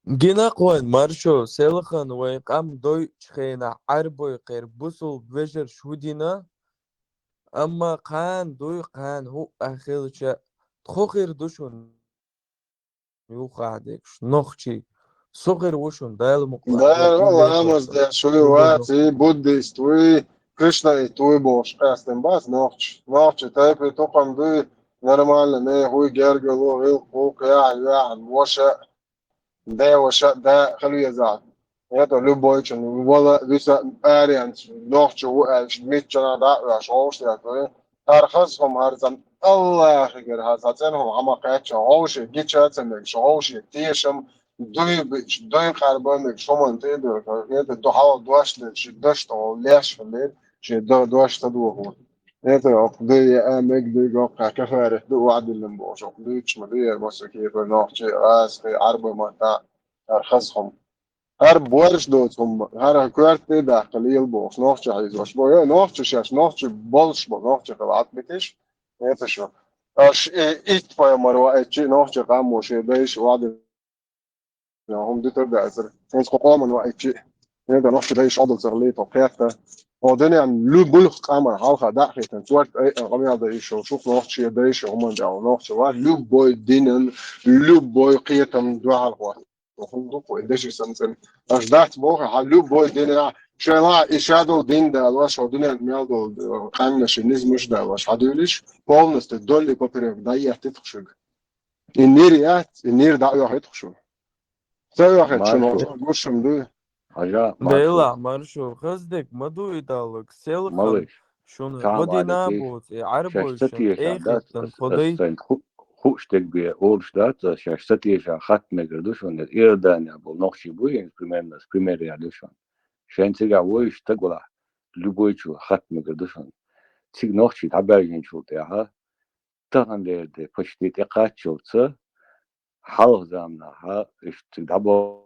Гина кхойн маршо, селхана вайн къам дойчу хенахь Ӏарбой кхеран бусулба вежарш хӀу дина, амма кхана дуй, кхана хӀуъа хилча, тхо хир ду шуна юххехь дегаш, нохчий. Со хир ву шуна, Дала мукъ лахь, Дала ламаз деш вуй, вац, и буддист вуй, кришнаит вуй бохуш къаьстина бац нохча. Нохча тайпа тукхам дуй, нормально, нехан вуй гергало, гӀиллакх, гӀуллакх, яхь, яхь, ваша. Ден ваша, да хила везахь. ХӀета любойчун вала виса аренца нохчо ву аьлча, миччанхьа дӀа а оьшу, вовшах а. ХӀара хаза хӀума, хӀара цӀена Аллахьигара, хӀара цхьа цӀена хӀума хьан ма кхаьчча, вовшех гича а ца мегаш, вовшех тешам дуй биъча, дуй къарбан мегаш хӀуманна тӀе а дуьйхира, хӀета ду хьал дош лелаш, даш тӀехула леш хилла, шен до-, дош ца дохура. ХӀета окху дуй яа мега дуьйга оккхахь кафарат ду, ваӀдиллина бохуш, окху дуьйцуш ма дуьйхира массо кепара нохчий, гӀазкхий, Ӏарбой маттахь, хӀара хаза хӀума. ХӀара борш доцу хӀума, хӀара коьрта тӀе а даккха лела бохуш, нохча хьийзош бо, э, нохча шаьш, нохча болуш бо, нохча хила Ӏад битиш, это шу. Аш, э, итт пайхамар ваийтчи, нохча къамо шен дайша ваӀда хӀума дитар дацара. ХӀинца кху къоман ваийтчи, хӀинца нохча дайша Ӏодалцар лепо кхетта. О, дуьнен любых къаман хьалха дӀа а хетан, корта айъан къамел дайша, шух нохча шен дайша хӀуман тӀехь, нохча ва, любой динан, любой кхетам дуьхьал хӀо. ХӀунда ду-кх вай деши санна цӀена? Аш дац боху, хьан любой динехь, шайн лаахь и ша долу дин далош, хьо дуьненна мел долу, э, къаьмнаши низамаш далош, хьан дуьйлиш, полностью долли поперек дӀаеттитах шуьга. И нир яц, и нир дӀа а оьхуьйтах шу. Ца оьхуьйту шуна, Маршо. Гушам дуй. Хьажа, Белла, маршо. Маршо, хаза дег ма ду и даллаг, селхан малыш. Шуна цхьа ма година алий, боц, и шаьш ца Ӏарбойшан тешан дац, тӀехиттан ас, ас тхо дай. Сайна ху-, хууш дег бе олуш дац, ас шаьш ца тешан хатта мегар ду шуна, Иордания болу нохчий буй, примерно, пример яр ду шуна. Шайн цигахь вуйш стаг валахь, любой чу хатта мегар ду шуна. Цига нохчий дӀабаьржинчул тӀаьхьа, тахана дера де почти тӀекхаччалца, хьалха заманахьа, иштта цига дӀабо-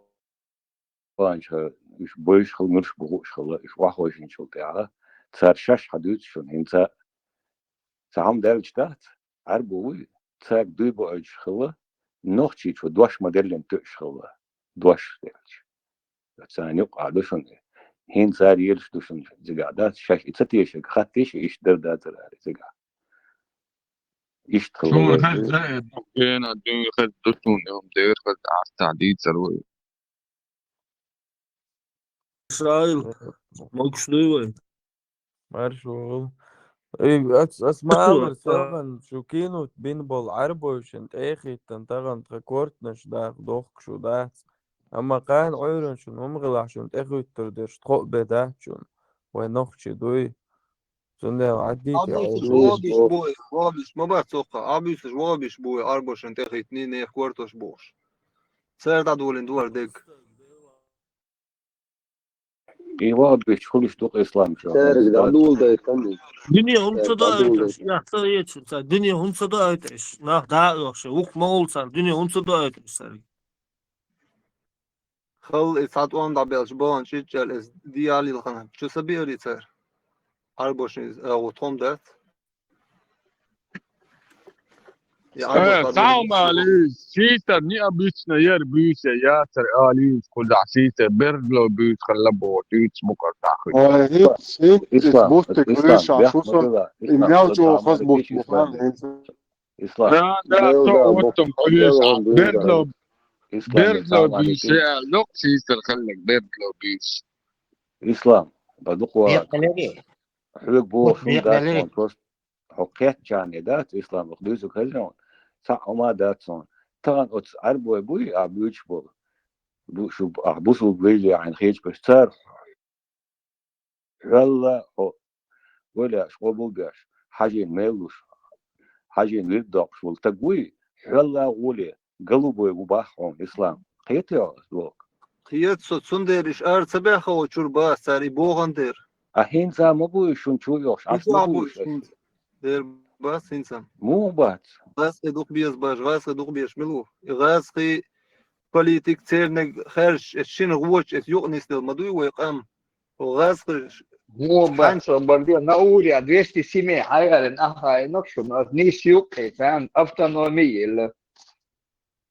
Ванча уьш бойуш хила, муьлш бу хууш хила, уьш охьахойшинчул тӀаьхьа, цара шаьш хьан дуьйцу шуна, хӀинца цхьа хӀума даьлча дац, Ӏаьрбо вуй, цаьрга дуй баойтуш хила, нохчийчо дош ма-деллина тоьуш хила, дош делча. Царна юкъахь ду шуна, хӀинца цара елаш ду шуна зигахь дац, шаьш и ца тешарг хаттийша, иштта дара дацара аьлла зигахь. Иштта хила Суна вай хаза ду. Даьа ду, гена дуьйна хаза ду суна, хӀума дера хаза, ахьа дийцар вай. Исраил, могуш дуй вай? Марш вогӀу. Эй, ас, ас ма аллара, а, сагӀан шу кино бина болу Ӏаьрбойшин тӀехиттан тахана тхан кортанаш даха дохку шу дац. Амма кхана Ӏуьйранна шуна хӀума хилахь шуна тӀехуьттур дерш тхо а бен дац шуна. Вай нохчий дуй. Цундела Ӏаддийте Ӏуьйранна. ВогӀабеш бу, вогӀабеш ма бац цоккха. Ӏабуьйсуш вогӀабеш бу вай Ӏаьрбойшин тӀехиттаний, нехан кортош бохуш. Цара дӀадолийна ду вара дег. И вогӀабеш хуьлуш ду-кх исламчохь. Цаьрга дӀадоладайтан. Дуьне хӀума ца доуьйтуш, я ца ецу ца, дуьне хӀума ца доуьйтуш, нах дӀа а йохуш, вукху ма волу царна, дуьне хӀума ца доуьйтуш цаьрга. Халла и цхьа тӀом дӀабелча бахана чӀичӀел эс диаллилхана, чу са биари цара? Ӏаьрбошин иза агӀо тхом дац? Я Э, Ӏаьрбош дӀадолийна саумали, сийсар необычно яр буьйса яцар алийс кхузахь сийсар берзло буьйса хилла боху дуьйцу мукъар тахуй. Ой, хӀинца, хӀинца Ислам, муьстик Ислам, вуьйша бехк шу ма сан, дила, и Ислам, мел чӀогӀа хаза муьстик ву сан, хӀинца. Ислам. Да, да, со оттам хьуьйса, берзло, берзло буьйса, локх сийсар хиллаг, берзло буьйса. Ислам, ба дукха вала. Хьоьга боху шун дац, просто хьо кхетчарне дац, Ислам, ваха дуьйцург хезна хьуна. Цхьаъ хӀума дац хьуна. Тахана оцу Ӏаьрбой буй, ахь буьйцуш болу? Бу-, шу, ахь бусулба вежарий хьайна хеташ, цара хьоьлла хьо, гӀоле аьлча, къобал беш, хьажийна мел луш, хьажийна вирд доккхуш волу стаг вуй, хьоьлла гӀоле, голубой ву бах хьуна, Ислам. Кхетий хьо ас бохург? Кхета со, цундела иш ара ца баьхна чуьра бац цара и бохана дера. А хӀинца ма бу уьш шуна чу а йохуш, Ӏаш ма бу уьш ас. Дера бац хӀинца. Муха бац? ГӀазкхий дукха беза баш, гӀазкхий дукха безаш мила ву? И гӀазкхий политик церниг хаьржаш, эс шина гӀоча, эс юкъа нисделла ма дуй вай къам? О, гӀазкхий. Муха бац, хьан- со барде, на уре, двести семей хьайгӀаран ахьа, ай нах шуна, ас нийса юккъе, царна автономия елла.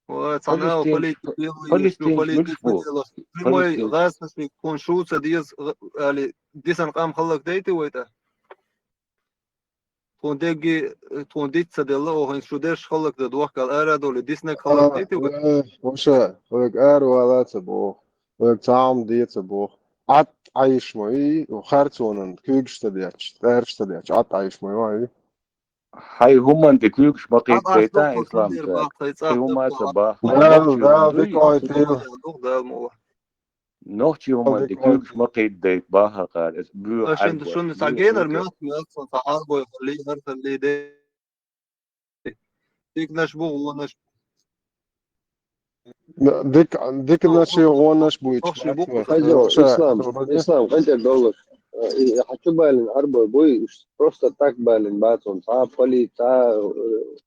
Ой, цхьана Палестин-, политик, Палестин-, политик, муьлш бу? Прямой Палестин. ГӀазкхашник тхуна шу ца деза, али, дисан къам хӀаллакдайти вай тӀа? Тхуна дегги, тхуна диц ца делла, оха хӀинца шу дерш хӀаллакдан дохкал ара а долий, диснаг хӀаллакдайти вай? Э, ваша, вайга ара вала ца боху, вайга цхьа хӀума де ца боху. Ӏад Ӏайш ма вий, харцонан куьйгаш ца детташ, цӀераш ца детташ, Ӏад Ӏайш ма вий. Хьайн хӀуманна тӀе куьйгаш ма кхийдадайта, Ислам, цара. Кхин хӀума ца бах. Дала, Дала дика ойтийла. Нохчий хӀуманна тӀе куьйгаш ма кхийдадайта, бахархара, эс боьха Ӏаьрбош. Шуна цхьа генар мелхо, мелхо, цхьа Ӏарбой хилли, хӀара хилли, де. Диканаш бу, гӀонаш. Дик-, диканаш и гӀонаш бу. Хьажо, Ислам, Ислам, къинтӀера довлаш. Э, и хьан чу балийна Ӏарбой буй, уьш просто так балийна бац хьуна. Цхьа поли-, цхьа, э,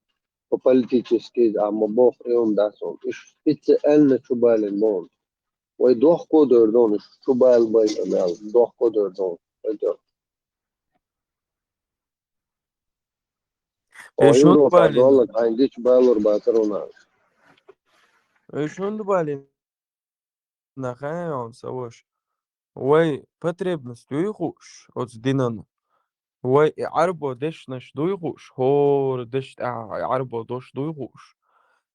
по-политически, а ма боху, и хӀума дац хьуна. Уьш специально чу балийна бу хьуна. Вай дохко дер ду хьуна, уьш чу бала бай, дохко дер ду хьуна. Эй, шуна балийна. Хьайн дича балур бацара хьуна. Эй, шуна балийна, хьайн саваш. Вай потребность дуй хууш оцу динан? Вай и Ӏарбо дешнаш дуй хууш? ХӀора деш тӀехь и Ӏарбо дош дуй хууш?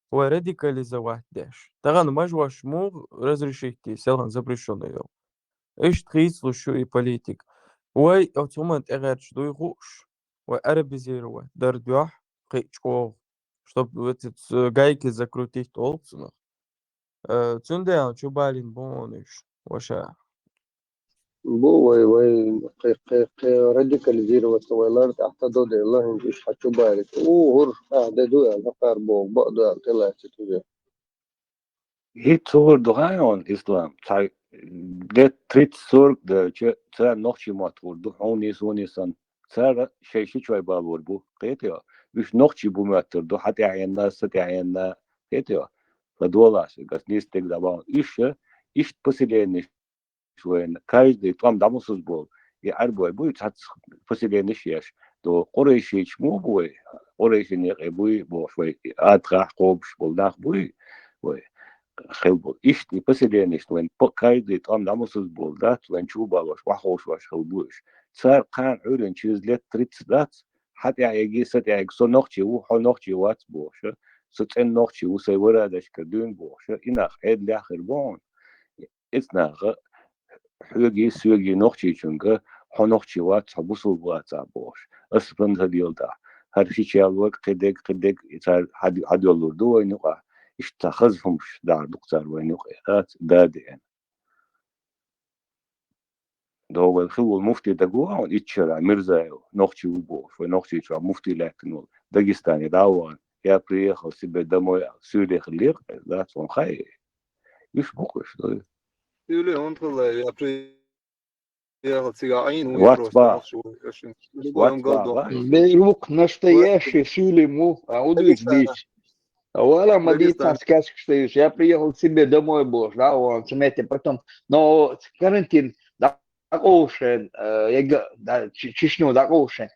Вай радикализовать деш? Тахана мажош муха разрешить де, селхан запрещённый йолу? Иштта хийцалуш ю и политика. Вай оцу хӀуманна тӀегӀерташ дуй хууш? Вай арабизировать дар дуьхьа кхин а чӀогӀа, чтоб этот, э, гайки закрутить олу цунах. Э, цундела чу балийна бу хьуна уьш, ваша. Бу вай, вай, кхе-, кхе-, кхе радикализироваться вай лар тӀехь ца до делла, хӀинца уьш хьан чу барит. У, хӀур, а, де ду аьлла, хӀокхар боху, бакъ ду аьлла, тӀелаьцча туьже. ХӀинца хӀур ду хаьий хьуна, Ислам, цхьа лет тридцать сорок даьлча, цара нохчий мотт хӀур ду, хьуний, суний санна. Цара шайн ши чой балор бу, кхетий хьо? Уьш нохчий бу моьттур ду, хьан тӀаьхьенна, сан тӀаьхьенна, кхетий хьо? ХӀа долахь, гас нийса дегда бахьана. Уьш, иштта поселенеш вайна, каждый тӀом дӀа мусуз болу, и Ӏарбой буй, цхьацца поселенеш еш. До Къурайшийча муха бу вай? Къурайшийн некъе буй, бохуш вай, Адхахь кхобуш болу нах буй вай? Хила бу. Иштта и поселенеш вайн по-, каждый тӀом дӀа мусуз болу дац, вайн чу балош, охьаховшош хила бу уьш. Цара кхана Ӏуьйранна через лет тридцать дац, хьан тӀаьхьа еги, сан тӀаьхьа еги, со нохчи ву, хьо нохчи вац бохуша, со цӀена нохчи ву, сайн варадашка дуьйна бохуша, и нах Ӏедалехь хир бу хьуна. Эцу наха, хьоьгий, соьгий нохчичунга, хьо нохчи вац, хьо бусулба вацахь бохуш. Аса фан ца делла тӀаккха. ХӀара шича ял ваг, кхидерг, кхидерг, и цара хьад-, хьадоьллур ду вайна юкъахь. Иштта цхьа хаза хӀумаш дахьар ду-кх цара вайна юкъахь, дац, да деана. Догу вай хилла волу муфтий дагавогӀу хьуна итт шарахь, Мирзаев, нохчи ву бохуш, вай Нохчийчохь муфтий лаьттина волу, Дагестане дӀа а вахана, я приехал себе домой аьлла, суьйле хиллера, дац, хьуна хаьий? Уьш бу-кх уьш, ду? Суьйле хӀунда хилла, я приехал, цигахь Ӏийна ву, вац просто бах. Нохчи ву, я шин. Любой вац бах, вац. Бер ву-кх настоящий суьйле мо, а удуьйцу дийца. Вала ма дийцан сказка, что я приехал к себе домой бохуш, да, он цу метте, потом, но карантин дӀакъовшен, э, яга, да, Чи-, Чечню дӀакъовшен.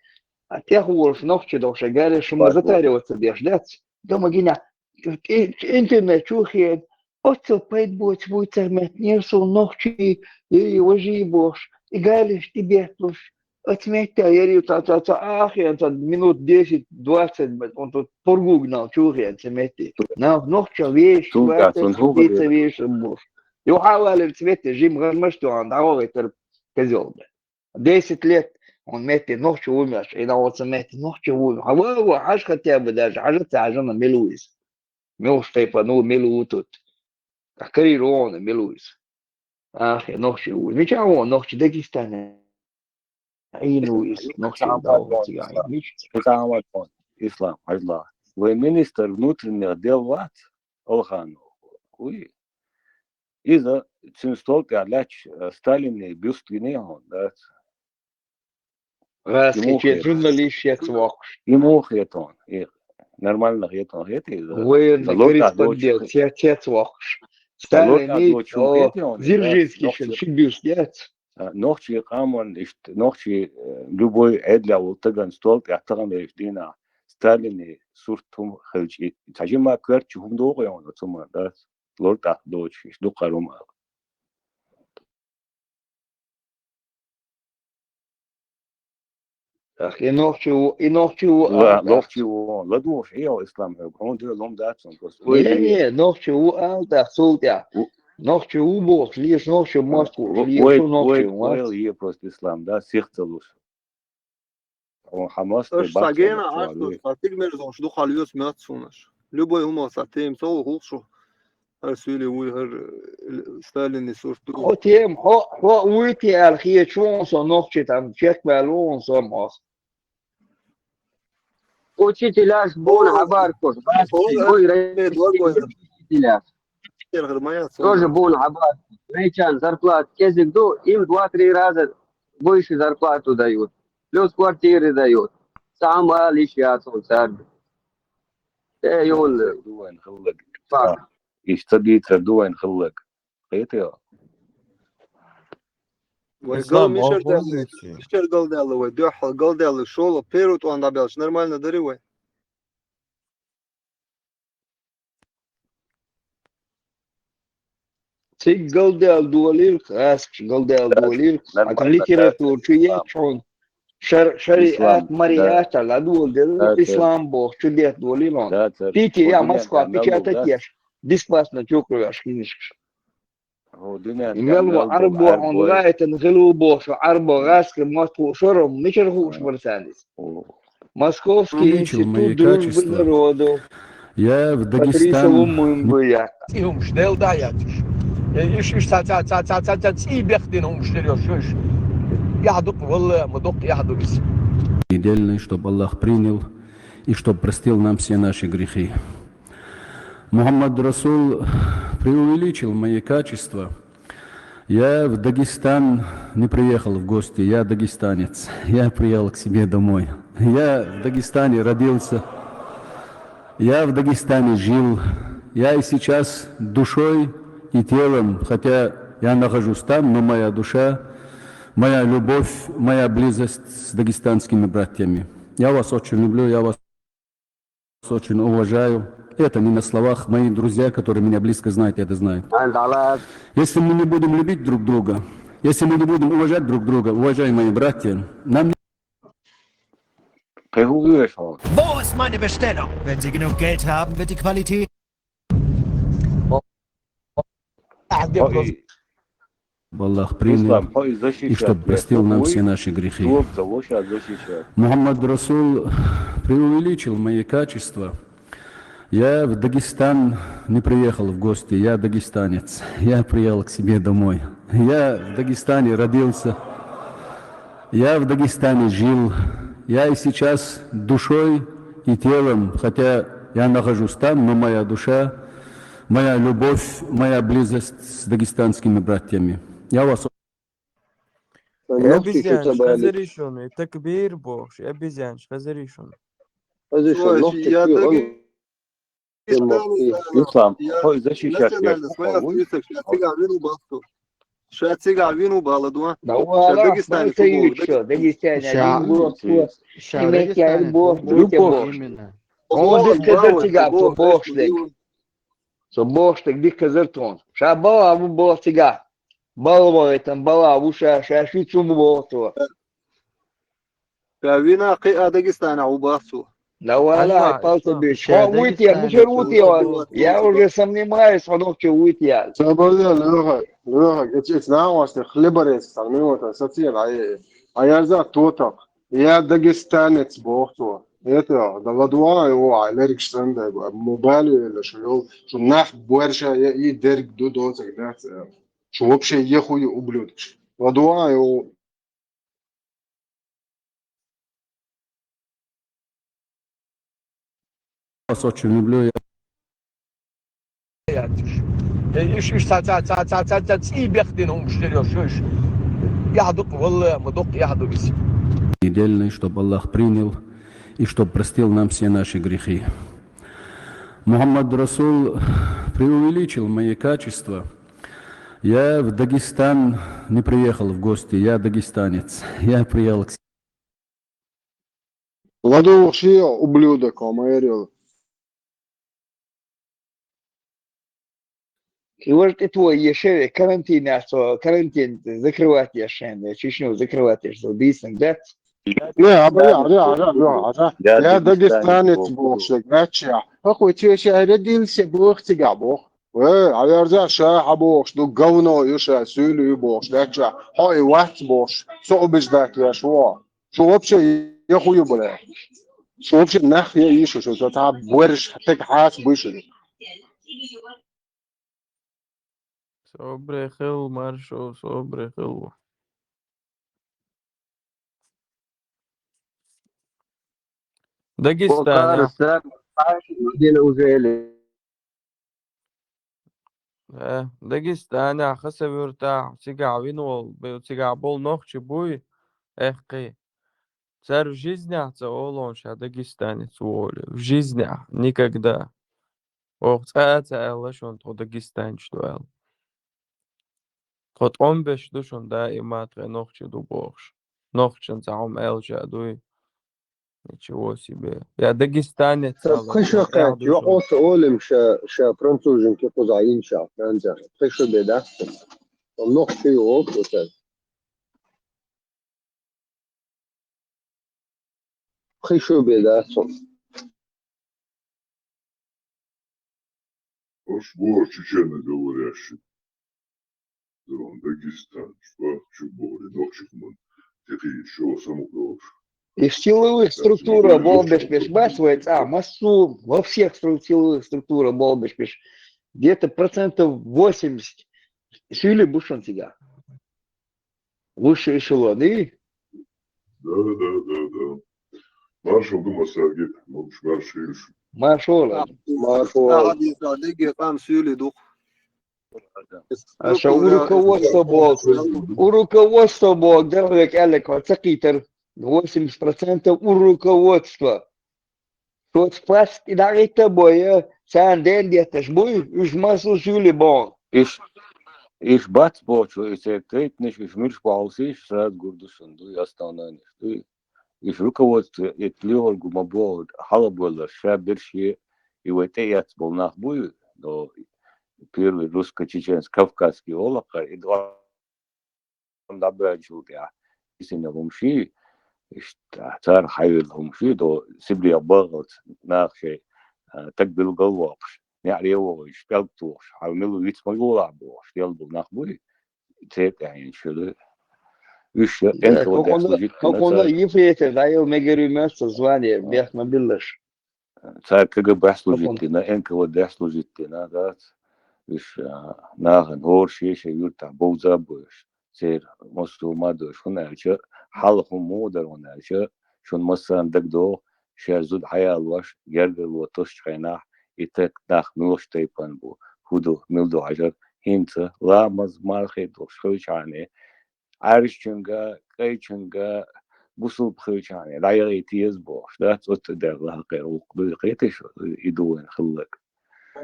А тӀех волуш нохчи долуш, я гаре, шу ма затариваться деш, дац? Дома гина, и-, интернет чу хеда, оццул пайда боцу буй цара меттанера суна нохчий, и важий бохуш, и галеш тӀебетталуш. Оцу метте яра ю цхьа, цхьа, цхьа ахен, цхьа минут десять-двадцать, он тут пургугнал чу хеда ца метте. Нах нохча веш, цунга, вац, цунга ца веш, бохуш. Юхьа валар ца метте, жим гӀармаш туан, дӀавахийтар козел бе. Десять лет, он метте нохча ву меш, и на оцу метте нохча ву. Хьа ва, ва, хьажа хотя бы даже, хьажа ца хьажа на мила ву иза. Муьлш тайпа, ну, мила ву тут. Карийра вон, мила ву иза. Ах, я нохчи ву. Мича вон, нохчи Дагестане. Ай, ну, иза, нохчи ву, да, вон, цига, ай, мича. Ислам, хьажла. Вай министр внутренних дел вац, Алханов. Уй. Иза цуьнан стол тӀехь лаьтташ, э, Сталинан бюст гиний хьуна, дац? ГӀаскхи чен журналист яц воккхуш. И муха хетон? И нормально хетон, хетий иза? Военный корреспондент яц воккхуш. Сталин, о, Дзержинский шен ши бюст яц. А, нохчий къаман, иштта, нохчий, э, любой Ӏедалехь волу стаган стол тӀехь тахана дийнахь Сталинан сурт хӀума хилча, и цхьа жимма коьртачу хӀума догӀу йоьна оцу хӀуманна, дац? Лор тӀаккха доцуш, иштта дукха хӀума ала. Ах, и нохчи ву, и нохчи ву, ла-, ала тӀаккха. Нохчи ву, ладугӀуш, Ӏийо, Ислам, хьоьга, хьуна дуьйна лом дац хьуна просто. Не, не, нохчи ву, ала тӀаккха, цул тӀехь. Нохчи ву бохуш, леш нохчи ву, мост ву, леш ву нохчи ву, ойла е просто, Ислам, да, сих ца луш. Хьо хьан мост бац, цхьа гена хьо Ӏаш ду, цхьа тигмер зовш ду, хьал йоьцу моьтту суна аш. Любой хӀума цхьа тема ца ву хулаш шу. ХӀара суьйле вуй, хӀара, э, Сталинан сурт ду. Хьо тема, хьо, хьо вуй те аьлла хеташ ву хьуна со нохчи, там чекхваьлла ву хьуна со мост. Учителяш буна хабар куш, учителяш. Тоже буна хабар. Рейчан зарплата кезиг ду, им два-три раза больше зарплату дают. Плюс квартиры дают. Сам алиш яцун сард. Э, юн. Дуайн хиллаг. Факт. Иш ца бийцар дуайн хиллаг. Кхетий? Вай Ислам, гал мишар даьлла, мишар галдаьлла вай, дуьххьал галдаьлла, шолгӀа, первый тӀон дӀабаьлча, нормально дарий вай? Цига галдаьлла долийла, гӀаскаш галдаьлла долийла, хьан литература чу етташ хьуна. Шар-, шариат, мариат, ладоладелла, ислам боху, чу детта долийла хьуна. Питти, я, Москва, печатать еш, бесплатно чу кхоьхьуш книжкаш. Мел ву Ӏарбо, хьуна гайтан хила ву бохуш, Ӏарбо гӀаскхи мотт хууш вара, мичара хууш вара царна иза? Московский институт дружбы народов. Я в Дагестане. Патриса Лумумбы я. И хӀумаш делла дӀа яц уьш. Иш, иш, ца, ца, ца, ца, ца, ца, цӀий бехдина хӀумаш деррига йош, иш. Яхь ду-кх, валла, ма ду-кх, яхь ду-кх из. Недельный, чтоб Аллах принял и чтоб простил нам все наши грехи. Мухаммад Расул преувеличил мои качества. Я в Дагестан не приехал в гости, я дагестанец. Я приехал к себе домой. Я в Дагестане родился. Я в Дагестане жил. Я и сейчас душой и телом, хотя я нахожусь там, но моя душа, моя любовь, моя близость с дагестанскими братьями. Я вас очень люблю, я вас очень уважаю. Это не на словах. Мои друзья, которые меня близко знают, это знают. Если мы не будем любить друг друга, если мы не будем уважать друг друга, уважаемые братья, нам не Wo ist meine Bestellung? Wenn Sie genug Geld haben, wird die Qualität Аллах принял и чтоб простил нам все наши грехи. Мухаммад Расул преувеличил мои качества. Я в Дагестан не приехал в гости, я дагестанец. Я приехал к себе домой. Я в Дагестане родился. Я в Дагестане жил. Я и сейчас душой и телом, хотя я нахожусь там, но моя душа, моя любовь, моя близость с дагестанскими братьями. Я вас Обезьянаш, хазарий шуна, такбир бохуш, обезьянаш, хазарий шуна. Ислам, хой защищать национальность своя список, ша цигахь вина ву бала дуа. Да ша Дагестане фу боху, ша Дагестане вина боху, ша Дагестане вина боху. Он дика хазар цигахь, цо бохуш дерг. Цо бохуш дерг дика хазар тхуна. Ша бала ву боху цигахь. Бала вайтан, бала ву ша, ша ши цу ву боху цо. Ша вина кхиа Дагестанахь ву боху цо. Да вала, палта беш. Хьо вуй те, мичара ву те ван? Я уже сомневаюсь, хьо нохчо вуй те. Ца база, Лёха, Лёха, эц, эц нахвасте хлеборез, сомневаться, сацена, а, а я за тотах. Я дагестанец боху цо. Это, да ладуа, его, а лерик шсанда, мобали, или шо йол, шо нах буэрша, я и дерг ду доцак, да, шо вообще ехуй ублюдкаш. Ладуа, его. Вас очень люблю. Иш, иш, ца, ца, ца, ца, ца, ца, цӀий бехдина хӀумаш деррига йош, иш. Яхь ду-кх, валла, ма ду-кх, яхь ду-кх из. Недельный, чтоб Аллах принял и чтоб простил нам все наши грехи. Мухаммад Расул преувеличил мои качества. Я в Дагестан не приехал в гости, я дагестанец. Я приехал к Ладугӏу шиъ ублюдок, ма эрил. И важа тӏе твой ешеве карантин яц, карантин закрывать еш шен, Чечню закрывать еш, дийсанг дац. Не, абра, абра, абра, абра, абра. Я дагестанец боху шега, гача. Хахуй, ты же родился боху цигахь боху. Э, а верза ша хьабохуш ду, говно ю ша, суьйлу ю бохуш, гача. Хьо и вац бохуш, со убеждать веш во. Шу вообще ехуй ю, бля? Шу вообще нах я ишу, шу та буьрш тек хьац буьшу. Собре хил, маршо, собре хил. Дагестан. Дина уже эли. Э, Дагестанехь, Хасавюртахь, цигахь вина волу, бе-, цигахь болу нохчи буй, эхкхий. Цара в жизнях ца олу ша дагестанец ву олий. В жизнях. Никогда. Оха цкъа а ца аьлла шуна тхо дагестанец ду аьлла. Тхо тӏом беш ду шуна даима, тхе нохчи ду бохуш. Нохчан цхьа хьума аьлла ша дуй. Ничего себе. Я дагестанец. Ца ала, кхин шо я кхаьчча, дагестанец. Йокъо ца олим ша, ша француженки кхузахь йинчахь, Францехь. Кхин шо бен дац. Нохчи ю оха цара. Кхин шо бен дац. Уж боху чеченоговорящий. Дагестан, бах, чу боху, нохчи хуман. Тихий, шо саму говоришь? И в силовых структурах болбеш беш бац вай цкъа, массо, во всех стру-, силовых структурах болбеш беш. Где-то процентов восемьдесят Суьйли бу шун цигахь. Высший эшелон, ий? Да, да, да, да. Маршал ду массаьрга, лучше маршал. Маршал. Маршал. Ахьа дийца дегге къам суьйли ду. Аша у руководство боху, у руководство боху, дерриг аьлларг хьо ца кхийтар, восемьдесят процентов у руководства. Соца паст и дӀагӀитта а бой, царна ден детташ буй, уьш массо а суьйли боху. Иш, иш бац бохучу, и церан кайтанаш, иш муьлш бохьулсиш, сразу гур ду шуна, дуй, основной ниш, дуй. Иш руководство, и лоьхург ма боху, хьалабойлларш, ша берш е, и вай тӀеэцна болу нах буй, но первый русско-чеченский, кавказский олакха, и дӀабоьллачул тӀаьхьа, и сина хӀумаший, иштта цара хьайвелла хӀумаший, до Сибрех бахалц наха шайн, а, таг билгалвоккхуш, неӀаре а вогӀуш, кӀелг тухуш, хьан мила виц ма гулахь бохуш, делла болу нах буй, церан тӀаьхьенаш хила. Уьш я Да, энтла хӀокхунна, деш лужит хӀокхунна дина ца. Ефрейтор дӀайо мегар ю моьтту звание, бехк ма биллаш. Цара КГБ-хь служить дина, Н К В Д-хь служить дина, дац. Уьш, а, нахана хӀора шен-шен юьртахь бовза а бойуш, церан массо а ма а дойуш, хӀунда аьлча, хьалха хӀун муха дара хӀунда аьлча, шуна массарна дагадогӀу, шаьш зуда хьаялош, гергарло тосучу хенахь, и таг нах муьлхачу тайпана бу, хӀун ду, мила ду хьажар, хӀинца ламаз, мархий долуш хилчахьана, Ӏаьржачуьнга, кӀайчуьнга, бусулба хилчахьана дӀаяхийта еза бохуш, дац, оццу дерг лахкхера гӀуллакх дуй, кхетий шу, и ду вайна хилларг.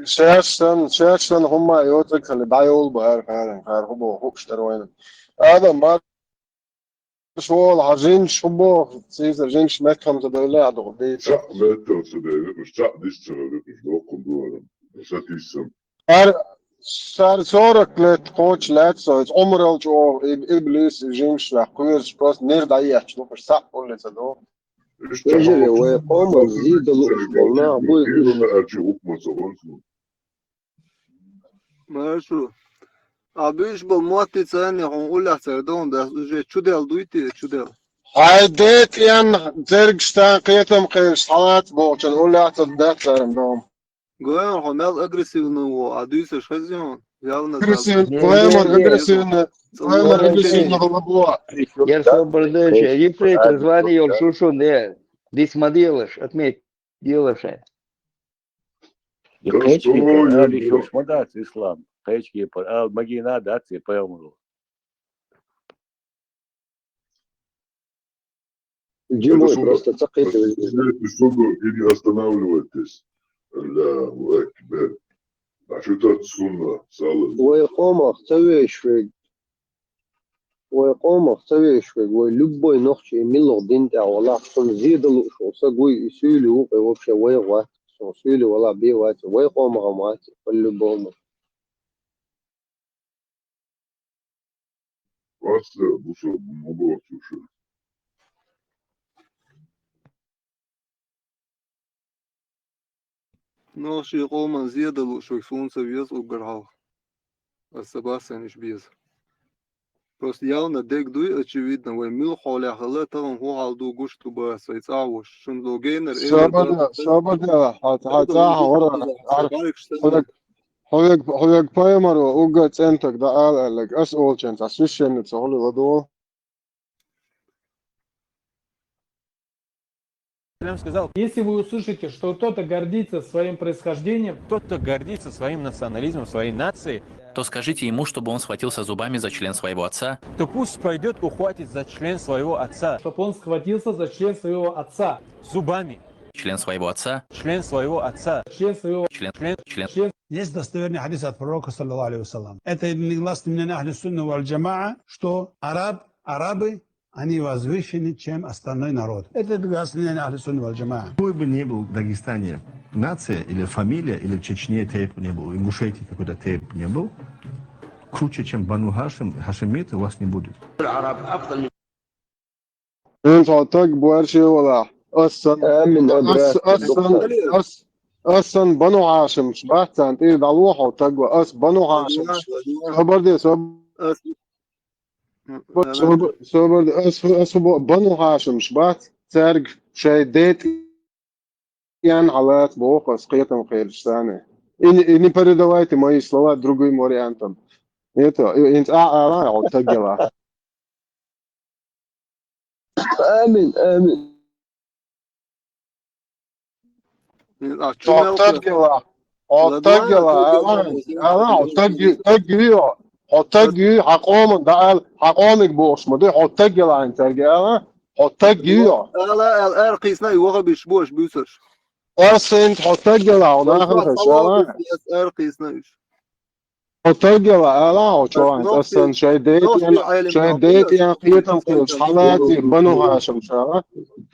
Шаьш санна, шаьш санна хӀумма а йоцург хилла, дӀайолу бахьара хӀара, хӀара хӀун боху хууш дара вайна. Адам, марш вогӀал, хьан жимчаш хӀун боху, Цийсар, жимчаш меттахӀоттам ца девлла а дукха дийца. Цхьаъ меттахӀоттам ца девлла, уьш цхьаъ дисчара вуьтуш доккхун дора, сатийсам. Ар-, сар сорок лет кхочуш лаьцна со, иза Ӏумрал чӀогӀа иб-, иблис, и жимчаш нах кхоьруш, просто нир дӀаетташ ду, уьш цхьаъ улле ца догӀу. Вежарий, вай къоман зен дан лууш болу нах буй уьш. Маршу. А буьйш болу моттица а хьуна уллехь цара догӀун дац, уже чудел дуй те, чудел? Хьайн ден тӀен цергаш тан кхетам кхераш схьалаца бохучун уллехь ца дац царна догӀун. Гоьн хьо мел агрессивный ву, а дуьйцуш хезна хьуна? Явно Агрессивный, глэмор, агрессивный, глэмор, агрессивный хила бу. Яр собар дайша, ефрейтор звание йолуш шу шуна, э, дис ма делаш, отметь делаш. Я кхечкипар ала йиш йолуш ма дац ислам. Кхечкипар ала магийна дац и пайхамаро. Жимой просто ца кхетавелла. Шугу или останавливайтесь. Аллаху акбар. А что тут сунна, салат? Вай къомах ца веш вег. Вай къомах ца веш вег. Вай любой нохчи и миллах дин тӀехь валахь, цунна зен дан лууш волу са гуй, и суьйли ву, и вообще вай вац. Цунна суьйли валахь бен вац. Вай къомах ма вац, по-любому. Вац, бусурба ма боху шу. Нохчийн къоман зен дан лууш вег суна ца веза уггар хьалха. Аса ца бассанаш беза. Просто явно дег дуй, очевидно, вай муьлхха хьолехь хилла, тахана хӀун хьал ду гуш ду бац, вай цӀахь а вуш. Шуна ло гейнар, эвар Собар да, собар да, хьан, хьан цӀахь а вара, хьо вег, хьо вег пайхамаро уггар цӀентаг дан ала аьлларг, ас олучун цхьа священница хьули ладогӀа. Прям сказал, если вы услышите, что кто-то гордится своим происхождением, кто-то гордится своим национализмом, своей нацией, то скажите ему, чтобы он схватился зубами за член своего отца. То пусть пойдет, ухватит за член своего отца. Чтоб он схватился за член своего отца. Зубами. Член своего отца. Член своего отца. Член своего Член, член, член. Есть достоверный хадис от пророка, саллаллаху алейхи ва саллям. Это единогласный мнение ахли сунна валь джамаа, что араб, арабы, они возвышены, чем остальной народ. Это единогласный мнение ахли сунна валь джамаа. Какой бы ни был в Дагестане нация или фамилия, или в Чечне тейп не был, в Ингушетии какой-то тейп не был, круче, чем Бану Хашим, хашимит, у вас не будет. Хьуна цхьа таг бу аьрший валахь. Ас сан, Амин, ас, брат. Ас сан, ас, ас сан Бану Хьашимаш бац царна тӀера дӀало хьо таг ван. Ас Бану Хьашимаш. Собар де, соб-, Ас, собар, собар де, ас, ас бу-, Бану Хьашимаш бац цаьрга шайн ден тӀен хьалаца боху ас кхетам кхераш санна. И не, и не передавайте мои слова другим вариантам. Это, и- и- а- а- а- вот так дела. Амин, амин. А чё мелко? Оттагила, оттагила, ала, ала, оттаги, тагио, оттаги, хьакъоман, да, ал, хьакъомиг бохуш ма ду, оттагила ан тарги, ала, оттагио. Ала, ал, ар кисна, и вага биш бош бюсаш. Ар сент оттагила, он ахар хаш, ала. Ар кисна иш. Оттагила, ала, о чоан, асан шай дейтен, шай дейтен, киетан килс, халати, бану хашам шала.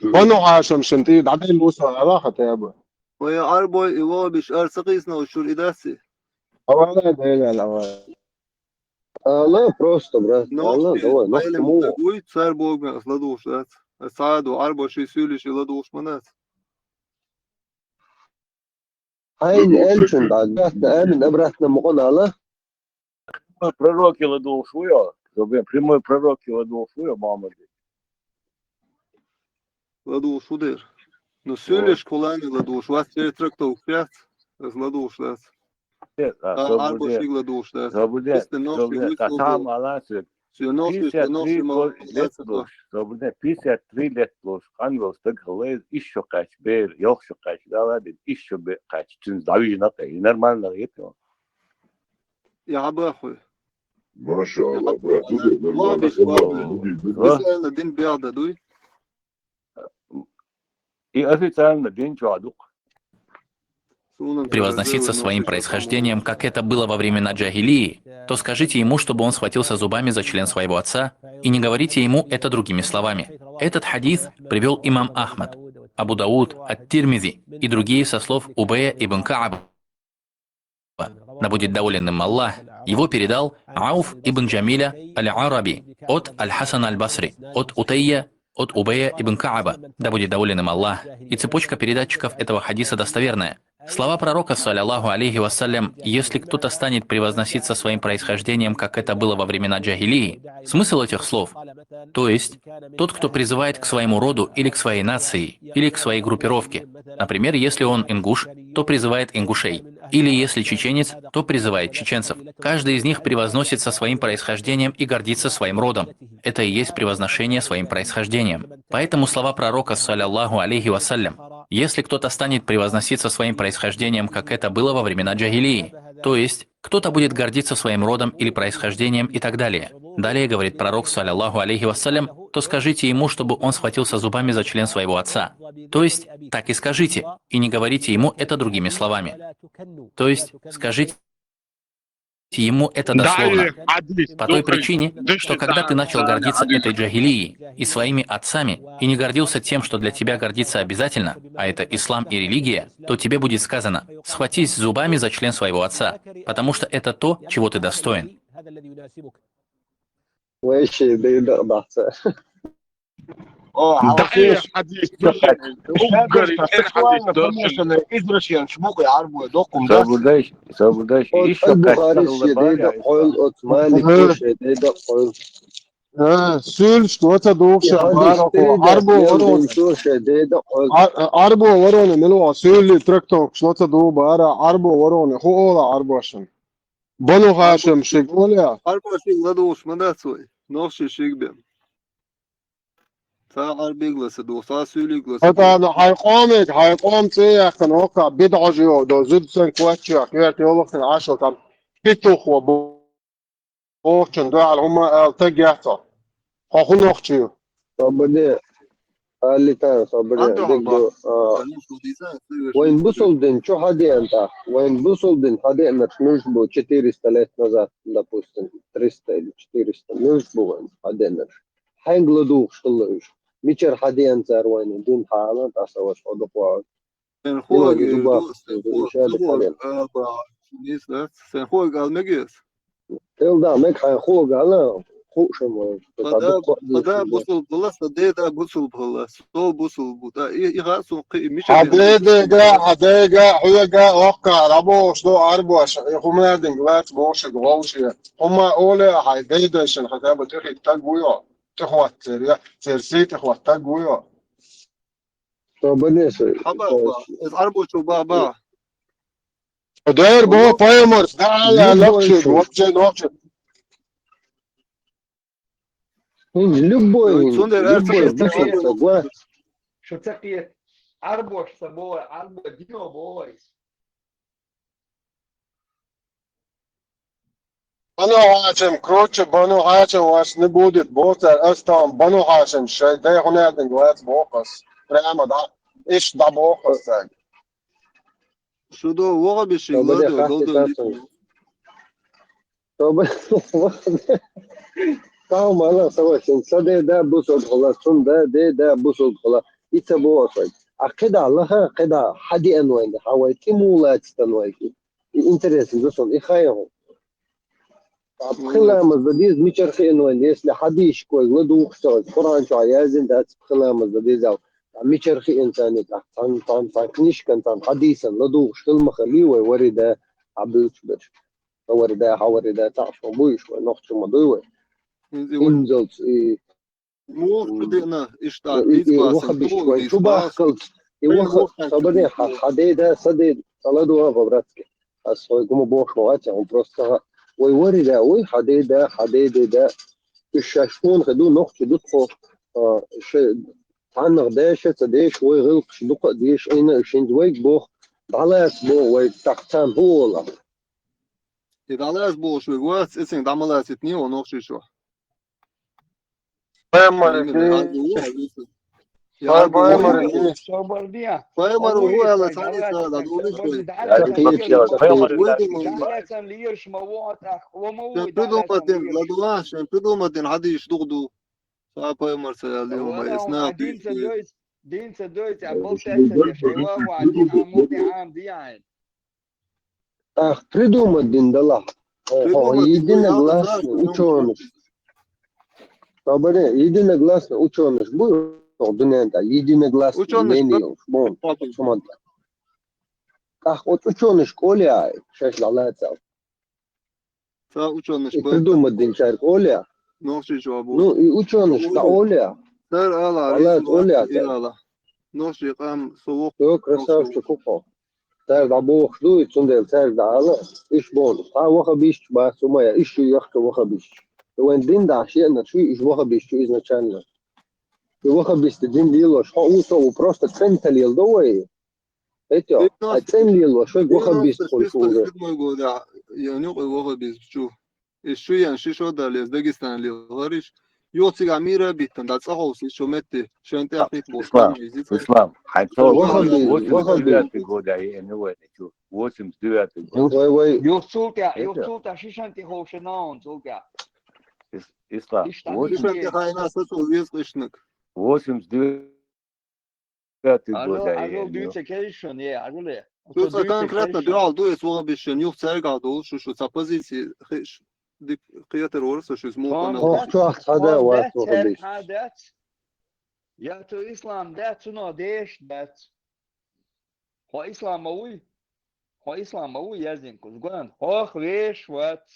Бану хашам шин, ти дадин муса, ала, хатаба. Ой, арбой, и вага биш, ар сакъисна, ушур идаси. Авала, дайла, авала. Ала, просто, брат. Ала, давай, нахчему. Дуй, цар богна, сладуш, да. Саду, арбо, ши сюли, ши ладуш, манат. Хьайн элчун дӀа, гатта амин обратно мукъана ала. Прямой пророк ила дулуш вуйо, прямой пророк ила дулуш вуйо, Мухаммад. Ладугуш ву дер. Ну, сюлеш кулани ладугуш, вас через трактовку пять, ладугуш дац. Арбо шиг ладугуш дац. Там ала сюк. Пятьдесят три лет луш, собрне, пятьдесят три лет луш, къанвел стаг халайз, ишо кач бер, ёхшо кач, да лади, ишо бе кач, цин давижна кай, нормально это. Я хабахуй. Машалла, брат, нормально. Официально дин бяда дуй. И официально дин чуадук. Превозноситься своим происхождением, как это было во времена джахилии, то скажите ему, чтобы он схватился зубами за член своего отца, и не говорите ему это другими словами. Этот хадис привёл имам Ахмад, Абу Дауд, Ат-Тирмизи и другие со слов Убая ибн Кааба. Да будет доволен им Аллах, его передал Ауф ибн Джамиля аль-Араби от Аль-Хасана аль-Басри, от Утайя, от Убая ибн Кааба, да будет доволен им Аллах. И цепочка передатчиков этого хадиса достоверная. Слова пророка, саллаллаху алейхи вассалям: «Если кто-то станет превозноситься своим происхождением, как это было во времена джахилии», смысл этих слов, то есть тот, кто призывает к своему роду или к своей нации, или к своей группировке. Например, если он ингуш, то призывает ингушей. Или если чеченец, то призывает чеченцев. Каждый из них превозносится своим происхождением и гордится своим родом. Это и есть превозношение своим происхождением. Поэтому слова пророка, саллаллаху алейхи вассалям: «Если кто-то станет превозноситься своим происхождением, как это было во времена джахилии», то есть кто-то будет гордиться своим родом или происхождением и так далее. Далее говорит пророк, саллаллаху алейхи вассалям, то скажите ему, чтобы он схватился зубами за член своего отца. То есть, так и скажите, и не говорите ему это другими словами. То есть, скажите ему это дословно. По той причине, что когда ты начал гордиться этой джахилией и своими отцами, и не гордился тем, что для тебя гордиться обязательно, а это ислам и религия, то тебе будет сказано: «Схватись зубами за член своего отца, потому что это то, чего ты достоин». Ваще дыйдык бахца. О, даи хадис. Сексуально помешанный извращенец, мука арбуя докум, да? Сабурдаш, сабурдаш, ишо качталла баря. От Малик шеде да хол. Э, сюльш, вот это дух, арбо ворон. Шеде да хол. Арбо ворон, мило, сюльли трактовка, что-то дух бара, арбо ворон, хуола арбошин. Бану Хашим шиг оля. Арбо шиг ладуш, мадацой. Нохши шиг бем. Ца арбигласа ду, ца сюлигласа ду. Ата, ну, хьай къомик, хьай къом цӀе яхкан, ока, бидгӀажио, до зудсан квачча, кверт ёлохтан ашо там. Петух ва бу-, охчун, дугӀал хӀума ал таг яхцо. Хо ху нохчи. Собаде, алитан, собаде, дигду, а, вайн бусулдин чу хьадиан та, вайн бусулдин хьадиан наш муж бу четыреста лет назад, допустим, триста или четыреста, муж бу вайн хьадиан наш. Хьайнгла дух, что луж. Мичар хьадиан цар вайна дин хьала, таса ваш одукъва. Сен хуаг, сен хуаг, сен хуаг, а, ба, шунис, да? Сен хуаг ал мегес? Тел да мег хай хуаг ала, ху шама. Пада, пада бусул бала, са деда бусул бала, со бусул бу, да, и, и га сун кхи, мича. Хьа деда, хьа деда, хьуяга, окка, рабош, до арбош, и хумадин, глац, боши, голши. Хума оле, хай деда шин, хотя бы ты хит так буйо. Тихват цер, я, цер си тихват так буйо. Тобанеса. Хаба, эс арбочу баба. Дер бо поэмор, да, я нохчи, вообще нохчи. ХӀинца любой, Ну, хӀинца цундела аьлла ца любой хетта. дешар ца гуа. Шу ца кхета. Ӏарбош ца боху, Ӏарбо дино боху иза. Бану Хьашим, короче, Бану Хьашим вас не будет, боху цара, ас там Бану Хьашим шайн дай хӀунда аьлла вац боху ас. Прямо, да, иштта дӀабоху ас цаьрга. Шу до вогӀа бишинг Тобаде ладо, хатти голдо тацун. Тоба. Тау мала савашин, са де да бусулба хила, сун да, де да бусулба хила. И ца боху ас вайга. А кхидӀа лаха, кхидӀа хьадиан вайна, хьан вай тӀе мула лацитан вайга. И интересно да сон, и хайгӀу. Пхи ламаз дан деза мичара хиъна вайна, если хьадисашка вайга ладугӀуш ца хилча, Къуръан чохь яздина дац пхи ламаз дан деза аьлла. Ткъа мичара хиъна царна, ткъа цхьана, цхьана, цхьана книжкан, цхьана хьадисан ладугӀуш хила ма хилий вай, вари да, хьан буьйцу берш. Хьан вари да, хьан вари да, цхьаъ шун буй шу вай, нохчо ма дуй вай. Инзалц и Муха шу деана, иштта, И- и иза класс, вахабиш муха вай, иза чу класс. бахкалц. И Эй, ваха, ваха, сабаде, ха, ха де да, са де, цала дуа, по-братски. Ас хой гума боху вац, он просто ха. Вай вари да, вай ха де да, ха де де да. Уьш шаьш хӀунда хи ду, нохчи ду тхо, а, ше, цхьаннах деша, ца деша, вай гӀилкхаш дукха а деша, айна уьш хӀинца вайга боху, дӀалаца боху, вай тахцан хӀу ола. И дӀалаца бохуш вайга вац, эцинга дӀа ма лацитний, он нохчи чохь. Пайхамар Именно, дин. Хьан ву, хьан ву. Пай-, пайхамар дин. Собар диа. Пайхамар ву аьлла, цхьа а ца да, дулиш вай. Далецан лиеш ма ву, ва ма ву. Шен придумать дин, ладула, шен придумать дин хьадиш дух ду. Ца пайхамар ца аьлла, ма эс на дин ца дойц, дин ца дойц, а бол тесса деш, ва ва дин а мути ам диайн. Ах, придумать дин далахь. Единогласно учёных. Собаре, единогласно учёных. Бу, дуьнен тӀа, единогласно учёных мнение, бон, шуман. Ах, вот учёных школе, шеш лалаца. Ца учёных И придумать дин чар школе. Нохчи чохь бу. Ну, и учёных школе. Цар ала, Алла, Алла. Нохчи къам со вокх. Всё, красавчик, кухо. Цаьрга дӀабохуш ду, и цундела цаьрга дӀаала, иш боху. Хьан вахабисташ бац, хӀумая, иш ю яхка вахабисташ. И вайн дин дахьа шеана, шу иш вахабисташ ю изначально. И вахабиста дин лелош, хьо у со у просто цӀен ца леладо вай. Эти, а цӀен лелош, вай вахабист хуьлуш уже. Я нюкъ вахабист чу. И шу ян ши шо далес Дагестан лил гӀариш. Йо цига мира биттан, да цӀа ховси шо метти, шен тӀе хит бу. Ислам, ислам, хьайн цо восемьдесят девятый года и не войны чу. Восемьдесят девятый год. Вай, вай. Юхцул тӀе, юхцул тӀе шишан тӀе ховши наун цул тӀе. Ислам, шишан тӀе хайна са цул вез къишнак. Восемьдесят девятый год. Алло, алло, дуьйца кайшан, е, алло. Шу ца конкретно дуьхьал ду, эс вахабиш шен юх цаьрга долу, шу, шу ца позиция хиш. Дик кхетар вара со шуьз муха нах. Ох, чохь хада вац вахабиш. Хьа дац? Я цу ислам дац, цуно деш дац. Хьо ислам ма вуй? Хьо ислам ма вуй, яздинкус гуан? Хьох веш вац.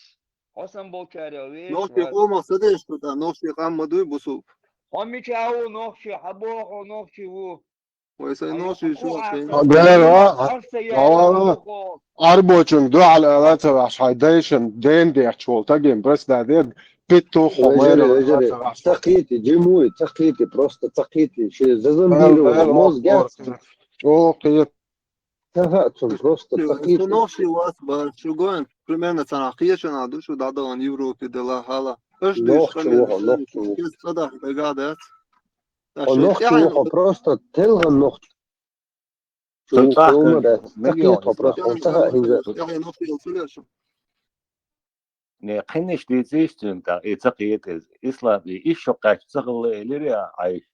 Хьо сан болчаре веш вац. Нохчи къомах са деш ду, да, нохчи къам ма дуй бусулб. Хьо мича ву нохчи, хьа боху нохчи ву. Вай сайн нохчи шу, сайн. Бера, Ӏарбочунг дуьхьал ала ца ваьш, хьай дайшан ден дехча волу тагин, просто да дед, питту хьо майра ца ваьш. Ца кхийти, Джимуй, ца кхийти, просто ца кхийти, ши зазан дийр вара, мозг яц. Чо кхийти. Ца хаьа цунна, просто ца кхийти. Шу нохчи вац, ба, шу гоин, примерно царах кхечана ду, шу дӀадалан Европе дала хьала. Аш дуьйш нохчи къамел ваха, нохчи ваха. Кез цадах дага дац. Хьо нохчи ву, хьо просто телган нохчи. Цул тӀаьхьа хӀума дац. Ца кхета хьо просто, хьо ца хаьа хӀинца. Не, кхиннаш дийца иштта, и ца кхета иза. Ислам, и иш шо кхаьчча ца хилла элира, Ӏайша.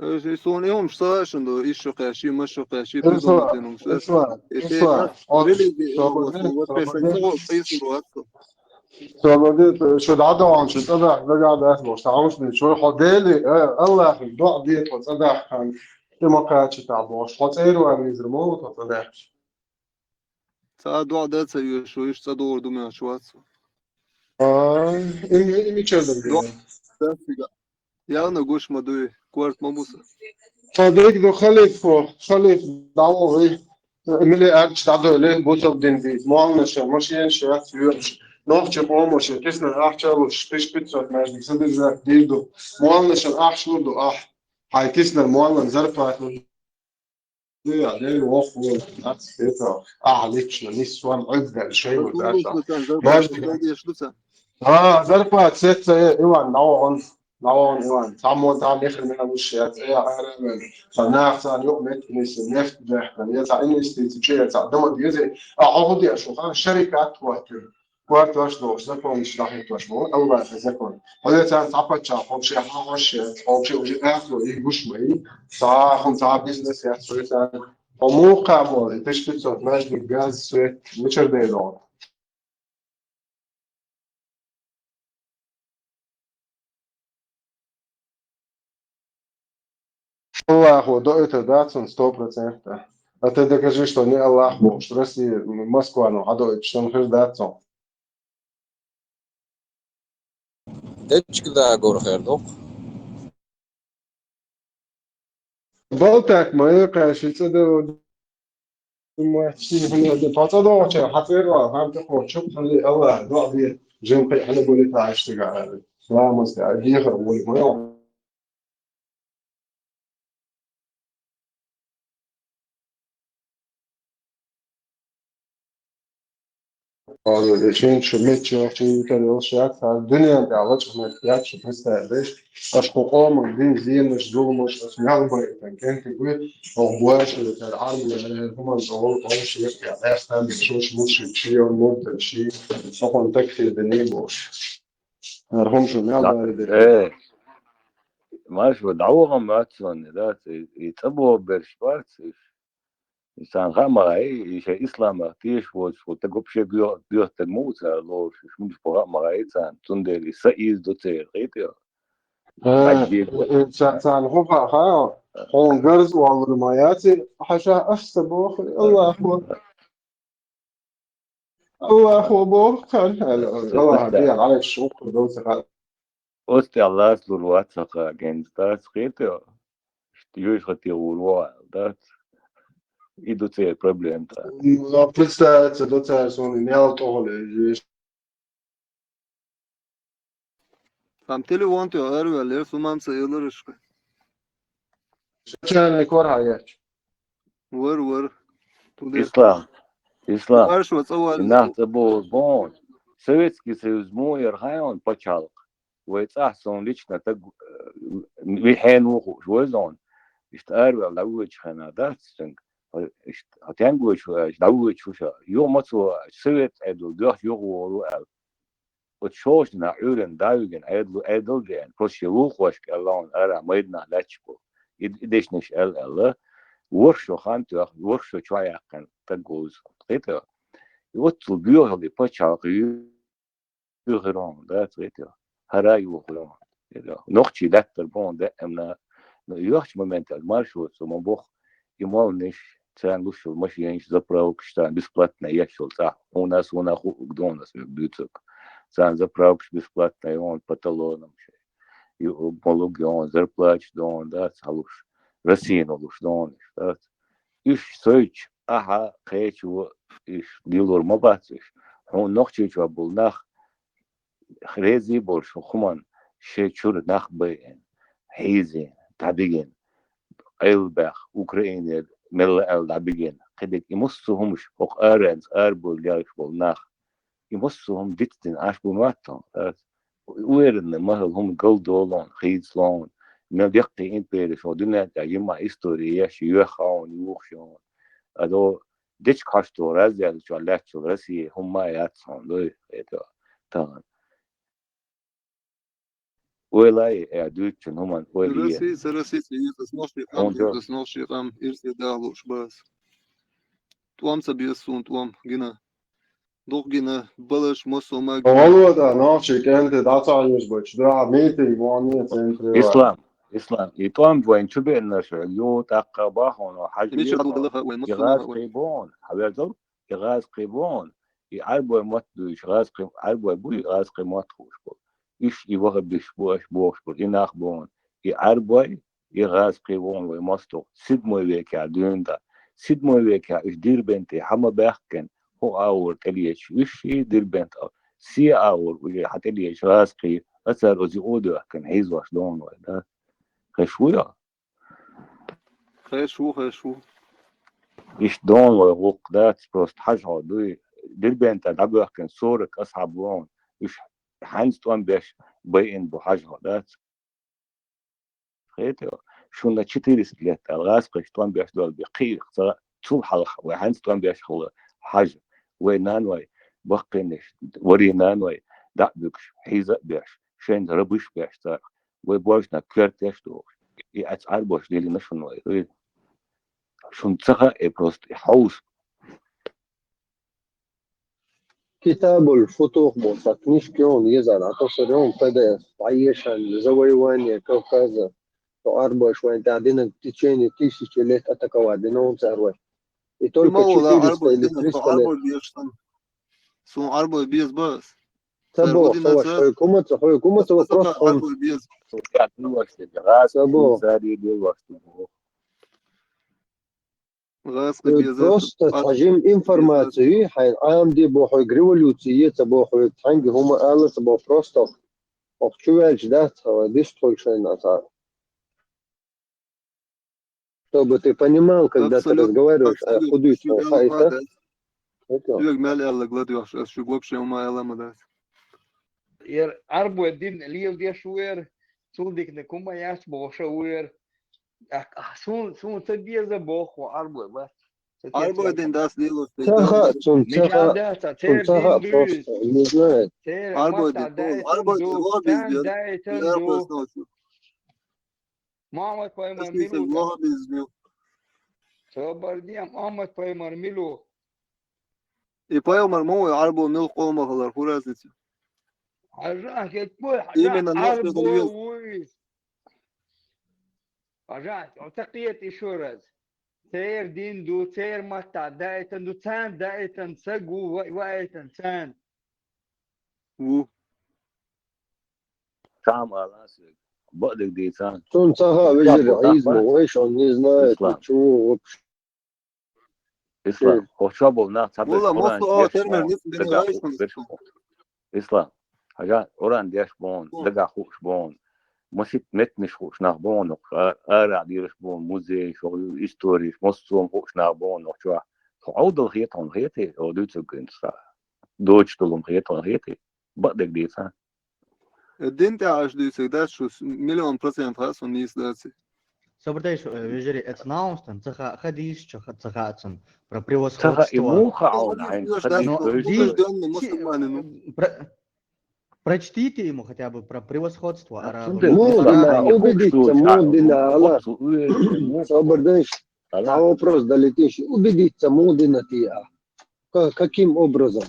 Иш, иш суна и хӀумаш ца хаа шуна ду, иш шо кхаьчча, и мас шо кхаьчча, и придумать дина хӀумаш. Ислам, Ислам, религи, собаре, собаре. Собаре, шу дӀадаханчу цӀа дахка дагахь дац бохуш, цхьа хӀумаш дийцича, хьо Дели, э, Аллахье доӀа де тхо цӀа дахкан, и ма кхача тахь бохуш, хьо цӀера ван везар ма ву тхо цӀа дахкаш. Ца доӀа дан ца йоьшу, иштта цӀа догӀур ду моьттуш вац. А, и, и мичара дан? Явна гуш ма дуй, корта ма бу сан. Ца дерг ду халифо, халиф дӀавогӀий, милли арча дӀадойли, бусалба дин дийца, молланаша, машенаш яц, йоьраш. Нохчийн къомо шен киснара ахча луш, тысяча пятьсот маьждиг садирза дийр ду. Молланашан ахча лур ду ахь. Хьайн киснара моллана зарплата лур ду. Я, дери вохур, дац, это, ахьа лично, нисван, Ӏуьддал, шайгу, дац. Маьждиг. А, зарплата сеца, э, Иван, дӀавахана. Нагахь Иван, цхьаммо цхьа механа мел луш яц, э, арабен. Цхьа нах царна юкъа меттанис нефть бехкан, я цхьа инвестици чу, я цхьа дома деза, а хьо хӀу деш ву, хан шарикат хӀоттина. Кортош долуш, законаш дахийтош ма ву, Аллахьа закон. Хьо я царна цхьа паччахь, хьо шен хьан хьош яц, хьо шен уже ахло, и гуш ма и, цхьа хӀун цхьа бизнес яц, хьо я царна. Хьо муха кхаболу, и тысяча пятьсот маьждиг, газ, свет, мичара дайдо? Аллахо доуьйтур дац хьуна сто процентов. А ты докажи, что не Аллах бохуш, Россия, Москвано хьадоуьйтуш санна хир дац хьуна. Дечиг дагор хер доккху. Балтак ма экъа ши цӀа дело. Ма ши хӀума де, пацадо ча хьацӀера вала, хам тӀе кхочу, хьуна Аллах, доӀа де, жин кхин хьуна гули таӀаш тига аьлла. Ламаз тӀе, а, дехар вули ма йо. Шен шу мечча вахча йитар йолуш яц, хӀара дуьнен тӀехь лачкъа меттиг яц шу представить деш. Аша кху къоман дин зенаш, зуламаш, аша мел байтан кӀентиг вуй, хӀокху боьрша цара Ӏарбо хӀуманца гӀолу къовш яц, я Ӏехтан шуш мушрик ши, я муртад ши, хӀокхунна такфир дина бохуш. ХӀара хӀума шу мел бари дерг. Э, марш ву дӀавахана моьтту сонна, да, и, и цӀа боху берш бац, и, и царна хаа ма хаьа, и шайн исламах тешаш воцуш, хӀу таг вообще боьху, боьху таг ма ву цара лоруш, и шуна боху хаа ма хаьа царна, цундела и са ийза ду церан, хийтта йо. А, хьаьжжий бу. Э, ца-, царна хӀун хаа, хьуна гарза олур ма яц, и хьаша ас ца боху, Аллаху. Аллахо боху, хан хьаьла, Аллахьа тӀехь Ӏайша шуккур долу ца хаьа. Оцу тӀехь лаца лур вац ца хаьа, генза дац, хийтта йо. Юьйш хати гӀур ву аьлла дац. И ду церан проблема тӀаккха. Ну, представиться до цара суна мел тӀехула еш. Там телефон тӀе арваьллера, су ман ца еларашка. Шачарна кор хьаеча. Вар, вар. Ту де. Ислам. Ислам. Арш ва цӀа вар. И нах цӀа боху бон. Советский Союз мо яра хьайон пачхьалкх. Вай цӀахь сон лично таг, э, ви хьенан ву хууш вай зон. Иштта арваьлла дӀавоьдучу хенахь дац цуьнга. Иштта, хьо тенга воьдуш ву аьлча, дӀавоьдуш ву ша. Юха ма цо аьлча, совет Ӏедал доьхча юха вогӀур ву аьлла. Оцу шолгӀачу дийнахь Ӏуьйранна дӀа а вигина, Ӏедал, Ӏедал а деана, просто шен вукхошка аьлла, вон ара майданахь лаьтташ бу. И, и дешнаш аьлла, аьлла. ВорхӀ шо хан тоьхна, ворхӀ шо чохь яьккхина таг ву иза. Кхета? И оццул боьхалли пачхьалкх ю-, юхир вон, да, кхета? ХӀара а юхир вон. Нохчий лаьттар бу вон даимна. Ну, йохчу моментехь маршо цо ма боху, и молланаш, царна луш йолу машенаш, заправкаш, царна бесплатно еш йолу цӀахь. Хьуна, суна хууг донас верг дуьйцург. Царна заправкаш бесплатно йон, по талонам шайн. Ю-, молуг йон, зарплаташ дон, дац, хьалуш. Россияно луш донаш, дац. Уьш сойтуш, ахьа, кхечо, уьш дилур ма бац уьш. Хьуна Нохчийчохь болу нах, резий болуш хӀуманна шайн чуьра нах байина, хьийзийна, дӀабигина, къайлабаьхна, Украинера мелла аьлла дӀабигина, кхидерг и массо а хӀумаш хӀокху аренца арабевлла лелаш болу нах, и массо а хӀума дицдина Ӏаш бу моьтту хьуна, дац? Уверенный ма хила хӀума галдолун, хийцалун, мел деккхий империя шо дуьнен тӀехь йимма истори еш, йоьхна хьуна, юхуш йона. Ада дечиг хьашто разъяьллачохь лаьттачул Россия хӀумма а яц хьуна, дуй, это, тахана. Ойла а, э, дуьйцучун хӀуманна ойла е. Россия, ца Россия, ца Исус нохчий къам, Исус нохчий къам, ирсе дахлуш бац. ТӀом ца беза суна, тӀом гина. Дукха гина, балаш, массо а ма гина. Гало да, нохчий кӀентий дӀа ца хьоьжуш бац, дӀа митинг вон центре. Ислам, Ислам, и тӀом вайн чу беанарш ю, тӀаккха бахьана хьажа. Мича ду далаха вайн, массо а ма вайн. Кхийбон, хьаверзал? И гӀазкхий бу хьуна, и Ӏарбой мотт дуьйцуш, гӀазкхий, Ӏарбой бу и гӀазкхий мотт хууш болу. Уьш и вахабиш бу, аша бохуш болу, и нах бу хьуна, и Ӏарбой, и гӀазкхий бу хьуна вай мостагӀ. Седьмой векехь дуьйна дан. Седьмой векехь уьш Дербенте хьа ма баьхкина, хӀокху агӀор тӀелеташ, уьш и Дербент а. Се а вар, уж хьа тӀе дезаш гӀазкхий, а цар ози Ӏодоьхкина, хьийзош дона вай, да? Хеш ву я? Хеш ву, хеш ву. Иштта дона вай гӀуллакх дац, просто хьажа хьо дуй. Дербента дӀабоьхкина сорок асхьаб вон, уж хьанца тӀом беш байина бу хьажа хьо дац. Хетий, шуна четыреста лет аьлла, гӀазкхаша тӀом беш дола бе кхийрах ца, цул хьалха вай хьанца тӀом беш хила хьажа. Вай нанвай, баккхийнаш, вари нанвай, дӀа а буьгуш, хьийза а беш, шайна рабаш а беш царах, вай божна коьртеш а дохуш. И аца Ӏарбош дилина шуна вай. Шуна ца хаьа, э, просто и хьовса. Китабуль Футух боху цхьа книжка ю, езар, а то сара ю, П Д Ф, дӀаешан, завоевание Кавказа, то Ӏарбош вайн тӀехь динарг в течение тысячи лет атаковать дина ву цара вай. И только четыреста или триста лет. Суна Ӏарбой беза бац. Ца боху, ца ваш, хьой кумаца, хьой кумаца, ва просто хьон. Ца боху. ГӀазкхи беза. Просто хьажим информацию, хьайн Ӏамаде боху, хьоьга революция е ца боху, хьоьга цхьаьнгге хӀума ала ца боху, просто хьох чу ваьлча дац, хьо дистхуьлу шайна цхьа. Чтобы ты понимал, когда ты разговариваешь, а хуьдуьйцу хьо хаита. Соьга мел аьлларг ладоьгӀуш, ас шуьга вообще хӀума аьлла ма дац. Яр Ӏарбой дин леладеш ву яр, цул диканиг хӀума яц бохуш а ву яр. Суна, суна ца беза боху Ӏарбой бац. Ӏарбой дин дац лелош. Ца хаьа цунна, ца хаьа, цунна ца хаьа просто, не знаю. Ӏарбой дин, Ӏарбой дин, лоха беза яр. Мухьаммад пайхамар мила ву? Собар де, Мухьаммад пайхамар мила ву? И пайхамар ма ву, Ӏарбо муьлха къомах хилар, хӀун разница? Хьажахь, хӀетпой, хьажахь, Ӏарбо ву иза. Хьажахь, хьо ца кхета и шура иза. Церан дин ду, церан маттахь даийтина ду, царна даийтина саг ву, ва-, ваийтина царна. Ву. Там ала соьга. Бакъдерг дийцан. Цунна ца хаьа, вежарий, Ӏийза ма вай, шо не знаю, ты чего вообще. Ислам, хьо чохь болу нах цхьа берш Къуран деш боху. Ислам, хьажа, Къуран деш боху, дагахь хууш боху. Масийтта меттанаш хууш нах боху, а-, арахь лелаш боху, музейш, историш, массо а хууш нах боху чохь. Хьо Ӏовдал хета хьуна, хетий, хьо дуьйцург гина ца. Доцуш долу хета хьуна, хетий. Бакъдерг дийцан. Дин тӀехь аша дуьйцург дац шу, миллион процент хаьа суна нийса дац. Собар де, э, вежарий, эца наустан, ца хаьа, хадийс чу, ха-, ца хаьа цунна. Про превосходство. Ца хаьа, и муха Ӏовна хьайна, хадийс. Но дийс, про-, прочтите ему хотя бы про превосходство арабов. Муха, убедиться, муха дина, Алла. Собар де, а вопрос долетишь, убедиться, муха дина ти а. Ка-, каким образом?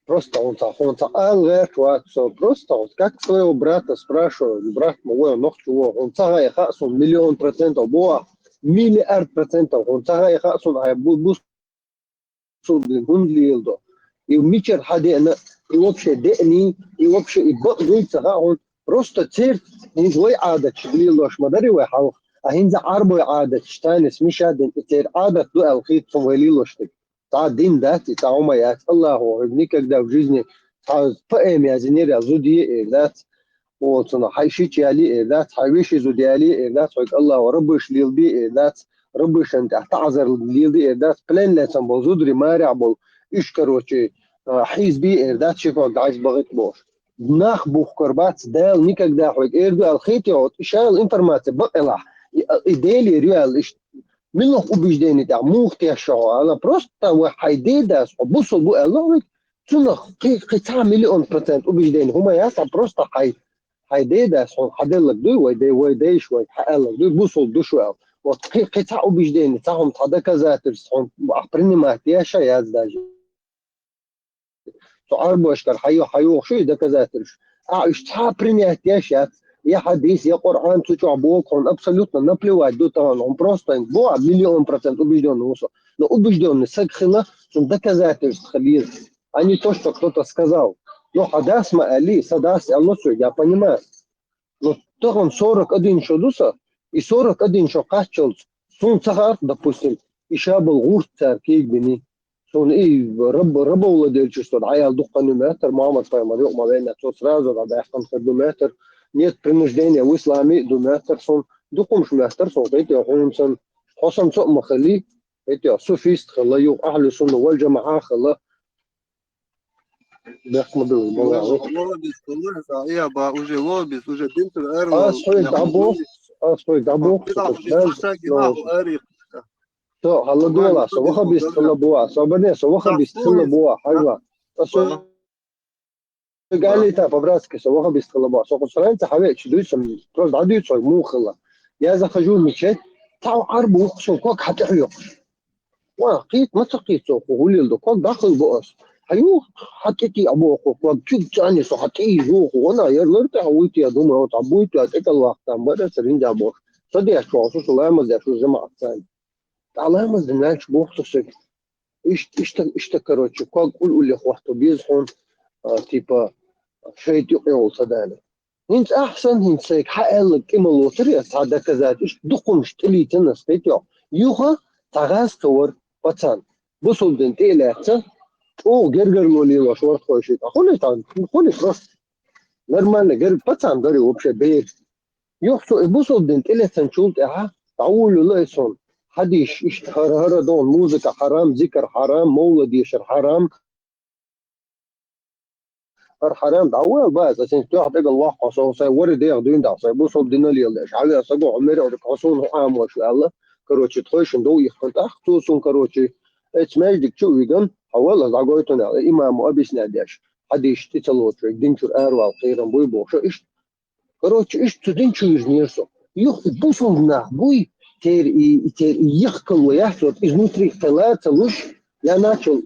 Просто он ца, он ца ала гӀерта вац со. Просто вот как своего брата спрашиваю, брат ма вой, нохчо ву, он ца гӀайха а сун миллион процентов бу а, миллиард процентов, он ца гӀайха а сун ай бу, бу сун хӀунда леладо. И мичара хьадеана, и вообще деани, и вообще и бакъ дуй ца хаьа хьуна. Просто церт, хӀинца вай Ӏадатчик лелош ма дарий вай хьалха, а хӀинца Ӏарбой Ӏадатчик танис миша дин, и церан Ӏадат ду аьлла хета цун вай лелош дерг. Цхьа дин дац, и цхьа хӀума яц. Аллахо хьоьга никогда в жизни цхьа поэма язйинера, зуда е эр дац. Оцунах хьайн шича яли эр дац, хьайн веши зуда яли эр дац, хьоьга Аллахо раббуш лелби эр дац, раббушан тӀехь таӀзар лелби эр дац, плен лецан болу зудари марехь болу, уьш, короче, а, хьийзби эр дац, ши ког дӀайса бахийта бохуш. Нах бухкар бац, Дала никогда хьоьга эр ду аьлла хетий, вот, и шайла информация бакъ элахь, и, и Делера ю аьлла, иштта. Муьлха убеждение тӀехь муха тешшо хьо аьлла, просто вай хьайн дедас хьо бусул бу аьлла вайга, цунах кхин, кхин цхьа миллион процент убеждение хӀума яц, а просто хьайн, хьайн дедас хьо хьан деллаг дуй, вай де, вай дейш вайга хьан аьллаг дуй, бусул ду шу аьлла. Вот кхин, кхин цхьа убеждение, цхьа хӀума, цхьа доказательство хьуна ахь принимать деш а яц даже. Цу Ӏарбошкара хьайо-, хьайохуш ю и доказательство. Ахь уьш цхьа принять деш яц. Я хьадис, я Къуръан цу чохь боху хьуна абсолютно наплевать ду тахана. Хьуна просто хьуна боху, миллион процент убеждённый ву со. Но убеждённый саг хила, цунна доказательство хила еза. А не то, что кто-то сказал. Ну, хьан дас ма аьлли, сан дас аьлла цуьнга, я понимаю. Ну, тахана сорок один шо ду сан, и сорок один шо кхаччалц, суна ца хаьара, допустим, и ша болу гӀурт цара кийга бини. Цунна и раб-, рабовладельчество дӀаяла дукха ю моттар, Мухьаммад пайхамар юкъа ма веана, цо сразу дӀадаьккхина хир ду моттар, нет принуждения в исламе ду моттар цунна, дукха хӀумаш моттар цунна, кхетий хьона, хьо санна цо а ма хилий, кхетий, суфист хилла, юха ахьлу сунна вал джамаӀа хилла. Бехк ма билла, ма ваха. Вахабист хилла, а, я ба, уже вахабист, уже дин тӀара аравала. Аз хьоьга дӀабоху, аз хьоьга дӀабоху, со хӀалла дуьйла, со вахабист хилла боху, со бане, со вахабист хилла боху, хьажал. Ас хьоьга аьллий по-братски, со вахабист хилла боху. Со кху страница хьавеача дуьйцу, просто дӀадуьйцу хьоьга муха хилла. Я захожу в мечеть, цхьа Ӏарбо ву-кх, со ког хьатӀехьоькхуш. Ва, кхета, ма ца кхета со, кху гӀулил ду, ког дӀахилла бу ас. Хьаюха, хьатӀетеӀа боху ког, куьг цӀанъеш со хьатӀеийза, вана, яр лар тӀехьа вуй те, думаю, вот, а буй те, тӀекӀал вахтан бара, ца ринда боху. Со деш чохь, со, со ламаз деш, со жамаӀат царна. ТӀаккха ламаз дина лаьтташ боху со сага. Иштта, иштта, иштта, короче, ког улле хӀотто беза хьуна, а, типа, шайтӀа юкъе волу ца дала. ХӀинца ахь санна, хӀинца сайга хьан аьлларг тӀе ма лоцура, ас цхьа доказать, иштта дукха хӀумаш тӀелийцина ас, кхетий хьо. Юха цхьа гӀаз ца вара пацан. Бусалба дин тӀе а лаьцна, чӀогӀа гергарло лелош вара тхойшиъ. Ткъа хӀун ю тхан? ХӀун ю просто? Нормально, герга пацан дара вообще бер. Юха цо и бусалба дин тӀелецначул тӀаьхьа дӀаволавелла и суна. Хьадисаш иштта хӀара, хӀара догӀу, музыка хьарам, зикр хьарам, мовлад дешар хьарам. ХӀара хьарам дӀавоьлла бац, ас хӀинца тоьхна тӀекӀал ваккха со, сайн вари дегӀ дуьйна даха, сайн бусалба дина леладеш. Хьавеа саго хьо мера хьо суна хӀун Ӏамош ву аьлла. Короче, тхойшинна дов ихкан тӀаккха цо суна, короче, эцу маьждиг чу а виган, хьо валла дӀагойтун аьлла, имамо объяснять деш. Хьадисаш тӀе ца лоцуш, вай дин чуьра аравала кхерам буй бохуш, иштта. Короче, иштта цу дин чу вижнера со. Юха и бусалба нах буй, тера и, и тера и йихкало яц, вот изнутри кхелла ца луш, я начал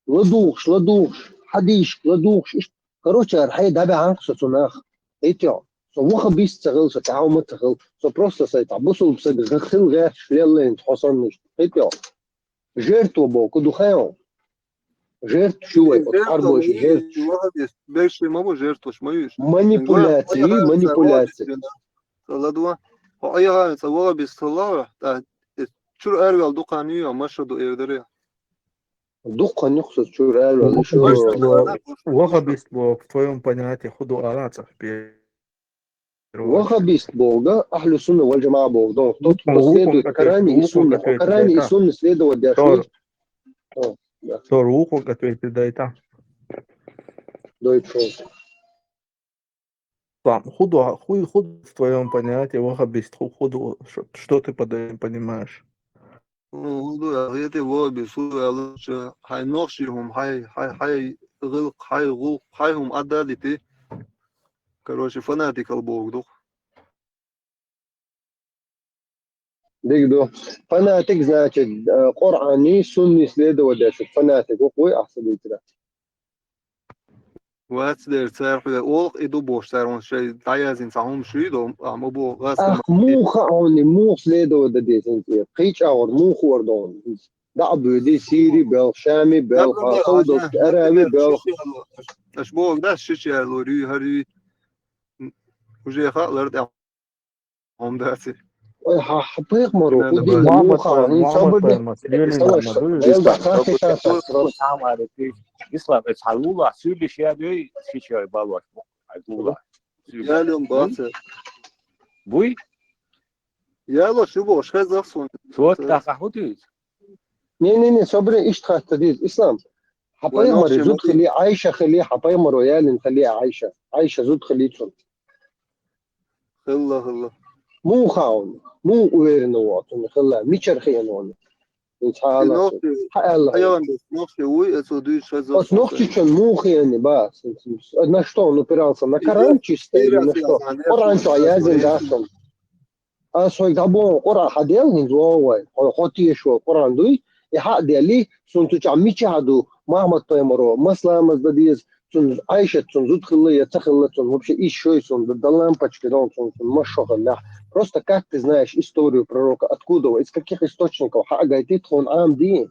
ладугӀуш, ладугӀуш, хьадисашка ладугӀуш, иштта. Короче, ара хье дӀабаьхьанкх со цу наха. Эти, со вахабист ца хилла, со тӀаьхьа ма ца хилла. Со просто сайн тӀа бусалба сага хила гӀерташ леллайна хьо санна иштта. Эти, жертва боху ду хьан? Жертва шу вай, оцу Ӏарбойша жертва. Вахабист, берш ма бу жертваш, ма юш. Манипуляция, манипуляция. Ца ладва. Хьо айхьа ца вахабист хилла, тӀа, э, чуьра араваьлла дукха хан ю, а маша ду эр даре. Дукха хан ю-кх со чуьра араваьлла, шу. Вахабист бо, вахабист бо, в твоём понятии хӀун ду ала цӀа пе. Вахабист бохург, ахьлу сунна вал джамаӀа бохург, дон, тот, кто следует Коране и Сунне, Коране и Сунне следовать деш ву. Тор, вукхунга ответить дайта. Дойт шо. Там, худо, ху-, худ в твоём понятии, вахабист, ху-, худо, что, что ты под этим понимаешь? Ну, худо, а я тебе вахабист, худо, а лучше, хьайн нохчий хӀума, хьайн, хьайн, хьайн гӀулакх, хьайн гӀулакх, хьайн хӀума Ӏадда дити. Короче, фанатик хила бохург ду-кх. Дика ду. Фанатик, значит, э, Къуръани, сунни следовать деш, фанатик ву-кх вай, ахь ца дийцира. Вац дера цара хьоьга олу-кх и ду бохуш, цара вон шайн дӀаяздина цхьа хӀума шуьйду, а ма боху гӀазкхи. Ах, муха хьуна, муха следовать дан деза хӀинца? Кхин чӀагӀар муха вара догӀун? ДӀа а буьйди, Сири белха, Шами белха, Саудовский Араби белха. Аша боху, да, шича яьлла, рюй, хӀара юй. Уже хаалара тӀехь хӀума дац и. Ой, хьа, хьа пайхамаро, хӀун дина, Мухьаммад муха, пайхамар, хӀинца Мухьаммад пайхамар, Сири Элда, хьа хи ша ша, просто. Ислам, э, цхьа лулахь, суьйлиш яд йой, шича йой балош, хьай лулахь. Ял йом бац. Буй? Яло шу бохуш, хеза суна. Цо тӀаккха хӀун дуьйцу? Не, не, не, собри, иштта хатта деза. Ислам, хьан пайхамаре зуда хили, Айша хили, хьан пайхамаро ялин хили Айша. Айша зуда хили цунна. Хилла, хилла. Муха хьуна, муха уверенно ву цунна хилла, мичара хиъна вуна? ХӀинца хьан аьлла? Хьан аьлла? Хьан нохчи вуй, э, цо дуьйцу шаза. Ас нохчичун муха хиъна, ба? На что он упирался? На Коран чисто или на что? Коран чу яздина дац цунна. Ас хьоьга дӀабоху, Къуръан хьан дел хӀинца вогӀу вай, хьо, хьо тешо Къуръан дуй, и хьан а делли, цунна цу чохь мичахь ду, Мухьаммад пайхамаро, масала ламаз дан деза, цунна Айшат цунна зуда хилла я ца хилла цунна, вообще исс шой цунна, д-, дан лампочки дон цунна, цунна масшо хиллехь. Просто как ты знаешь историю пророка, откуда вы, из каких источников, хьан а гайти тхуна Ӏама дий?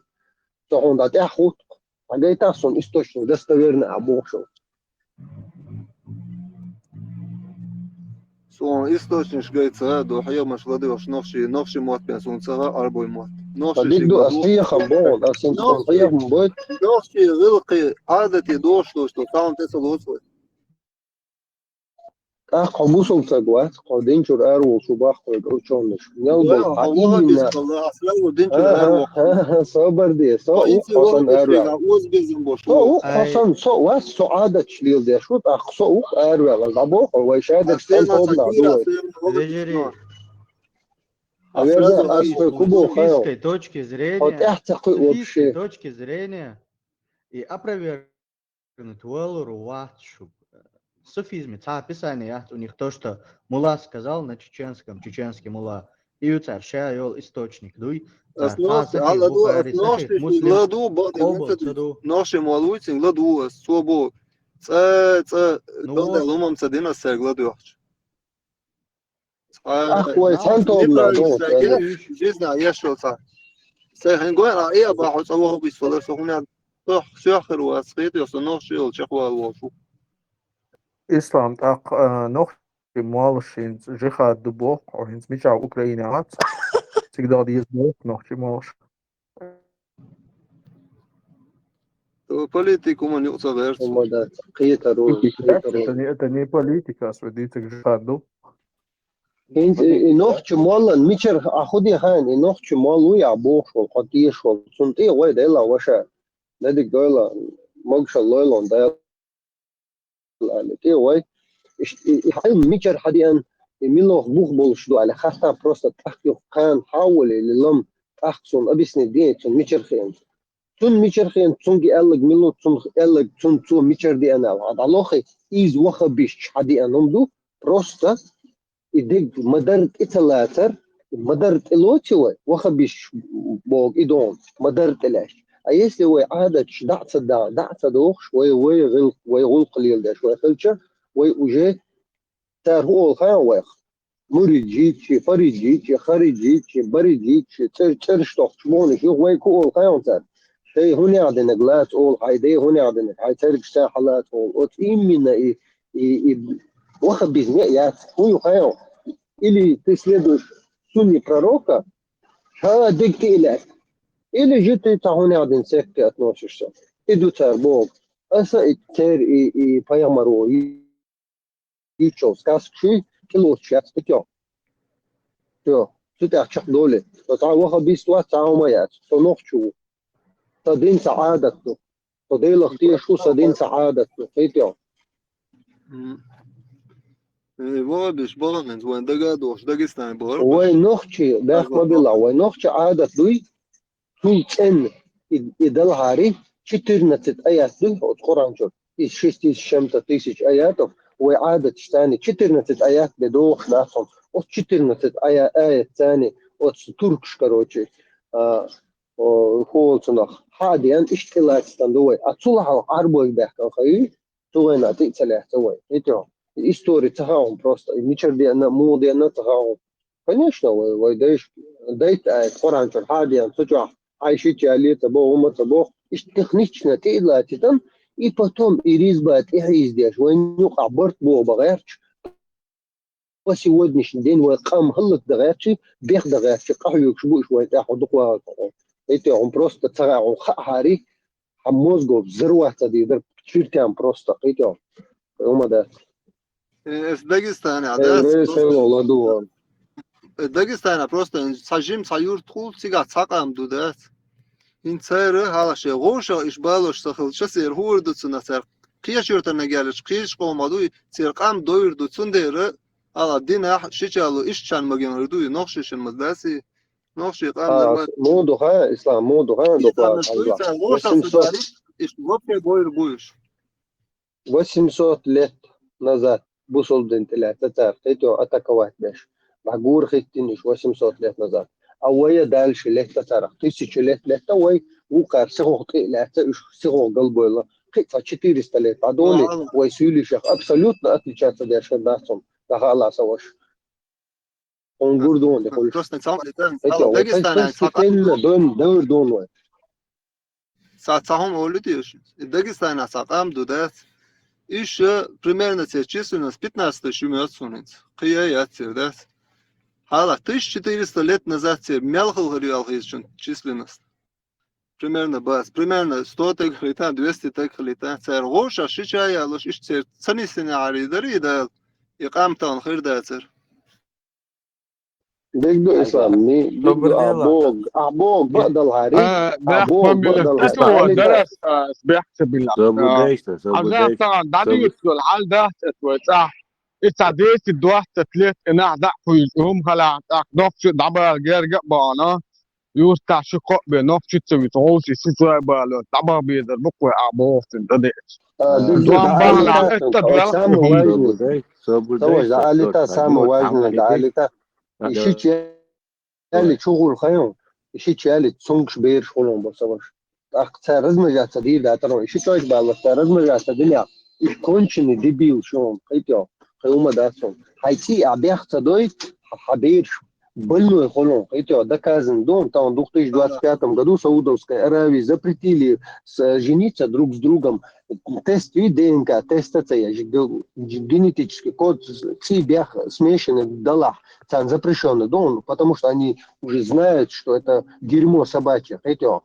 Со хьуна дӀа тӀаьхьа хӀутту, хьан гайта суна источник, достоверно а бохуш. Суна источникаш гайта ца до, хьехамаш ладоьгӀуш нохчий, нохчий мотт бен суна ца гӀа, Ӏарбой мотт. Нохчий дик ду, ас хьехам боху, ас хьехам бойту. Нохчий гӀиллакхий, Ӏадатий дохуш долуш долу, цхьа хӀума тӀе ца лоцу вай. ТӀаккха хьо бусалба стаг вац, хьо дин чуьра ара волуш ву боху хьоьга учёныш. Нел болу, хьо ваххабист валла, ас валла дин чуьра ара воху. Собар де, со ву хьо санна ара ваьлла. Со ву хьо санна, со вац, со Ӏадаташ леладеш ву, тӀаккха со ву ара ваьлла. ДӀабоху, вай шадерг стенна тобанах ду вай. Вежарий. Аверза, ас хьоьга хӀун боху хаьий? С философической точки зрения, хьо тӀаьхьа ца кхуьу вообще. С философической точки зрения и опровергнуть валур вац шуьга. Суфизме цхьа писание яц у них то, что мулла сказал на чеченском, чеченский мулла. И ю цара ша йолу источник дуй. Цара цхьа сахих Бухари, сахих Муслим, къобал ца ду. Нохчий молла вуй, цуьнга ладугӀу ас, цо боху, цкъа, цкъа, ну, далдал хӀумам ца дина ас цаьрга ладоьгӀча. Ахь вай цхьана тобанна ду. Жизна еш йолу цхьа. Сайн хин гой а, э, бахьа цӀа ваху бисвалар, со хӀунда тох сох хир вац, хетий, со нохчий йолу чекхвала волуш ву. Ислам, тӀаккха, а, нохчий моллаш хӀинца жихад ду боху, хьо хӀинца мичахь Украине вац, цига дала деза боху нохчий моллаш. Политика хӀуманна юкъа ца гӀерта. ХӀумма дац. Кхетар ву, кхетар ву. Это не, это не политика, ас вай дийциг жихад ду. ХӀинца и, и нохчи моллан мичара, а хӀу де хаьна, и нохчи молла ву яхь бохуш волу, хьо теша волу, цунна тӀе гӀой дайла ваша. Дадиг дойла, могушалла лойла он дайла. Али, тӀе вай. Иш-, и, и хьайн мичара хьадеана, и милох бух болуш ду, али, хаттам просто тӀаккха юха кхана хьа а волий, или лам, тӀаккха цунна объяснить де, цунна мичара хиъна. Цунна мичара хиъна, цунга аьлларг мила ву, цунна аьлларг, цунна цо мичара деана аьлла. ДӀалохий, иза ваххабисташ хьадеана хӀума ду, просто и дерг ма-дарра тӀе ца лацар, ма-дарра тӀе лоций вай, ваххабисташ боху и догӀу, ма-дарра тӀе лаьцча. А если вай Ӏадаташ дӀа а ца да-, дӀа а ца дохуш, вай, вай гӀил-, вай гӀуллакх леладеш вай хилча, вай уже цара хӀун олу хаьий вайх? Муриджитчи, фариджитчи, хариджитчи, бариджитчи, цӀер-, цӀераш тохчу муьлш ю, вайга хӀун олу хаьий цара? Шайн хӀун яхь динарг лаца олу, хьайн ден хӀун яхь динарг, хьайн цергаш цара хьалаца олу. Оцу именно и, и, и ваххабизме а яц. ХӀун ю хаьий? Или ты следуешь сунне пророка, ша дерг тӀе а лаьцна. Или же ты цхьа хӀун яхь дина секте относишься. И ду цара боху. Аса и церан и, и пайхамаро йиччо сказкаш кӀелоцуш яц, кхетий хьо. Всё, цу тӀехь чекхдолий. Со цхьа ваххабист вац, цхьа хӀума яц. Со нохчо ву. Сан дин сан Ӏадат ду. Со Делах тешаш ву, сан дин сан Ӏадат ду. Кхетий хьо. М. Э, ваххабисташ бахана хӀинца вайн дага а дохуш, Дагестане бахара. Вай нохчий, бехк ма билла, вай нохчий Ӏадат дуй. Цул цӀена и, и далахьари, четырнадцать аят ду оцу Къуръан чуьра. Из шесть тысяч чем-то тысяч аятов, вай Ӏадаташ царна четырнадцать аят бен дохуш дац хьуна. Оцу четырнадцать ая-, аят царна, оцу туркаш, короче, а, о, хӀу олу цунах, хьа а деана, иштта тӀелацдан ду вай. А цул хьалха Ӏарбойга баьхкина хьуна, цу вайна тӀе а ца лаьцна вай. Кхетий хьо? И истори ца хаьа хьуна просто. И мичара деана, муха деана ца хаьа хьуна. Конечно, вай, вай дайша, дайта аят Къуръан чуьра хьа а деана, цу чохь Ӏайшича яле ца боху, хӀумма ца боху. Иштта технично тӀе а лацитан, и потом и резьба тӀехьа йиздеш, вайна юкъахь барт боху бан гӀерташ, по сегодняшний день вай къам хӀаллакдан гӀерташ, бехдан гӀерташ, къахьоьгуш бу уьш вайн тӀехь, хьо дукха вахархо. Кхетий хьо, хьуна просто ца хаьа, хьуна хаахьара, хьан мозгов взорваться дийр дара к чертям просто, кхетий хьо. ХӀумма дац. Э, ас Дагестане, э, дац, Рейсел просто ладугӀан. Э, Дагестане просто цхьа жима цхьа юрт хуьлу, цигахь цхьа къам ду, дац. ХӀинца цара хьалха шайн вовшах иш балош ца хилча, церан хӀора ду цунах цара. Кхечу юьртана геллачу кхечу къомах ду, церан къам довр ду, цундела хьалха динахь шича ло, ишчан магенвар ду, и нохчашна ма дац и. Нохчий къам а, нормально. Муха ду хаьий, Ислам, муха ду хаьий, ду Ислам, хьалха. Цара вовшах ца дарий, иш вообще бовр бу уьш. Восемьсот лет назад бусалба дин тӀелаьцна цара, кхетий хьо, атаковать беш. ДӀагура хӀиттина уьш восемьсот лет назад. А вай а дальше летта царах, тысячу лет летта вай, вукхара сихох тӀе а лаьцна, уьш сихох галбойла. Кхин а цхьа четыреста лет дӀадолий, вай суьйлишех абсолютно отличаться деш хир дац хьуна, дахала аса ваша. Хьуна гур ду хьуна, дехуьлуш. Просто цхьа хӀума, это, это, вот, Дагестане цхьа постепенно дон, дон, дон вай. Цхьа, цхьа хӀума олу те уьш. И Дагестане цхьа къам ду, дац. Уьш, э, примерно церан численность пятнадцать тысяч ю моьтту суна хӀинца. Кхин яй яц церан, дац. Хьала, тысяча четыреста лет назад церан мел хала хир ю аьлла хезачун численность. Примерно бац. Примерно сто таг хилийтан, двести таг хилийтан. Цара гӀовша ши ча яллаш, иштта церан ца нисина гӀари дарий дала, и къам тахана хир дацар. Дегду, Ислам, ми, дегду, а Бог, а Бог, бадал хари, а Бог, бадал хари. Дарас, а, бехса билла. Собудайста, собудайста. Хьал дац эт вай цӀа. Ица десять-двадцать лет, и нах дакъ хуйж, хӀум хала, тӀаккха нохчу дӀабала герга а бана. Юрта ши кхоъ бе нохчица вита гӀовси ши цой бала, дӀабагӀ безар бу кхой а бохтин дадеч. А, дигда, Дуан дигда, багьла алита, эта дуал самый важный. Собудай, собудай, Саваш, да, алита, самый важный, да, алита. Ага. Иши чали чугул хайон. Иши чали цунгш берш хулон бо Саваш. ТӀаккха цара размножаться дийр да тарон. Иши цой бала цара размножаться диня. Иш конченый дебил шон, хайтё. Хай ума дацон. Хай ци а бех ца дой, ха берш больной хулон, это доказано. Дом, там в две тысячи двадцать пятом году в Саудовской Аравии запретили с-, жениться друг с другом. Тест и ДНК, тест это, я же говорю, г-, генетический код с-, ци бех смешанный далах, там запрещенный дом, потому что они уже знают, что это дерьмо собачье, это.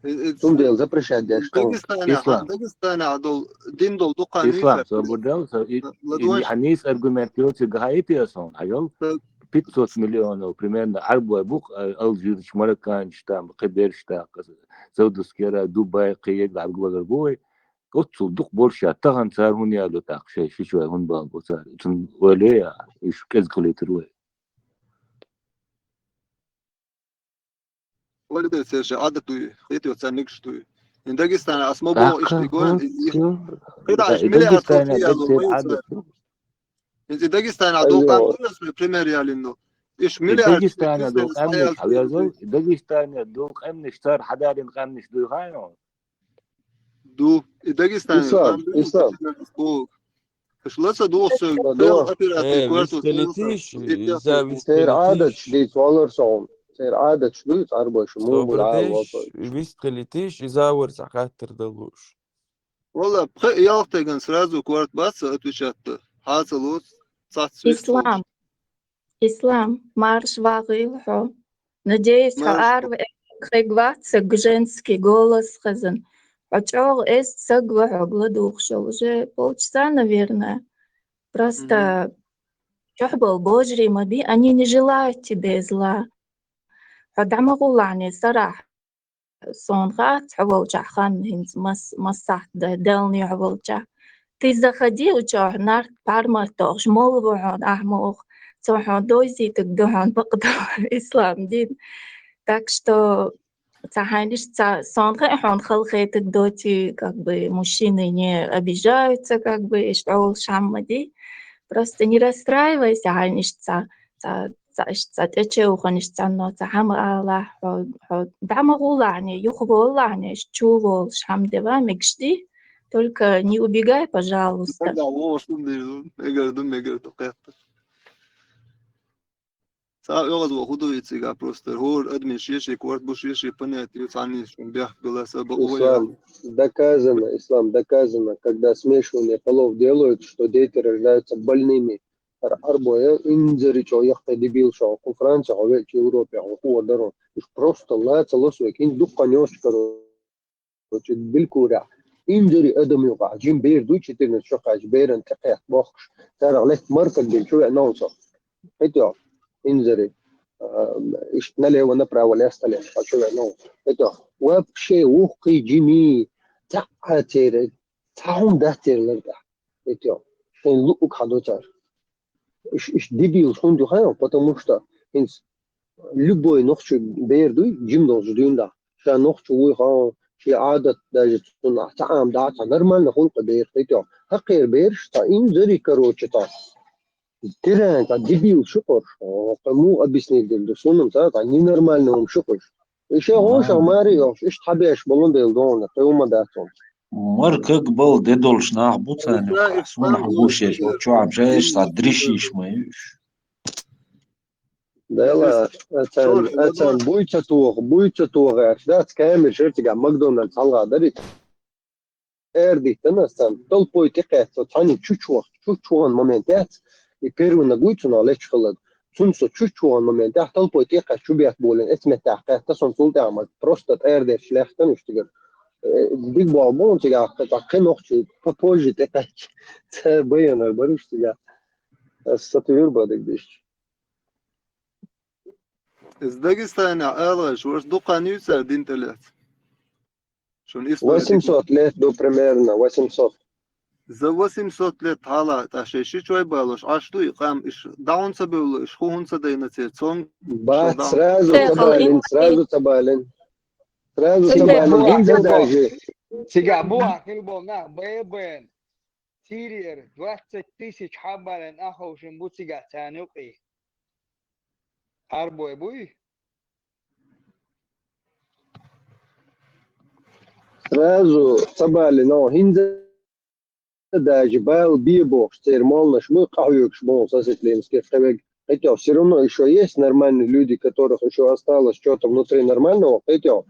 Э, э, Цундел запрещать деш. Дагестане, Ислам. Дагестане дол, дин дол дукха Ислам, нифер. Собурдал, со-, и, и, ладуаш. Анис аргумент килоци гахаити асон, хьайол? Э. Пятьсот миллионов, примерно, арбой бух, э, Алжирч, марокканч, там, Киберч, та, Саудовская Аравия, Дубай, Киев, аргулагар бой. Оцул дух больше, тахан цар хун ялу так, шей, ши чуай хун бал, бо цар, цун вале я, иш кез кулетир вай. Валидер церше адат дуй, хити оца ник штуй. Ин Дагестан асмо бо иш дигоен, хида иш миллиард хол ялу, Дагестан адат. Ин Дагестан адул кам турас пример ялинду. Иш миллиард Дагестан адул кам ник хавязул, Дагестан адул кам ник цар хадарин кам ник дуй хайно. Ду, и Дагестан Ислам, кам дуй, Ислам. Иш лаца духсо, Ладо. Тел операция Э, квартал вист хилитиш, тел иза вист Цер хилитиш. Адат шдейц валар сон. Цер адат шдуйц арбаш, мумул Добрый ала день, валар. Вист хилитиш, иза вар сахаттер далуш. Валла, пхе ялхтеган сразу кварт баца отвечать-то. Хьаца луц, цац свист Ислам. Луц. Ислам, марш вагӀил хьо. Надеюсь, хьо Марш. Арва хеглаца женский голос хазан. Хьо чӀогӀа эс сагла хьо гладухшал. Уже полчаса, наверное. Просто Мгм. Чухбал божри маби, они не желают тебе зла. Хьо дамагулани сарах. Сон хац хьо волча хан хинц мас, массахт да, делни хьо волча. Ты заходи, учо, нарт пармар тохш, мол ву хьон, ахмох, цо хьон дойзитак ду хьон бакъдо ислам дин. Так что, ца хьайниш, ца, сон хе хьон халхетак доти, как бы, мужчины не обижаются, как бы, иш ол шаммади. Просто не расстраивайся, хьайниш, ца, ца, ца, иш, ца, тече уханиш, ца, но, ца, хьама Аллах, хьо, хьо, дама гулани, юх воллани, иш, чу вол, шам дева, мегшди. Только не убегай, пожалуйста. Да, о, шум дежун, мегар ду, мегар ду, кхетта. Ца, оьгаз во худу цига просто. Гор, админ шеши, кварт бу шеши, понятие, цани, шум бях, была саба, Ислам, доказано, Ислам, доказано, когда смешивание полов делают, что дети рождаются больными. Ар-, арбоя, инзари чо, яхта дебил шо, ку Франция, хо ве, чи Европе, хо ку даро. Иш просто ла, цело свек, ин дукка нёс, короче, билкура. Инзари адам юга, жим бер ду, четырнадцать шо хаш, беран текхет, бохш. Тарах лет маркат бин, чу ве, нонсо. Хетё, инзари. А, иш налево-направо лестали, а чу ве, нон. Хетё, вообще, ух, ки, жими, та, а, тере, та, хум, да, тер, ларда. Хетё, шен лук хадо тар. Иш, иш дебил хун ду хаял, потому что инс любой нохчу бер дуй, жим должен дуйнда. Ша нохчу вуй хан, ши адат даже цун а, та ам да, та нормально хулка бер хетё. Хакер берш, та инзари, короче, та. Тирен, та дебил шукур. О, кому объяснить дел, да сунам, та, та ненормальный ум шукур. Ише гонша мари, иш табеш болун дел дона, ты ума датон. Мар как бал дедолш нах буцани, Исраил сунах Исраил бушеш, Исраил чуаб жеш, са дришиш маюш. Дела, ацан, ацан, буйца туох, буйца туох, аш дац камер шертига Макдональдс халга дарит. Эрдиттана сан, толпой текхет, со тани чучуах, чучуан момент яц, и первый нагуй цуна леч халад. цунца чуть-чуть момент, тӀехь талпой тӀекхаьчча чу бетта болен, эцметтехь кхетта сон цул тӀехь ма, просто тӀаьрдерча лехкан уьш тигар. Э, диг боху боху цигахь, ткъа кхин нохчий попозже тӀекхаьчча, ца байонар баруш цигахь. Ас сатуьйр бадиг диш. Иза Дагестанехь алалаш, ваша дукха нуьйцара дин тӀелаьцна. Шуна истори восемьсот лет ду примерно, восемьсот. За восемьсот лет хьала, тӀа шайн ши чой балош, Ӏаш ду и къам, иш дӀа хӀунда ца бевлла, иш хӀу хӀунда ца дайна церан, цонга бац, сразу ца балин, сразу ца балин. Сразу ца балин, гинза даже. Цига бу ахил бол нах, бе бен. Сирияра двадцать тысяч хьабалин аховшин бу цига царна юкъе. Арбой буй? Сразу ца балина, хӀинца даже бала бе бохуш, церан моллаш бу, къахьоьгуш боху, саситлинский кхевег. Кхетёх, всё равно ещё есть нормальные люди, которых ещё осталось что-то внутри нормального, кхетёх.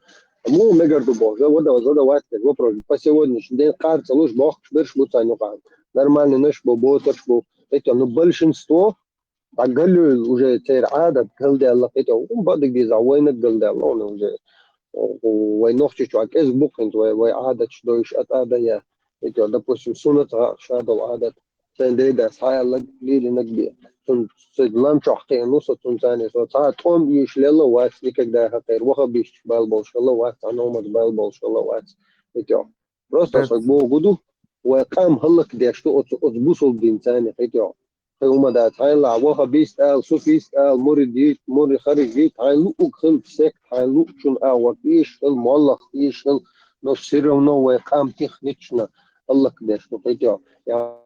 Муха мегар ду боху, за, вот, задавать вопрос. По сегодняшний день кхар ца луш бохкуш берш бу царна юкъахь. Нормальный наш бу, ботарш бу. Кхетёх, ну, большинство Дӏа галлуьйла уже церан Ӏадат галдаьлла кхетӏо. Хӏун бакъдерг деза, вайнаг галдаьлла хьуна уже. Вай нохчичохь кӏезга бу кхин вай, вай Ӏадаташ дойуш а тӏадайа. Кхетӏо, допустим, суннат гӏа ша долу Ӏадат. Сайн дайдас хьаьллаг, лелинаг бе. Цунна ца лам чохь кхиъна ву со цунна царна. Со цхьа тӏом йиш лелла вац, никогда хьакхайра. Ваха бисташ бала болуш хилла вац, цхьа номаз бала болуш хилла вац. Кхетӏо. Просто со богу ду, вай къам хӀаллакдеш ду оцу, оцу бусулба динца, кхетӀо. Кхин хӀума дац, хьайна лахь ваха бист ала, суфист ала, мурид йийт, мури хариж йийт, хьайна луъуг хила сект, хьайна луъучун агӀор ийш хила, моллах ийш хила, но всё равно вай къам тихнична хӀаллакдеш ду, кхетӀо. Я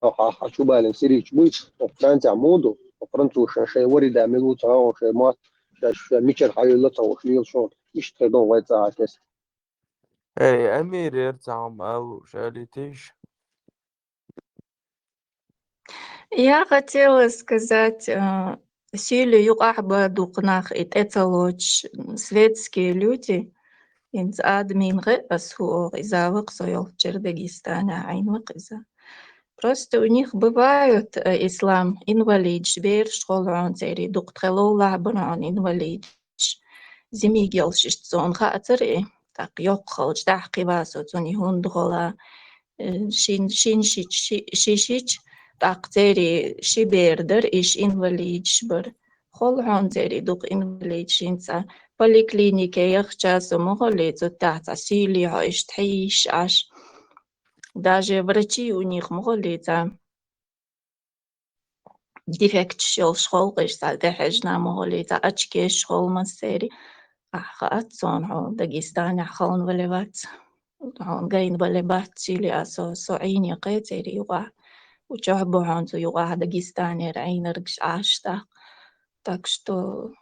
Хьо хьан чу балийна сирийча буй, хьо Францехь муха ду? Хьо французашна шайн варида мила ву ца хьо, шайн мотт, шаьш, шаьш мичара хьайолла ца хьо, лела шуна. Иштта хир ду вай цӀа а тесна. Эй, Амир, яра цхьа хӀума ала лууш, алий тийша? Я хотела сказать, а, Сийли юкъахь бан дукха нах и тӀе ца лоцуш, светские люди, хӀинца адамийн гӀе ас хӀу оха иза вакъ со йолчуьра Дагестанехь Ӏийна вакъ иза. Просто у них бывают, э, ислам, инвалидаш, бераш хьолахьун церий дукха тхе ловлахь бан хьуна инвалидаш. Зимиг йолуш иштта цунна хаацара и, тӀаккха йоккха халча тӀаьхьа кхин васо цунна и хӀунда хила, э, шин, шин шич, ши, ши шич, тӀаккха церий ши бер дара, иш инвалидаш бара. Хьол хьуна церий дукха инвалидаш хӀинца поликлинике яхча со мухаллица тахьца сийли хьо иштта хьийш Ӏаш. Даже врачи у них мухаллица. Дефекташ йолуш халкъаш цхьа тӀехьежна мухаллица, очкеш хьол массери. Ахьа хаац цунна хьо Дагестанехь хална вале вац. Хьуна гайна вале бац, или а со, со Ӏийне кхе церий юкъахь. У чохь бу хьуна цу юкъахь Дагестанера Ӏийнаргаш Ӏаш тӀаккха. Так что,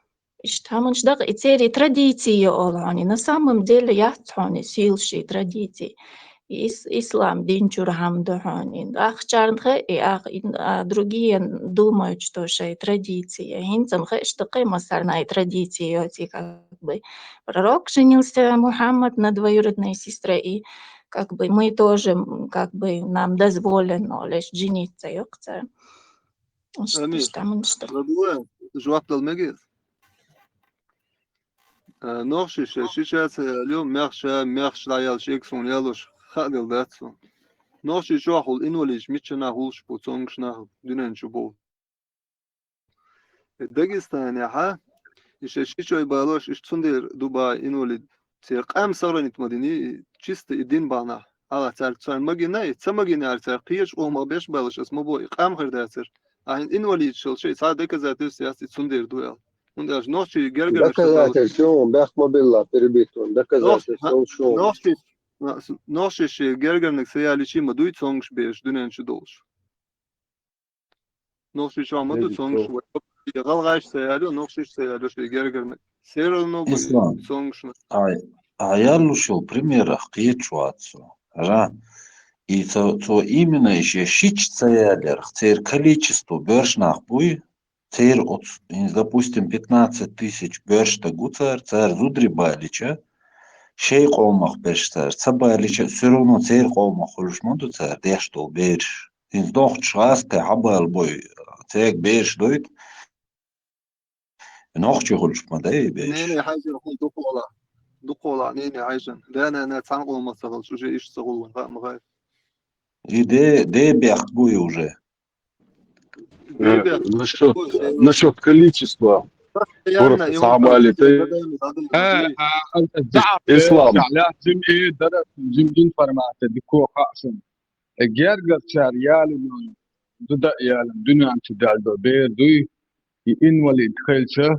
иштта хӀаманаш дакъа, и церий традиция олу хьуна, и на самом деле яц хьуна, и сийла ши традиция. И ис-, ислам дин чуьра хӀама ду хьуна, и ахчарна хе, и ах-, и, а, другие думают, что шай традиция. ХӀинца ма хе, что кхе массарна и традиция йоций, как бы. Пророк женился, Мухаммад, на двоюродной сестре, и как бы мы тоже, м, как бы нам дозволено лишь жениться, йоккхуца. Амин. Иштта хӀаманаш ду. ЛадугӀа, жоп дала мегий? Э, нохчий шайн шича ца яьлла ю, мехша, мехша дӀаяьлла шега суна ялош хаа дела дац суна. Нохчий чохь хула инвалидаш миччанахь хуьлуш бу, цомгуш нах дуьнен чу бу. Э, Дагестанехьа, и шайн шичой балош, иштта цундела ду бахьа инвалид. Церан къам сохранить ма дини, чисто и дин бахьанахь. Ала цара, царна магина, и ца магина аьлла, цара кхечу къомах беш балаш, ас ма бо, и къам хир дацара. Ахьа инвалидаш йолчу и цхьа доказательство яц, и цундела ду аьлла. ХӀунда аьлча нохчий гергарнаш ца балуш. Доказательство, бехк ма билла, перебить вон, доказательство. Нохчий, нохчий шен гергарниг ца ялийча ма дуй цомгуш бераш дуьнен чу долуш. Нохчий чохь ма ду цомгуш, вай гӀалгӀайша ца яло, нохчийша ца яло шен гергарниг. Всё равно бу цомгуш. Ислам, а, а яллуш йолу примерах кхеташ вац со. Ра, и цо, цо именно и шен шича ца яларх, церан количество боьрш нах буй, церан оцу, хӀинца, допустим, пятнадцать тысяч боьрш стаг ву цара, цара зударий балича, шайн къомах берш цара ца балича, всё равно церан къомах хуьлуш ма ду цара деш долу бераш. ХӀинца нохчаша гӀазкхи хьабала бой, цега бераш дойту, Нохчий хуьлуш ма дай беш. Нене хьайжина хьуна дукхола. Дукхола, нене хьайжина. Да, не, не, цхьана къоман ца хилча, уже иштта ца гӀуллун, ха, ма хай. И де, де бехк бу и уже. Э, насчёт, насчёт количества. Просто цхьа мали тӀе. Э, а, а, заӀап, Ислам. ЗаӀап, жим, э, дара, жим информация, дикко хаъсан. Э, гергарчара ялийна, дуда ялийна, дуьнен чу даьлла бер дуй, и инвалид хилча,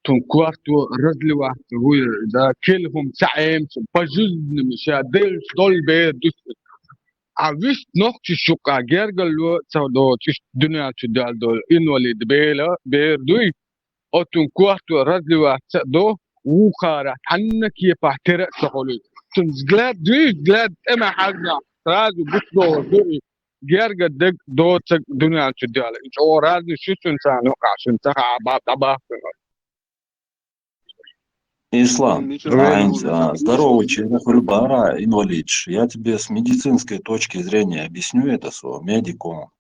цун корто разливаться вуй, да, кел хӀума ца Ӏемца, пожизненно ша деллаш долу бер ду. А вист нохчаш юкъа гергарло ца доцуш дуьнен чу даьлла долу инвалид бела бер дуй, оцун корто разливаться а до, вукхара цхьанна кепахь тера а ца хуьлуьйту. Цун взгляд дуй, взгляд тӀе ма хьажна, сразу гучудогӀур ду и, герга дерг доцург дуьнен чу даьлла. И чӀогӀа разни шу цуьнан царна юкъахь, шуна ца хаьа, ба-, дӀабахкана. Ислам, Мича хьайнца, Мича а, здоровый человек, хуьлу бара инвалидаш. Я тебе с медицинской точки зрения объясню это всё, медиком.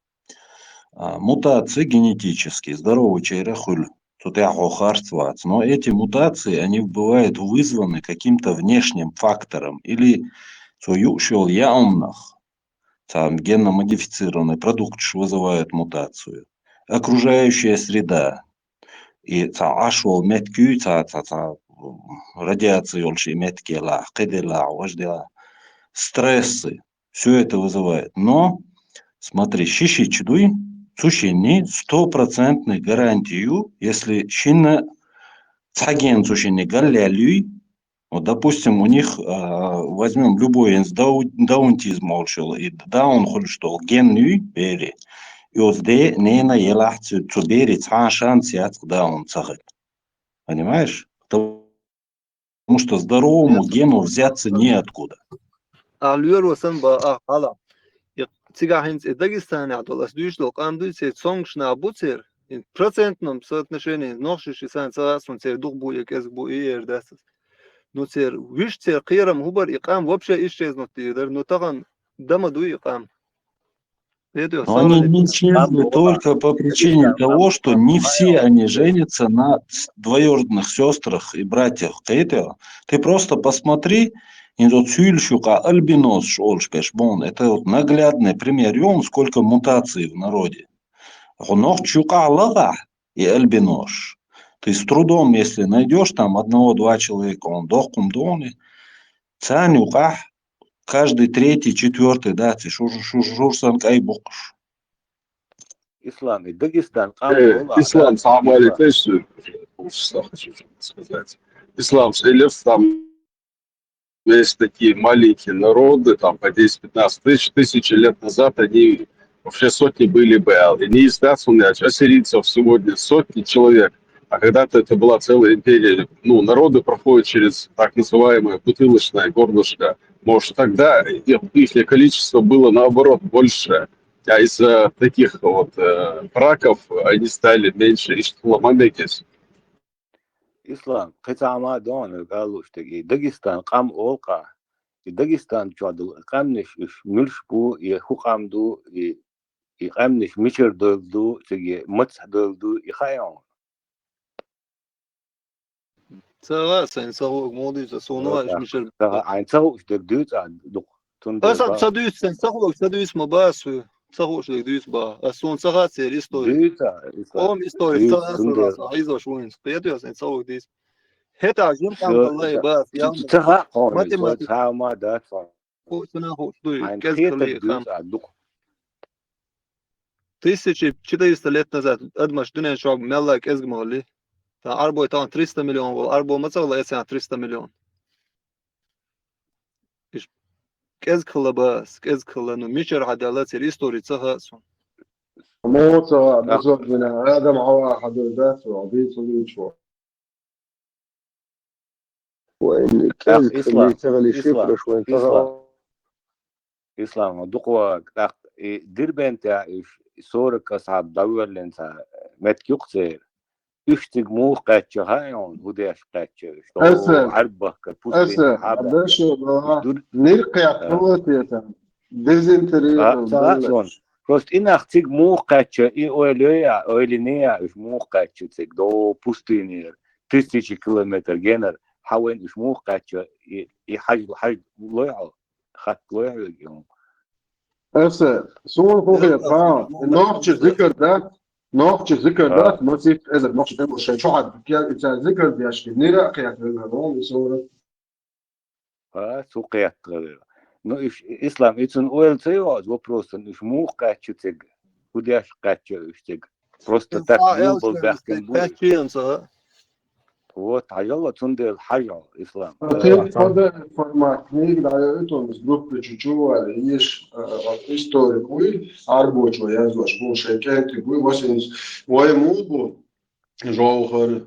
А, мутации генетические, здоровый человек хуьлу. Цу тӀехь хьо харц вац. Но эти мутации, они бывают вызваны каким-то внешним фактором или цо юуш йолу яамнах. Цхьа генно-модифицированный продукташ вызывают мутацию. Окружающая среда. И цхьа Ӏаш волу меттиг юй, цхьа, цхьа, цхьа, м, радиация йолуш и меттиг елахь, кхин делахь, важа делахь. Стрессы. Всё это вызывает. Но, смотри, ши шича дуй, цу шинна стопроцентный гарантия ю, если шинна цхьа ген цу шинна галъяьлла юй, вот, допустим, у них, а, возьмём любой из дау-, даунтизм олуш йолу, и даун хуьлуш долу ген юй бери. И оцу де-, нена елахь цу, цу бери цхьа а шанс яц даун ца хила. Понимаешь? Потому что здоровому гену взяться неоткуда. А лоьро сан ба, а, хьала. И цигахь хӀинца и Дагестанехь долу, ас дуьйцуш долу къам дуй, церан цомгуш нах бу церан, и процентном соотношении нохчаш и сан ца гӀа суна церан дукха бу, я кӀезиг бу, и эр дац ас. Ну, церан вуьш, церан кхерам хӀун бара, и къам вообще исчезнуть дийр дара, ну, тахана дан ма дуй и къам. Но они не исчезли только по причине того, что не все они женятся на с-, двоюродных сёстрах и братьях. Кхетий? Ты просто посмотри, иза цуьйлаш юкъа альбиносаш олуш берш боху. Это вот наглядный пример. Ю, сколько мутаций в народе. Хьо нохча юкъахь лахахь и альбиносаш. Ты с трудом, если найдёшь там одного-два человека, он дохкум дони, царна юкъахь каждый третий, четвёртый дац, и шур-, шур-, шур сан кӀай буккхуш. Ислам, и Дагестан къам Э, бола, Ислам, да? Салам алейкум, что хочу сказать. Ислам, эльф, там есть такие маленькие народы, там по десять-пятнадцать тысяч, тысячи лет назад они вообще сотни были бы, а не издаться у нас ассирийцев сегодня сотни человек, а когда-то это была целая империя. Ну, народы проходят через так называемое бутылочное горлышко. Может, тогда их, их количество было, наоборот, больше. А из-за таких вот, э, браков они стали меньше. Ишт хила ма мегаш. Ислам, кхин цхьа хӀума догӀу, галуш дерг, и Дагестан къам олу-кх. И Дагестан чохь долу къаьмнаш уьш муьлш бу, и хӀун къам ду, и, и къаьмнаш мичара доьлла ду, цига мацахь доьлла ду, и хаьий хьуна? Ца гӀа, сайн ца хууш муха дуьйцу, суна ма гӀа, уьш мичара. Ца гӀа, хьайна ца хууш дерг дуьйцу ахь дукха. Цундела аса ца дуьйцу, сайн ца хууш, ца дуьйцу ма бац вуй. Ца хууш дерг дуьйцу баха. Аса суна ца хаьа церан истори. Дуьйцу, Ислам. Къоман истори ца хаьа суна, аса хьийзош ву хӀинца. Кхетий, сайн ца хууш дийцу. ХӀетахь жима къам хилла и бац, ял ца хаьа къоман истори, математика. Цхьа хӀума дац хьуна. Хууш ца хууш дуй, хьайна кхетар кӀезиг хилла и къам. Дуьйцу ахь дукха. Тысяча четыреста лет назад адамаш дуьнен чохь мелла кӀезиг ма хилли. Сан Ӏарбой тахана триста миллион волу, Ӏарбо ма ца хилла эццахь триста миллион. Иш кӀезиг хилла бац, кӀезиг хилла, ну, мичара хьадаьлла церан истори ца хаьа суна. Мо ца хаьа, базот бина, Адам Хьава хьадуьйла дац вай, дийца луьйчу вай. Вайн кӀезиг хилли ца хилли шифраш вайн ца хаьа. Ислам, дукха ван, тӀаккха и Дербентехь уьш сорок асхьаб дӀавоьллина цхьа меттиг ю-кх церан. Уьш цига муха кхаьчна хаьий хьуна, хӀун деш кхаьчна уьш? Аса, Ӏарбахка, аса, Пустыня Хьаба. Аса, ду-, ниркъ кхетта, а, хӀун те сан? Дезинтересно, а, ца хаьа суна. Просто и нах цига муха кхаьчча, и ойла йой а, ойла йиний а, уьш муха кхаьчча цига, до пустынера, тысячи километр генара, хьа вайна уьш муха кхаьчча, и, и хьаж, хьаж лой хьо, хатта лой хьо веги хьуна. Эса, суна хӀун хет, ха, нохча зикар дац, нохча зикар дац, масийтта эзар нохча тӀе шайн чохь а, цара зикар деш, нира а кхетта веза, вон, и сура. А, цу кхетта веза. Ну, иш, Ислам, и цунна ойла ца йоаза вопросан, уьш муха кхаьчча цига, хӀун деш кхаьчча уьш цига. Просто так, муха баьхкина бу уьш. Вот, хьажал, цундела хьажал, Ислам. Кхин формат книга дӀайоуьйту, группа чу чу ваьлла, еш, а, историк вуй, Арбочо яздеш ву, шайн кӀентий вуй, васенца вай муха бу, Жовхар,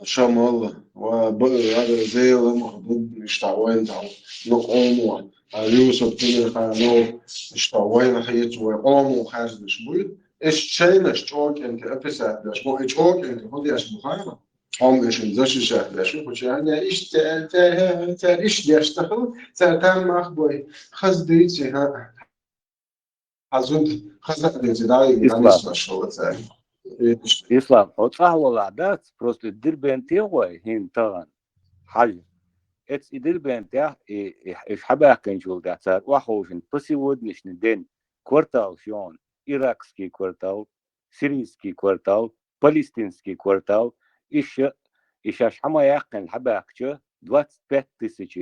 Шамал, ва б-, а, Зелам, иштта вайн дал, ну, къомо, а, Юсуп Тимирханов, иштта вайн хьеца вай къомо хаьрзнаш буй. Эш шайнаш чӀокӀенте описать деш бу, и чӀокӀенте хӀун деш бу хьара? Хьом эшин защищать деш бу, хӀу чарна иш ца, ца, ца, иш деш таху, ца там мах бой, хаз дийци, ха. Хьан зуда хаза а деза, да, и Ислам. Ислам, хьо цӀахь валахь дац, просто Дербенте гӀой, хӀинца тахана. Хьажа. Эцу и Дербентехь, и, и, и хьабаьккхинчул тӀаьхьа цара охьаховшина по сегодняшний день кварталаш йогӀун, иракский квартал, сирийский квартал, палестинский квартал, и ша, и шаьш хьа ма яьккхина хьабаьккхича, двадцать пять тысяч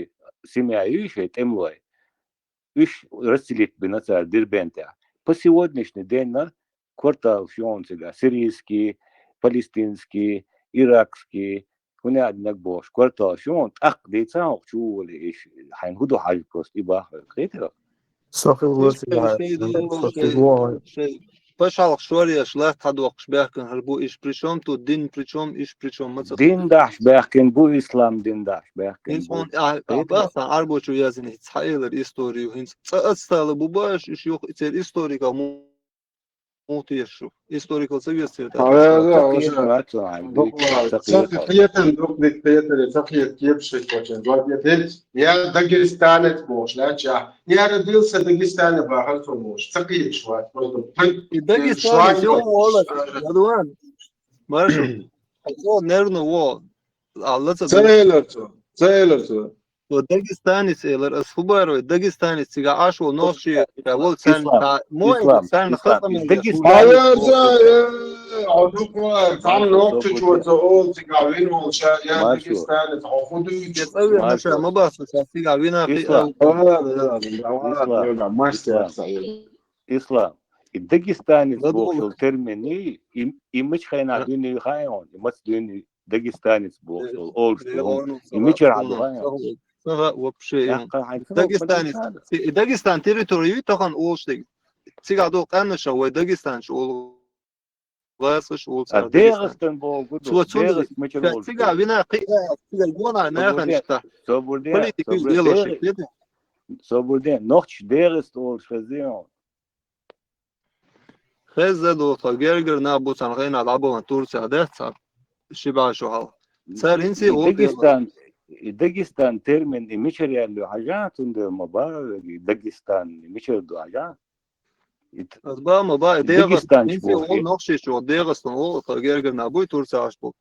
семья ю шайн тӀемалой. Уьш расселить бина цара Дербентехь. По сегодняшний день на кварталаш йогӀун цигахь сирийский, палестинский, иракский, хӀун аьлла динарг бохуш, кварталаш йогӀун, тӀаккха дийца хьо чу волий, иш хьайна хӀун ду хьажа просто и бахьа хьоьга, кхетий? Со хила ло цигахь, со хила ло. Пачхьалкх шоръеш латта хьадоккхуш баьхкина хӀара бу иш, причём тут дин, причём иш, причём маца. Дин дахьаш баьхкина бу, Ислам, дин дахьаш баьхкина бу. ХӀинца хьуна, а, а, бац, Арбочо яздина, хӀинца хьаэлира историю, хӀинца цкъа а ца тала бу баш, иш юха церан историках му-, муха теша шу. Историкал ца веза церан тӀаккха. Ца кхетан, дукха дика кхетар, ца кхета кепаш хӀиттачун. Гот я тец, я дагестанец бохуш, лаьча, я родился в Дагестане бахар цо бохуш. Ца кхеташ вац, просто и дагестанец ю волаш, Радуан. Маршо, хьо нервно во, алла ца ду. Ца элар цо, ца элар цо. Цо дагестанец элар, ас хӀу бара вай, дагестанец цигахь Ӏаш волу нохчий, ка волу царна, ца, мо, царна хаза ма деш. Аяр ца, э, а дукха, цхьана нохчичо ца олу цигахь вина волу ша, я дагестанец, хьо хӀу дуьйцу? Я цӀа вина ша, ма бахса ша, цигахь вина кхиа. Ислам, и дагестанец бохуш йолу термин, и, и мича хенахь дуьйна хаьий хьуна, и маца дуьйна дагестанец бохуш йолу, олуш йолу, и мичара хьан ду хаьий хьуна? Ца хаьа вообще. Дагестанец, и Дагестан территори ю тахана олуш дерг. Цигахь долу къаьмнаша вай дагестанцаш олу. Вацаш волу цара ДегӀастан боху ду. Цо цундела ДегӀаст мичара волуш цига вина кхиа, цига гонахь нахана иштта. Собурден, политика собурден, делоши кеда. Собурден, нохчаш ДегӀаст олуш хезий хьуна? Хеза ду, тхо гергара нах бу, царна хенахь дӀабахана Турцехь дац цхьа ши бӀе шо хьалха. Цара хӀинца и олу Дагестан, и Дагестан термин, и мичара яьлла ю хьажа, цундела ма бара вега, и Дагестан, и мичара ду хьажа? Ас бан ма бан, и ДегӀастан, хӀинца олу нохчичо, ДегӀастан олу, тхан гергара нах буй, Турцехь Ӏаш бу.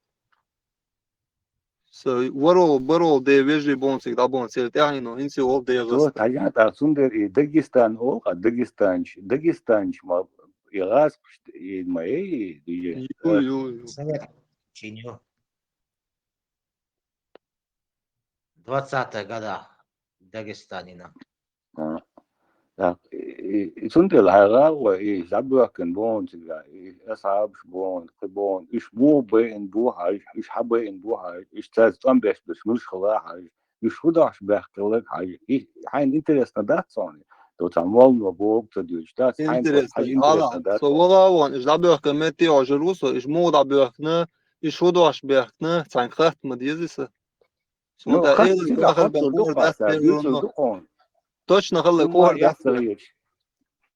Са варо, баро де вежарий боху цига дӀабоху церан тӀаьхьено, хӀинца олу ДегӀастан. Цо хьажа тӀаккха, цундела и Дагестан олу, а дагестанча, дагестанча ма, и гӀазкхаш, и ма, эй, диже. Ю, ю, ю. Чин ю. Двадцатых годах Дагестанина. А, так, и, и, и цундела хьайн гӀала вай, и дӀабоьхкина боху цига, и асхьабаш боху, кхин боху, уьш муха байина бу хьажа, уьш хьан байина бу хьажа, уьш цаьрца тӀом беш берш муьлш хила хьажа, уьш хӀун дахьаш баьхкина хиларг хьажа. И хьайна интересно дац хьуна? То цхьа моллано бохург ца дуьйцуш дац, хьайна интересно дац. Со вала а вон, уьш дӀабоьхкина метте хьожур ву со, уьш муха дӀабоьхкина, уьш хӀун дахьаш баьхкина, цхьаьнга хатта ма деза сан. Ну, хатта цига хатта ду хьуна, дуьйцур ду хьуна. Точно хала кор дац.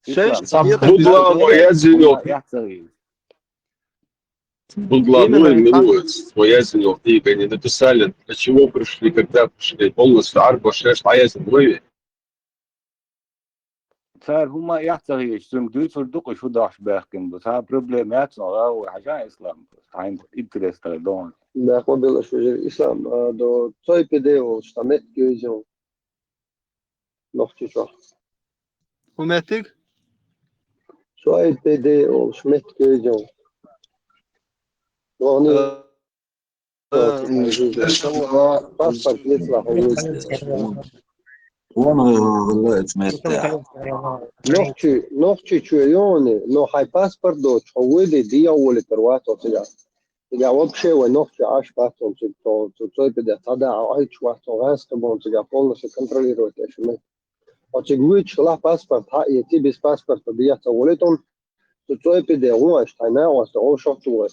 Шайш Будла мо яздинов. Будла мо яздинов. Книга, они написали, для чего пришли, когда пришли, полностью арба шеш поясен вове. Цара хӀума яц ца хеташ, цуьнга дуьйцур ду-кх, шу дахьаш баьхкина бу. Цхьа проблема яц, но гӀа ву хьажа ислам, хьайн интерес тара догӀун. Баьхо белаш вежир ислам, а, до цой пиде волуш, ца меттиг йоьзий. Нохчийчохь. ХӀун меттиг? Цой пиде волуш меттиг йоьзий. Вогни. Э, э, Паспорт есть, ла, хьо вуй. Вон, э, валла, эцметтехь. Нохчи, нохчи чу йони, но хьайн паспорт доцуш, хьо вуй де, диа волитар вац оцигахь. Цигахь вообще вай нохчи Ӏаш бац хьуна, цу, цу, цу цой пиде цхьа да Ӏа Ӏайчу вац хьуна, гӀаьнскха боху цигахь полностью контролировать еш ма. Оциг вуьйчу хилахь паспорт хьаэций, без паспорта дехьа ца волуьйту, цу цой пиде гӀо аьлча, тхьайн накъост гӀо шохту вай.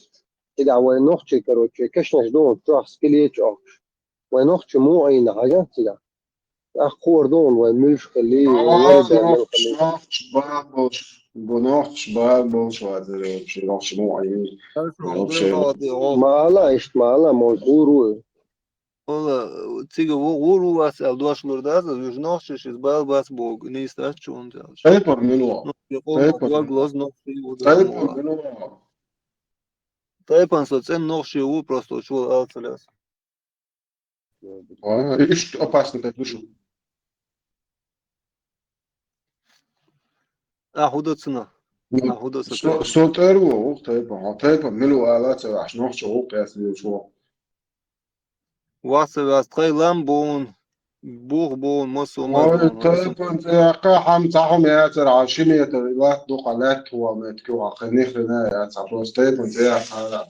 Цигахь вай нохчий, короче, кешнаш ду хьуна чохь скелет чӀогӀуш. Вай нохчи муха Ӏийна хьажа цигахь? Ахь кхор ду хьуна вай муьлш хилий, вай Ӏа, вай бен нохчи, муха хилий. Нохчи бала болуш, бу нохчи бала болуш вацара вообще, нохчи муха Ӏийна. Вообще. Ма ала, иштта ма ала, мо гӀур ву. Ола, цига ву гӀур ву вац аьлла дош лур дац, уьш нохчи шиз бала бац боху, нийса дац чунца аьлча. Тайпан мила ву? Нохчи къоман Тайпан. Дог лозу нохчи ву Тайпан мила ву? Тайпан со цӀен нохчи ву, просто чула ала ца лаьа. А, иштта опасно тайпа ду шу. А, хӀун ду цунах? Ну, А, хӀун ду со со, тайпа? Со тӀера ву, ву тайпа. Хьо тайпа мила ву ала ца ваьхьаш, нохчо ву кхаьчна ву чу. Вац ца ваьхьа, тхайн лам бу хьуна, бух бу хьуна, массо а ма Ой, бу хьуна, массо а. Тайпан цӀе яккха хьан цхьа хӀума яцара, хьан ши метр латта ду, хьан лаьтта хӀума метр кху хьан кхин нихрена яц, хьан просто тайпан цӀе яккха.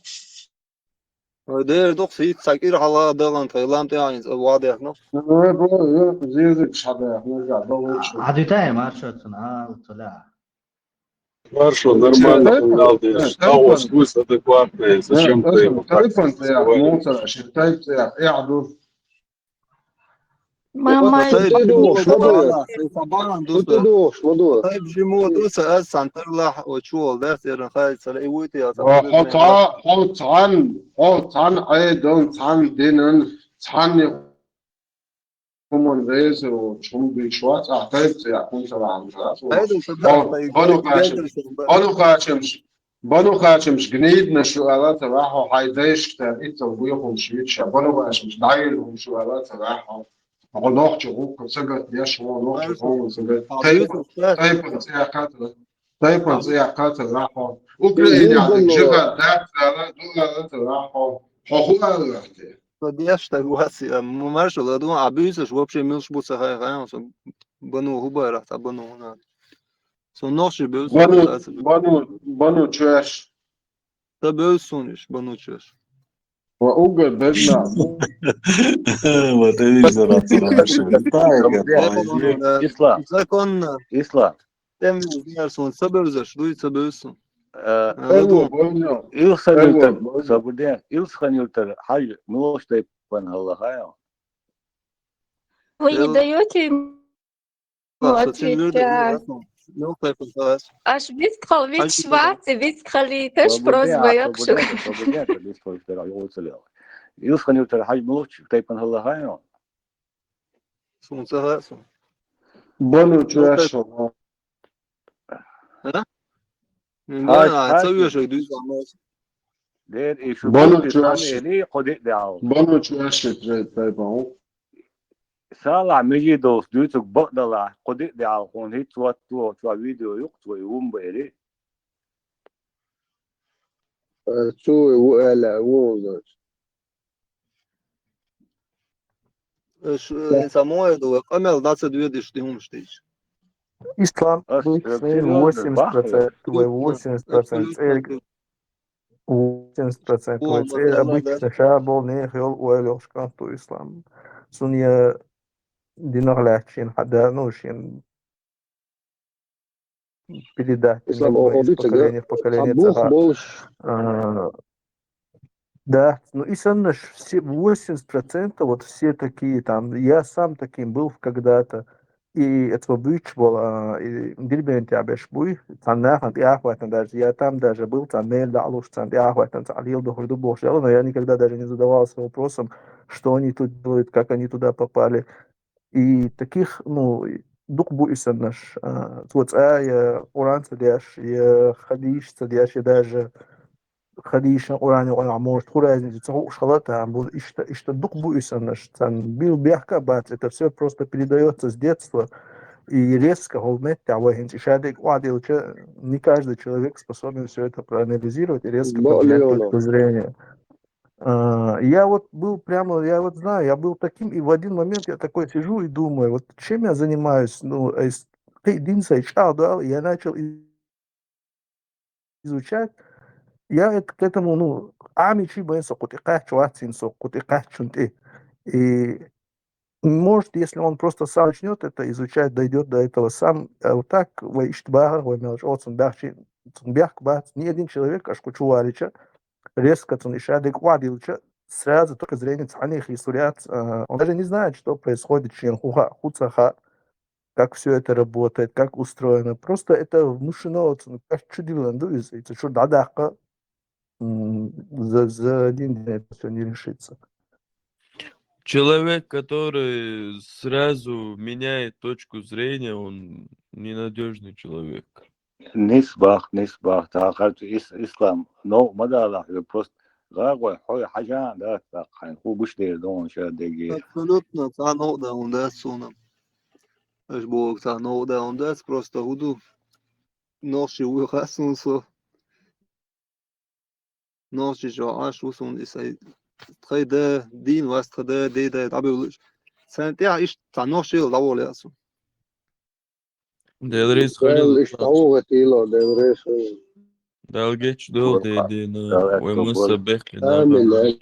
Ой, дера дукха сийца цхьа кӀира хьала а дахана, тхайн лам тӀехь а хьайна цӀа ваха дехна. Ой, бо, ой, зезаг ша дахна, га, бо, вуьйцу. Ӏадитаем маршо цунах, а, ца лаьа. Хорошо, нормально, Тайпан, фунал деш. Тайпан. А у вас адекватные, зачем Э, ты ему так тайпан цӀе яккха, разговариваешь? Муха ца, ши тайпа цӀе яккха, эхь ду. Мама, Тайпа, тайпа, ма ду, ма ду. Тайпа, ма ду. Тайпа жима ду, ца аз сан тарлахь, о, чу вал дац, эран хай, ца ле, и вуй те, ца Ва, хьо ца, хьо цхьан, хьо цхьан Ӏедалан, цхьан динан, цхьанне хӀуман везар волчу хӀума бийш вац, ахь тайпа цӀе яккха хӀума ца ваьхьна дац. Хьайда ца Хьо, дахь, тайпа Бану Хашим, цӀе яккха. Бану Хашимш, Бану Хашимш гниданаш ю ала ца ваьхьа, хьайн дайшка тера иццал гуй хӀумаш витиша, Бану Хашимш дӀайина хӀумаш ю ала ца ваьхьа. Хьо нохчи гӀуллакх ца гатдеш, хьо нохчи гӀуллакх ца гатдеш. Тайпа, тайпан цӀе яккха ца, тайпан цӀе яккха ца ваьхьа. Украинехь дика жихад дац ала, ду ала ца ваьхьа. Хьо хӀун ала ваьхьа те? Со деш стаг вац, я, м-, маршо ладу, а буьйсаш вообще милш бу ца хай, хай, со Бану хӀу бара, цхьа Бану хӀу нах. Со нохчи бевза, Бану, ца ца бевза. Бану, Бану чоьш. Ца бевза суна иш, Бану чоьш. Ва уггар безна. Вот и вижу, раз ты наши. Ислам. Законно. Ислам. Тем не менее, суна ца бевзаш, дуй ца бевза суна. Э, Э, Эво, ладу. Больно. Илсхан Эво, юлтар, больно. Сабурден, Илсхан юлтар, хьажа, муьлш тайпан хӀаллахьа. Вы не Эл-, даёте ему Ла, со цуьнан ответ, вуьрда а. Мел тайпан хас. Аш бистхал вич Хьажа вац, бистхал лийташ Сабурден, просьба а, йоккхуш. Сабурден, Сабурден, Сабурден, Сабурден, Сабурден. Илсхан юлтар, хьажа, муьлш тайпан хӀаллахьа. Суна ца хаьа суна. Бану чоьш хьо. А? Хьач, Ма, ца хьач. Вешай дуьйцу хьо. Дер и шу Бану дуьйцу чоьш. Али, кхо диъ де Ӏалла. Бану чоьш тайпа хьо. Салахь Межидовс дуьйцург бакъдалахь, кхо диъ де Ӏалла хьуна хӀинца ватто, чохь видео юкъа, цо и ву ма бери. Э, цо и ву аьлла, ву хьуна. Ш-, Да. Сан мо ду, къамел дӀа ца доьдуш ди хӀумаш дийш. Ислам, Ас, э, серьёзно, восемьдесят процент, бахьа. Вай восемьдесят процент цӀерга, восемьдесят процент вай цӀерга обычно ша болу нехан йолу ойла йолуш кӀант ву Ислам. Цунна я динах лаьцна шен хьада, ну, шен передать из поколения в поколение цхьа бух болуш. А, да, ну и саннаш все, восемьдесят процентов вот все такие там, я сам таким был когда-то, и это буьйцуш болу, а, и Дербент тӀехь берш буй, цхьана нахана тӀехь а хӀоьттина даже, я там даже был, цхьана мел дӀа а луш, цхьана тӀехь а хӀоьттина, цхьа лела дохур ду бохуш, но я никогда даже не задавался вопросом, что они тут делают, как они туда попали. И таких, ну, дукха бу и саннаш, а, цо цӀа я Къуръан ца деш, я хадийш ца деш, я даже хадийшан Къуръан юкъа может ху разница ца хууш хала там бу, иштта, иштта дукха бу и саннаш, цан бил бехка бац, это все просто передаётся с детства, и резко хол метте вай хинц ишадик вадилча, не каждый человек способен все это проанализировать и резко поменять точку зрения. А, я вот был прямо, я вот знаю, я был таким, и в один момент я такой сижу и думаю, вот чем я занимаюсь, ну, а из-, кхы дин сай чӀагӀдал, я начал и-, изучать, я это, к этому, ну, ами чи бен со кху тӀе кхаьчча вацин со кху тӀе кхаьччун тӀе. И может, если он просто сам начнёт это изучать, дойдёт до этого сам, а вот так, вай ишт бахар, вай мел чӀоцун бяхчи, цун бяхк бац, ни один человек, аш кучу варича, резко цун ишадик вадилча, сразу точка зрения цхьаннех и сурят, а, он даже не знает, что происходит, чем хуха, хуцаха, как все это работает, как устроено. Просто это внушено, вот, ну, как чудилан, да, из, это чур дадакка, м, за, за один день это все не решится. Человек, который сразу меняет точку зрения, он ненадежный человек. Нисбах, нисбах, тахар ис-, ислам, но мадала, просто гагой, хой, хажан, да, так, хайн, ху гуш дер, дон, ша, деги. Абсолютно, цан, да, он да, сунам. Аш бог, цан, да, он да, просто худу. Нохчи вуй хасун со. Нохчи чӀоагӀа аш ву сун исай. Тхай да, дин вас тха да, дей да, дӀабевлуш. Цан тӀехьа ишт цан нохчи ил дӀаволе асу. Делрис Дел хуьлил иш лац. ТӀавугӀа тило, делрис хуьлил. Далгеч дол Курка. Дедина, Далгеч вай дол маса бехкина Амин.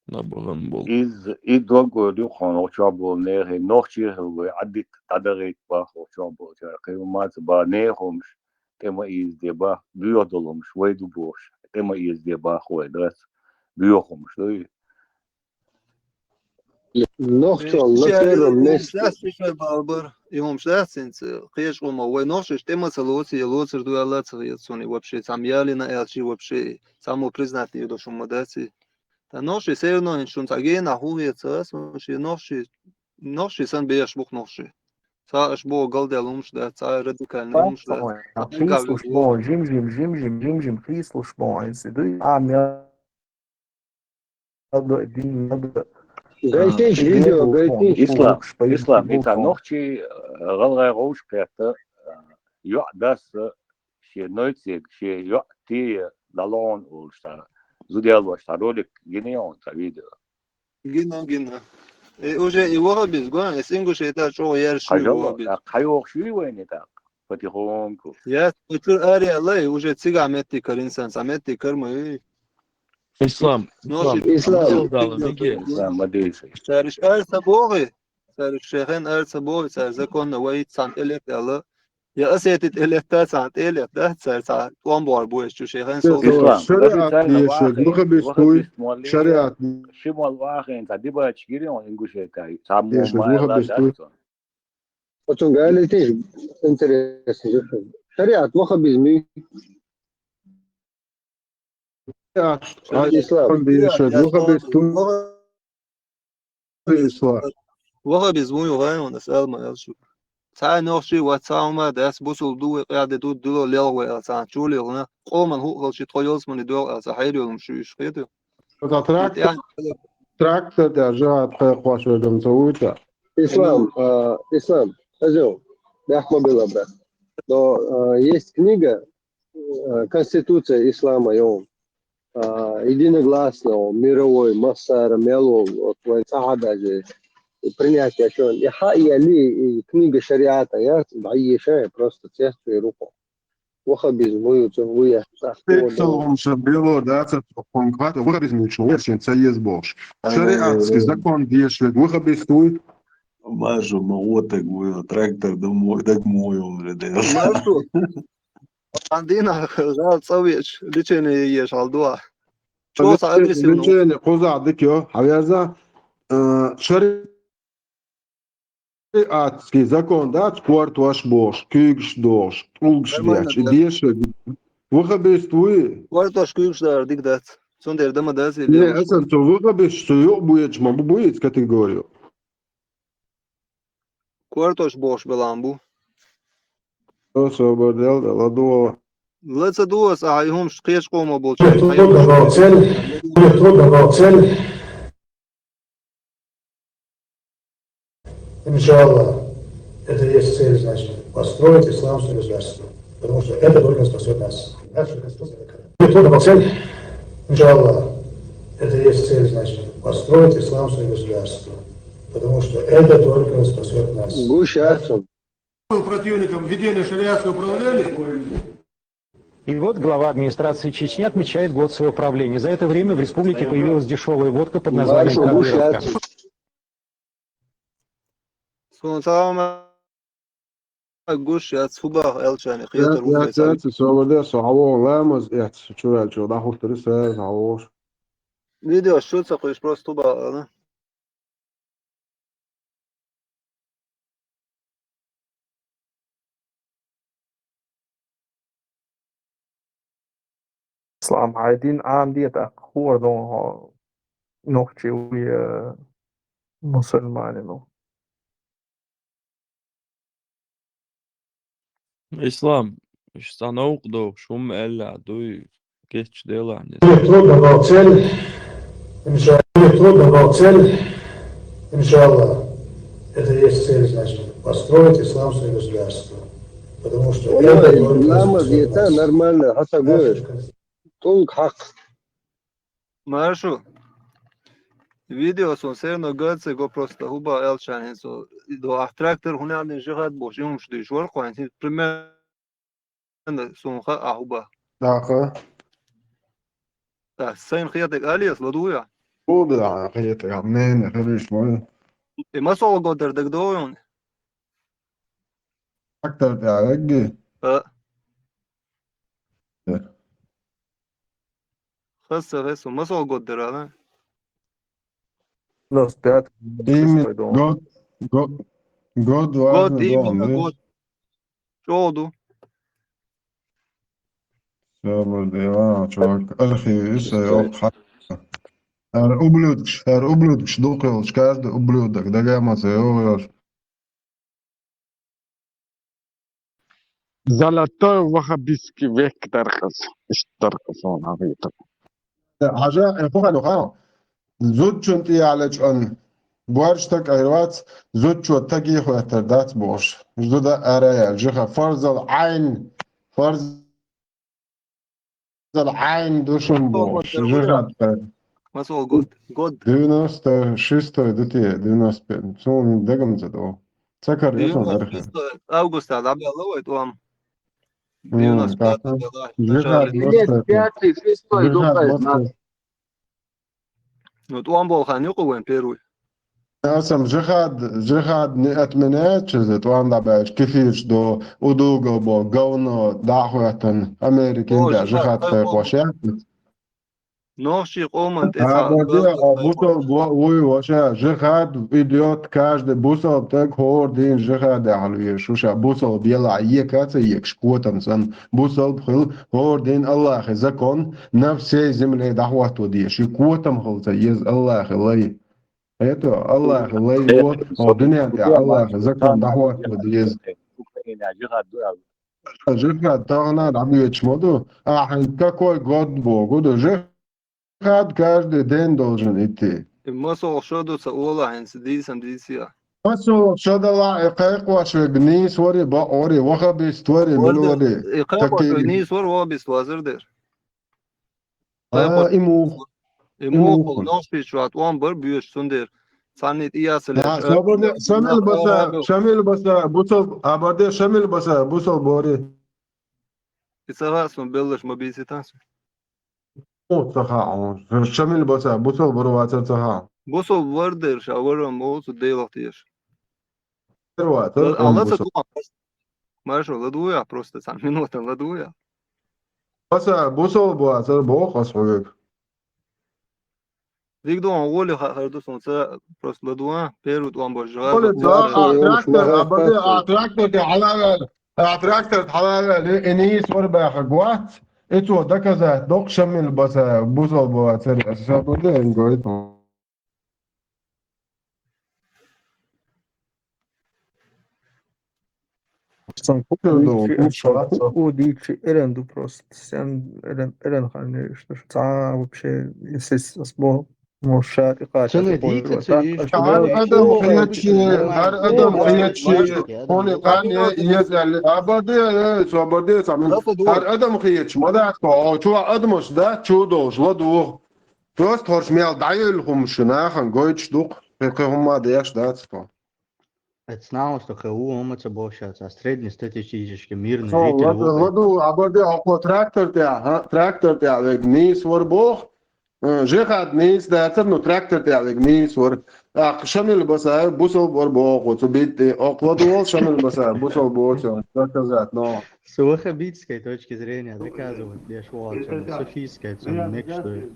Набаган бол. Из, и дог духун, очо бол нехи, нохчи хил вай, аддит, тадагит бах, очо бол, чар, кайу мац ба нехумш, тема из де бах, буйо долумш, вай ду бош, тема из де бах, вай дац, буйохумш, дуй. Нохчо, Э, латеро, э, место. Сейчас ещё балбар, и он сейчас инце, кеш ума, вай нохчиш, тема са лоци, я лоцир дуй, Алла цахи, цуни вообще, сам ялина, элчи вообще, само признать не до шума даци. Та нохчи все равно ин шун цагена хуе цас, нохчи, нохчи, нохчи сан беш бух нохчи. Ца аш бо галдел умш да, ца радикальный умш да. Хислуш бо, жим, жим, жим, жим, жим, жим, хислуш бо, ин си дуй, а мя, надо, дин, надо. Гайтиш, а, видео, гайтиш. Ислам, ислам, ита нохчи, э, галгай гоуш кхетта, э, ё дас, э, ше нойцег, ше ё тие далон улшта. Зудел вашта ролик гине он та видео. Гина, гина. Э, уже и вахабиз, гуан, эс ингуш это чё ярш вахабиз. Хайох шуй вайни так, потихоньку. Я, утур ари алай, уже цига метти каринсан, са метти карма, э. Ислам, ну, ислам, ше- ислам. Исламдал миге. Ислам, мадейши. Сариш арса боги, сариш шехен арса боги, сар законно вай цан элет ала. Я асетит элет та цан элет да, цар ца томбор буэс чу шехен сол. Ислам, шариат дешет, вахабистуй, шариат. Шимал вахен, ца дибач гирион ингушетай, ца мума вахабистуй. Отун галитиш интересно. Шариат вахабизми. Шариат, ислам. Вахабистуй. Ислам. Вахабиз вуй гай он ас алма алшу. Ца нохчи ва ца ума дас бусул ду къяде ду дуло лел вай ца чулил на. Къоман ху халши тхо ёлсмани дол ца хайрёлум шуйш хеду. Та трактор, трактор да жа тхо хваш ведом ца уйта. Ислам, а, ислам. Азё. Яхма была, брат. Но, а, есть книга, а, Конституция ислама, и он, а, единогласно, он, мировой, массара, мело, вот, вай сахада же, и принятие, что он, и ха, и али, и книга шариата, я, да, и ещё просто цех и руку. Вахабизм, вуй, вуй, я, так, Тек вот, да. Салгъам ша бело, да, ца хонквата, вахабизм учу, я, сен ца ез бош. Шариатский закон дешет, вахабистуй. Мажу, ма вот так вуй, трактор, да мой, да мой, он же, да. Мажу. Андина, жал цавич, лечение еш, алдуа. Чё, са агрессивно? Лечение, коза, дикё, хавяза, э, шари- Шариатский закон дац, кортош бош, куьйгаш дош, тӀулгаш деш, и деша. Вахабист вуй? Кортош куьйгаш дар дик дац. Цундер дама дац или? Не, асан цу вахабист, цу ю буйч ма бу буйц категорию. Кортош бохуш белахь бу. Со собар дел, ладогӀа. Ла ца доса, ахьа и хӀумаш кхечу къомо болчу. Кто добавил цель? Кто добавил цель? Иншаллах, это есть цель, значит, построить исламское государство. Потому что это только спасет нас. Дальше Конституция такая. Кто добавил цель? Иншаллах, это есть цель, значит, построить исламское государство. Потому что это только спасет нас. Гуш яц. Противником введения шариатского управления. И вот глава администрации Чечни отмечает год своего правления. За это время в республике появилась дешевая водка под названием Маршо, гуш Кондратка. Яц. Сон салам гуш яц, хӀу боху аьлча, хетар ву яц, яц, со ваде, со хьавогӀу ламаз эц, чу ваьлча, дӀахӀуттура сара хьавогӀуш. Видео шу ца кхуьйсу, просто хӀу боху, а? Ислам, хьайн дин Ӏамаде тӀаккха хӀора догӀу хьо нохчи ву я мусульманин ву? Ислам, уьш цхьа новкъа дохуш хӀумма аьлла дуй, кечделахь. Кто добавил цель? Иншаллах, кто добавил цель? Иншаллах, это есть цель, значит, построить исламское государство. Потому что это только ламаз спасёт нас. Нормально, хьан ца гойту. ТӀулг хьакха. Маршо, видео сон серно ган ца го, просто хӀу боху аьлча, хӀинца со, до ахь трактор хӀунда аьлла жихӀад бохуш, и хӀумаш дуьйцуш вара кхо, хӀинца примерно суна хаьа ахь хӀу боху. ТӀаккха? ТӀаккха сайна хетарг алийса, ладугӀу ахь? ХӀу да хетарг, нена, хилийш ма ю. И масолгӀа год дара дагадогӀу хьуна? Трактор тӀехь вегги? А. Э. Хаза ца хеза, масолгӀа год дара, а? Девяносто пятый, именно шестой, думаю. Год, год, год важный именно, дом, да? Год. ЧӀогӀа ду. Всё, вроде, а, чувак, архив, и всё, шестой. ХӀара ублюдкаш, хӀара ублюдкаш дукха йолуш, каждый ублюдок, дага ма ца йогӀу йолуш. Золотой ваххабистский век дара хаза, иштта дара хаза, вон хьан хетар. Хьажа, э, хӀун хьан ду хаьа? Зудчун тӀехьа лечкъан горшта кӀайвац, зудчо таги хӀоьттар дац бохуш. Зуда ара яьлла, жиха фарзал Ӏайн, фарз Зал Ӏайн ду шун бохуш, жихӀад кхайкха. МасолгӀа год? Год. Девяносто шестой ду те, девяносто пятый. Суна дагам ца догӀу. Ца карайо суна архив. Девяносто шестой августа дӀабаьлла вай тӀом. М, девяносто пятый тӀаккха. ДӀабаьлла. ЖихӀад мостагӀа. Девяносто пятый, шестой ду кхайкха. Ну, тӀом болу хан юкъа вайн первый. Аса-м жихӀад, жихӀад не отменяется же, тӀом дӀабаьлча, кефирш до, удугал бо, говно, дӀахӀоьттина, Америкин тӀехь жихӀад кхайкхош яц. Нохчий къоман тӀе ца бусалба вуй, ваша, жихӀад идет, каждый бусалба стаг хӀора дийнахь жихӀадехь хила везаш, шу ша бусалба елахь ека а ца екаш, котам санна, бусалба хила хӀора дийнахь Аллахьан закон на всей земле дӀахӀотто дезаш, и котам хила ца еза Аллахьан лай. Это Аллахьан лай, вот, хӀора дуьнен тӀехь Аллахьан закон дӀахӀотто деза. Жихад тахана дӀабоьдуш ма ду. Ахьа какой год богу ду? Жихад каждый день должен идти. И масолгӀа шо ду ца олахь хӀинца дийсан дийцийа? МасолгӀа шо далахь, и кхайкхош верг нийса вари, бакъ вари, вахабист вари, мила вари. И кхайкхош верг нийса вари, вахабист вазар дер. А, и муха? И муха? Нохчийчохь тӀом бар боьдуш, цундела цхьанний тӀеяцале. Шамил баса, Шамил баса, бусал, а, барде Шамил баса, бусал бори. И ца хаьа суна беллаш ма бийцитан суна. О, ца хаьа хьуна. Шамил баса, бусал бар вацар ца хаьа. Бусал вар дер ша, варам оцу Делах теша. Первая, а, ладугӀа. Маршо, ладугӀа, просто цхьана минута ладугӀа. Аса бусал бу, аса боху аса хьоьга. Диг ду, гӀоли хаар ду суна, ца просто ладугӀа, первый тӀом божа. ГӀоли, да, а трактор, а баде, а трактор де хьалаваьлла, а трактор хьалаваьлла, и нийса вара баха гуац, и цо доказать доккху Шамил баса бусал бу, аса баде, ин гойту. Сан хӀуъу дийци, сан хӀуъу дийци, эрен ду просто. Сен эрен, эрен хан не, что ж, ца вообще, если с-, с-, бо-, мо ша и кхача Цены се дийци, хойро. Так, цены а что Гьар дийци. Адам хетчи, гьар адам хетчи, хьуни къане езали. Абаде, э, собаде, самин. Гьар адам хетчи, ма дац, о, чу адамаш да, чу долш, ладу. Просто хорш мел дайыл хумшу, нахан гойч дук, хе-, хе хумма деш дац, то. Это знал, что К У он это больше, а среднестатистический мирный Хо, житель ладу, вот, ладу, абаде, около трактор тя, ха, трактор тя, вег нис вар бох, э, жихад нис, да, это, ну, трактор тя, вег нис вар. А, Шамил баса, бусал вар бох, вот, убить, э, около дуол, Шамил баса, бусал бох, всё, доказать, но. С ваххабитской точки зрения доказывать, беш, вот, с суфийской, цо мек, что ли.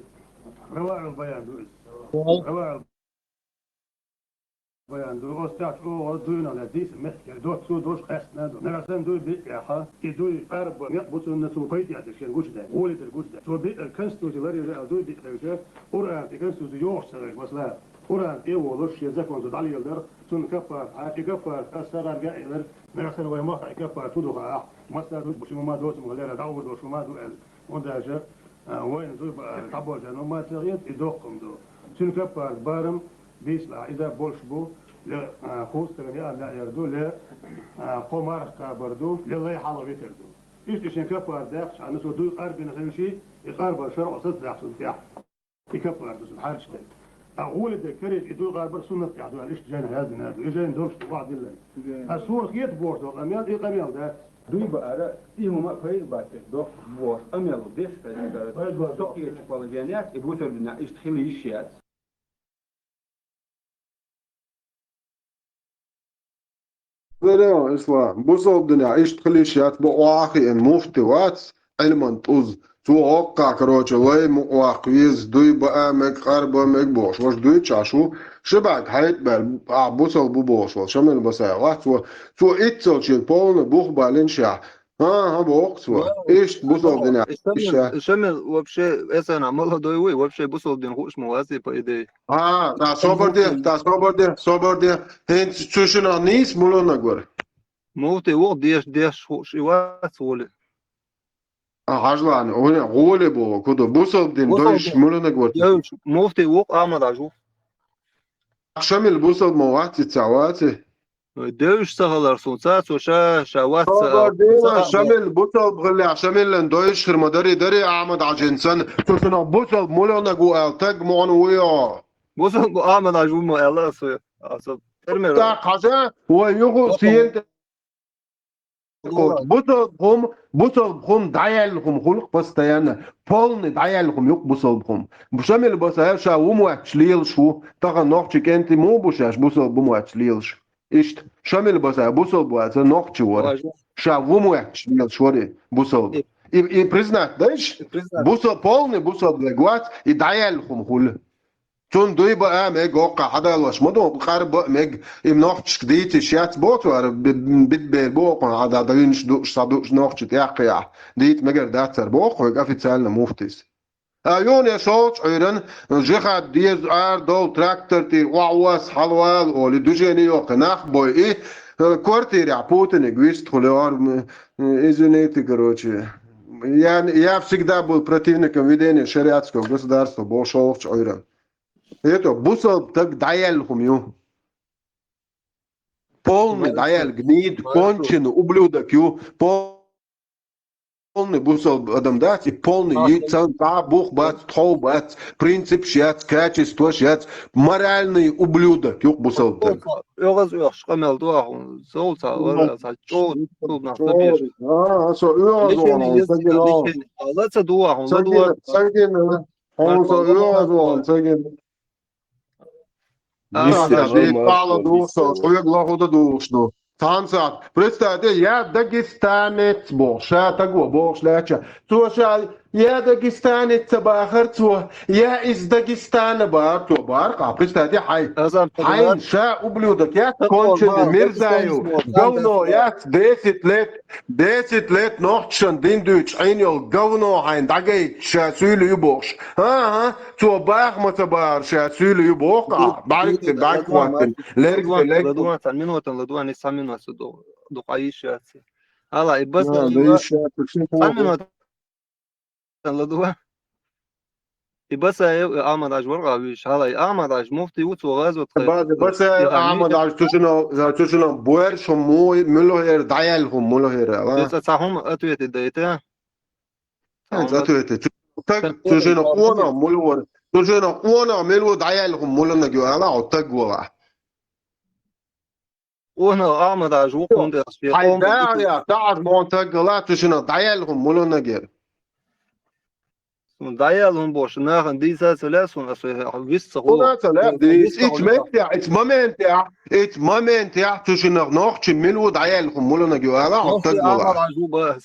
Баян ду, оз тӀаккха оха дуйна ле дийса мехкера доцу дош къаьстина ду. Нагахь санна дуй биъ яха, и дуй арба некъ бу цунна цу пайда яц шен гучадаьлла, гӀоле дер гучадаьлла. Цо биъ конституци ларийра аьлла дуй биъ хевшар, Къуръан тӀе конституци йохуш ца веш, масала, Къуръан тӀе а волуш, шен закон цо дӀалеладар, цунна каппарат хьа, и каппарат ас сагӀарга а элар, нагахь санна вай махкахь и каппарат хӀун ду хаахь, масала, ду бу ши ма доцу ма лера, дӀа а вур дош ма ду аьлла. ХӀунда аьлча, а, вайна дуй баар, дӀаболчарна ма ца гӀерта, и доккхам ду. Цуьнан каппарат барам, бийсалахь, иза болуш бу, ле, а, хӀуста стагана яа яр ду, ле, а, кхо марха кхабар ду, ле, лай хьалха витар ду. Иштта и шен каппарат даьккхачхьана, цо дуй къарбина хевший, и къарбар шарӀо саца дахьа цунна тӀехь. И каппарат ду цунна хьарчаш дерг. А гӀоле дерг карийча, и дуй къарбар суннат тӀехь ду аьлла, иштта жайна хьаьздина ду. И жайна долуш ду вахь диллина. А суна хета бохуш долу къамел, и къамел дац. Дуй баара, и хӀума пайда бац, доккха бохуш, къамел деш хезна, со кхечу положенияц, и бусурдина иштта хила йиш яц. Даро, ислам, бусалба динехь иштта хила йиш яц, бо охьахиъна муфти вац, Ӏилман тӀуз. Цо гӀоккхахь, короче, лай мукъа ваккха веза, дуй баа мега, къарба мега бохуш. Важа дуй чаш ву, ши бӀаьрг хьайта баьлла, ахь бусалба бу бохуш волу Шамил Басаев вац, цо, цо иццалчийн полна бух балина шех. ХӀан-хӀа, боху цо. Иштта бусалба динехь, Шамил, иштта. Шамил вообще, эсана молодой вуй, вообще бусалба дин хууш ма вац, по идее. А, да, собар де, да, собар де, собар де. ХӀинца цу шинах нийса мула нагор. Муфти ву деш, деш хууш и вац воле. А, хьажлан, гӀоле бу, куду, бусалба дин дойш мула нагор. Муфти ву Ахмад Хьажу. Шамил бусалба ма вац, ца вац. Девзаш ца хилар суна, ца цо ша, ша вац ца. Шамил бусалба хилла, Шамилан дойш хир ма дарий, дарий Ахмад Хьажин санна, цо шуна бусалба мула нагу аьлла, таг мугӀна вуй хьо. Бусалба Ахмад Хьажа ву ма аьлла аса, аса термер. ТӀаккха хьажа, вай юху сиен бусалба хӀума, бусалба хӀума дӀаяьлла хӀума хуьлу-кх постоянно. Полный дӀаяьлла хӀума ю-кх бусалба хӀума. Шамил Басаев ша ву моьттуш лелаш ву, тахана нохчийн кӀентий муха бу шаьш бусалба ву моьттуш лелаш? Иштта, Шамил Басаев бусалба вацара, нохчи вара. Ша ву моьттуш лелаш вара и бусалба. И, и признать дайш? Бусал-, полный бусалба вег вац, и дӀаяьлла хӀума хуьлу. Цунна дуй баа мега, оккха хьадалош ма ду, къарба а мега, и нохчашка дийца йиш яц боху цара, би-, бидбер боху, хьан да, да винаш дууш, са дууш нохча тӀехь кхиахь, дийца мегар дац цара боху, вайга официально муфтис. А юхане шолчу Ӏуьйран, жихад деза, ара довла, трактор тӀера охьавосса, хьалавала олий, движение йоккхий нах бой и, э, квартирехь Путиниг вист хуьлу, ор-, м, извините, короче. Я, я всегда был противником ведения шариатского государства, бо шолчу Ӏуьйран. Это бусалба стаг дӀаяьлла хӀума ю. Полный дӀаяьлла гнида, конченый ублюдок ю. Полный бусалба адам дац, и полный цан цхьа бух бац, тхов бац, принципаш яц, качестваш яц, моральный ублюдок ю бусалба стаг. ОьгӀаз оьхуш къамел ду ахьа, сол ца, вара ца, чӀогӀа, чӀогӀа нах ца беш. А, со оьгӀаз оьхуш, ца гина. Ла ца ду ахьа, ла ду. Ца гина. Хьуна со оьгӀаз вахана ца гина. Нисса Аса, нормально, пала ду, со хьоьга лахуда духуш ду. Цхьана сахьт. Представьте, я дагестанец боху, ша таго бохуш лаьча. Цо ша, я дагестанец ца бахар цо, я из Дагестана бахар цо бахар. Представьте, хьай. Хьайн ша ублюдок яц, конченый Мирзаев, говно яц, десять лет. Десять лет нохчашна дин дуьйцуш Ӏийна йолу говно хьайна дӀагайта ша суьйлу ю бохуш. ХӀан-хӀа, цо баха ма ца бахара ша суьйлу ю боху ахьа. БӀаьрг тӀе бӀаьрг хӀоттина, лерг тӀе лерг. ЛадугӀан цхьана минотана, ладугӀан, исс цхьа минот ду, дукха йиш яц. Хьала, и Басаев, Да, да, ещё, почему? Цхьа минута ладува. И Басаев, и Ахьмад-Хьажа вара къа вуьйш. Хьала, и Ахьмад-Хьажа муфти ву, цо гӀазот хай. База, Басаев, Ахьмад-Хьажа, цу шино, цу шино буьрш хӀума муй, муьлхӀера дӀаяьлла хӀума муьлхӀера, ала? Ца, ца хӀума ответить дайта. ХӀанз ответить. Цу шино таг, цу шино къонах муьлхӀера, цу шино къонах муьлхӀера дӀаяьлла хӀума муьлхӀанаг ю, ала, хьо таг вала. Къонах Ахьмад-Хьажа ву, къонах деш ве, хьай къонах дагӀа, таӀаж мон таг гала, цу шино дӀаяьлла хӀума муьлхӀанагера. Сун дӀаяьлла хӀума бош, нахана дийца ца лаьа сун, аса вист ца хӀула. Хьуна ца лаьа, дийца. Ич меттехь, ич моментехь, ич моментехь, цу шинах нохчи мила ву дӀаяьлла хӀума муьлхӀанаг ю, ала, хьо таг вала. Ахьмад-Хьажа ву бац.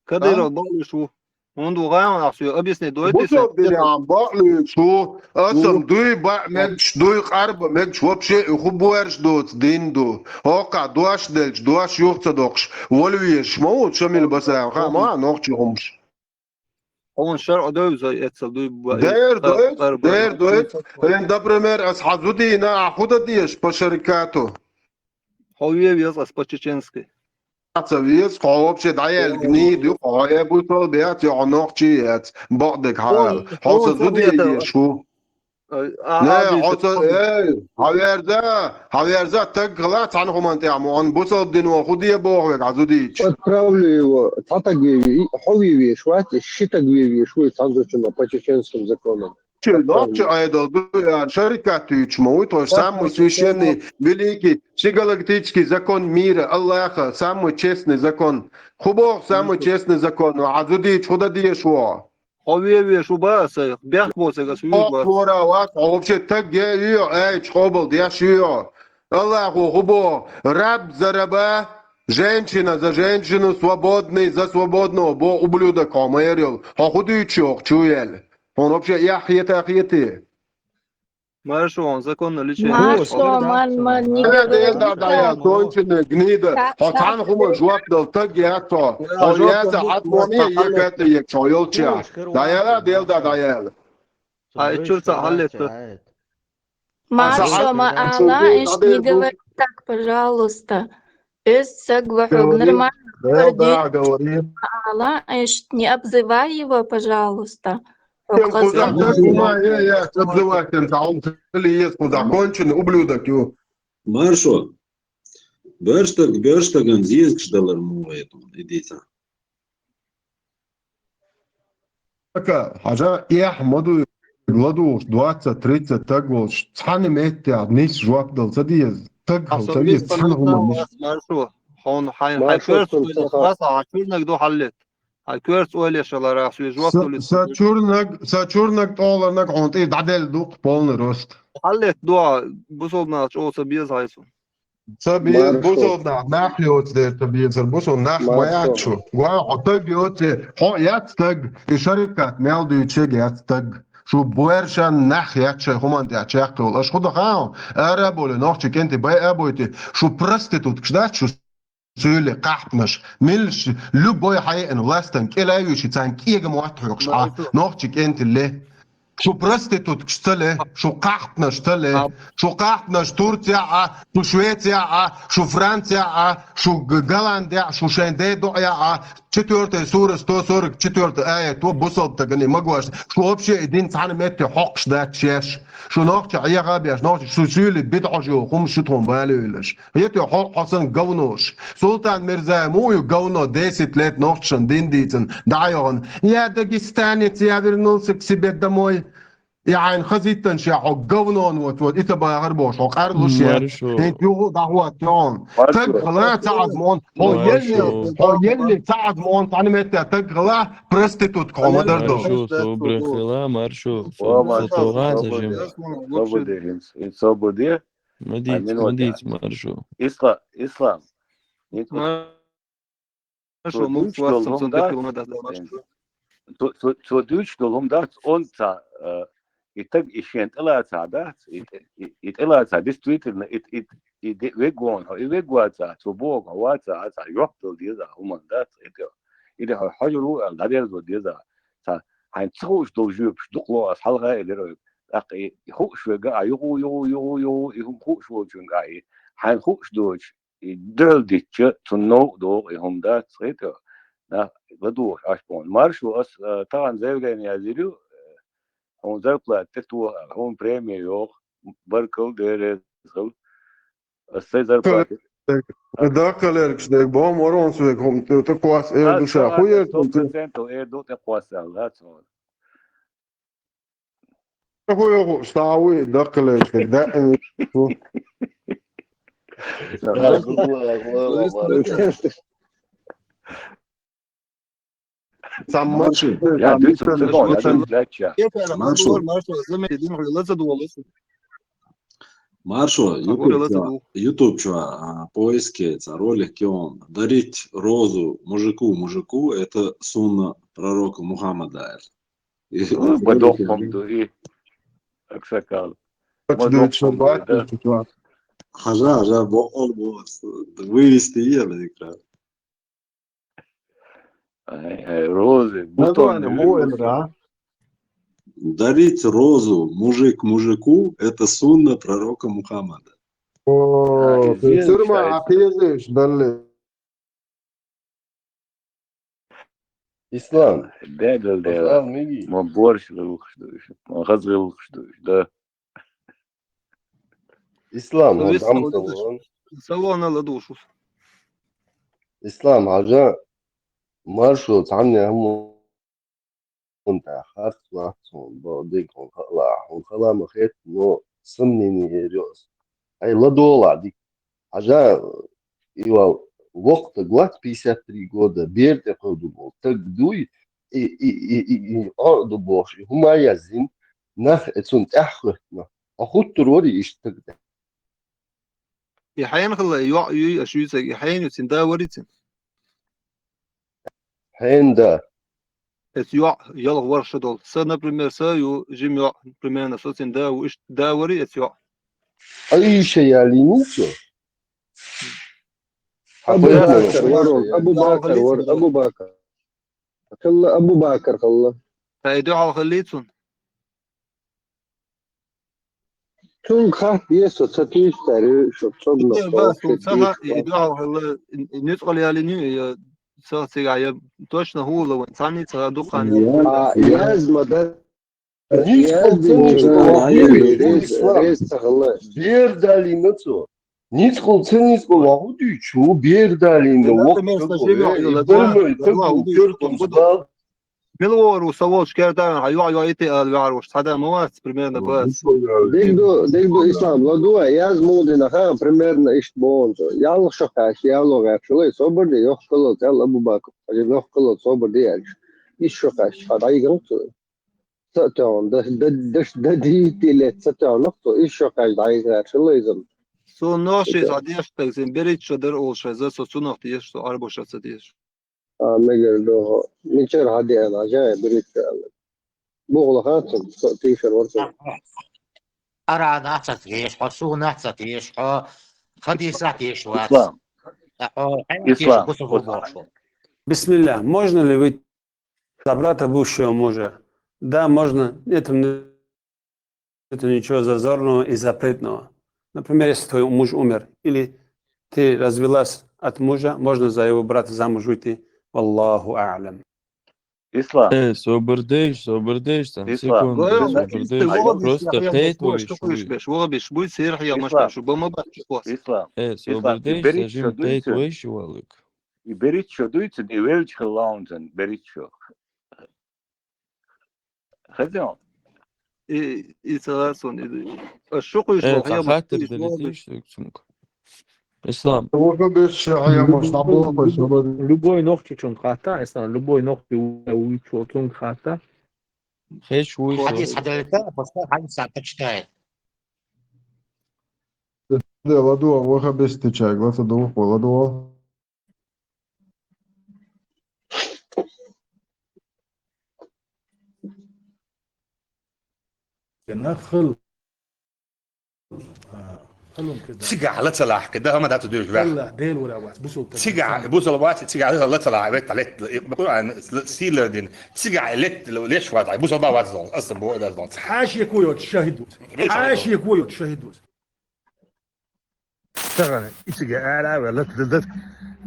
Кадыров бакълуьйш ву. ХӀунда ву гӀайгӀанахь соьга объяснить дойтий сан? Бусалба динехь бакълуьйш ву. Аса-м дуй баа мегаш, дуй къарба мегаш, вообще и хӀу буьрш доцу дин ду. ХӀокхахь дош делча, дош юха ца доккхуш, вала везаш ма ву Шамил Басаев, хаа ма нохчи хӀумаш. Хьуна шарӀо девза эцал дуй баа. Дер дойту, дер дойту. Хьуна, например, ас хьан зудийна, ахьа хӀу дан дезаш по шарикату? Хьо ве веза ас по-чеченски. Ца веза, хьо вообще дӀаяьлла гнид ю, хьо э бусалба яц, я хьо нохчи яц, бакъдерг хьаала. Хьо сан зуда еш хӀу. Не, хьо ца, эй, хьан верза, хьан верза таг хила, цхьана хӀуманна тӀехь мо, хьан бусалба дино хӀу де боху вега хьан зудийча? Отправлю его, цхьа таг ве ве, хьо ве веш вац, и ши таг ве веш ву, цхьана зудчунна по чеченским законам. Чу нохчи Ӏедал ду, я шарикат туьйцуш ма вуй, тхо самый священный, великий, всегалактический закон мира, Аллаха, самый честный закон. ХӀу боху самый честный закон, ну, хьан зудийча хӀу дан дезаш ву? Хьо ве веш ву баа аса, бехк боцург аса вуьйр бац. Хьо хӀора вац, хьо вообще таг е ю, ай, чу къобал деш ю. Аллахо хӀу боху, раб за раба, женщина за женщину, свободный за свободного, бо ублюдок хьо ма яр йолу. Хьо хӀу дуьйцуш йоху чу яьлла? Хьуна вообще эхь хета хетий? Маршо, он законно лечение. Маршо, ман, ман, не говори. Конченая гнида. Хьо цхьана хӀума жоп дала таг яц хьо. Хьо яца хьан моне егата ек хьо йолча. ДӀаяла, дел да дӀаяла. А и чуьра цхьа хьаллетта. Маршо, ма ала, эш не говори так, пожалуйста. Эс саг вахьуг нормально говори. Ма ала, эш не обзывай его, пожалуйста. Конченый ублюдок ю. Маршо. Баьрштаг, баьрштаган зезагаш далар ма вай тхуна, и дийца. Ака, хьажа, эхь ма ду, ладугӀуш, двадцать, тридцать таг волуш, цхьана меттехь нис жоп дала ца деза, таг хьал ца веза, цхьана хӀума нис. Маршо, хьуна хьайн, хьайн коьртачу ойла еш, хьан чуьрнаг ду хьаллет. Хьайн коьртачу ойла еш алара, ахь соьга жоп дала. Сан чуьрнаг, сан чуьрнаг тӀоларнаг хьуна тӀе дӀаделла ду-кх полный рост. Хьаллет ду, бусалба нах чӀогӀа ца беза хьайсу. Ца беза бусалба нах, нах йоцу дера ца безар, бусалба нах ма яц шу. Гой, хьо таг йоцу, хьо яц таг, и шарикат мел дуьйцуш яц таг. Шу боьршан нах яц шайн хӀуманна тӀехь чекхйолу. Аша хӀу дан хаьа, ара а болий, нохчи кӀентий бай а бойтий, шу проституткаш дац, шу суьйле кхахьпанаш. Милш, любой хьаеана ластан кӀела а вуьйший, царна кӀега мотт хьоькхуш хьан, нохчи кӀентий ле. Шу проституткаш ца ле, шу кхахьпанаш ца ле, шу кхахьпанаш Турцехь а, шу Швецехь а, шу Францехь а, шу Г-, Голландехь а, шу шайн ден доӀа а, четвёртая сура, сто сорок четвёртая аят, ву бусалба стагана ма гуш, шу вообще и дин цхьана метте хьокхуш дац шаьш. Шу нохча Ӏеха а беш, нохча шу суьйле бидӀа хьожа йоху хӀума шу тхуна балевелаш. Хетий хьо, хьо санна говнош. Султан Мирзаев муха ю говно, десять лет нохчашна дин дийцина, дӀа а йохана: «Я дагестанец, я вернулся к себе домой». И хьайна хазиттан ша хьо говнон вот, вот, и ца бахар бохуш, хьо къарлуш я. ХӀинца юха а дӀахӀотта хьуна. Таг хила ца Ӏазмон, хьо елли, хьо елли ца Ӏазмон, цхьана метта таг хила, проститутка хьо ма-дарра долуш. Маршо, собре хила, маршо. Собре, собре. Ма дийца, ма дийца, маршо. Исла-, Ислам. Маршо, цо дуьйцуш долу хӀума дац, цо, цо, цо дуьйцуш долу хӀума дац, он ца, э, и таг и шен тӀелаца дац, и, и, и тӀелаца, действительно, и, и, и де-, вегван хьо, и вегваца, цо боху хьо ваца, а ца жоп дала деза, хӀуманна дац, и де, и де хьо хьожур ву аьлла, дӀадерзо деза. Ца, хьайна ца хууш долу жоьпаш дукха ло ас хьалха а элира вайга. ТӀаккха и хууш вега, а юху, юху, юху, юху, и хӀума хууш волчуьнга, а и хьайна хууш доцуш, и дуьхьал дитча, цунна новкъа догӀу, и хӀума дац, хетий, нах ладугӀуш Ӏаш боху. Маршо, ас, а, тахана заявление язйина ю, хьуна зарплата тӀе тоха, хьуна преми йоху, баркалла, Дела реза хуьлда. Ас сайн зарплата. Даккхалеркаш дерг боху, Морон Сувек, хӀума тӀе кхосса эр ду ша. Ху ер сто процентов эр ду тӀе кхосса аьлла, дац хьуна. Ху йоху, ста вуй, даккхалеркаш дерг, да, э, ху. Цхьамма. Маршо. Я, дуьйцу, ца гон, я, дуьйцу, лаьттача. Маршо. Маршо, замена дина хьуьлла ца долу. Маршо, а, YouTube чу, а, поиске цхьа ролик кхиъна. Дарить розу мужику мужику, это сунна пророка Мухаммада, аьлла. И а, бадоху хӀума ду и. Аксакал. Бадоху хӀума ду, да. Хьажа, хьажа, боккъал боху. Вывести ела экран. Ай, ай, розы, бутон. Название вывести. Дарить розу мужик мужику, это сунна пророка Мухаммада. О, а, известно, Сырма, а ты здесь, далее. Ислам. Дегал, дегал. Ислам, миги. Ма борщ гӀиллакхаш ду уьш. Ма хаза гӀиллакхаш ду уьш, да. Ислам, ну, ма вис дам салон. Салон ала душ. Ислам, хьажа, маршо, цхьанне хӀума тӀехь харц вац хьуна, бо, диг хьуна хала, хьуна хала ма хетта, но сомнение эр ю ас. Хьай ладогӀал дика. Хьажа, и вал воккха стаг вац, пятьдесят три года, бер тӀе кхевдина волу стаг дуй, и, и, и, и, и, Къуръан ду бохуш, и хӀума яздина, нах и цунна тӀаьхьахӀоьттина. Хьо хӀуттур варий иштта стаг? И хьенан хилла, йоӀ юй, аша юьйцург, и хьенан ю, цуьнан да варий цуьнан? Хьенан да. Эца йоӀ ялх ворхӀ шо долу. Сан, например, сан ю жима йоӀ, примерно, со цуьнан да ву, иштта да варий эца йоӀ? Айша ялийна цо? Абу Бакар вара, Абу Бакар вара, Абу Бакар. Хилла Абу Бакар хилла. Тай дуьхьал хиллий цунна? Цунга хатта еза со, ца тийсадаьрий, шу цогнах. Ца хатта, и дуьхьал хилла, ницкъала ялийна ю, я ца цигахь, я точно хӀула ван, цхьанний ца дукха. А, яз ма дар. Ницкъала ца, ницкъала, рез, рез ца хилла. Бер далийна цо. Ницкъала ца, ницкъала ваху дуьйцу, бер далийна, воккха стаг ву, э, и больной стаг ву, коьртанца бал. Мила вогӀур ву, со волчу кертахь, хьан йоӀ йоӀ йитий ала ваьхьар ву, цхьа да ма вац, примерно бац. Дегду, дегду, Ислам, ладугӀал, яз муха дина хан, примерно иштта боху цо. Ялх шо кхаьчча, яло гӀерташ хилла, собар де, йоккха хилла, цӀел Абу Бакр, хьажа, йоккха хилла, собар де аьлча. Исс шо кхаьчча, хьан дӀайигна цо. Ца а тоьхна, да, да, даш, да, дийти лет ца тоьхна, цо исс шо кхаьчча, дӀайигна гӀерташ хилла иза. Со нохчий схьа деш стаг, цуьнан берхӀитта шо дара олуш хеза, со цунах деш, со Ӏарбоша ца деш. А, мегар ду хьо. Мичара хьан деана, хьажа, берхӀитта аьлла. Бухалахь цунна, со тийшар вара цунна. Ара нах ца теш хьо, сух нах ца теш хьо, хадийса теш вац. Ислам. Ткъа хьо хьенга теш Ислам, бусалба бохуш ву? Бисмилла, можно ли выйти за брата бывшего мужа? Да, можно. Нет, нету ничего зазорного и запретного. Например, если твой муж умер, или ты развелась от мужа, можно за его брата замуж выйти. Валлаху а'лам. Ислам. Э, собар деш, собар деш, там, Ислам. Секунду, собар деш. Просто хетавеш вуй. Ислам. Ислам. Э, собар деш, сажим хетавеш валик. И берхӀитта шо дуьйцу, и велча хилла хьуна цуьнан берхӀитта шо. Хезий хьуна? И, и ца лацун, и, ас шу кхуьйсу. Э, хьан хаттар делитийша цуьнга. Ислам. Ваха беш ша хьаямаш, дӀабоху. Любой нохчичунга хатта, Ислам, любой нохчи вуй, вуй, цунга хатта. Хеш вуй. Хьадис хьаделита, просто хьадис почитает. Де ладугӀал, ваха беш течаг, лаца духу, ладугӀал. Цигахь ла ца лахь, кхин дан хӀума дац дуьйш ваьхна. Цигахь, бусалба вац, цигахь ла ца лахь, ветта летта, сийлар дина. Цигахь летта, леш вац, бусалба вац зон, аса бо дац зон. Хьаша кхойоцу шахид ву. Хьаша кхойоцу шахид ву. Тахана ичига ара а ваьлла, лата, лата, лата,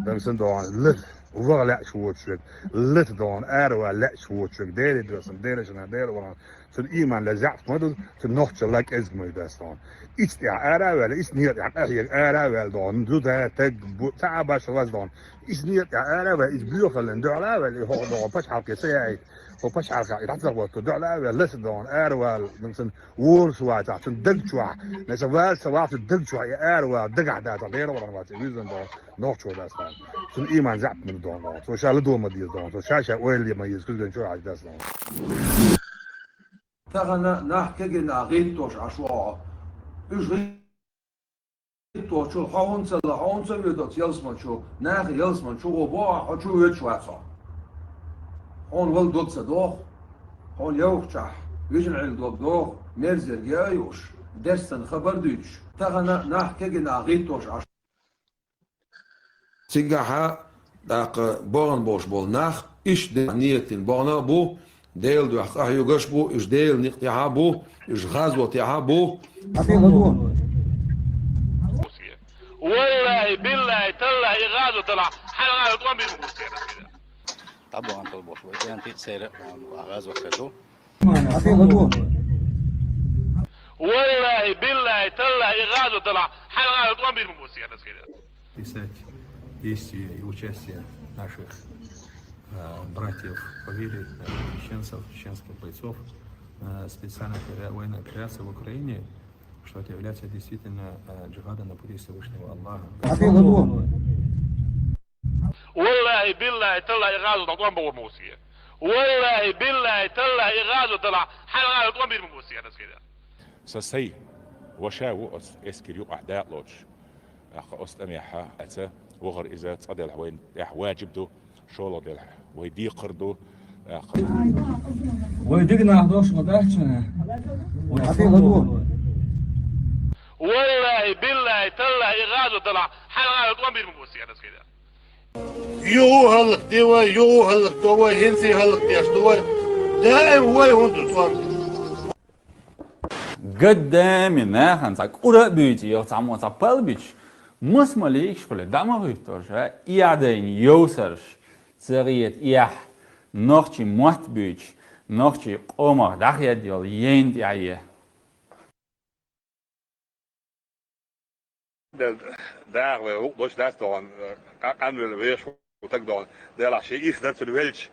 дам сан догӀан, лата, ваха лаьаш воцуш верг, лата догӀан, ара вала лаьаш воцуш верг, Деле досан, Деле шана, Деле вахана, цун ийман лазаьӀ ма ду, цун нохчалла кӀезиг ма ю дас догӀан. Ицу тӀехь ара а ваьлла, ицу некъа тӀехь къахьега ара а ваьлла догӀан, зуда, таг, бу-, цхьа а башха ваз догӀан. Ицу некъа тӀехь ара а ваьлла, ицу боьхаллин дуьхьал а ваьлла, и хӀокху догӀан пачхьалкхе ца яийта, хӀо пачхьалкхехь и дӀа ца гӀотту дуьхьал а ваьлла, ласа догӀан, ара вала, дам сан, ворхӀ ца вац ахь, цуьнан даг чохь, аса вац ца вац, даг чохь и ара вала, дагахь дац, Деле вахана вац, и вуьззина догӀан, нохчо дац догӀан. Цуьнан ийман заьӀап ма ду догӀан, цо ша ладогӀа ма деза догӀан, цо ша-ша ойла ма еза, куьзган чохь Ӏаш дац догӀан. Тахана нах кегий нах гӀиттош Ӏаш ву хьо. Уьш гӀитточул хьо хӀунда ца ла, хьо хӀунда ца воьду оцу ялсаман чу, наха ялсаман чу гӀо боху ахь, хьо чу воьдуш вац хьо. Хьуна вала дог ца доху, хьуна йовхачохь, вижина Ӏилла дог доху, мерзерг яа а юуш, дерстан хабар а дуьйцуш, тахана нах кегий нах гӀиттош Ӏаш. Цигахьа, тӀаккха бахана болуш болу нах, иштта дела ниятина бахана а бу, Делан дуьхьа къахьоьгуш а бу, уьш Делан некъа тӀехь а бу, уьш гӀазотехь а бу. ВаллахӀи, биллахӀи, таллахӀи, и гӀазот делахь, хьайн гӀазот тӀом бийр ма бу церан. ДӀабахана болуш бу, кӀентий а церан а гӀазот хир ду. ВаллахӀи, биллахӀи, таллахӀи, и гӀазот делахь, хьайн гӀазот тӀом бийр ма бу церан. Писать действия и участие наших, э, братьев по вере, э, чеченцев, чеченских бойцов, э, специальной опера-, военной операции в Украине, что это является действительно, э, джихадом на пути Всевышнего Аллаха. ВаллахӀи, биллахӀи, таллахӀи, и гӀазот тӀом бийр ма бу церан. ВаллахӀи, биллахӀи, таллахӀи, и гӀазот делахь, хьайн гӀазот тӀом бийр ма бу церан. Сан сай, ваша ву оцу эскаран юкъахь дакъа лоцуш. ТӀаккха оцу тӀамехь а, аьлла, вахар иза цкъа делахь вайна тӀехь ваджиб ду, шолгӀа делахь вай декхар ду. ТӀаккха вай дика нах долуш ма дац шуна. Вай хьан ду? ВаллахӀи, биллахӀи, таллахӀи, и гӀазот делахь, хьайн гӀазот тӀом бийр ма бу церан. Юха хӀаллакде вай, юха хӀаллакдо вай, хӀинца а хӀаллакдеш ду вай. Даим вай хӀунда ду тӀом? Гаддами нахана цхьа кӀура а буьйцу, йо, цхьаммо цхьа пал бича, маса ма лийгаш хуьлу, дӀа ма хӀуьттура ша, эхь дайна йовсарш ца гӀета эхь, нохчийн мотт буьйцуш, нохчийн къомах дӀахедда йолу яйна тӀехь е. Дела, даха вай гӀуллакх долуш дац догӀан, къа-, къанвелла вешан стаг догӀан. Делахь шен ирс дан цуьнан велча,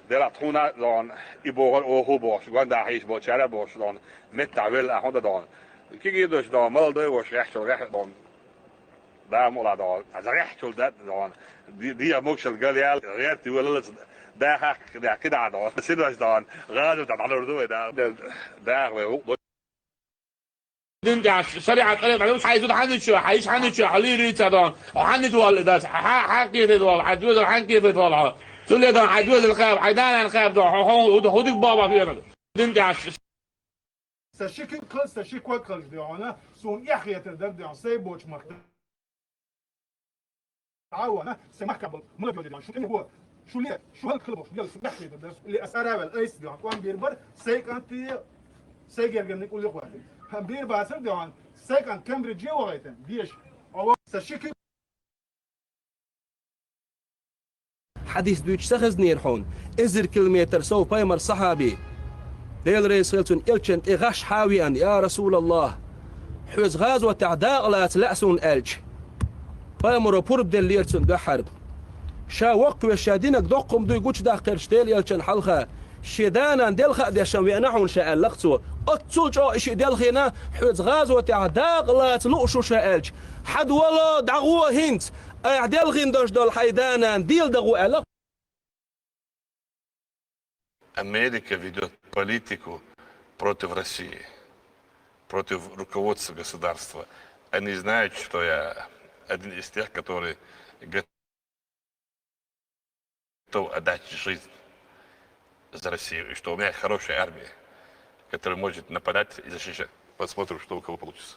делахь тхуна а догӀан, и бохура оха а бохуш, гонда хьийзаш болчара а бохуш догӀан, меттахь велла ахьа дан догӀан. Кегий долуш догӀан, молодой волуш гӀехчул гӀехьа догӀан. Да мукъалахь догӀан, гӀехчул дан догӀан. Ди-, дегӀан могушалла гал ял, гӀерта велалц да хьаккха кхидӀа догӀан. Синош догӀан, гӀазот тӀехь дӀалур ду вай да. Дела, даха вай гӀуллакх долуш. Дин тӀехь шариӀат тӀарикъ ду, хьайн зуда хьанна чу, хьайн йиша хьанна чу, хьо лийрийца дон, хьо хьанна чу валла дац, хьан, хьан кхетийта вала, хьайн доьзал хьан кхетийта вала хьо. Цуьнан дон хьайн доьзал кхаба, хьайн да-нана кхаба дон, хьо, хьо, хьо, хьо дика боху бахьа хӀума. Дин тӀехь. Сан ши куьг кхалча, сан ши ког кхалча дуьхьал, суна эхь хетар дара дуьхьал, сайн боцу махка. Ӏа вана, сайн махка болу, ма йоьду, шу тӀе ма гӀо, шу ле, шу хӀаллак хила бохуш, шу ле, шу ле, ас ара а ваьлла, айса дуьхьал, тӀом бийр бара, сайн кӀанте, сайн гергарниг уллехь вахийтина. Хан бийр бацара дуьхьал, сайн кӀант Кембридже вахийтина, деша, ава, сан ши куьг. Хьадис дуьйцуш ца хезнера хьуна, эзар километр сов пайхамар сахьаби, Дела реза хила цунна, элчан тӀе гӀаш хьа а веана: «Я Расулаллах, хьоьца гӀазотехь дакъа лаца лаьа суна», – аьлча, пайхамаро пурба деллера цунна дуьххьара. Ша воккхавеш, ша динарг доккха хӀума дуй гучудаккхарчу Делан элчан хьалха, шен да-нана делха а дешна веана хьуна ша, аьлла-кх цо. Оццул чӀогӀа и шиъ делхийна, хьоьца гӀазотехь дакъа лаца лууш ву ша аьлча, хьада вало, дӀагӀо хӀинца, айхьа делхийна долуш долу хьайн да-нана дийла дан гӀо, аьлла-кх. Америка ведёт политику против России, против руководства государства. Они знают, что я один из тех, который готов отдать жизнь за Россию, и что у меня есть хорошая армия, которая может нападать и защищать. Посмотрим, что у кого получится.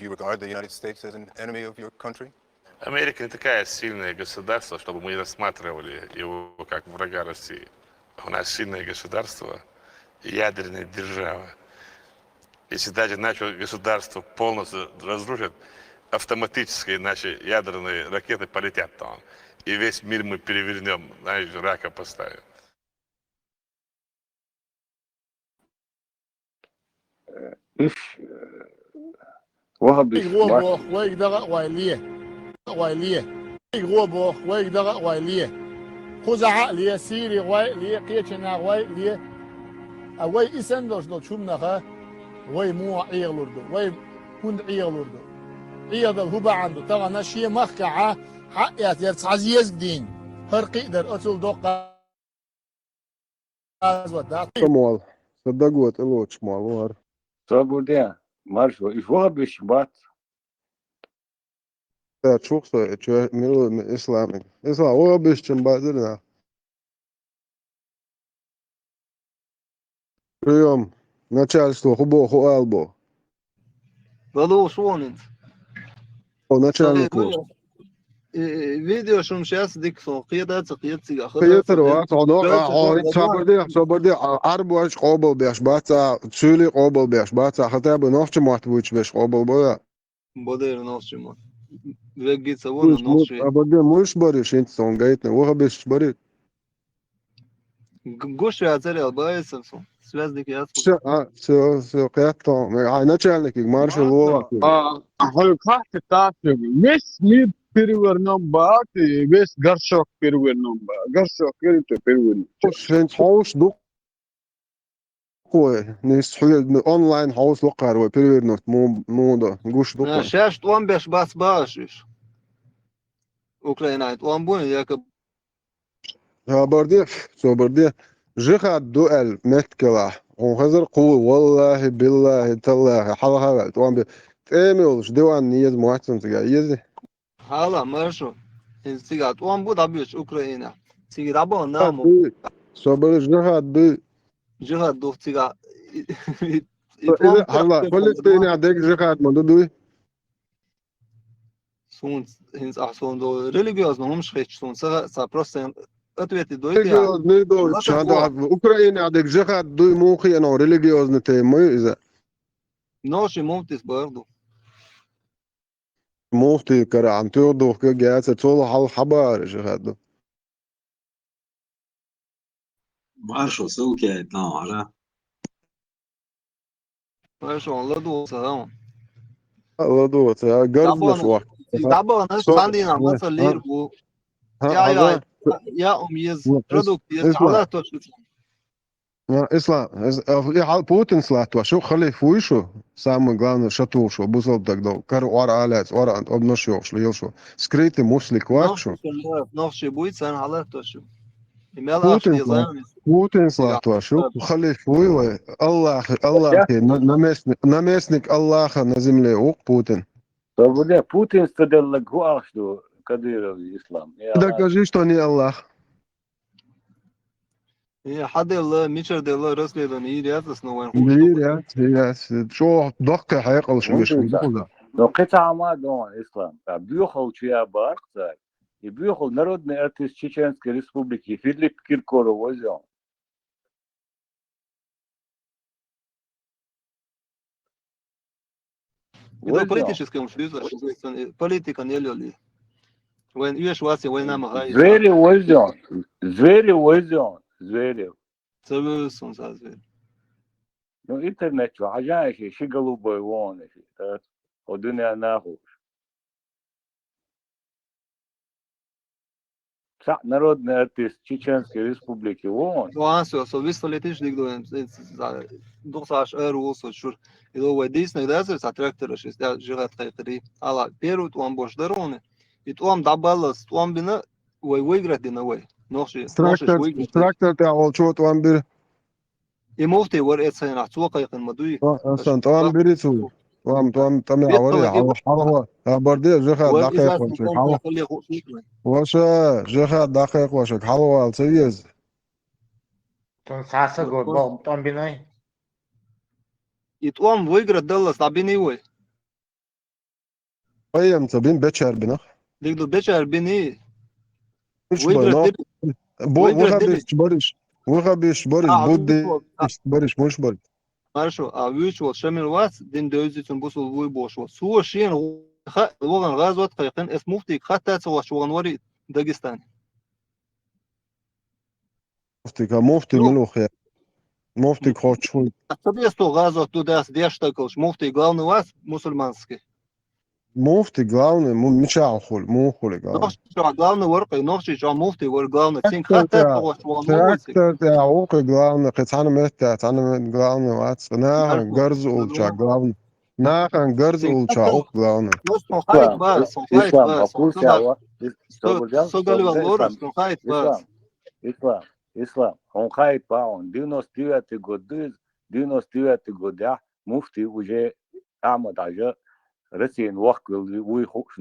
You regard the United States as an enemy of your country? Америка не такая сильное государство, чтобы мы рассматривали его как врага России. У нас сильное государство, ядерная держава. Если даже наше государство полностью разрушат, автоматически наши ядерные ракеты полетят там. И весь мир мы перевернем, знаешь, рака поставим. Уж, э, вахабиш Вайга гӀо бац. боху, вайга дагӀа а вай ле. ВайгӀо боху, вайга дагӀа а вай ле. Кхузахьа а ле, Сири гӀой а ле, кхечанна гӀой а ле. А вай и санна долуш долчу хӀуманаха вай муха Ӏехалур ду, вай хӀунда Ӏехалур ду? Ӏехадала хӀун бахьана ду? Тахана шен махкахьа хьаъ эцнера цхьа зезаг дийна. ХӀара кхиъ дара, оцул доккха гӀазот дац. Ца мол. Ца даго тӀелоцуш мол ву хӀара. Собар де, маршо, уж вахабиш бац. Ца чух со, чу милла ислам. Ислам вахабиш чун базар на. Приём. Начальство хӀун боху, хӀун ала боху? Балу шонинц. О, начальник ву. Э, видео шум сейчас дик сон, кхета ца кхета цига. Петр вац, хьо нох, а, хьо, собар де, собар де, а, Ӏарбош къобал беш бац, а, цуьли къобал беш бац, а, хотя бы нохча мотт вуьйцуш беш къобал бо я. Бодер нохча мотт. Вегги ца вон нохча. Собар де, муш бари, шинца сон гайтна, вахабиш бари. Гуш я царел баесам сон. Связник яц. Все, а, все, все, кхетто. Ай, начальник, маршал лова. А, хьо кхахти тафиг. Весь мир перевернён бац, и весь горшок перевернён бац. Горшок перевернён. Шен хьовш ду. Кхой, нис хьуьлда онлайн хьовс локхар вай перевернуть му-, муда, гуш ду. Шаьш тӀом беш бац бааш уж. Украинай тӀом бу, якоб. Собар де, собар де. Жихад ду аьлла меттигехь. Хьуна хазар кху, валлахи, биллахи, таллахи, хьалха ваьлла тӀом бе. ТӀема йолуш диван еза моццан цига еза. Хьала, маршо. ХӀинца цига тӀом бу дӀабоьдуш Украина. Цига дӀабахана намо. Собар жихад ду. Жихад дух цига. Хьала, Палестинехь дерг жихад ма ду дуй? Суна хӀинца ахь суна до религиозно хӀумаш хетча суна ца, ца просто ответить дойти. Религиозный до, чан до, Украинехь дерг жихад дуй, муха хиъна религиозный тема ю иза. Ноши муфтис барх ду. Муфти карахьан туьгӀ духка гецар, цул хьалха хьабара жихад ду. Маршо, ссылки айта, хьара. Маршо, ладугӀу ца хьан. ЛадугӀу ца, гарзнаш вахт. ДӀабахана, цхьан дийнахь маца лийр бу. Я, я, я, ум еза, продукт еза, хьала тошуца. Ислам, и хьал Путинс латтош ю, халиф вуй шу, самый главный шатул шу, бусалба даг дов, кара ор алац, ор обнош йохуш лел шу. Скрытый муслик вац шу. Нохчи буй, царна хьалаттош ю. Путинс латтош ю, халиф вуй вай, Аллах, Аллах, наместник, наместник Аллаха на земле ву Путин. Собуде, Путин стаделлаг хӀу ахча ду Кадыров Ислам? Докажи, что не Аллах. Э, хьаделла, мичара делла расследование йийр яц ас, но вайн Йийр яц, йийр яц. ЧӀогӀа доккхий хьекъалш беш ву дукхуза. Но кхин цхьа хӀума а ду хьуна, Ислам. Ткъа боьхалла чу я бакъ цара. И боьхалла народный артист Чеченской Республики Филипп Киркоров вазйо. Политический ум шуьйза, политика не лёли. Вайн уьш вац, вайн нама хай. Звери возьон. Звери возьон. Звери. Ца вевза сан звери. Ну, интернет чу хьажа, ши, ши голубой вон, ши, та, о дуьнен нахуш. Цхьаъ народный артист Чеченской Республики вон. Ван со, со виста летиш диг доен, духсаш эр вул со чур. И до вай дийсна даза, са трактора ши, я жигат кайкари. Ала, первый тӀом бош дароны. И тӀом дабалас, тӀом бина, вай выиграть дина вай. Нохши, нохши Трактор, выиграть. трактор тӀехь волчо тӀом бира. И муфти вар эцхайна, цо кайкхина ма дуй. Асан тӀом бири цу. ТӀом, тӀом, тӀом я вари, хьал, хьалва. Хабар де, жиха Вар изас дакхайкхочу, тӀом хьалва. кайкхале ху шутлай. Ваша, жиха дакхайкхочу, хьалва, ца вез. Тун цхьа саг вар боху тӀом бинай? И тӀом выиграть даллас дӀабини вай. Пайям ца бин, бечар бинах. Дигду бечар бини. Уьш Выиграть бай, дир. но бу-, Выиграть вахабиш бариш. Вахабиш бариш, А, буддиш а, бариш, муш бариш. Маршо, а вуьйч вол шамил вац, дин девзицун бусул вуй бош вол. Цо шен Ха, вогӀан гӀазот кхайкхина, эс муфтийга хатта ца гӀош вогӀан вари Дагестане. Муфтийга, муфтий Ну. Милухе. Муфтий хочешь хуй. А ца бесто гӀазот ду дас деш такалш, муфтий главный вац мусульманский. Муфтий главный, му мича хули, му хули главный. Нохчича главный вар кхай, Нохчича муфтий вар главный. Цинг хатта ца гӀош вогӀан муфтий. Трактор тя ухи главный, кхе цхьана метта, цхьана мет главный вац. Нахан гарзулча главный. Нахан гарзулча ух главный. Ну, сон хайт ба, сон хайт Ислам, ба, сон Акурсия, хайт ва- ба. Соболев, Со галювал Соболев, лорус, Ислам, сон хайт ба. Ислам, Ислам, Ислам, он хайт ба, он девяносто девятый год, девяносто девятый год, я, муфтий уже Ахмад Хьажа, Россиян вахквел вуй хуш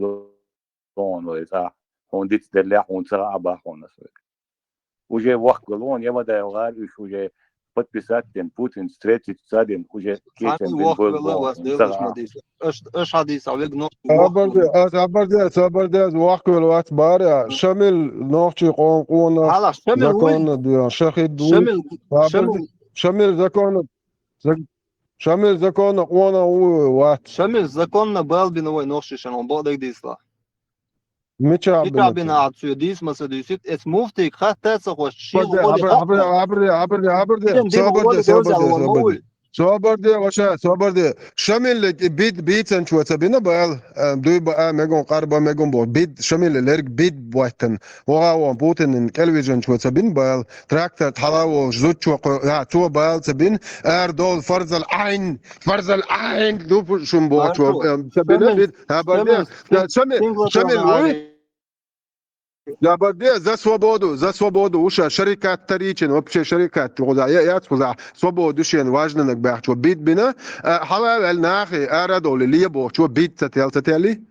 лон вайса, он диц дерлях, он цара аба хонас век. Уже вахквел он, я вадай вар, уж уже подписать ден, Путин встретиться ден, уже Цхьана кечен вохквелла бен вас бен делаш ма дийса. Аш аш хьадийса вег нох. Собарде, а, собарде, собарде, вахквел вац баря. Шамил нохчи къон къона. Хала Шамил уй. Законно дуя, шахид дуй. Шамил Собарде, Шамил Шамил законно. Зак- Шамил законно къона у вац. Шамил законно балбина вай нохшишан он бодаг дийсла. Мича Мича бина ацуя дийс маса дийсит, эс муфтийг хатта ца хваш ши Абарде, гъоли абарде, хатта. абарде, абарде, абарде. Дин дин Собарде, гъоли собарде, гъоли собарде. уй. Собарде, ваша, собарде. Шамил бит бицан чуца бина бал. Дуй ба а мегон къарба мегон бо. Бит Шамил лерг бит байтан. Вогавон Путинин келвижан чуца бин бал. Трактор тхалаво зучо ко, я, цо бал ца бин. Ар дол фарзал айн. Фарзал айн. Ду пу шум бо чо. Ца бина бит. Абарде. Шамил, Шамил уй. Забарде за свободу, за свободу, уша шарикат таричин, вообще шарикат, куда я я куда свободу шен важно наг бах чо бит бина, халал ал нахи, ара доли лия бо чо бит цател цатели.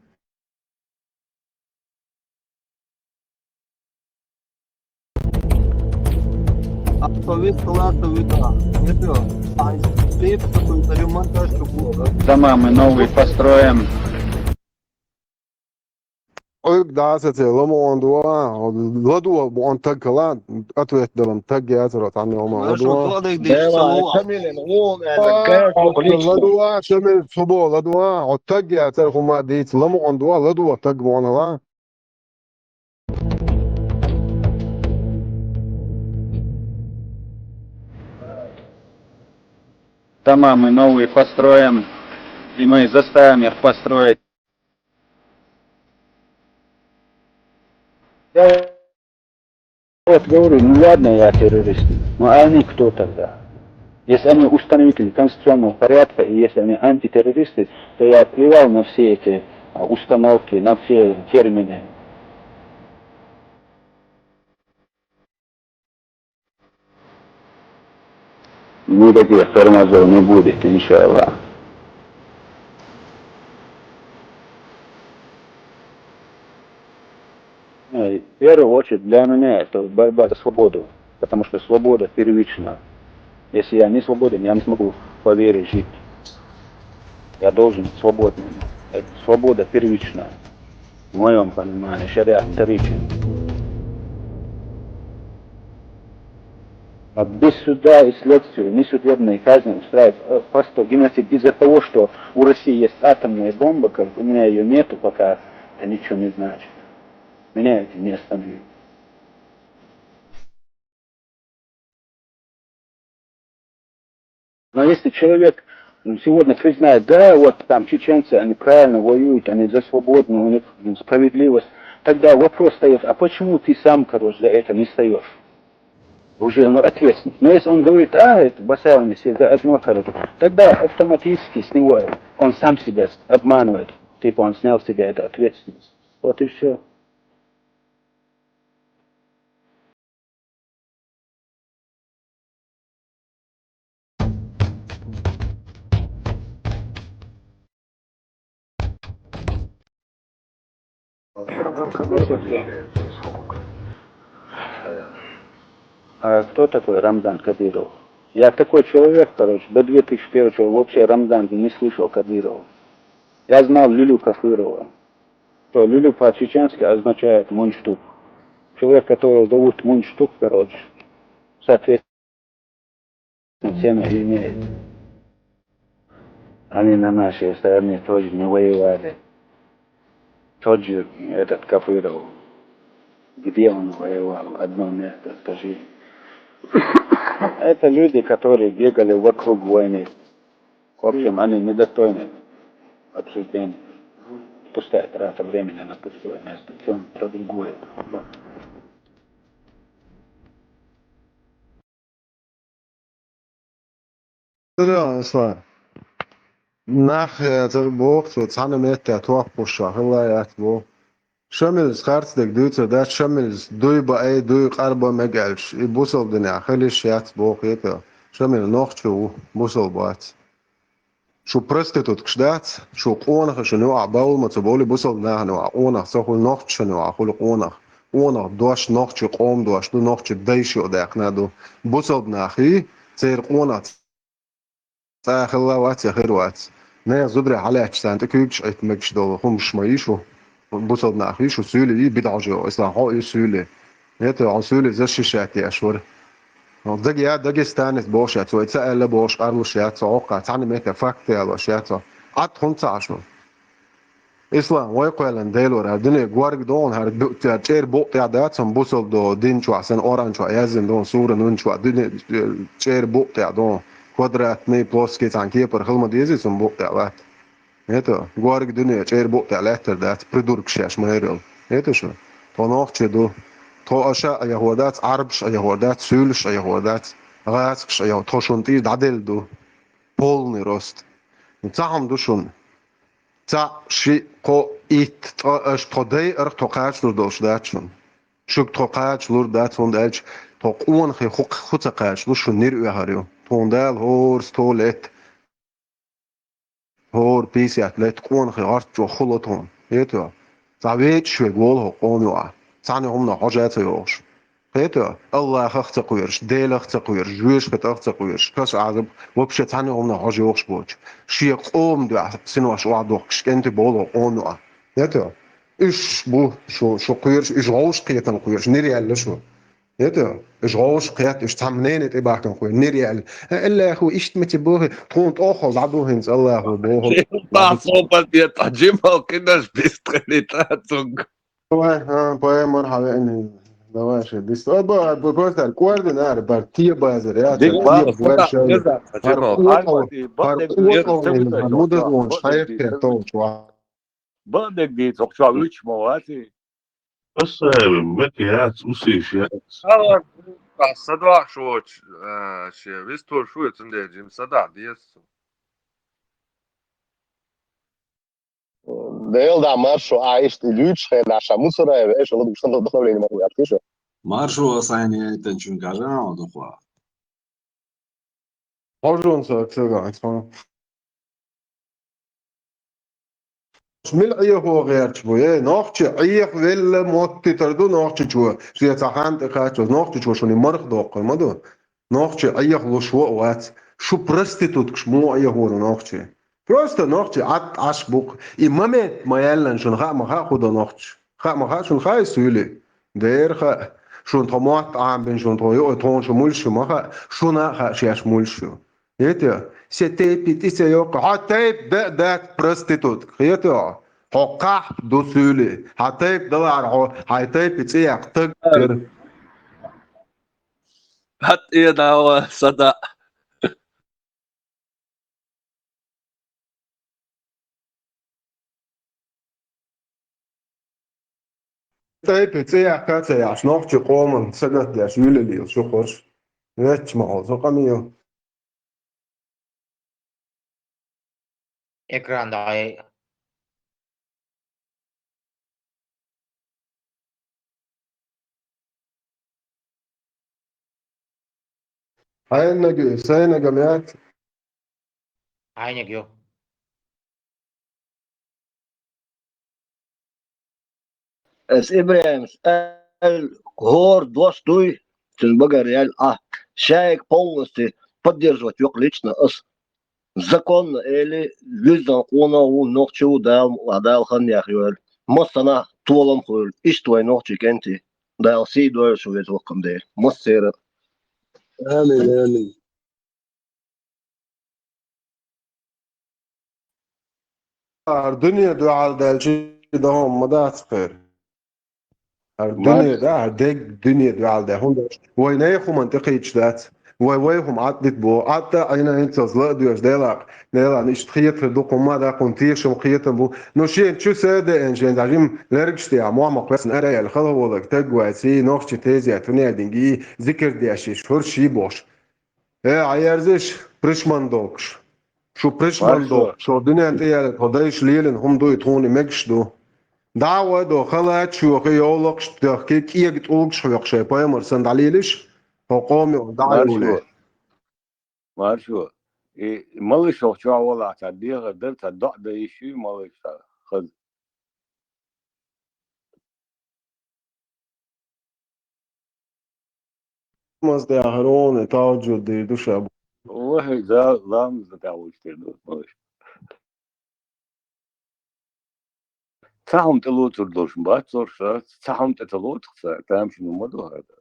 Автовис класса выдала. Это, а, ты какой-то ремонт, что плохо. Дома мы новые построим. Ойг даса це ламо он дуа, ладуа бу он таг кала, ответ далан таг я цара тан ома Хорошо, ладуа. то да где салуа. Ладуа, шамил субо ладуа, от таг я цара хума диц ламо он дуа, ладуа таг вона ла. Дома мы новые построим, и мы заставим их построить. Я вот говорю, ну ладно, я террорист, но они кто тогда? Если они установители конституционного порядка, и если они антитеррористы, то я плевал на все эти а, установки, на все термины. Никаких тормозов не будет, иншаллах. Э, В первую очередь для меня это борьба за свободу, потому что свобода первична. Если я не свободен, я не смогу по вере жить. Я должен свободен. Это свобода первична. В моем понимании, шариат вторичен. А без суда и следствия, несудебные казни устраивать, э, просто геноцид из-за того, что у России есть атомная бомба, как у меня ее нету пока, это ничего не значит. Меня это не остановит. Но если человек ну, сегодня признает, да, вот там чеченцы, они правильно воюют, они за свободу, у них справедливость, тогда вопрос встает, а почему ты сам, короче, за это не встаешь? Уже ну, ответственность. Но если он говорит, а, это басаевание все за одно, короче, тогда автоматически с него он сам себя обманывает. Типа он снял с себя эту ответственность. Вот и все. А кто такой Рамзан Кадыров? Я такой человек, короче, до две тысячи первого вообще Рамзан не слышал Кадырова. Я знал Люлю Кафырова. То Люлю по-чеченски означает мундштук. Человек, которого зовут мундштук, короче, соответственно, цену имеет. Они на нашей стороне тоже не воевали. Тот же этот Кафыров. Где он воевал? Одно место, скажи. Это люди, которые бегали вокруг войны. В общем, они недостойны обсуждения. Пустая трата времени на пустое место. Всё про другое. Ислам. Нах, э, цар боху, цо цхьана метта тохкуш шу хилла яц боху. Шамилс харцдерг дуьйцур дац, Шамилс дуй баъе, дуй къарба мега аьлча, и бусалба динехь хила йиш яц боху хета. Шамил нохчо ву, бусалба вац. Шу проституткаш дац, шу къонахий шуна юкъахь бовла ма ца бовлий, бусалба нахана юкъахь къонах ца хуьлу, нохчашна юкъахь хуьлу къонах. Къонах дош нохчийн къоман дош ду, нохчийн дайша юкъадаьккхина ду. Бусалба нах и, церан къонах цкъа а хилла вац я хир вац. Нехан зударий хьалаьцча царна тӀе куьйгаш Ӏитта мегаш долу хӀумаш ма йий шу. Бусалба нах йий шу, суьйлий, бидӀа хьожа йогӀу, ислам хьо а ю суьйлий. Нетта, хьо суьйлий защищать еш вара. Дага я Дагестанец бохуш яц, вай ца аьлла бохуш къарлуш яц, со хьокху цхьана метта факт ялош яц. Ӏад хӀунда ца Ӏаш ву? Ислам, вай кхоьллина Дела вара, хӀара дуьне горга догӀу, хӀара бу-, цара чӀера букъ тӀехь дац хӀума бусалба дин чохь, сан Къуръан чохь яздина догӀу, сура нун чохь, дуьне, э, чӀера букъ тӀехь догӀу, квадратный, плоский цхьана кепара хила ма дезий, цунна букъ тӀехь латта. Нетта, горга дуьне чӀера букъ тӀехь лаьттар дац, придуркаш шаьш ма ярал. Нетта шу? Тхо нохчий ду. Тхо аша а яхор дац, Ӏарбаш а яхор дац, суьйлаш а яхор дац, гӀазкхаш а яхор, тхо шуна тӀера дӀаделла ду. Полный рост. Цхьа хӀума ду шуна. Цхьаъ, шиъ, кхоъ, итт, ткъа, аша тхо дайарх тхо кхачалур долуш дац шуна. Шуьга тхо кхачалур дац, хӀунда аьлча тхо къонахий хӀу-, хӀу ца кхачалуш шуна нир оьхур ю. Тхуна Дала хӀора сто лет, хӀора пятьдесят лет къонахий гӀорта чӀогӀа хуьлу тхуна. Хетий? Цхьа веча шуьга волу хӀокху къоман юкъахь. Цхьана хӀуманах хьожа а ца йогӀуш. Кхетий? Аллахах а ца кхоьруш, Делах а ца кхоьруш, жоьжахатех а ца кхоьруш, каш Ӏазап, вообще цхьана хӀуманах хьожа йогӀуш боцуш. Шен къоман дуьхьа синош охьадохкуш кӀентий болу хӀокху къоман юкъахь. Кхетий? Уьш бу шу, шу кхоьруш, уьш вовшахкхетам кхоьруш, нир яьлла шу. Кхетий? Уьш вовшахкхетта, уьш цхьамма нене тӀебахкана кхоьруш, нир яьлла. Аллахо иштта ма ца боху, тхуна тӀоххал дӀадоху хӀинца Аллахо боху. Тахсо бан бетта, жимал кхидаш бистхили тӀа цунга. Давай, а, поэмар хьан веана. Давай, ше, дис. А, ба, ба, ба, сар, кор дина, ара, бар, те базар, я, Дик сар, базар, те базар, сар, ша, сар, жимал. Ай, кхо, ба, ди, ба, хар, дик, кхо, дик, ба, дик, мудаз ба, вон, ба, шайх, дик, те, ба, то, чуа. Ба, дик, ди, цох, чуа, вич, мо, а, ти. Аса, мет, яц, усиш, яц. Ала, ба, садва, шо, а, ше, вистур, шо, цунде, жим, сада, диес. Дела да маршо а иштта и дуьйцуш хенахь ша Мусараева эшо ладугуш сан вдохновление ма ву аьлла кхиша. Маршо сайна яйтанчун гажа а дохуа. Хьожун ца ца гац, хьо. Мила Ӏехо гӀерташ бу, э, нохчи Ӏеха велла моттитар ду нохчичо. Шен цхьа хан тӀе кхаччалц нохчичо шуна марха доккхур ма ду. Нохчи Ӏехалуш ву а вац. Шу проституткаш муха Ӏехора нохчи? Просто нохчи Ӏад Ӏаш бу-кх. И момент ма яьллан шуна хаа ма хаьа хӀун до нохчи. Хаа ма хаьа шуна хаа и суьйли? Дера хаьа. Шуна тхо мотт Ӏамбина шуна тхо йо, тхуна шу муьлш ю ма хаьа. Шуна а хаьа шаьш муьлш ю. Хетий? Се тайпи тӀе ца йоккху. Хьо тайп да а дац проститутка. Хетий? Хьо кхахьп ду суьйли. Хьан тайп далахьара хьо, хьайн тайпи цӀе яккха таг дара. ХӀаъ, эдава, сада. Тайпе цӀе яккха а ца яхьаш, нохчи къоман сагатдеш, юьлалийла шу хорш. Ветташ ма хьо, со къамел. Экран дӀа. Хьайнаг ю, сайнаг ма яц. Хьайнаг ю. Ас ИбрахӀимас аьлла, хӀора дош дуй, цуьнан багара яьлла Ӏа, шайга полностью поддерживать йоккху лично ас. Законно эли, виззан къонах ву, нохчи ву, Дала мукъ лахь, Дала хан яхйойла. Массанхьа толам хуьйла, иштта вай нохчий кӀентий. Дала сий дойла шу веза воккхам дела. Массеран а. Амин, амин. ХӀара дуьне дуьхьал даьлча, Дахьа ма дац кхера. ХӀара дуьне, да, хӀара дег дуьне дуьхьал даь. ХӀунда аьлча вай нехан хӀуманна тӀекхийдаш дац. Вай, вай хӀума Ӏаддита бо. Ӏадда а Ӏийна, хӀинцалц ла а доьжа, Делакъ, Делан иштта хетар ду, кхумма а да, кхунна тешам, кхетам бу. Ну, шен чу са а деана, шен дӀа жима лергаш тӀехьа, мохь ма кхоьссина, ара аьлла, хала волаг таг вац, и нохчи тезет, хӀунединга и зикар деш, иш хӀорш ший бохуш. Э, Ӏаерзиш, пришмандовкаш. Шу пришмандовкаш, шо дуьнен тӀе яьлла, тхо дайша лелина хӀума дуй, тхуна мегаш ду. ДӀа а вай до, халачо хи йовлакхаш дахки, кӀега тӀулгаш хьоькху шайн пайхамар санна дӀалелиш, хьо къоме дӀа а юле. Маршо. И малыш охьа чохь валахь, цхьа дехар дара, цхьа доӀа дан йиш ю, малыш цхьа хаза. Мазда хьароне, таужур дийр ду ша. Вахи за, ламаз да таужур дийр ду, малыш. Цхьа хӀума тӀе лоцур долуш бац цо ша, цхьа хӀума тӀе ца лоцух ца, тамашийна ма ду хьада.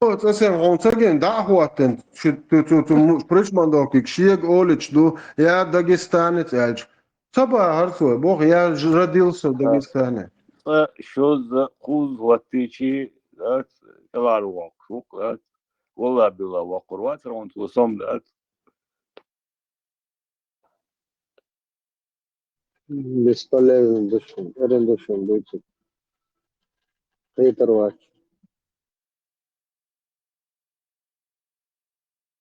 О, цӀа сен гӀон ца гина, дӀа а хӀоттина, ши-, цу, цу, цу му-, пришмандовкиг шега олуьйтуш ду, я дагестанец аьлча. Ца бахьара цо, боху, я ж-, родился в Дагестане. Цкъа шозза, кхузза хӀоттийчи, дац, кӀелхьара воккхуш ву-кх, дац. Валла билла воккхур вацара хьуна цо, сом дац. Бесполезно ду шун, эрна ду шун, дуьйцург. Кхетар вац.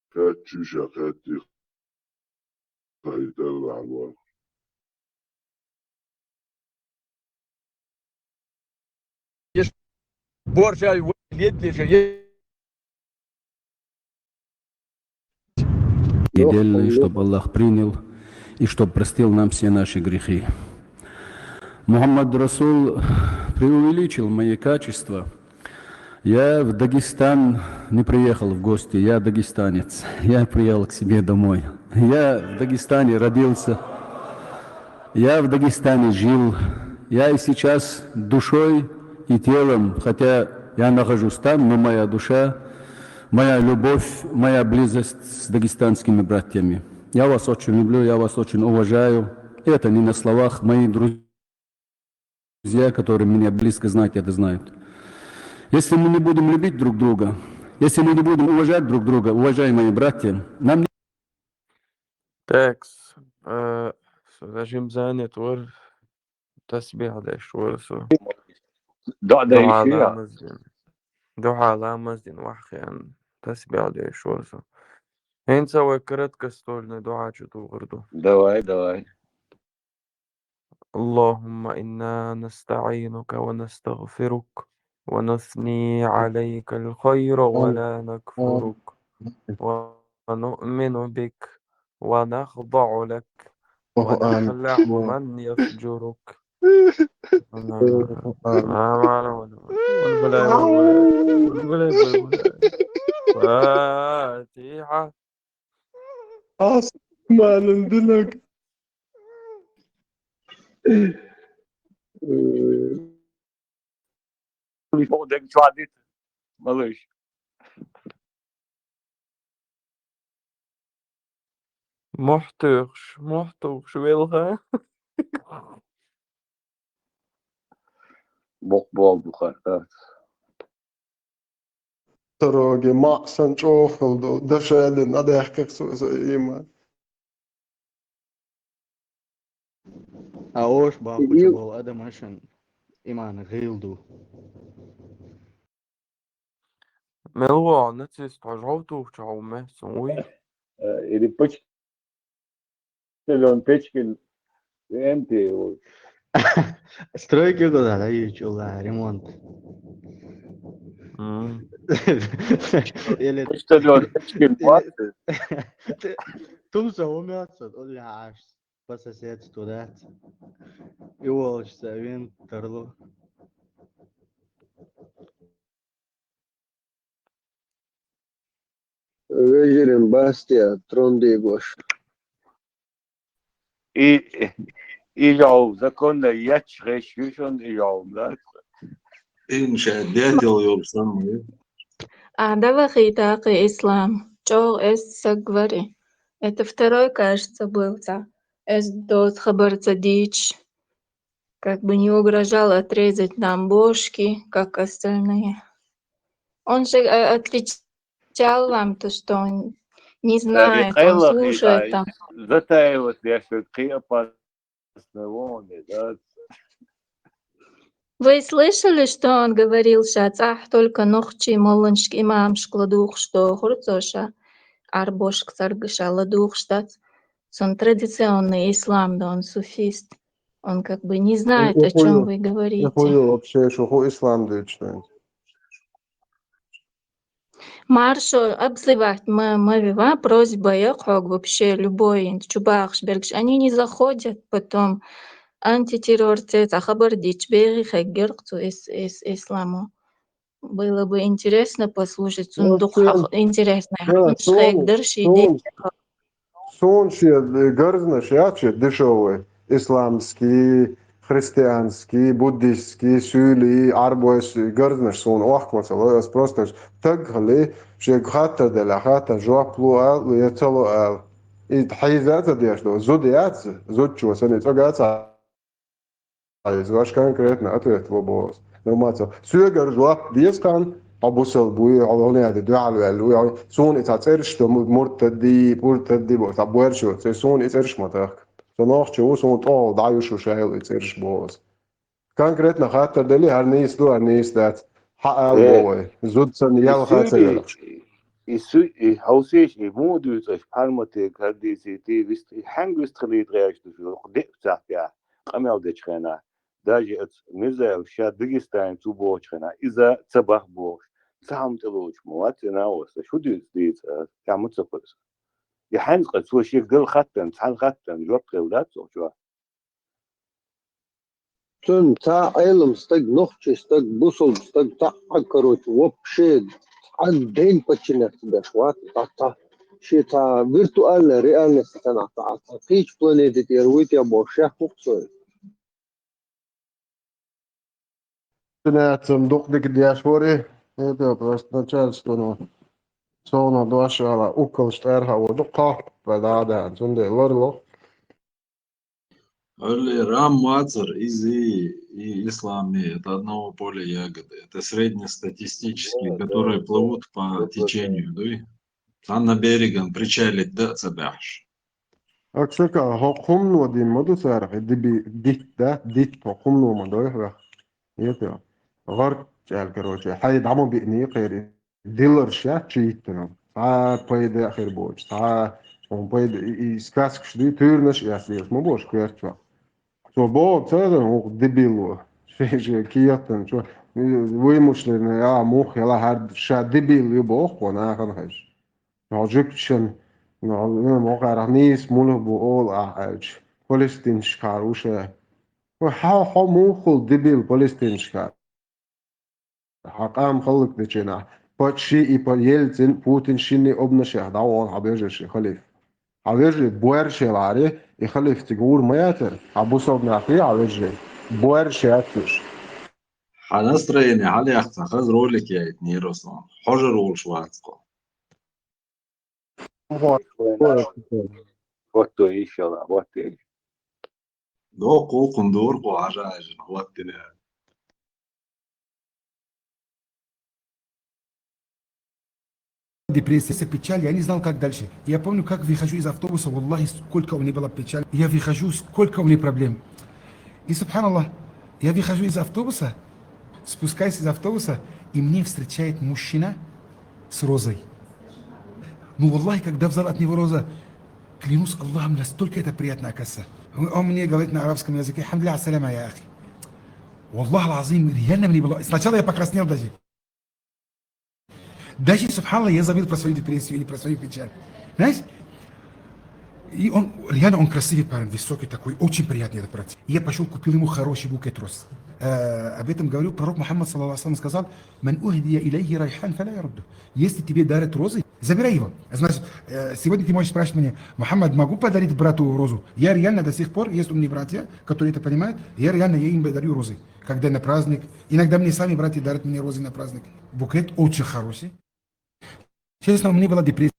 Кхаьчча ша кхаьчча, кхетар вац. Еш боршаль летлиша, е- Недельный, чтоб Аллах принял и чтоб простил нам все наши грехи. Мухаммад Расул преувеличил мои качества. Я в Дагестан не приехал в гости, я дагестанец. Я приехал к себе домой. Я в Дагестане родился. Я в Дагестане жил. Я и сейчас душой и телом, хотя я нахожусь там, но моя душа, моя любовь, моя близость с дагестанскими братьями. Я вас очень люблю, я вас очень уважаю. Это не на словах, мои друзья, которые меня близко знают, это знают. Если мы не будем любить друг друга, если мы не будем уважать друг друга, уважаемые братья, нам не Текс, э, со зажим занят вар, тасбихь деш вар со. ДоӀа дайши, Духьа я? Ламаз дин. Духьа ламаз дин ваххен, тасбихь деш вар со. ХӀинца вай краткостольный духьа чу тухур ду. Давай, давай. اللهم إنا نستعينك ونستغفرك ونثني عليك الخير ولا نكفرك ونؤمن بك ونخضع لك ونخلع من يفجرك. فاتحة. Ас, ма нандинаг. Малыш. Мохь тухуш, мохь тухуш велха. Бокъ болду хата. Тороги маъсан чӀогӀа хила ду, дашадан а даьхкира со, со иман. А ош баккхучу болу адаман шун иман гӀийла ду. Мел вогӀу нацист хьожа гӀовтухучу хьо мех цун вуй? Э, или поч-, Почтальон Печкин, М Т. Стройки куда, да, ючула, ремонт. М. Или Почтальон Печкин, или вац? Тумса умеется, он ляж по соседству, да? И волчца вин тарлу. Вежарийн бастия трон дийгош. И, и жов законна ечхеш ю шун и жов, да? Инша дятел йолу санна. А, давай хитакъи ислам. ЧӀогӀа эс саг вари. Это второй, кажется, был ца. Эс доз хабар ца дийча. как бы не угрожал отрезать нам бошки, как остальные. Он же э, отвечал вам то, что он не Ца и знает, он къайлагӀа слушает и там. затаивать деш верг кхы опасный вон, да. Вы слышали, что он говорил, ша цӀахь только нохчий молланашка, имамашка ладувгӀаш дохура цо ша, Ӏарбошка царга ша ладувгӀаш дац. Цун традиционный ислам да, он суфист. Он как бы не знает, о чем вы говорите. Хуюл вообще, шу хӀу ислам дуьйцуш дац. Маршо, обзывать ма, ма вева, просьба я хьога вообще, любой инт чубахаш бергаш. Они не заходят потом антитеррор цеца хабар дич бегӀи хеггерг цу ис, ис, исламо. Было бы интересно послушать, цун дукха интересно хьагдар ши де. Суна шен гарзнаш яц шен дешевый, исламский, христианский, буддийский, суьйли, Ӏарбойс гарзнаш суна охкмасала, ас просто таг хали, шега хаттар дела, хаттар жоп лу ал, я ца лу ал. И хьийза ца деш до, зуд яц, зудчо сани цӀагаца. Хьийза ваш конкретно ответ лу бос. Ну, маца, суьгар жоп дезкан, а бусал буй, а лоняди дуьхьал вел, уй, суна и ца церш, что муртадди, муртадди бос, а буэрчо, цей суна и церш матах. Со нохчо, суна тол, да, юшу шайл и церш бос. Конкретно хаттар дели, гьар нийс ду, гьар нийс дац. Хьа ал бовай. Зуд сан ял хацар. И су и хьовсеш, и му дуьйцаш, пармате, кардиси, ти вист, и хьанг вист хилит гӀеш ду, де цахтя, къамел дечхена. Даже ац Мирзаев ша Дагестан цу бохчхена. Иза ца бах бохш. Ца хам тӀелуч, ма вац и на оса. Шу дуьйц, дуьйц, а, ца ма ца пас. И хьанз къа цо шег дал хаттан, цхьан хаттан, жоп хил дац цо чуа. Цун цхьа Ӏелам стаг, нохчий стаг, бусалба стаг, цхьа, короче, вообще цхьа ден подчиняться деш вац, цхьа, цхьа, ши цхьа виртуальная реальность цхьа, цхьа, цхьа кхечу планете тӀера вуй те боху шех хӀух цо. Цуьнан дукха дика деш вари, это просто начальство, но совна дош ала, уккалш тӀаьрха ву, дукха, да, да, цундела ларло. Али рам мацар, изи и ислами, это одного поля ягоды. Это среднестатистические, которые плывут по течению, да? Там на берегом причалить, да, ца баьхьаш. Аксака, хӀокху хӀумано дин ма ду царах, и диби, дит, да? Дит, хӀокху хӀумано ма дой хьох. Это, гӀарт чӀаьл, короче, хьай дӀа ма биъний кхери. Дилар ша чу йиттина. Цхьа пайда а хир боцу, цхьа хӀун пайда, и, и сказкаш дуй, туьйранаш а эцлеш ма бохуш коьртачохь. Цо боху ца хӀокху дебило, шен-шен кехатан чу, вуй мушлина, а, мух яла хӀара ша дебил ю боху кхо нахана хезаш. Хьо жуьгташан, мокъарах нийса муьлха бу олу ахь аьлча, палестинчкахьара ву ша. Хьо, хьо муххул дебил палестинчкахьара? Хьан къам халлак деченахь, паччахьи и па-, Ельцин, Путин шинний обнашех дӀавахана хьан вежарши халиф. Хьан вежарий боьрша елахьаре, и халиф цига гӀур ма яцара, хьан бусалба нах ве хьан вежарий, боьрша яц уьш. Хьан настроение хьалъяхца хаза ролик яйтинера, Руслан. Хьожар волуш вац кхо. ХӀотто, иншалла, хӀотто. Доккха кхунна дора кхо хьажа хьаьжина, хӀоттина. Депрессия, печаль, я не знал, как дальше. Я помню, как выхожу из автобуса, валлахи, сколько у меня была печаль. Я выхожу, сколько у меня проблем. И, субханаллах, я выхожу из автобуса, спускаюсь из автобуса, и мне встречает мужчина с розой. Ну, валлахи, когда взял от него роза, клянусь Аллахом, настолько это приятно, оказывается. Он, он мне говорит на арабском языке: «Хамдулилля саляма, я ахи». Валлах лазим, реально мне было. Сначала я покраснел даже. Даже, субханаллах, я забыл про свою депрессию или про свою печаль. Знаешь? И он, реально, он красивый парень, высокий такой, очень приятный этот парень. И я пошел, купил ему хороший букет роз. Э, об этом говорю, пророк Мухаммад, саллаллаху алейхи ва саллям, сказал: «Ман ухдия илейхи райхан, фаля ярудду». Если тебе дарят розы, забирай его. Значит, э, сегодня ты можешь спрашивать меня: «Мухаммад, могу подарить брату розу?» Я реально до сих пор, есть у меня братья, которые это понимают, я реально, я им дарю розы. Когда на праздник, иногда мне сами братья дарят мне розы на праздник. Букет очень хороший. Честно, у меня была депрессия.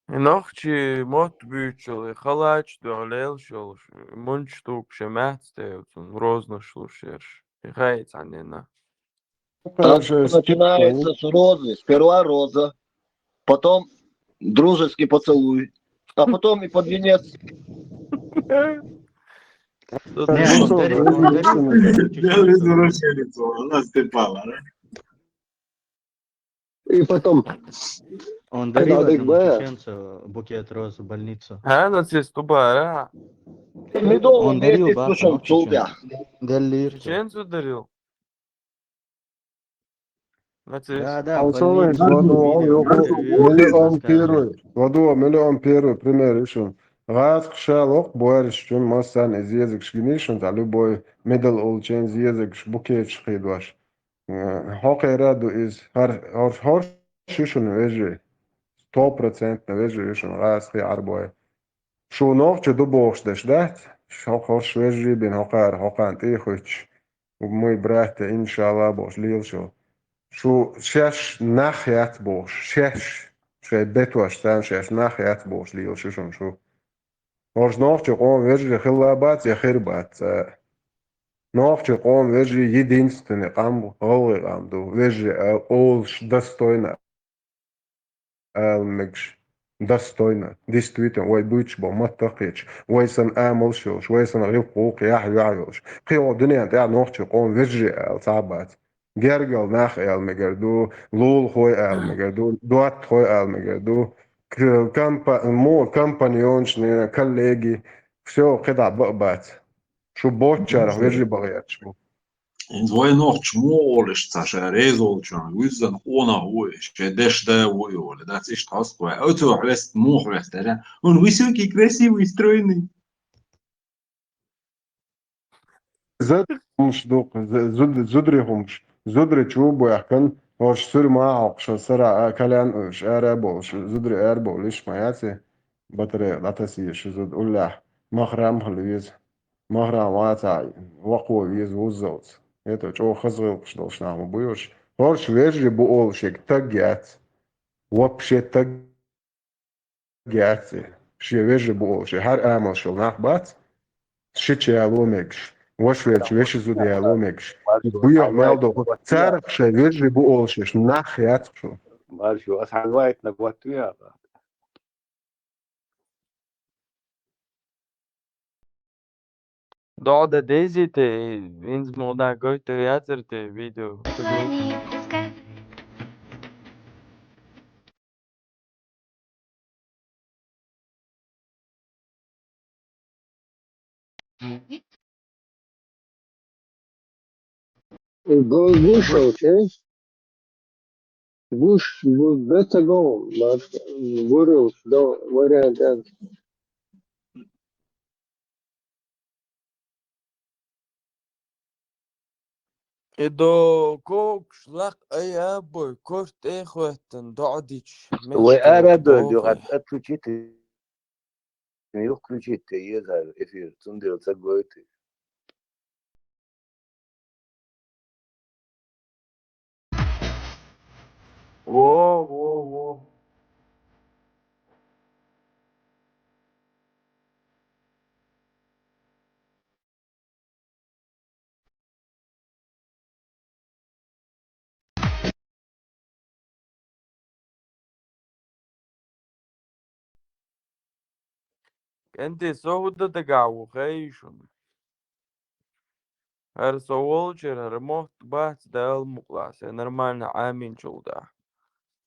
И нохчий мотт буьйцуш йола, и халач а дуьхьа лелаш йолаш, мунча тугаш а маьцна тӀе йоцун, розанаш луш ераш. И хай цхьаннена. Там всё начинается с розы. Сперва роза, потом дружеский поцелуй, а потом и под венец. Не, он дарил, он дарил, Белый извращенец, она степала, да? И потом, он дарил Когда одному Бигбэ. Чеченцу Чеченцу букет роз в больницу. А, нацист, ту бара. Медовый Он дарил, вместе ба, слушал ну, Цултя. Деллир. Чеченцу дарил. Нацист. Да, да, Алсовый, больницу. ладу, Видео, алсовый, видео, миллион расскажи. Первый. Ладу, миллион первый пример ишун. Газ хшал ок, буариш чун, массан из езегш гинишун, та любой медал улчен из езегш букетш хидваш. Хокера ду из, хар, хор, хор, шишун вежи. Сто процентно вежи ишун, газ хи арбой. Шу нохча ду бохш даш дац? Шу хорш вежи бин хокар, хокан тӀехуч. Мой брат, иншалла, бохш лил шу. Шу шеш нах яц бохш, шеш. Шей бетваш тан шеш нах яц бохш лил шу шун шу. Хорш нохча къом вежи хилла бац, я хир бац. Нохча къом вежи единственный къам, гӀалгӀай къам ду. Вежи, а, олш достойно. Ала мегаш, достойно, действительно, вай буьйцуш бо маттакхеташ, вай сан амалш йолуш, вай сан гӀилкх гӀулкх яхь йоьхь йолуш. Кхин вон дуьнен тӀехь нохча къом вежи ала цхьа а бац. Гергал нах ала мегар ду, лулахой ала мегар ду, доттахой ала мегар ду, к-, компа-, мо, компаньонаш, не, коллеги, все, кхидӀа баа бац. Шу боччарах вежи бахъерчаш бу. Инза вай нохча мо олуш ца ша реза волчунга вуьззина къонах ву и, шен деш да ву и олу, дац иштта хьост вай. Оцо хьвест, муха хьвест, аьлла? Он высокий, красивый, стройный. Зад хӀумаш ду, з-, зуд-, зударий хӀумаш. Зударий чу бу баьхкан, хӀорш суьр ма хьокхуш, сара а калян уьш, ара а болуш, зударий ара болуш ма яц и, батарейх дӀатасийша зуда уллехь, махрам хила веза. Махрам вацахь, вакхо веза вуззалц. ХӀета чӀогӀа хаза гӀиллакхаш долуш нах ма бу уьш. ХӀорш вежарий бу олуш ерг таг яц. Вообще таг яц. Шен вежарий бу олуш, хӀара амалш йолу нах бац. Шича яло мегаш. Ваша велча вешан зуда яло мегаш. Буьйхьа мел доху. Царах шайн вежарий бу олуш ерш нах яц шу. Маршо, ас хьан вайтинарг ватту яха? ДоӀа дан дезий те, инза мо дӀа гойтур яцара те видео? Гу-, гуш вообще. Гуш, гу-, бета гон, мат, гурил, до, вариант, а. И до когаш лакха ай а бой, корта тӀе а хӀоьттина, доӀа дича, Вай ара а дойла, юха отключить, юха включить еза эфир, цундела ца гойту. Во, во, во. КӀентий, со хӀун дан дагахь ву, хаий шуна? ХӀара со волчуьра, хӀара мотт бац, Дала мукълахь, сайн нормально Ӏамийначул тӀаьхьа.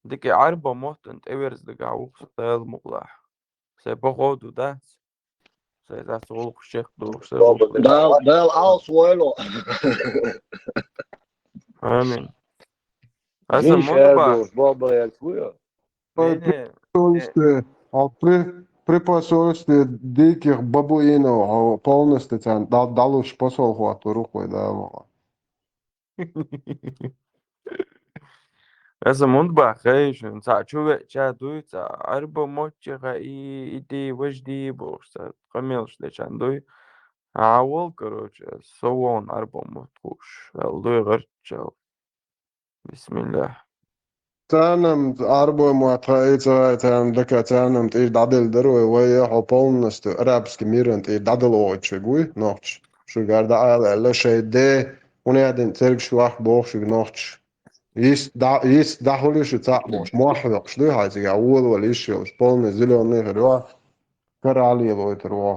Дика Ӏаьрба моттана тӀеверза дагахь ву со, Дала мукълахь. Сайн походу дац. Сайн дац гӀуллакхаш чекхдохуш, сайн гӀуллакхаш. Дала, Дала алс войло. Амин. Аса мунда бах. Баба яц вуя. Не, не, не. Посольстве, а при, при посольстве диких бабуинов, а, полностью царна дал-, далуш посол хӀоттур ву кхой, да, ма. Аса мунда бах, хей, шуна, цхьа чу веача дуй, цхьа Ӏаьрба мотт чу хаий, и ди, важа ди бохуш, цхьа къамелаш дечан дуй. А вол, короче, со вон Ӏаьрба мотт хууш, аьлла дуй гӀарччал. Бисмиллах. Царна-м Ӏарбой мотт хаийта ца хаийта, царна дака царна-м тӀера дӀаделла дара вай, вай хьо полностью арабский миран тӀера дӀадала оагӀуьйтуш верг вуй, нохчий. Шуьгара дӀаала аьлла, шайн де, хӀунда аьлла цергаш вахка боху шуьга нохчий. Йист дӀа-, йист дӀахули шу цхьаъ бохуш, мохь векхаш дуй хьайн цигахь, волавала йиш йолуш, полный зелёный хир ю, кара Ӏалелойтур ву.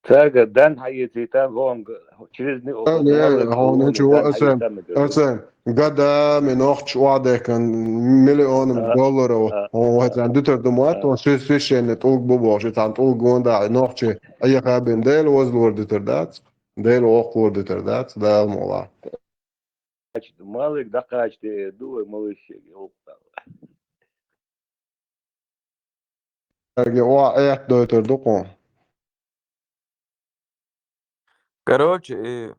Цаьрга дан хьаэцийта, лонга, через не Ага, хьуна чу дан аса, хьаэцийта мегар ду. Аса, гада, ми нохча охьадехкан миллионам Ага. долларов, Ага. хьуна вай царна дуьтур ду ма, Ага. то священный тӀулг бу бохуш, и цхьана тӀулг гонда, нохчий, айхьа бен Дела возлур дуьтур дац, Дела воккхалур дуьтур дац, Дала мукъ лахь. Малик дӀакхача де ду вай малыш шега, йолу. Аьрга охьа аьтта дойтур ду кху. Короче, и,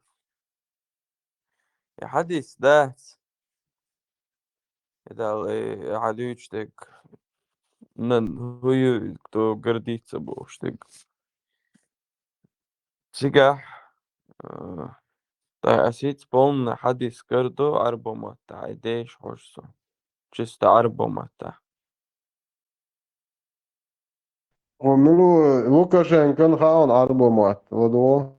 и хьадис дац. И дал, и, и хьан дуьйцу дерг. Нан хӀу ю, кто гордится бохуш дерг. Цигахь, э, ткъа ас хӀинца полный хьадис карадо Ӏарбо маттахь, и деша хьожа со. Чисто Ӏарбо маттахь. Хьо мила ву, Лукашенкон хаьа Ӏарбо мотт, ладогӀа?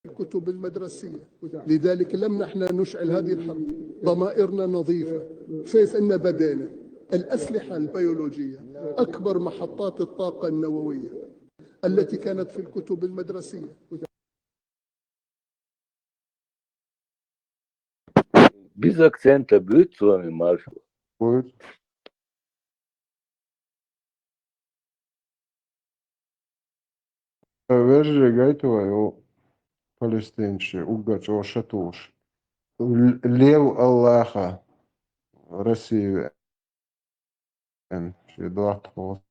الكتب المدرسية. لذلك لم نحن نشعل هذه الحرب. ضمائرنا نظيفة. سيف إن بدينا. الأسلحة البيولوجية، أكبر محطات الطاقة النووية التي كانت في الكتب المدرسية. Без акцента будет с вами, Маршал? Будет. Вежарий гайта вай, о, палестинчий, уггар чӀогӀа шатуш. Л-, лев Аллаха, Россия веана, шен доттагӀа.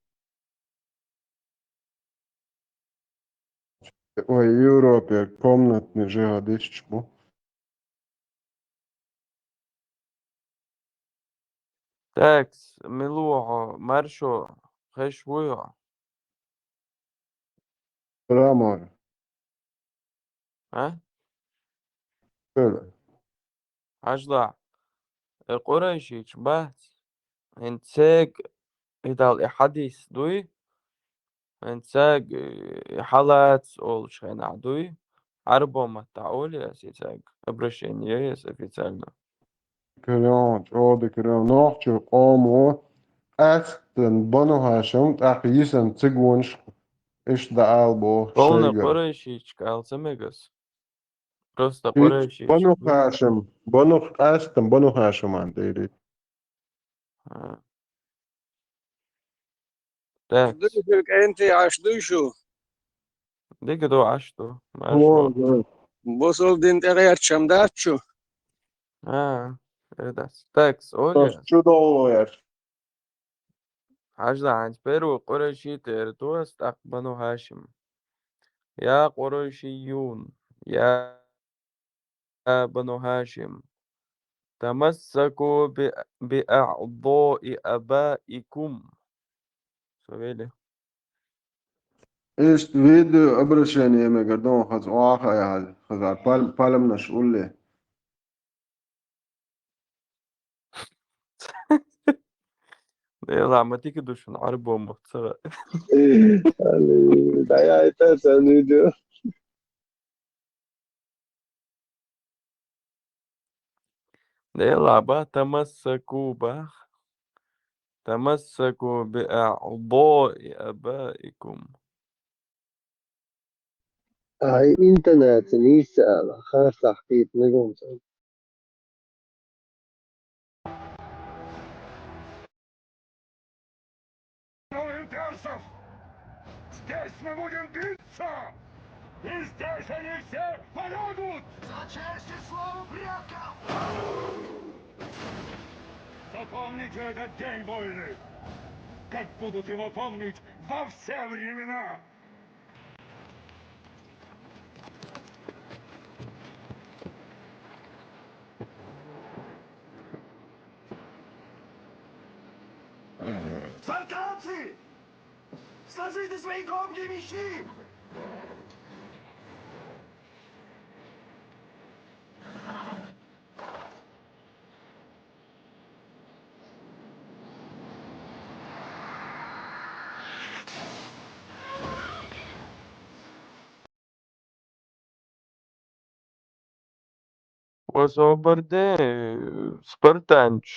Вай Европе комнатный жиха дисча бу. Такс, мила ву хьо, Маршо, хезаш вуй хьо? Рамор. А? Хила. Хьажал, э, къурайшича бац. ХӀинца цаьрга и дал и хьадис дуй, хӀинца цаьрга, э, и хьалаца олучу хенахь дуй, Ӏарбо маттахь олий ас и цаьрга, обращение ес официально. Кхерон, чӀогӀа дика кхерон. Нохчийн къомо къаьсттина Бану Хашим, тӀаккха йисина цигонаш иштта дӀаала боху шайгара. Къурайшичка ала ца мега ас. Просто и къурайшичка. Бану Хашим, Бану, къаьсттина Бану Хашиман тӀе йири. А. Так. Дуй шу, кӀентий, Ӏаш дуй шу? Дика ду, Ӏаш ду. Маршо. Бусалба дин тӀе гӀерташ-м дац шу? А, э, дац. Так, олий. Чу долу гӀерташ. Хьажал, хӀинца первый къурайши тӀера ду ас, тӀаккха Бану Хашим. Я къурайшиюн, я Бану Хашим, тамассаку би, би аъдаи абаикум. Со вели. Иштта видео обращение мегар ду хаза, охьа а яхьа, хаза пал-, пальмнаш улле. Делахь, ма дика ду шуна Ӏарбо мотт ца хаьа. Али, дӀаяйта сан видео. Делахь, бах, тамассаку, бах. Тамассаку би аъдаи абаикум. Ай, интонация нийса ала, харцахь кхета мегар ду. Новых персов! Здесь мы будем биться! И здесь они все полягут! За честь и славу предков! Запомните этот день, воины! Как будут его помнить во все времена! Спартанцы! Сложите свои копья и мечи! Ва собар де, спартанча,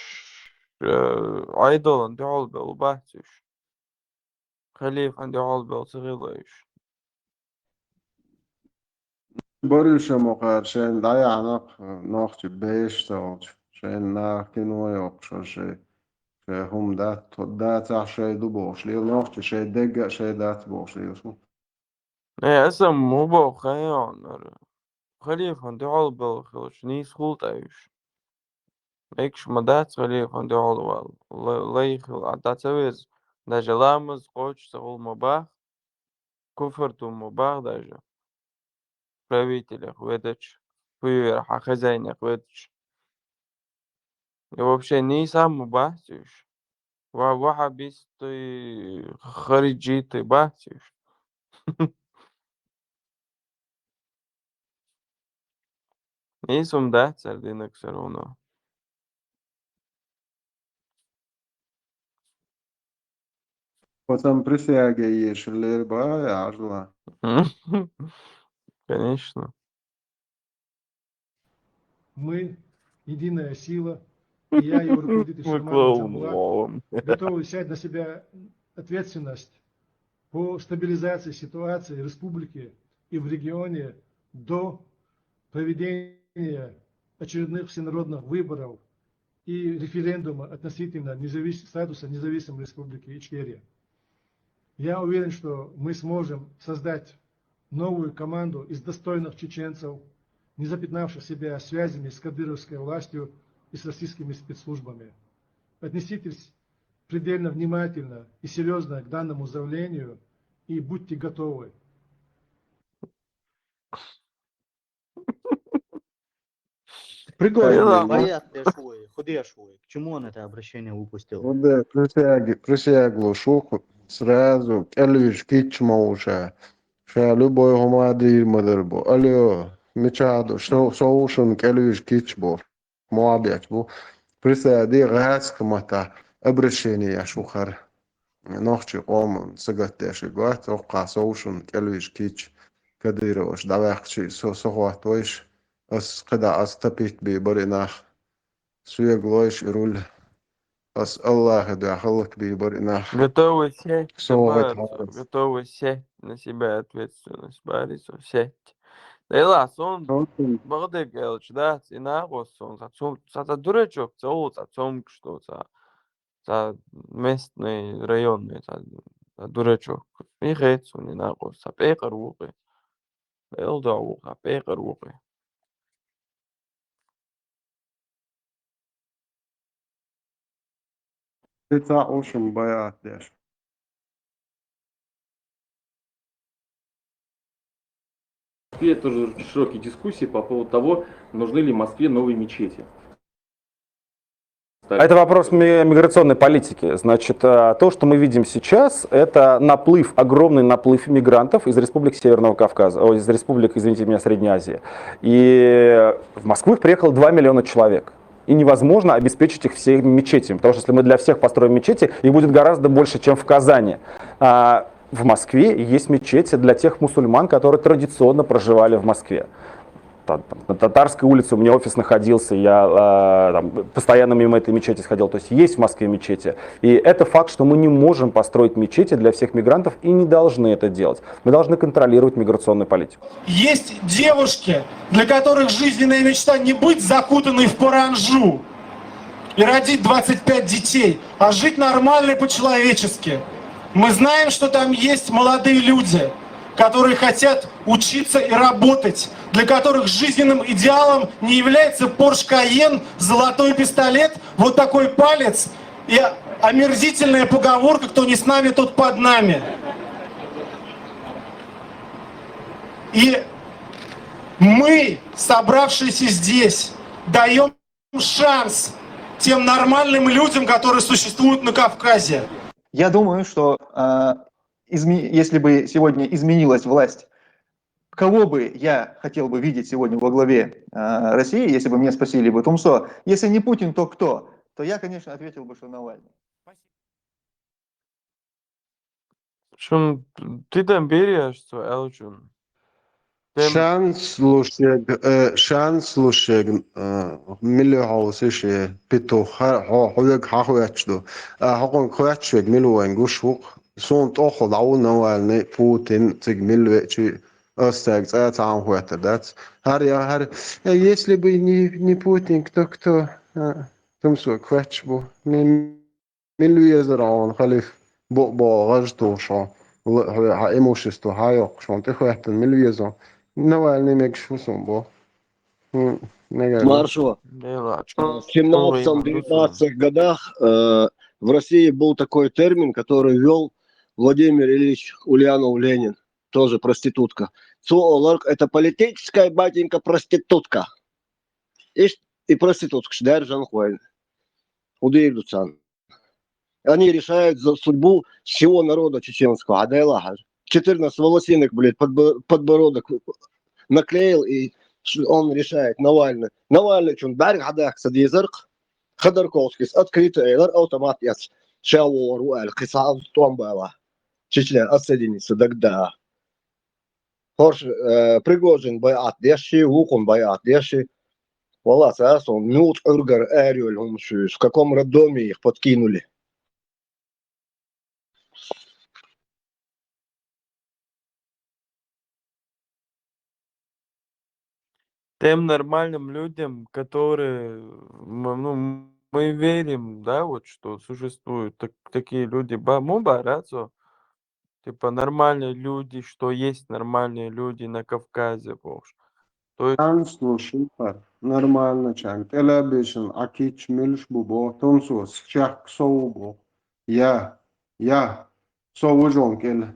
э, Ӏедалан дуьхьал бевлла бац уьш. Халифан дуьхьал бевлла ца хилла уьш. Баруьша ма кхара шайна дӀаяхьа нах, нохчий беш ца волча, шайна наха кино йоккхуш, шай, шай хӀума дац, дацахь шай ду бохуш лела, нохчий шай дегга а шай дац бохуш лела. Э, аса ма боху хайонара. Халифан дуьхьал бевлла хилча, нийса хуьлу тӀе уьш. Мегаш ма дац халифан дуьхьал вала. Ла-, лай хила а дац веза. Даже ламаз кхочуш ца хуьлу ма бах. Куфр ду ма бах даже. Правителех ведача, хуьйра хьан хозяинех ведача. И вообще нийса ма бац уьш. Ва-, ваххабисты, хариджиты бац уьш. Нийса ма дац цара динаг всё равно. Потом присяга ешалера бай, ажла. Конечно. Мы, единая сила, и я, его руководитель Шиман Джамбулат, готовы взять на себя ответственность по стабилизации ситуации в республике и в регионе до проведения очередных всенародных выборов и референдума относительно независ-, статуса независимой республики Ичкерия. Я уверен, что мы сможем создать новую команду из достойных чеченцев, не запятнавших себя связями с кадыровской властью и с российскими спецслужбами. Отнеситесь предельно внимательно и серьёзно к данному заявлению и будьте готовы. Прикольно. Баят деш вай, хӀун деш вай? К чему он это обращение выпустил? Ну да, присяги, присягу шу, сразу кӀелвижа кийча ма ву ша. Ша любой хӀума дийр ма дара бу. Алло, мичахь ду, со, со ву шуна кӀелвижа кийча бохуш. Мохь бетташ бу. Присяга гӀазкхи маттахь обращение еш ву хӀара. Нохчийн къоман сагатдеш ву гӀат, хӀокхахь со ву шуна кӀелвижа кийча, кадыроваш дӀаваьккхича со, со хӀоттавайша, ас кхидӀа ас тапийта бийр бара и нах. Соьга лойша и руль. Ас Аллахьан дуьхьа хӀаллакбийр бара и нах. Готовы сесть, со вахийтахь, готовы сесть на себя ответственность, барри со, сесть. Делахь, суна бакъдерг аьлча дац, и накъост суна, цхьа цом-, цхьа, цхьа дурачок, цхьа ву, цхьа цомгуш ду, цхьа, цхьа местный, районный, цхьа, цхьа дурачок. И хета суна и накъост, цхьа пекъар ву кхин. Эл дуьхьа ву, цхьа пекъар ву кхин. Ты цхьаъ ву шуна баят деш. В Москве тоже широкие дискуссии по поводу того, нужны ли Москве новые мечети. Это вопрос ми-, миграционной политики. Значит, э, то, что мы видим сейчас, это наплыв, огромный наплыв мигрантов из республик Северного Кавказа, о, из республик, извините меня, Средней Азии. И в Москву их приехало два миллиона человек. И невозможно обеспечить их всеми мечетями, потому что если мы для всех построим мечети, их будет гораздо больше, чем в Казани. А в Москве есть мечети для тех мусульман, которые традиционно проживали в Москве. Та-, там, на Татарской улице у меня офис находился, я, а, там, постоянно мимо этой мечети сходил. То есть есть в Москве мечети. И это факт, что мы не можем построить мечети для всех мигрантов и не должны это делать. Мы должны контролировать миграционную политику. Есть девушки, для которых жизненная мечта не быть закутанной в паранджу и родить двадцать пять детей, а жить нормально и по-человечески. Мы знаем, что там есть молодые люди, которые хотят учиться и работать, для которых жизненным идеалом не является Porsche Cayenne, золотой пистолет, вот такой палец и омерзительная поговорка: «Кто не с нами, тот под нами». И мы, собравшиеся здесь, даём шанс тем нормальным людям, которые существуют на Кавказе. Я думаю, что, а, изме-, если бы сегодня изменилась власть, кого бы я хотел бы видеть сегодня во главе, а, России, если бы меня спросили бы: «Тумсо, если не Путин, то кто?», то я, конечно, ответил бы, что Навальный. Шун тидам берияш цо аьллачун. Шанс лушег, э, шанс лушег, э, миллион хьовсиши петух, хьо, хьо вег хьахвечду. А хьокъон хвечшег миллион гуш вук. Сун тохо дау Навальный, Путин, циг милвечи, астаг цаца ан хвета дац. Хар я, хар, э, если бы не, не Путин, кто, кто, а, тумсу хвечбу. Не Мил везар хьуна, халиф, бо-, бо-, гӀаж тухуш хьо, л-, хьо-, хьа имущество хьайоккхуш хьуна, тӀехӀоьттина мил везо? Навальный мегаш ву суна бо. Хм, мегар. Маршо. Дела, В семнадцатом-девятнадцатых годах, э, в России был такой термин, который ввёл Владимир Ильич Ульянов-Ленин, тоже проститутка. Цо оларх, это политическая батенька проститутка. И, и проститутка, даже хвойна. Удир дуцан. Они решают за судьбу всего народа чеченского. А дай лахар. Четырнадцать волосинок, блядь, подбо-, подбородок наклеил, и ш-, он решает, Навальный. Навальный чун бӀарг хьадахка ца дезарх, Ходорковскийс открыто элар автомат яц. Ша вогӀар ву аьлла, кхин цхьа а тӀом бала. Чечня отсоединиться дагда. ХӀорш, э, Пригожин байӀат деши, вукхун байӀат деши. Валла, цара сон муьлхача Ӏуьргара арайолу хӀума шуьйса, в каком роддоме их подкинули. Тем нормальным людям, которые, м, ну, мы верим, да, вот, что существуют так-, такие люди, ба-, му барацо, типа, нормальные люди, что есть нормальные люди на Кавказе, бохуш. То есть Чан, слушай, пар, нормально, Чан. ТӀелабешан Ӏа кийча муьлш бу боху, тумсос, чехка со ву боху. Я, я, со ву жон кӀел.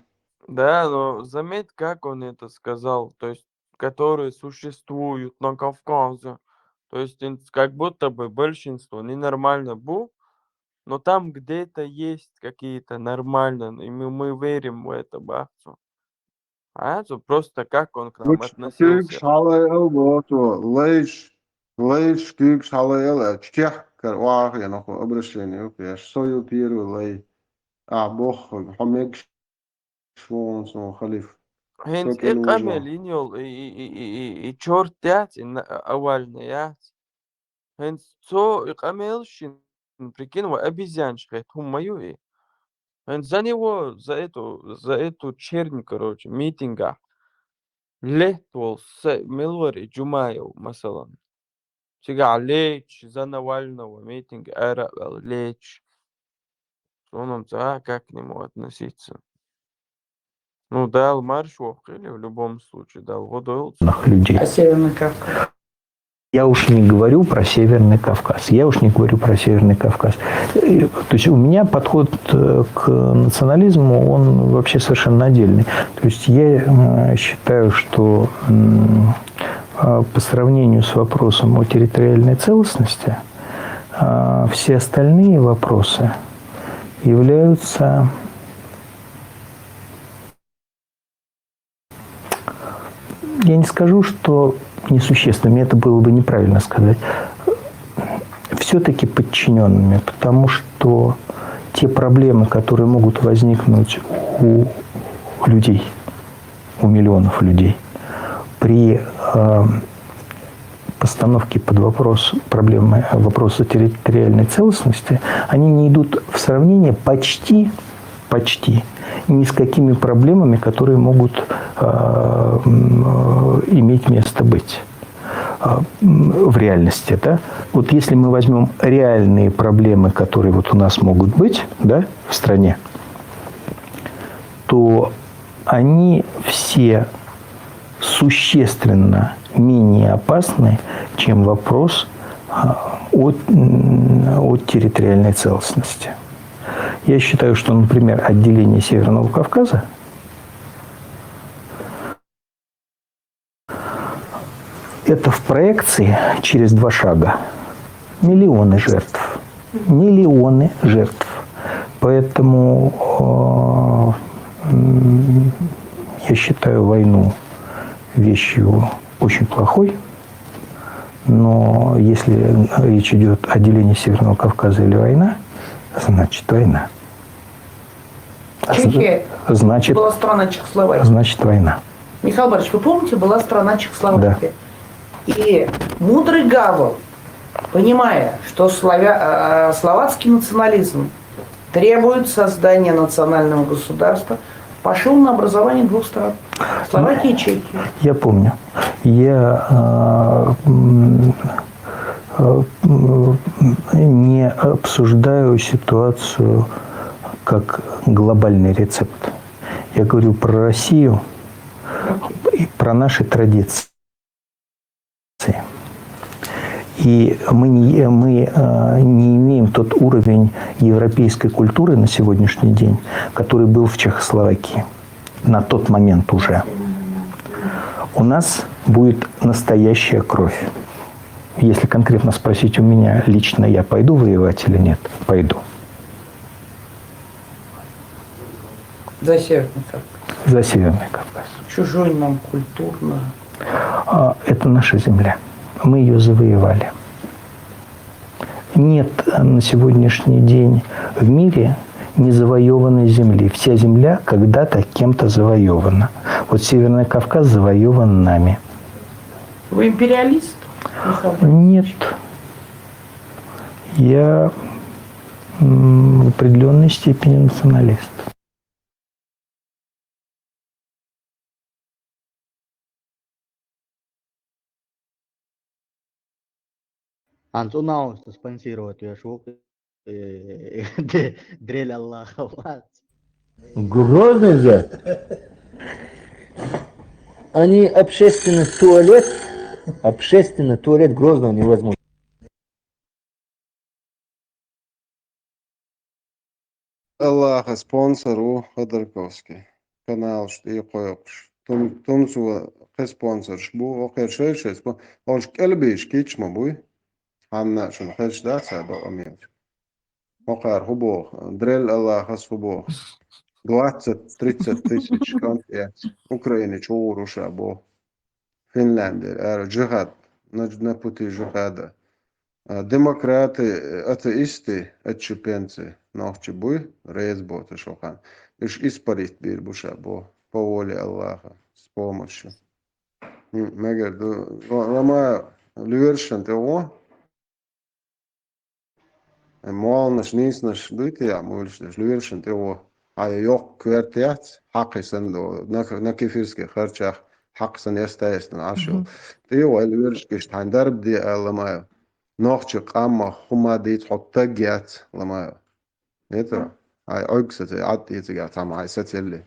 Да, но заметь, как он это сказал, то есть, которые существуют на Кавказе. То есть, ин-, как будто бы большинство ненормально бу, но там где-то есть какие-то нормальные, и мы, мы верим в это, бахцу. А, то просто как он к нам относился. Куьйгаш хьалаайал боху, лайш, лайш куьйгаш хьалаайал, чехкара вахе нахо обращение ю кхеш. Со ю первый лай. А, боху, хьо мегаш вон сон халиф. ХӀинца и къамел йина йолу и, и, и, и, и, и чорт яц, и на-, Навальный яц. ХӀинца цо и къамел шин, прикинь, вай обезьянаш хетта хӀума ма ю и. ХӀинца за него, за эту, за эту чернь, короче, митингахь летта волу са мел вара и Джумаев, масалан. Цигахь леча, за Навального митинг ара а ваьлла леча. Суна-м ца а, как к нему относиться. Ну, Дала марша воккхийла, в любом случае, Дала гӀо дойла цунна. Людей. А Северный Кавказ? Я уж не говорю про Северный Кавказ. Я уж не говорю про Северный Кавказ. Э, то есть у меня подход, э, к национализму, он вообще совершенно отдельный. То есть я, э, считаю, что, м, э, по сравнению с вопросом о территориальной целостности, э, все остальные вопросы являются, я не скажу, что несущественными, это было бы неправильно сказать, все-таки подчиненными, потому что те проблемы, которые могут возникнуть у людей, у миллионов людей, при, э, постановке под вопрос проблемы, вопроса территориальной целостности, они не идут в сравнение почти, почти ни с какими проблемами, которые могут, э, м, э, иметь место быть, э, м, в реальности, да? Вот если мы возьмем реальные проблемы, которые вот у нас могут быть, да, в стране, то они все существенно менее опасны, чем вопрос, а, о, м, о территориальной целостности. Я считаю, что, например, отделение Северного Кавказа — это в проекции через два шага миллионы жертв. Миллионы жертв. Поэтому, э, м, я считаю войну вещью очень плохой. Но если речь идёт о делении Северного Кавказа или война, значит война. Чехия Значит, была страна Чехословакии. Значит война. Михаил Борисович, вы помните, была страна Чехословакия. И мудрый Гавел, понимая, что славя- э, словацкий национализм требует создания национального государства, пошел на образование двух стран. Словакии и Чехии. Я помню. Я э, м, э, м, не обсуждаю ситуацию как глобальный рецепт. Я говорю про Россию и про наши традиции. И мы не, мы э, не имеем тот уровень европейской культуры на сегодняшний день, который был в Чехословакии на тот момент уже. У нас будет настоящая кровь. Если конкретно спросить у меня лично, я пойду воевать или нет? Пойду. За Северный Кавказ. За Северный Кавказ. Чужой нам культурно. А, Это наша земля. Мы ее завоевали. Нет э, на сегодняшний день в мире незавоеванной земли. Вся земля когда-то кем-то завоевана. Вот Северный Кавказ завоеван нами. Вы империалист, Михаил Борисович? Нет. Я м, в определенной степени националист. Анцу наус спонсировать вешук. Дрель Аллаха вац. Грозный же. Они общественный туалет, общественный туалет Грозного невозможно. Аллаха спонсор у Ходорковский. Канал что и койкш. Тум тумсу хе спонсорш бу, о хе шей шей спон. Ош келбиш кич ма буй. Ханна шун хеш да са до амир. О хар хубо. Дрель Аллаха с хубо. Двадцать-тридцать тысяч конфет. Украине чуруша бо. Финляндия. Ара джихад. На, на пути джихада. А, Демократы, э, атеисты, отщепенцы, нохчи буй, рез бота шохан. Иш испарить бир буша бо, по воле Аллаха, с помощью. М, Мегер ду, ла- лама лювершен те о. Э, Молнаш, нинснаш, дуйте я, мульшнаш, лювершен те о. А йок квертяц, хакисан до, на, на кефирских харчах, хакисан яста ястан ашо. Те о, лювершкиш, тан дарб де аламаю. Нохчи къамма хума дит хот таггиац ламаю. Нетра. Ай ойг саце ат ицигиац ама ай сацелли.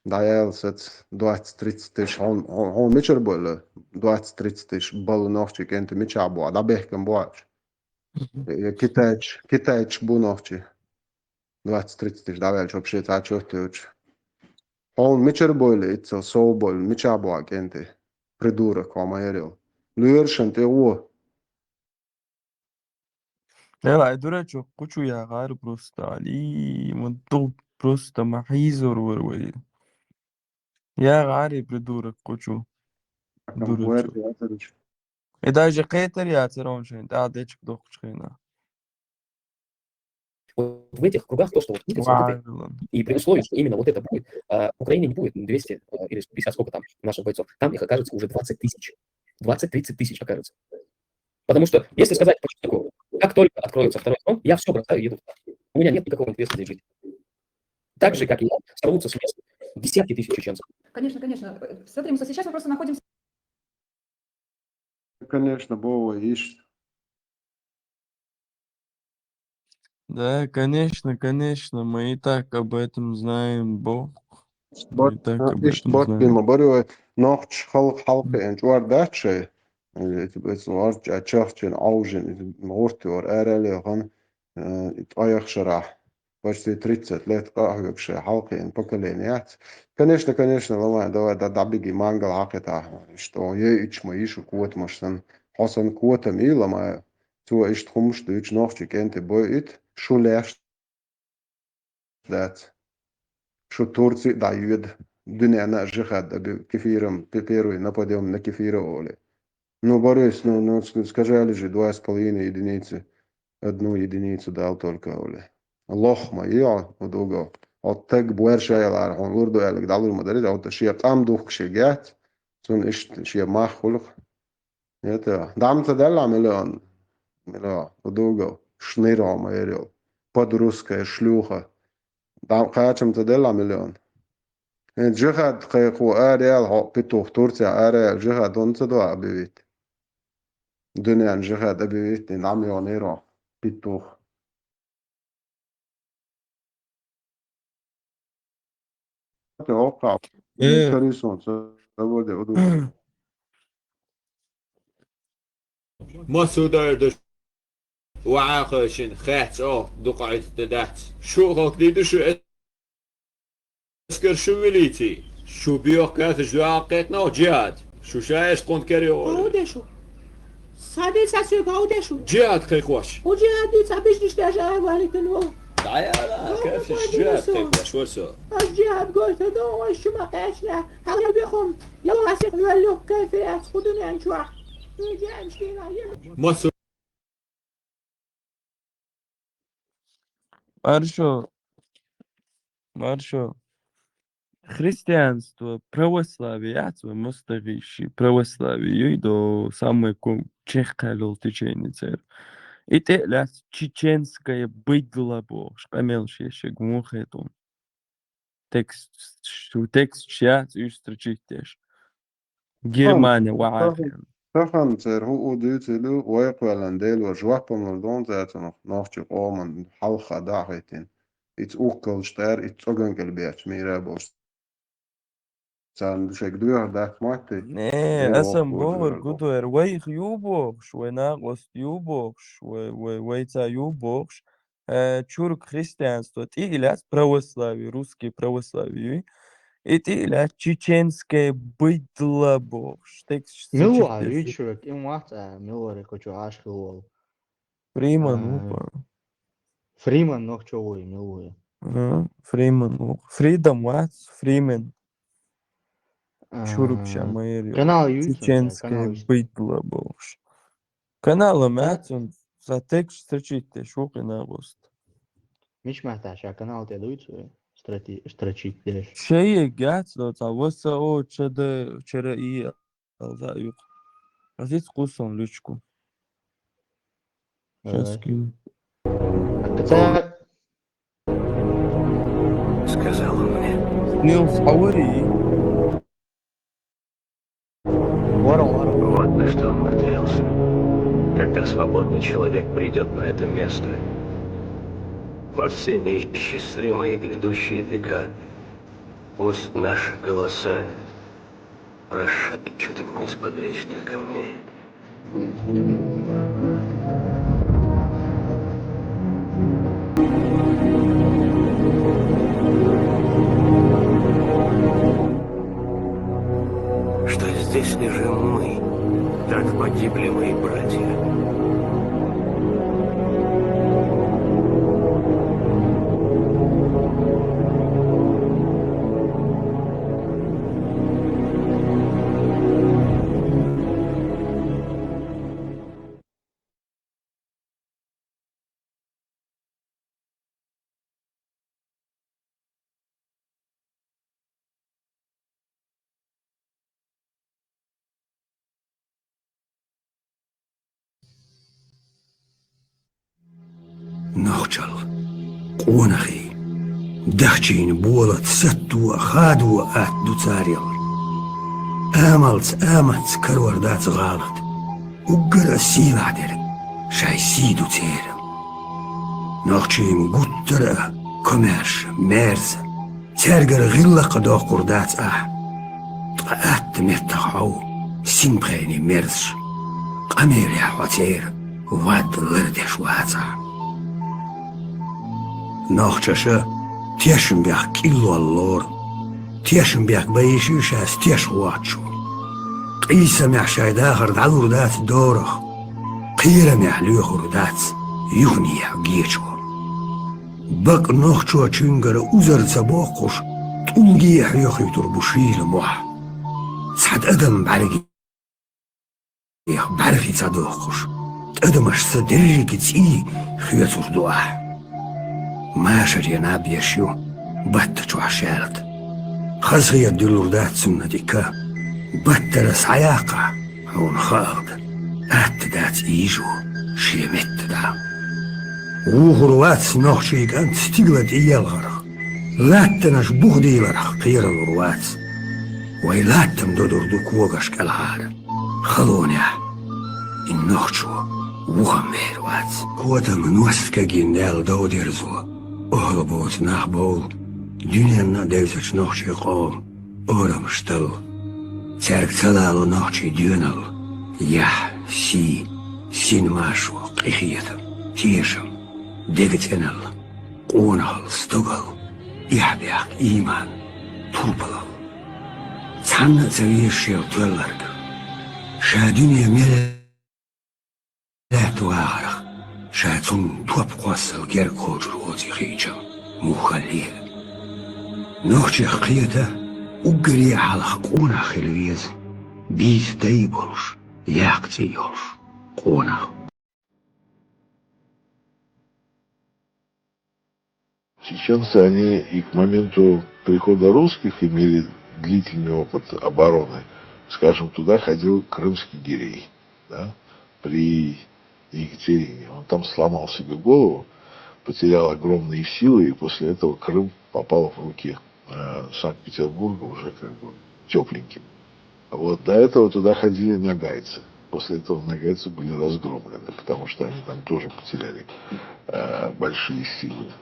Даял сац двадцать-тридцать тысяч. Хон хон мичер бойло двадцать-тридцать тысяч бал нохчи кенте мича бо да бехкам боач. Китайч китайч бу нохчи. Двадцать-тридцать тысяч давай вообще та чё ты уч. Хон мичер бойло ицел соу бойло мича бо кенте. Придурок, хама ярил. Люершен те о. Эл ай дурачок кучу я гар просто али мунту просто махизор вырвали. Я гари придурок кучу. Дурачок. И даже хейтер я цероншен, да дечк дохчхена. Вот в этих кругах то, что вот Игорь говорит, Вайлен. и при условии, что именно вот это будет, а, Украине не будет двести а, или пятьдесят, сколько там наших бойцов, там их окажется уже двадцать тысяч. Двадцать-тридцать тысяч окажется. Потому что, если сказать по чесноку, как только откроется второй фронт, я все бросаю и еду туда. У меня нет никакого интереса здесь жить. Так же, как и я, сорвутся с мест десятки тысяч чеченцев. Конечно, конечно. Э, Смотри, мы сейчас мы просто находимся Конечно, бо иш. Да, конечно, конечно, мы и так об этом знаем, бо. Мы и так об Иш этом бот знаем. бин ма барю нохч халк халк эн чуар даче. Эти бес варч ачахчен аужен мортор арале хан ит аяхшара. Почти тридцать лет кахгакше халк эн поколение. Конечно, конечно, лама давай да дабиги мангал хакета. Что е ич ма ишу кот машсан. Хосан котам и лама. Цу ишт хумш дуч нохчи кенте бой ит шуляш дац. Шу Турци да юд дунена жихад аби кефирам пе- первый нападём на кефира оли. Ну, Борис, ну, ну ск- скажали же два с половиной единицы. Одну единицу дал только оли. Лохма, и он удугал. Хьо таг боьрша ялара хьуна лур ду аьлларг дӀалур ма дарий, хьо шен къам духкуш яц, цунна иштта шен мах хуьлу-кх. Это, дӀа ма ца даьлла миллион, миллион, удугов, шныров ма яр йолу. Под русская шлюха. ДӀа кхачам ца делла миллион. ХӀинца Джихад кхайкхо ара яла хьо, петух, Турция ара яла Джихад хӀунда ца до объявить? Дуьненна Джихад объявить дина дӀа ма йогӀу нейро, петух. Э. Массо дайр ду вахьа хойшина хец о дукха Ӏитта дац. Шу хокди ду шу эскар шу вилийци. Шу биох кафиш дуьхьа кхетнох джихад. Шу ша эшт къунт кер йо. Хьо де шу. Сади са су хьо де шу. Джихад кхайкхош. Хьо джихад ди ца биш диш даже ай валитин во. Даяла, кафиш джихад кхайкхош, васо. Аш джихад гойта до, ой шу ма кхешна. Хьала бихум. Яла сих валюк кафи ас худун янчуа. Джихад шкина. Массо Маршо, маршо. Христианство, православие яц вай мостагӀий ши, православие юй до самое ку-, чехкхаьллал течение церан. И тӀе а лаьцна чеченское быдло бохуш, къамел шешаг вон хетун. Текст, шу текст яц уьш строчить деш. Германия вахьа. Тахана церан хӀу у дуьйцийла, вай кхоьллина Дело жоп-м лур ду цаьрцунах, нохчийн къоман хьалха дӀа а хӀиттина. Ица уккалчу тӀара, ица цӀоган кӀел бетташ мийра болуш. Царна шайга доьхур дац мотти. Не, аса-м бохур гу дойр, вайх ю бохуш, вай накъост ю бохуш, вай, вай, вайца ю бохуш, э, чург христианство тӀе а лаьцна православие, русский православие юй. И тӀе а лаьцна чеченское быдло бохуш. Текст Мила ву а чеченский. Вичург, им вац а, мила вара кху чу Ӏаш хила волу. Фриман А, ву, по. Фриман нохчо вуй, мила вуй. А, Фриман ву. Фридом вац, Фримен. А, чург ша ма яр ю. Канал юй цунна, чеченское канал юй. Быдло бохуш. Канала маьцун, ца текст строчить деш ву кхин накъост. Мича маттахь ша канал тӀе дуй цу строчить деш? Шайег яц до ца, В С О Ч Д Ч Р И, алза юкъа. Азиц кхусон лучку. Сейчас скину. Сказал он мне. Нилс, а вари? Вот на что он надеялся. Когда свободный человек придёт на это место. Во все неисчислимые грядущие века пусть наши голоса прошепчут в несподручных камней. Что здесь лежим мы, так погибли мои братья. Нохчалла, къонахий, дахчийна болат сатто а, хадо а атта ду царел. Амалца, аматца карор дац гӀалат, уггар а сийлахь дерг шайн сий ду церан. Нохчийн гуттара а комаьрша, мерза, цаьргара гӀиллакх а доккхур дац ахь. Ткъа атта меттах хьо ву, синпхений мерзаш, къамелехь хьо церан вад лардеш вацахь. Нохчаша тешнабехк кӀиллол лору, тешнабехк байиший шаьш теш воцчо. Къийсамехь шайн дахар дӀалур дац дорах, кхерамехь лоьхур дац юханехьа гечо. Бакъ нохчочуьнгара узар ца боккхуш, тӀулге а хьоьхуьйтур бу шийла мохь. Цхьа тӀадам бӀаьргех бӀаьрхи ца доккхуш, тӀадамашца дерриге цӀий хоьцур ду ахь. Машаре наб еш ю, Батта чохь шаьлта. Хазахета дуьллур дац цунна дика. Баттара схьаяккхахь, хьуна хаалда, атта дац ийжо шен метта дӀа. Вухур вац нохчийн кӀант стигала тӀеелхарх, латтанаш бух дийларх кхералур вац. Вай латтам додур ду когаш кӀелхьара. Халонехь и нохчо вухам вер вац. Котам ност кагин Дала дов дерзо, охьа боцу нах бовла, дуьненна а девзачу нохчийн къоман орамаш талла. Цаьрга ца лало нохчийн доьналла, яхь, сий, син маршо, къинхетам, тешам, дега цӀеналла, къонахалла, стогалла, эхь-бехк, ийман, турпалалла. Цхьанна а ца веза шел тоьлларг. Ша дуьне мел лаьтта вахарх, ша цунна топ кхоссал герга кхочур оций хиъча, муххалле а. Нохчех кхета, уггаре а хьалха къонах хила веза, бийца дай болуш, яккха цӀий йолуш къонах. Чеченцы, они и к моменту прихода русских имели длительный опыт обороны, скажем, туда ходил крымский гирей, да, при Екатерине. Он там сломал себе голову, потерял огромные силы, и после этого Крым попал в руки э, Санкт-Петербурга уже как бы тепленьким. Вот до этого туда ходили ногайцы. После этого ногайцы были разгромлены, потому что они там тоже потеряли э, большие силы.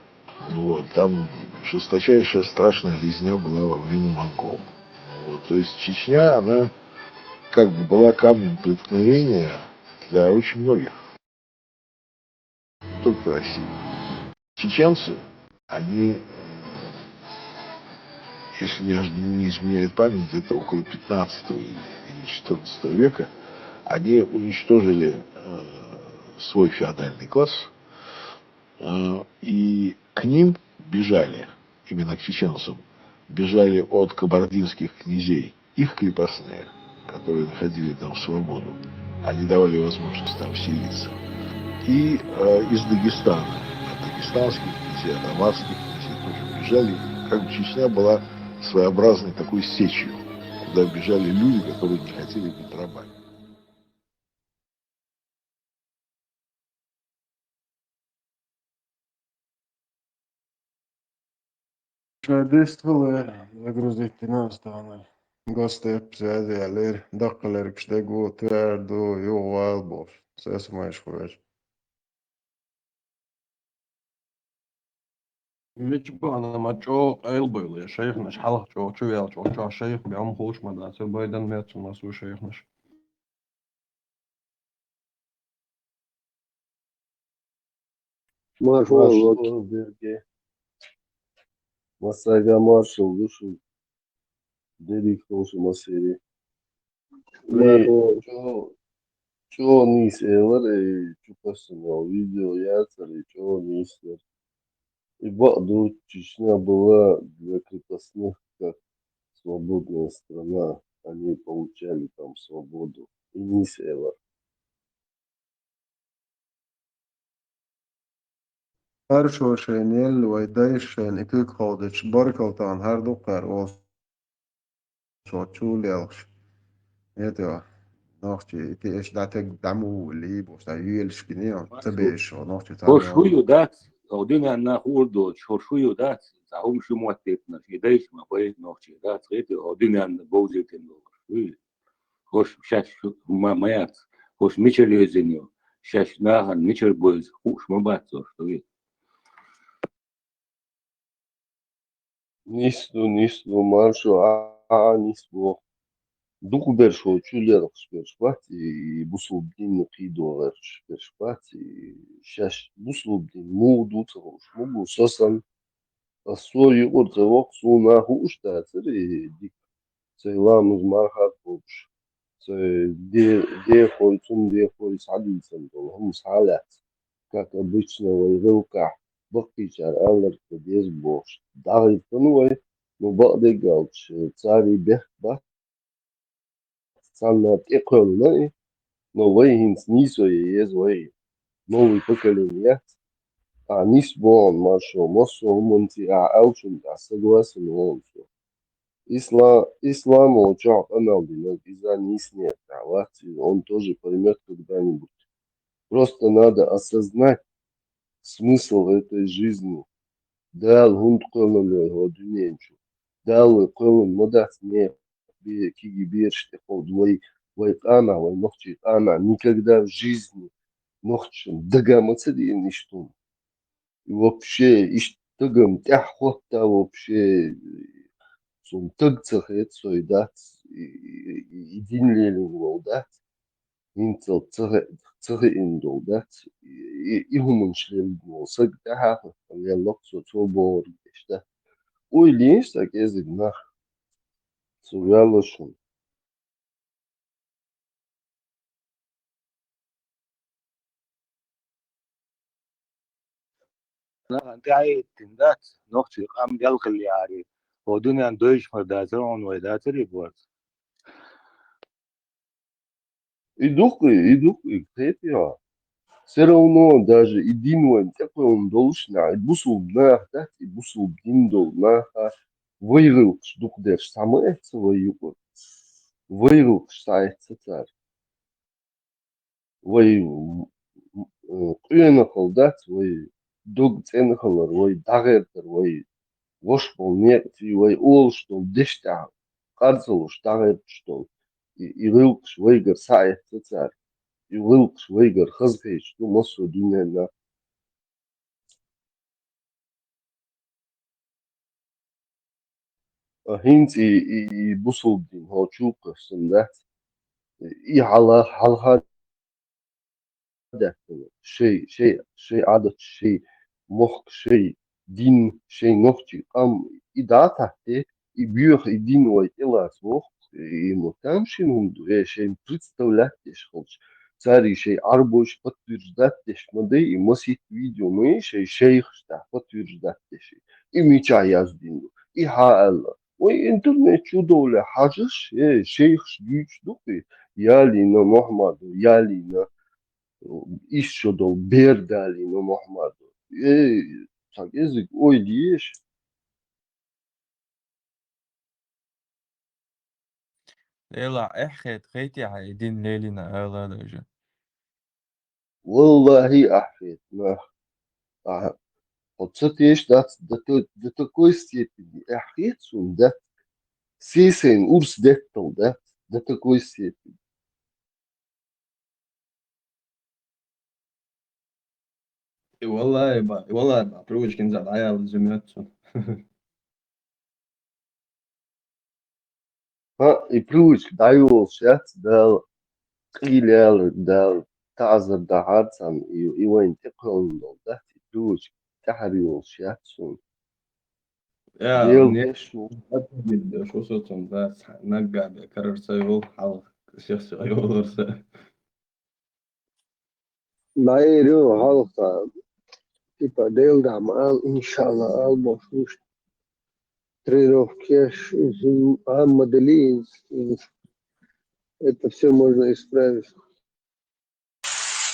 Вот, там жесточайшая страшная резня была во время монгол. Вот, то есть Чечня, она как бы была камнем преткновения для очень многих. Только России. Чеченцы, они, если не изменяет память, где-то около пятнадцатого или четырнадцатого века, они уничтожили э, свой феодальный класс, э, и к ним бежали, именно к чеченцам, бежали от кабардинских князей их крепостные, которые находили там свободу, они давали возможность там вселиться. И э, из Дагестана, от дагестанских князей, от аварских князей тоже бежали. Как бы Чечня была своеобразной такой сечью, куда бежали люди, которые не хотели быть рабами. Шайн дистхиле, загрузить дина ас тахана. Гостеп связи ялер, даккхалерг шдего, тверду, югъал бош. Сесмайш хуэш. Мича бахьана ма чӀогӀа къайлабевлла, я шайхнаш хьалха чӀогӀа чу ваьлла, чӀогӀа чохь шайх бехӀ ма хууш ма дацара, байдан меца ма су шайхнаш. Маршалла, маршалла, Берге. Массайга маршалла ду шу. Дерриг хьуна шу массеран. Маршалла. Чо, чо нийса элира, и чу кхоьссина йолу видео яцара, и чо нийса яра. И бакъ ду, Чечня была для крепостных, как свободная страна, они получали там свободу. И нийса элира. Хьаьршо шайна елла вай дайша шайна и куьг ховдича, баркалла тахана хӀара дуккха олу со чу лелхаш. Эта, нохчий, и кхин аша дӀатега дӀа ма вуьйлий бохуш, дӀа йоьлуш гиний, ца беш, нохчий ца хӀорш хӀу ю дац, хӀо дуьненна хуур доцуш, хӀорш хӀу ю дац, цхьа хӀума шу моттийтинарш, и дайша ма бай, нохчий дац, хӀета, хӀо дуьненна бовзийтина долуш. ХӀорш шаьш ма, ма яц, хӀорш мичара йоьзина ю, шаьш нахана мичара бовза хууш ма бац хӀорш, дуй. Нис ду, нис ду, маршо, а, а, нис боху. Дукха берш ву чу лелхаш берш бац, и, и бусулба динна кхийдо гӀерташ берш бац, и шаьш бусулба дин муха ду ца хууш, муха ду со санна. Ас цо юкъара ца воккху, суна хууш дацара и дика. Сайн ламаз марха а кхобуш, сайн де-, дехой, цунна дехой схьадийцина долу хӀума схьа а лаьцна. Как обычно, вай гӀиллакхехь баккхийчара аларг дан деза бохуш, дӀахӀиттина вай, ну, бакъдерг аьлча, царий бехк бац, царна тӀекхоьллина и, но вай хӀинца нийсо ян еза вай, новый поколение яц. А, нийса боху маршо, массо а хӀуманца а аьллачунна тӀехь согласен волу со. Исла-, ислам волчохь къамел динарг иза нийса некъа тӀехь вац, иза он тоже поймёт когда-нибудь. Просто надо осознать смысл этой жизни. Дала хӀунда кхоьллина вай хӀокху дуьнен чу? Дала вай кхоьллина ма дац некъа бе-, кегий бераш тӀекховда. Вай, вай къамехь, вай нохчий къамехь никогда в жизни нохчашна дага ма ца деана иштта хӀума. И вообще, иштта стагана тӀаьхьа хӀотта вообще, суна стаг ца хета, со и дац, и, и, и, и дин лелийна волу дац. ХӀинццалц ца хе-, ца хиъна долу дац, и, и, и хӀуманаш лелийна волу стаг тӀаьхьа а хӀотта леллакх со, цо бохург деш дац. Ойла еш сан кӀезиг нах, со ваьлла шуна. Нахана тӀаьхьа а хӀиттина дац, нохчий къам делхаллехьара, хӀокху дуьненна дойуш мара дацара хьуна вай, дацара и борз? И ду-кх и, и ду-кх и, кхетий хьо? Всё равно даже и дин вайна тӀекхоьллина долуш нах, и бусулба нах дац, и бусулба дин долу наха вай гӀиллакхаш дукха дерш схьа ма эцна вай юкъара. Вай гӀиллакхаш схьаэцна цара. Вай, м, м, къонахалла дац, вай дог цӀена хилар, вай дӀагӀертар, вай ваш болу некъаций, вай олуш долу дешна тӀехь къар ца луш дӀагӀерташ долу. И, и гӀиллакхаш вайгара схьаэцна цара. И гӀиллакхаш вайгара хазахеташ ду массо а дуьненна. А хӀинца и, и, и бусулба дин хьо чу кхоьссина дац. И хьала-, хьалха даьхкина. Шай, шай, шай Ӏадаташ, шай мохк, шай дин, шай нохчий къам, и дӀа а тахьте, и боьха, и дин вай тӀелаца воху, и ма тамашийна хӀума ду, э, шайна представлять деш хилча. Цара и шай Ӏарбойша подтверждать деш ма дай, и масийтта видео ма ю, шай шайхаш тӀехь подтверждать деш. И мичахь яздина ду, и хьан аьлла. Вай интернет чу довле хьажаш, э, шайхаш дуьйцуш ду-кх и, ялийна Мухьаммадо, ялийна, э, исс шо долу бер далийна Мухьаммадо. Э, сан кӀезиг ойла еш. Делахь, эхь хета, хетий хьан и дин лелийна ала даже? Валлахьи, ахь хета, нах. Ахь, хьо ца тешаш дац, до то-, до такой степени ахь хета суна дац. Сесайн урс деттал дац, до такой степени. И валлахьи, ба, и валлахьи, ба, привычкин за дӀаяла зумет цу. ХӀаъ, и привычка дӀайолуш яц, Дала къийла ялар, Дала таӀзар дахьар царна, и, и вайна тӀекхоьллина долу дац, и привычка тӀаьхьара йолуш яц суна. Я, Дела не деш ву. Шу со цунна дац, наггахь бен карар ца йолу, хьалха сих-сиха йолура сан. ДӀаэр ю хьалха, типа, Дела дӀа ма ала, иншалла, ала бохуш луш. Тренировка еш, иза Ӏамма дали, иза, это всё можно исправить.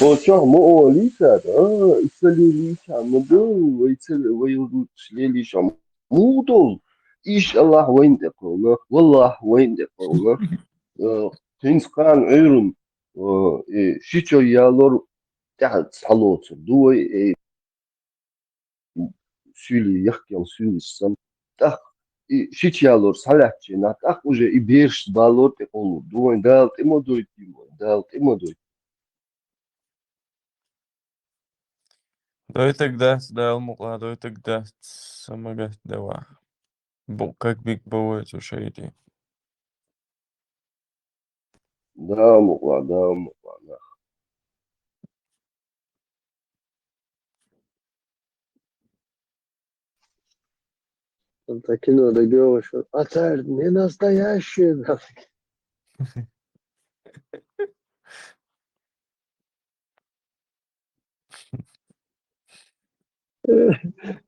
Оцо ма олийта, а, и ца лелийта, ма ду, вай ца, вай лучше лелийша. Муха долу? Ишаллахь вайна тӀекхолна, валлахь вайна тӀекхолна. Э, хӀинца кхана Ӏуьйран, э, и ши чой ялор тӀаьхьа схьалоцур ду вай, э, суьйлий, яхкъял суьйлаш санна. ТӀаккха и шича ялор схьалаьцча, нах тӀаккха уже и бераш балор тӀе къовлур ду вайн. Дала тӀе ма дойтийла вайн, Дала тӀе ма дойтийла. Дойтаг дац, Дала мукъа, дойтаг дац, самагат дава. Бу-, как биг бавой цу шайди. Да, мукъа, да, мукъа, да. Там так и надо, говоришь, а царь не настоящий, да.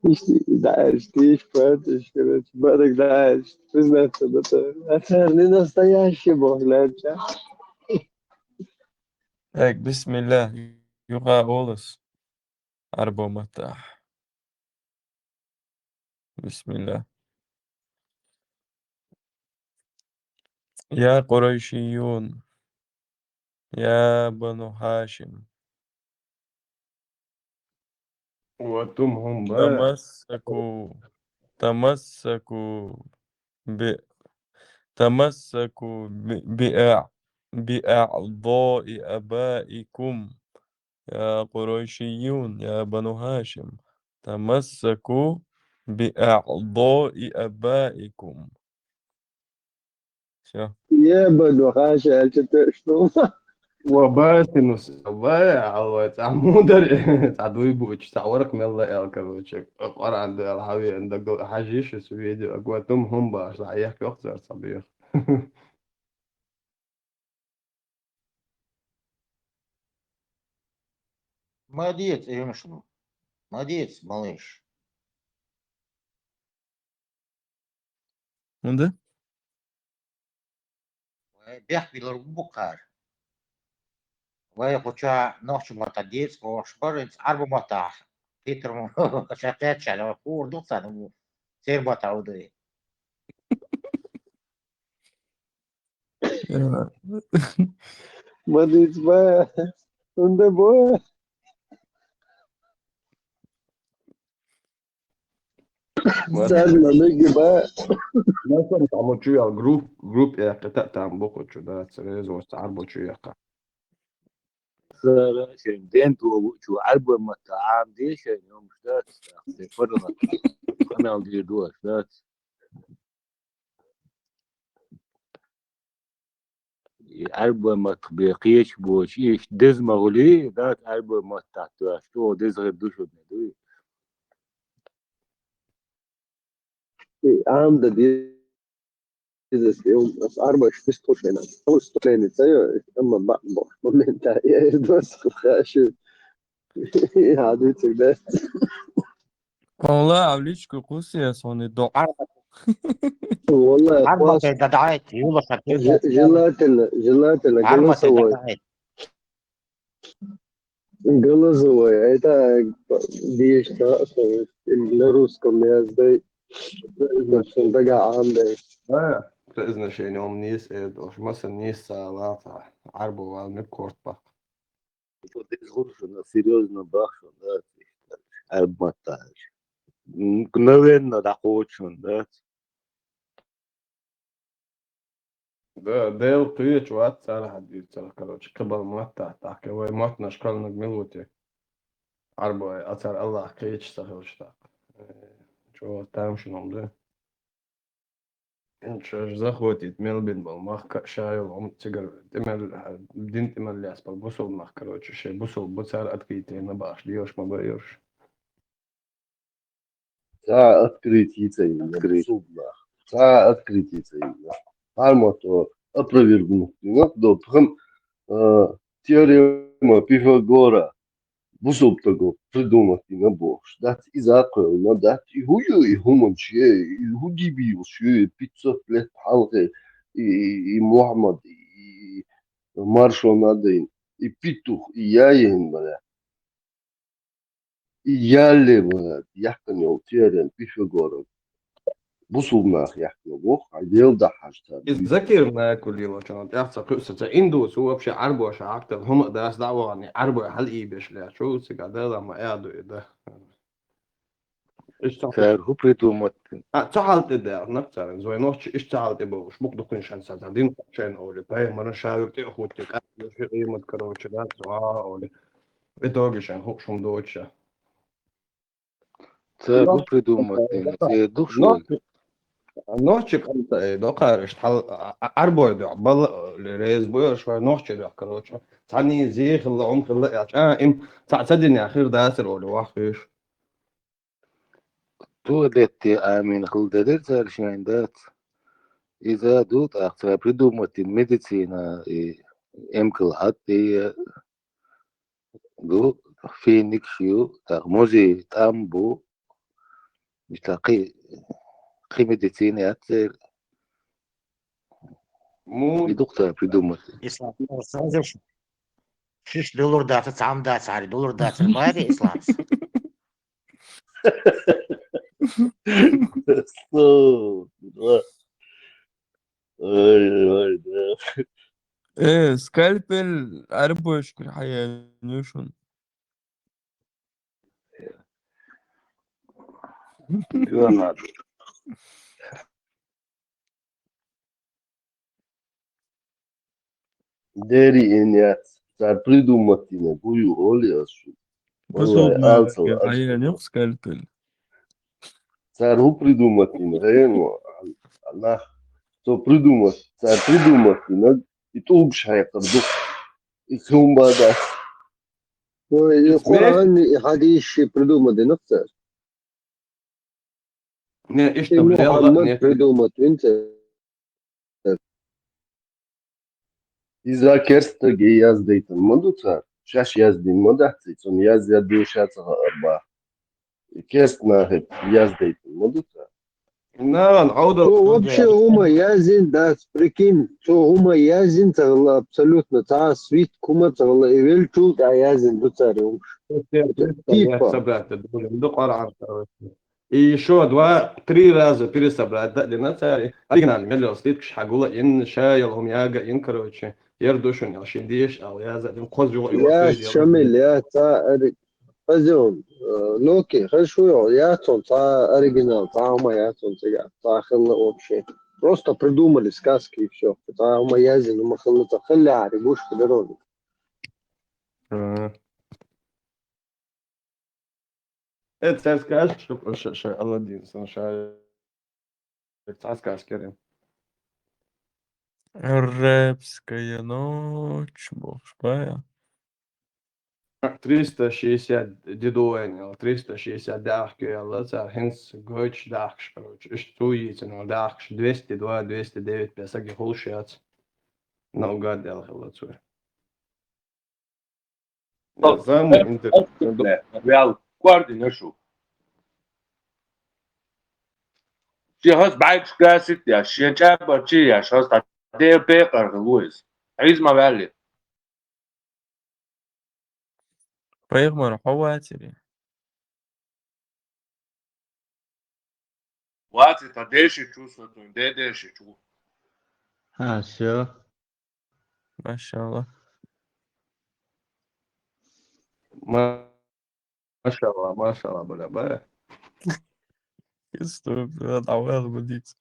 Ишти, да, ишти, иш, поэт, иш, короче, барык, да, иш, признаться, да, то, а царь не настоящий бог, да, ча? Так, бисмилла, юха олус. Арбо матах. بسم الله. يا قريشيون، يا بنو هاشم. وتم هم بقى. تمسكوا، تمسكوا ب-، تمسكوا ب-، بأع-، بأعضاء آبائكم. يا قريشيون، يا بنو هاشم، تمسكوا بأعضاء آبائكم. Всё. يا بنو هاشم، أنت شنو؟ وباسن السبايا على تعمودر تعدوي بوتش تعورك من الله يا كروتشك قرعة عند الحاوي عندك حاجيش سويدي أقواتهم هم باش لا يحكي أخسر صبيح. Молодец, Эмшин. Молодец, малыш. Мунда? Вай бяхбилар бу кар. Вай хоча нохчу мата дец, ош барынц арбу мата. Питер мо, шапят чана, курдук сан, сер мата уды. Э, Молодец, ба. Унда бо. Сад мамеги ба. Nasıl ama şu ya grup grup ya kata tam bu koçu da sırayız o sarbo şu ya ka. Сара шен ден туа вучу арбу мата ам де шен йомш да се фарна. Канал дир дуаш да. Арбу мат бе кеш боч иш дез магули да арбу мат та то что дез гэр душу не ду. عام ده دي أربعة وعشرين ستوشينا. هو ستوشينا تايو. أما بعد، بو. ما من تا يا دوس خاشي. هذه تبدا. والله عمليش كوكوسي يا صوني دو. والله Арба خلاص. да даит, юла шапет. Ж- Желательно, желательно Арба голосовой. даит. Голосовой. Это дишь на русском языке. Значит, дага андай. Ha, произношение он низ эд, ош маса низ савата, арбу вал не корт бак. Дез гуршуна серьезно бахшун да. Арбу мат та. Мгновенно да хочун да. Да, дел кыч ват цара хадир цара, короче, кабал матта, так, вай матна школьник милути. Арбой, ацар Аллах кыч сахил штак. Чё там шуном да? Чё ж захватит Мелбин был, мах ка-, шайл, он цигар, темел, дин темел ляс, пал бусул мах, короче, шей бусул, буцар открытие на баш, даёшь, могу даёшь. Цхьа открытица йина, Открытие. бусулба нах. Цхьа открытица йина. Хьарма то опровергнуть йина, до пхам, э, теорема Пифагора бусулба таго придумать йина бохуш. Дац иза кхоьллина, дац и хӀу ю, и хӀуманаш е, и хӀу дийбийвус ю, и пятьсот лет хьалхе, и, и, и Мухьаммад, и, и Маршо Надин, и петух, и яйин бара. И ялле бара, яхкан йол теорем Пифагора. Бусулба нах яхкан бох, а дел да хьажта. Из закир на кулила чана, тяхца куса, ца индус, вообще арбоша актер, хум дас да вани, арбо хал и беш ля, чу, цига да, да, ма я ду, да. Ишта Цар хӀу придумать. А, цахьал тӀе дагӀнаб царна, зой нохчи иштта цахьал тӀе бовш, мукъ дукхин шан са, дин шайн оли, пайхамаран шавир тӀе хутти, къа-, ши къимат, короче, да, цо оли. В итоге шайн хӀу шум доча. Цар хӀу придумать, цар дух шо. Нохчи, нохчи къамта, э, докхар ишт хьал, а, а, арбой дё, бал, э, рез буйор швай нохчи дё, короче. Цани зи хилла, ум хилла, я, а, им, ца, ца дин я хир дасир оли, вах, виш. Туалетти амин хилдадир цар шайн дац. Иза ду тӀаккха цар придумать медицина и эмкал хьатти ду финикш ю, тӀаккха музи тӀам бу. Иштта кхи, кхи медицина яц цар. Му И дух цар придумать. Ислам, сразу ж шиш доллар даца, цам даца, ари доллар даца, бари Ислам. Ой, ой, да. Э, скальпель арбошкар хьаяьннуш. Леонардо. Дери эн яц. Цар придумать динарг ву ю, олий аз шуга. Валлахьи, алцал, алцал. Хьаяьннай-кх скальпель. Цар хӀу придумать дина, хӀаьта, нах. Цо придумать, цар придумать динарг, и тӀулгаш хьекхар ду. И хӀума бадац. Ой, и Къуръан, и хьадис ши придумать дина-кх цар. Не, иштта И Мухьаммад придумать вина цар. Иза керста стага яздайтина ма ду цар. Шаьш яздина ма дац, цунна яздаь дош ца хаар бах. Керста нахе яздайтина ма ду цар. Наган Ӏовдал. Цо вообще хӀума яздина дац, прикинь, цо хӀума яздина ца хилла абсолютно, цхьа свиток хӀума ца хилла, и веллачул тӀехьа яздина ду цар и хӀумаш. Типа. Собрать да, ду Къуръан, короче. И ещё два-три раза пересобрать да, дина цар, оригинал мел йола свиткаш хьагула ин, ша йола хӀума яга ин, короче, ер ду шуна, шин деш, ал яза, дин кхоз югӀа, югӀа, Яц, Шамил, яц, цхьа ори-, Хазон, э, Локи, хаза шу йола, яц цунна цхьа оригинал, цхьа хӀума яц цунна цигахь, цхьа хилла вообще. Просто придумали сказки и всё. Цхьа хӀума яздина, хӀума хилла, цхьа хилла, ари, гуш, дерон. Ага. Э, царь скажет, что ш-, ш-, Аладдин, сон ша-, царь скажет, Керим. Арабская ночь, бохуш бая. Триста шестьдесят дидуэйн, триста шестьдесят дяхки, Алла, цар хинс гойч дахкаш, короче. Иш цу йицин дахкаш, двести два, двести девять песаги хулшац. Наугад дел хилла цуй. Самый интересный. Вял, квардин шу. Ши хас байкаш гасит я, ши чабар чи я, ши хас та Д П къаргъа луиз. Изма вяли. Пайхмар хьо вацари? Ваци та деши чу сатун, де деши чу. А, всё. Машалла. Ма-, машалла, машалла, бля, бля. Исто, бля, давай, будить.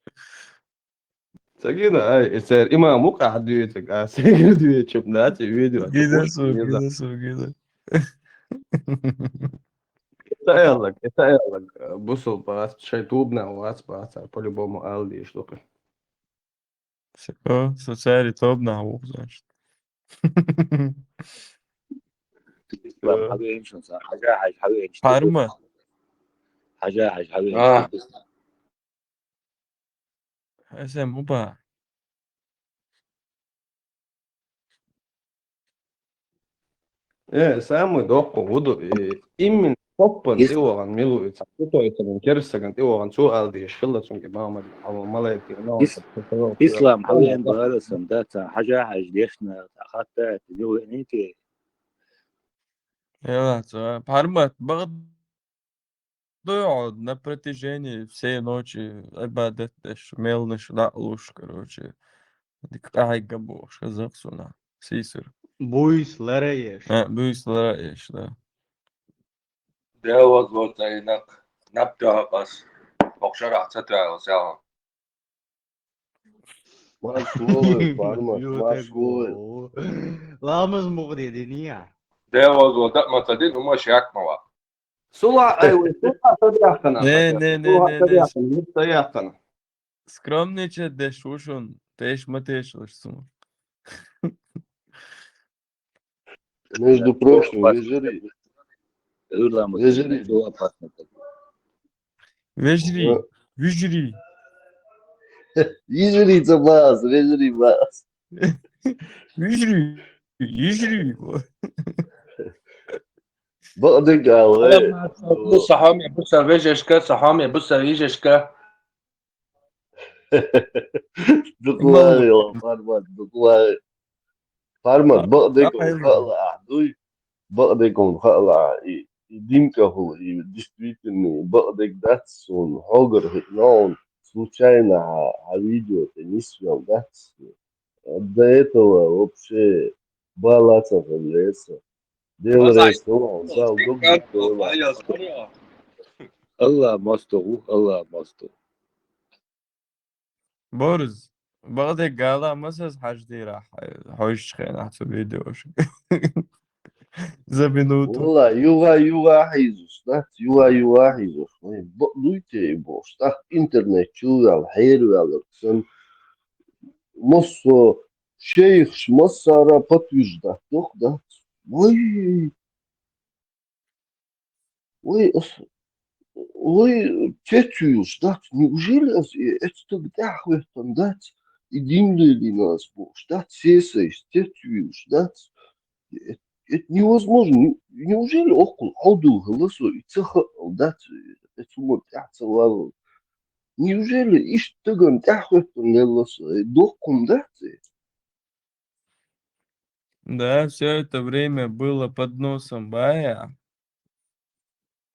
Цагина, ай, эцер имам ву-кх ахь дуьйцург, а, сегир дуьйцучу, да, цу видео. Гида су, гида су, гида. Эца аьлларг, эца аьлларг, бусул бац, шайн тобанах вац, бац, по-любому ала дийш ду-кх. Всё, со цаьрий тобанах ву-кх, значит. Хьажа, хьажа, хьажа. Парма. Хьажа, хьажа, хьажа. А. Эсэм уба. Э, самый доккха вуду, э, именно поппан Ис- тӀе вогӀан мила ву иза, кутойсаган, керсаган тӀе вогӀан, цо ала дийш хилла цунга, Мухьаммад, хьо малайк, Ис-, Ислам, хьо вен бара сан, да, ца хьажа хьажа дешна, ца хатта, ца дилла, нити. Яла, ца, пармат, бага- Дуй хьо на протяжении всей ночи Ӏибадат деш, мелнаш дӀа а луш, короче, дика къахьегна бохуш, хаза-кх суна, сийсара. Буйса лара а еш. А, буйса лара а еш, да. Дела вазло цайнак, наб тӀехьа къас, боккхачарахь ца тоьлла сагӀа. Марш вогӀий, Пармат, марш вогӀий. Ламаз мукъаде динийя? Дела вазло дакъа ма ца дина, хӀума шек ма ваха. Сула ай вай, сула ца яхкана. Не, не, не, сула не, ца не. Яхкана, ца яхкана. Скромничать деш ву шуна, теш ма тешалаш цунах. Между прочим, вежарий. Вежарий. Вежарий, вежарий. Вежарий ца бац, вежарий бац. Вежарий, вежарий. Бакъдерг ала, э. Са хьоме буса вежешка, са хьоме буса вежешка. Дукха ван ван, Пармат, дукха ван. Пармат, бакъдерг хӀума хаалахь дуй. Бакъдерг хӀума хаалахь и, и динкахула, и действительно бакъдерг дац суна, хьогара хиъна хьуна, случайно хьа, хьа видео тӀе нисвел дац. До этого вообще бала ца хилла со. Дело Вазай, рейс хилла, Дала дугу Дала. Алла масту, Алла масту. Борз, бакъдерг ала, масаз хьаждира хьойш хенахь цу видеош. За минуту. Валла, юха, юха хьийзуш, дац, юха, юха хьийзуш. Вай, бакъ дуй те и бохуш, тӀаккха интернет чувел, хьервел, сан. Массо, шейхш, массара подтверждать дох, дац. Вай, Вай, ас, вай, цецвуьйлуш дац. Неужели ас э, эцу стага тӀаьхьахӀоьттина дац? И дин лелийна ас бохуш дац, сесайс, цецвуьйлуш дац. Э, это невозможно. Не-, неужели оккхул хьовдул хилла со, и ца хаъал дац, э, эцу хӀуманна тӀаьхьа ца валлал? Неужели иштта стагана тӀаьхьахӀоьттина лелла со? Э, доккхун дац, э? Да, всё это время было под носом Бая.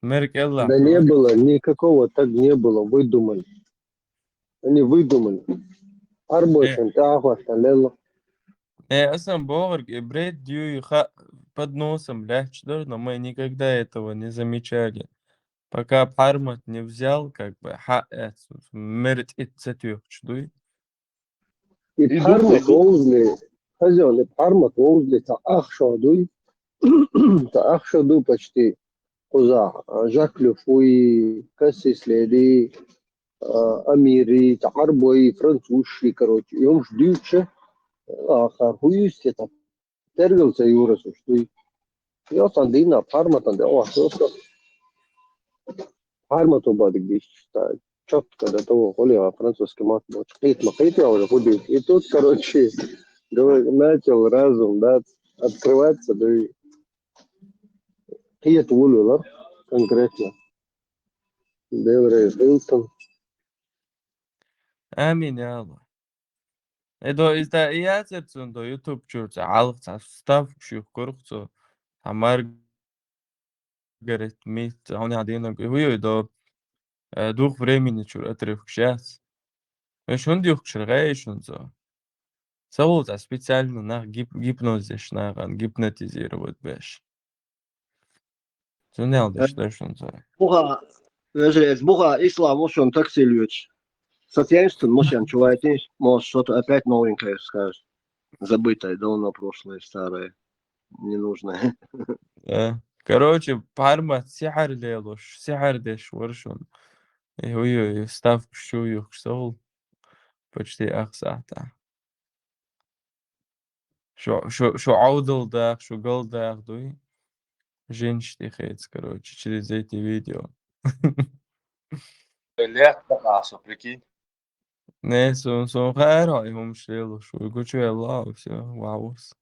Мер кӀелла Да не хьо. Было, никакого так не было, выдумали. Они выдумали. Э. Арбошин тӀаьхьахӀоьттина лелла. Э, асан бохург, и бред юй ха-, под носом лаьтташ дара, но мы никогда этого не замечали. Пока пхьармат не взял, как бы, хьаэц, мер тӀе ца туьйхучу дуй. И И пхьармат дукха вовзале, хаза йолу, и пхьармат вовзале цхьа ах шо дуй, цхьа ах шо ду почти кхузахь, а, Жак Люфуи, Кассис Леди, а, Амири, цхьа Ӏарбой, французши, короче, и хӀумаш дуьйцуша, а, хӀара хӀу юьйцу те цхьа Тергал ца юрас уьш дуй. Йо, цхьана дийнахь пхьарматан де охьа со. Пхьармато бадиг дийшча, ца чотко да того, холи а французский мат бочу. Кхетма, кхетма уже худуй. И тут, короче, говорю, начал разум, да, открываться, да и кхета волавелар конкретно. Делрей Хилтон. Амин, я Аллах. Эдо иза и яцара цунна до YouTube чуьра цхьа хьалха цхьа ставкаш юхкурх цо. Цхьа Маргарет Мит, цхьа хьуна дийнаг, и хӀу ю до, э, дух времени чуьра отрывкаш яц. Веш хӀунда юхкуш гӀай шуна цо? Ца волу цхьа специально нах гип-, гипноз деш нахана, гипнотизировать беш. Цунел деш дашун цара. Буха, вежарец, буха, ислам ушун такси льёч. Социалистун мушан чувайти, может, что-то опять новенькое скажет. Забытое, давно прошлое, старое, ненужное. Да. Короче, пхьармат сихьар лелош, сихьар деш вара шуна. И хӀу ю, и ставкаш чу юхкуш ца волу. Почти ах сахьта. Шу, шу, шу Ӏовдал даха, шу гал даха дуй. Жинаш тӀе хеца, короче, через эти видео. Лет такая, прикинь. Не, сун, сун хаьро, и хӀумаш лело, шу гучу велла, всё, ваус.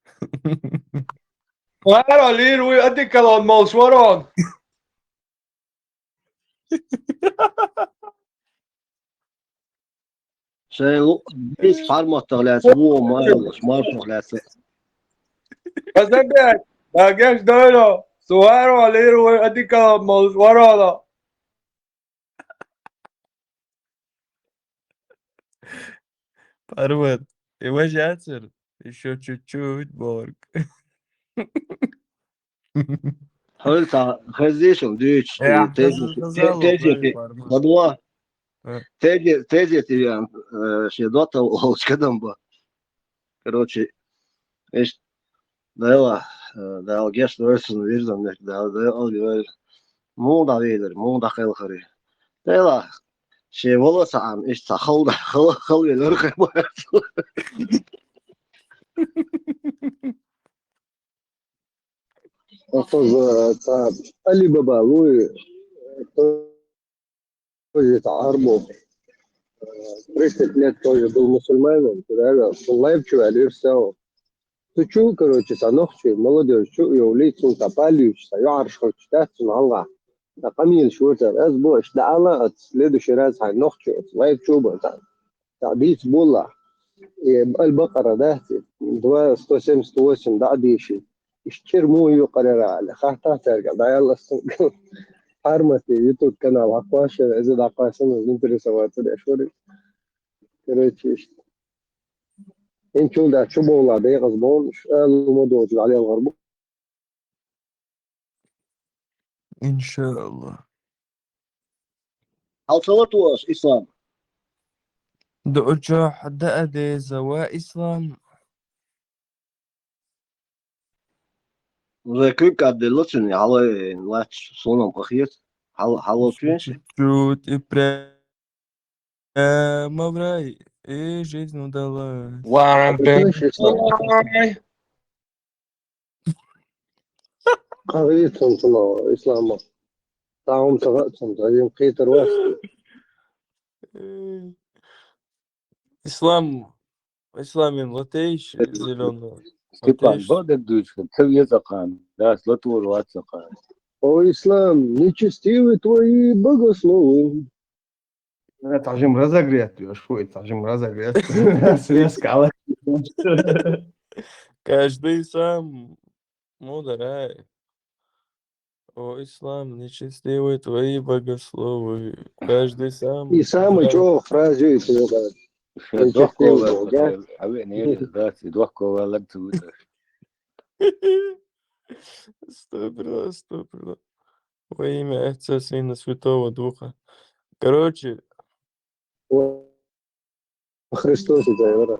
Хаьро, лир, уй, адикалон молш ворон. Шайн лу-, дийца пхьарматтах лаьцна, вон мараллаш, маршах лаьцна. Казабек, дагеш дойло, сухаро лиру адикала молш ворола. Парват, и вожатсыр, ещё чуть-чуть, Борг. Хьуьлта хезийшал дуьйцуш, Э, тезет, хаза, хаза те-, ло, тезет, бай, парма. Ладва. Э. Тезет, тезет, я, э, ши дота волчка дамба. Короче, иш, дайла, э, дал геш дойсун вирзам нек, дал, дал, дал, мул да вилер, мул да хелхари. Дайла, ши волоса ам, иш ца хал да, хал, хал вилер хай. Охоза, ца, Али Баба, Луи, тоже ца Ӏарбо. Э, тридцать лет тоже был мусульманином, куда я, лайв чу я, и всё. Цу чу, короче, ца нохчий, молодёжь чу, йо, лицун ца палюч, ца юарш хоч, ца цун гьалгӀа. Ца къамелаш вуцар, аз бу, аш да Алла, ац, следующий раз хьайн нохчий, ац, лайв чу ба, ца. Ца дийца болла. И Аль-Бакъара дац, два сто семьдесят восемь да дийши. Иштта чура муха юкъара яра аьлла. Хаттар цаьрга дӀаяла ас цунга. Хьармате, YouTube канал хьакхош, иза дӀакхоссана, заинтересоваться деш вара. Короче, иштта. Инчул да чу бовла декъаза бовла, ала ма доцу, дӀалелхар бу. Иншааллах. Хьал ца лату ас, Ислам? Дуучохь даа деза, ва Ислам. Уже куьг кӀадделла цуьнан, хьала лач, сонам къахета. Хьал-, хьалоцу вен? Чуть-чуть и прямо в рай, и жизнь удалась. Варам бен. Кхин хӀун ду цунна, Ислама? Цхьа хӀума ца хаьа цунна, цхьа жима кхетар вац. Ислам, Исламин латейш, зелёный. Степан, латейш. Бадак дуьйцуш, ца веза кхана, дас латур вац кхана. О, Ислам, нечестивы твои богословы. Э, цхьа жима разогрет еш, фу, цхьа жима разогрет. Связка ала. Каждый сам мудрый. О, Ислам, нечестивы твои богословы. Каждый сам. И самый чё фразу и всё, да. Ша нечестивый дохковал, бог, да? Хьавеъна дац, и дохковал лаг ца виташ. Астагфируллах, астагфируллах. Во имя Отца, Сына, Святого Духа. Короче. Во Христосе, да, Ивара.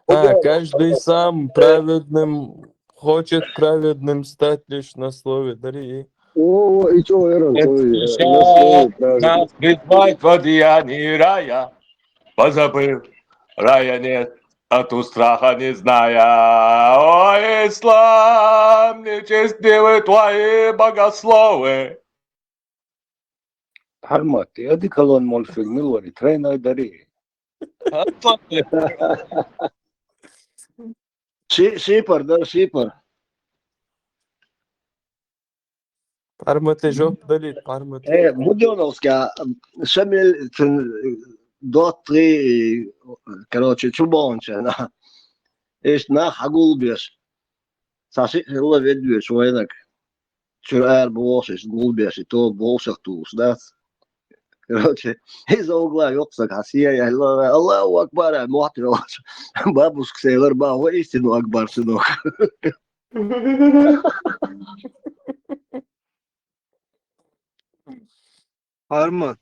А, каждый сам праведным, хочет праведным стать лишь на слове. Дари. О, о, и чё, Эрон, это твой, э, на слове праведным. Нас призвать в одеянии рая, позабыв рая нет, а ту страха не зная. О, Ислам, нечестивы твои богословы. Хьармат, и одеколон мультфильм мила вари, тройной дари. Ши-, шипар дар, шипар. Пармате жоп далит, пармате. Э, Будёновская, Шамиль, цун, э, доттагӀий, короче, чубонча, на. Иштта нах хьагулбеш. Цхьа шиъ хилла ведвеш вайнаг. Чуьра ара бохуш, иштта гулбеш, и тоба вовшах тухуш дац. Короче, иза угла йоккху саг хьан сия яьлла, Аллаху акбар, аьлла, мохь тӀе йолуш. Бабушка сейлар, ба, хӀо истину акбар, сынок. Хьармат.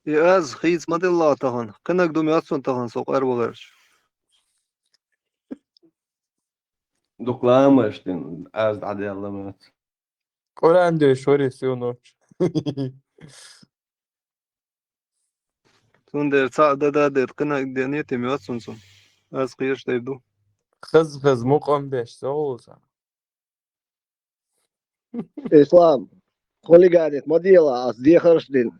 И аз хийца ма делла тахана. Кхинаг ду моьтту суна тахана со къарваларча. Дукха ламаш дина, аз дӀаделла моьтту. Къуръан деш вари всю ночь. Цундела цхьаъ дан дадийта кхинаг дене тӀе моьтту суна цунна. Аз кхераш дер ду. Хаза-хаза мукъам беш, со гӀуллакх. Ислам, хулиганит ма дела, ас дехарш дина.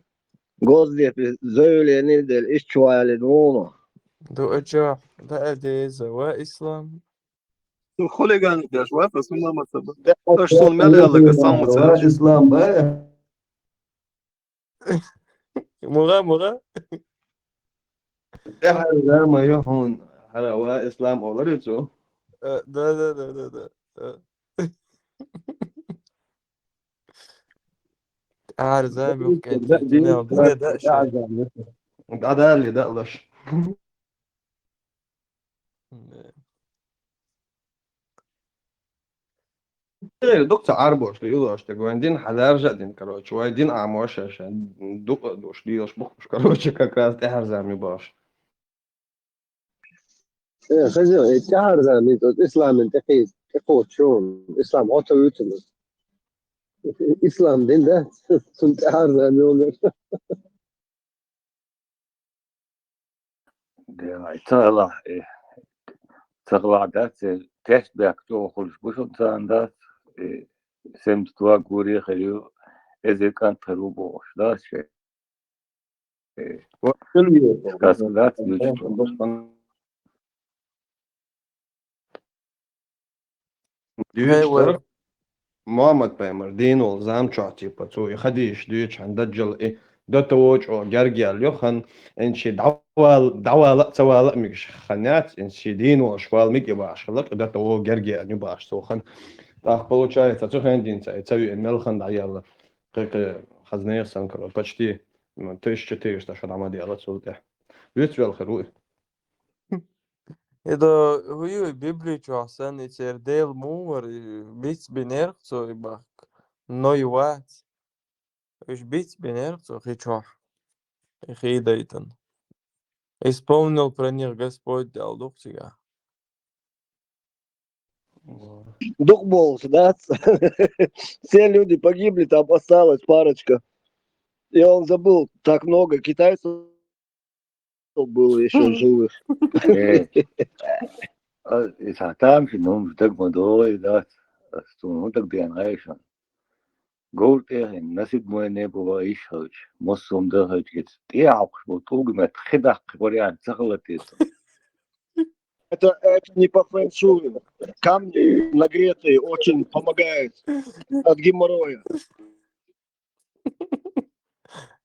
Госдепе заявление делла, иштта чу валийна вуно. Дуача, да, деза, ва Ислам. Хулиган деш, ва, ас хӀума ма ца ба. Аш сон мел яла, ка самма ца. Ва Ислам, ба. Муха, муха? ТӀаьхьара зама ю хьуна, хӀара ва Ислам олар ю цо. Э, да, да, да, да, да. Э. ТӀаьхьара зама ю, кхетий, да, дина, дина, да, тӀаьхьара зама ю. ДӀадали, да, лаш. Э. Э, дукха ца Ӏарбош ду, юлош дерг, вайн дин хьадаржа а дина, короче, вай дин Ӏамош а ша, дукха а душ, дийлаш бухуш, короче, как раз тӀаьхьара зама ю бохуш. Э, хаза, э, тӀаьхьара зама ю, тӀо исламан тӀе кхе-, тӀе кхочуш, ислам хьо ца вуьйцу. Ислам дин, да? Цунна тӀаьхьара зама ю. Делай, ца хилахь, э, ца хилахь дац, э, тешнабехк чӀогӀа хуьлуш бу шуна царна дац, э, семьдесят два гуре хир ю, эзар кӀант хир ву бохуш дац шайн. Э, сказка дац, дуьйцуш. Дуьйцуш дара Мухьаммад-пайхамар дийна волу зама чохь, типа, цо и хадийш дуьйцу хьан даджал, и до того чӀогӀа герга яьлла ю хӀанз, эн ши дӀавала, дӀавала а, ца вала а мегаш хиннаяц, эн ши дийна волаш вала мега бахаш хилла, до того герга яьлла ю бахаш цо хӀанз. ТӀаккха получается, цу хенахь дийна ца, ца веана мел хӀама дӀаяьлла, кхы-кхы хаза нехан санна, короче, почти, м, тысяча четыреста шу дӀа ма даьлла цул тӀехьа. Вицвелла хир ву и. И до хӀу ю, Библи чохь санна, и церан Дела муха вара, и бицбинера цо и бахка, Ной вац. Уьш бицбинера цо хи чохь, и хи дайтина. Исполнил про них Господь, аьлла ду-кх цигахь. Дукха болуш дац. Все люди погибли, там осталась парочка. И он забыл, так много китайцев было ещё живых. Э. А, и цхьа тамашийна хӀуманаш дага ма догӀий дац. Ас цунна хӀун дага деана гӀайшан. Говр тӀехь на седьмое небо ваийша хилча, массо а хӀума дан хилча, иза тӀехьа Ӏокхуш болу тӀулга метта хи даккха вариант ца хилла те цунна? Это, это не по фэншую. Камни нагретые очень помогают от геморроя.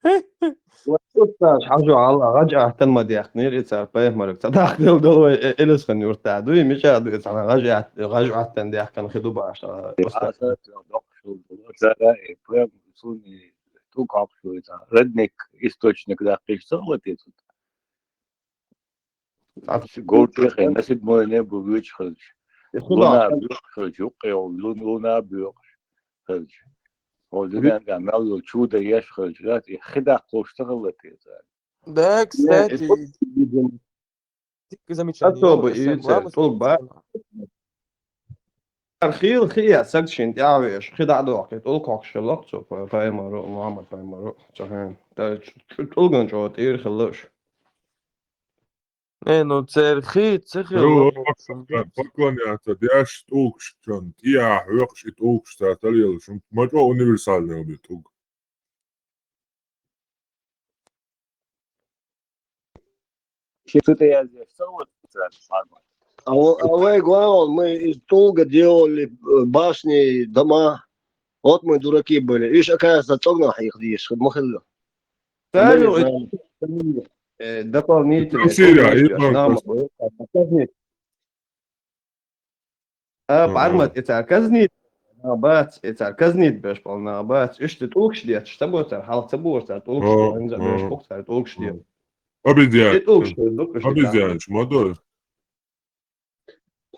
Хьажа хьала гӀаж аттан ма дехнера и цара пайхамарга. Ца дахкал дала вай, э, Элисхан юртахь дуй, мича дуй, цхьана гӀаж атт-, гӀаж аттан дехкан хи ду баш. Цара и прям суни ту капшу и цхьа родник, источник даккхийша ца хилла те цунна? Говр тӀехь на седьмое небо воьдуш хилча, луна боькъуш хилча, юккъе йолу лун-, луна боькъуш хилча, хьо дуьнен тӀехь мел йолу чудо еш хилча, и хи даккхалуш ца хилла те цара? Да, кстати, дика замечание. Особо и цара тӀулба. Ар хила хи а саг шина тӀаьхьа веш, хи дӀа а дохкий, тӀулг хьокхуш хилла-кх цо, пай-, пайхамаро, Мухьаммад пайхамаро, цу хенахь. Та тӀу-, тӀулган чӀогӀа тӀера хилла уьш. Э, ну, церан хи ца хилла. Йо, поклоняться деш, тӀулгаш чон тӀехьа хьоькхуш, и тӀулгаш цара ца лелаш, ма чӀогӀа универсальный хӀума ю тӀулг. Шен цу тӀе яздеш ца вара цара хьарма? А во-, а вай гой ван, мы из тулга делали, э, башни, дома. Вот мы дураки были. Ишь, оказывается, цӀогнах хьийха дезаш ма хилла. Мы не знаем. Э, дополнительно. А, Пармат, и цара казнить нах бац, и цара казнить беш болу нах бац. Уьш тӀе тӀулгаш детташ ца бо цара, хьалха ца бора цара тӀулгаш, ан за беш бу цара тӀулгаш де. Обезьян. И тӀулгаш ду, уьш обезьянаш ма ду.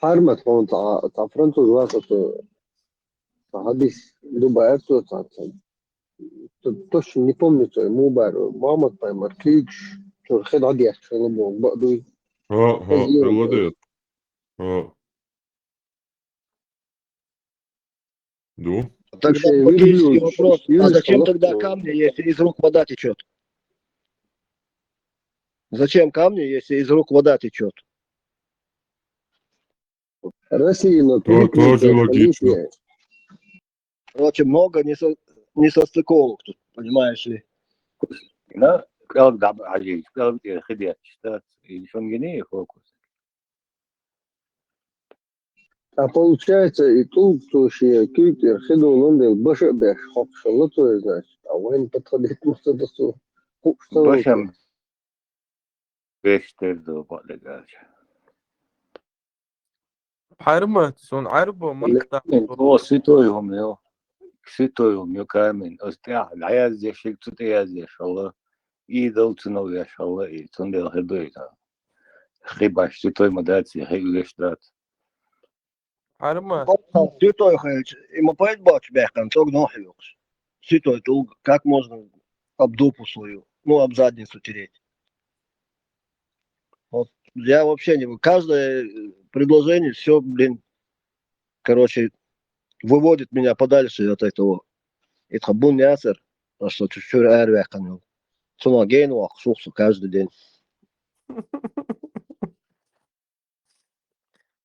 Пармат, хьуна цхьа, цхьа француз вац, цхьа хьадис ду баьрца цхьа, цхьа. Т-, точно не помню, цо муха бара, Мухьаммад пайхамар куьйгаш, цуьнан хи дӀадетташ хилла боху, бакъ дуй? ХӀа, хӀа, хилла деза. ХӀа. Ду. Тогда логический вопрос. А зачем тогда камни, если из рук вода течет? Зачем камни, если из рук вода течет? Россия, но то-, тоже логично. Короче, много не со-, не состыковок тут, понимаешь ли? Да, кӀел дӀа-, хьажийча, кӀел тӀера хи детташ, да, и шуна гиний фокус? А получается, и тӀулг цо шен куьйга тӀера хи долун дела, баша а беш, хьокхуш хилла цо, значит, а вайна подходить ма ца до цо. Хууш ца волу. Баша беш тера ду, бакъдерг аьлча. Пармат, суна Ӏаьрбо махкахь. О, святой хӀума ю. Святой хӀума ю камень. Оцу тӀехь дӀаяздеш, шига цу тӀе яздеш хилла. Идол цунал веш хилла, и цундела хир ду иза. Хи баш святой ма дац, и хи веш дац. Пармат. Святой хилча, и ма пайда боцуш баьккхина, цӀогнах хьоькхуш. Святой тӀулг, как можно об дупу свою, ну, об задницу тереть? Вот я вообще не... Каждое, э, предложение, всё, блин, короче, выводит меня подальше от этого. И тхан бун яцара, а что чу-, чуьра араваьккхина йолу. Цунах гена воккхуш ву со каждый день.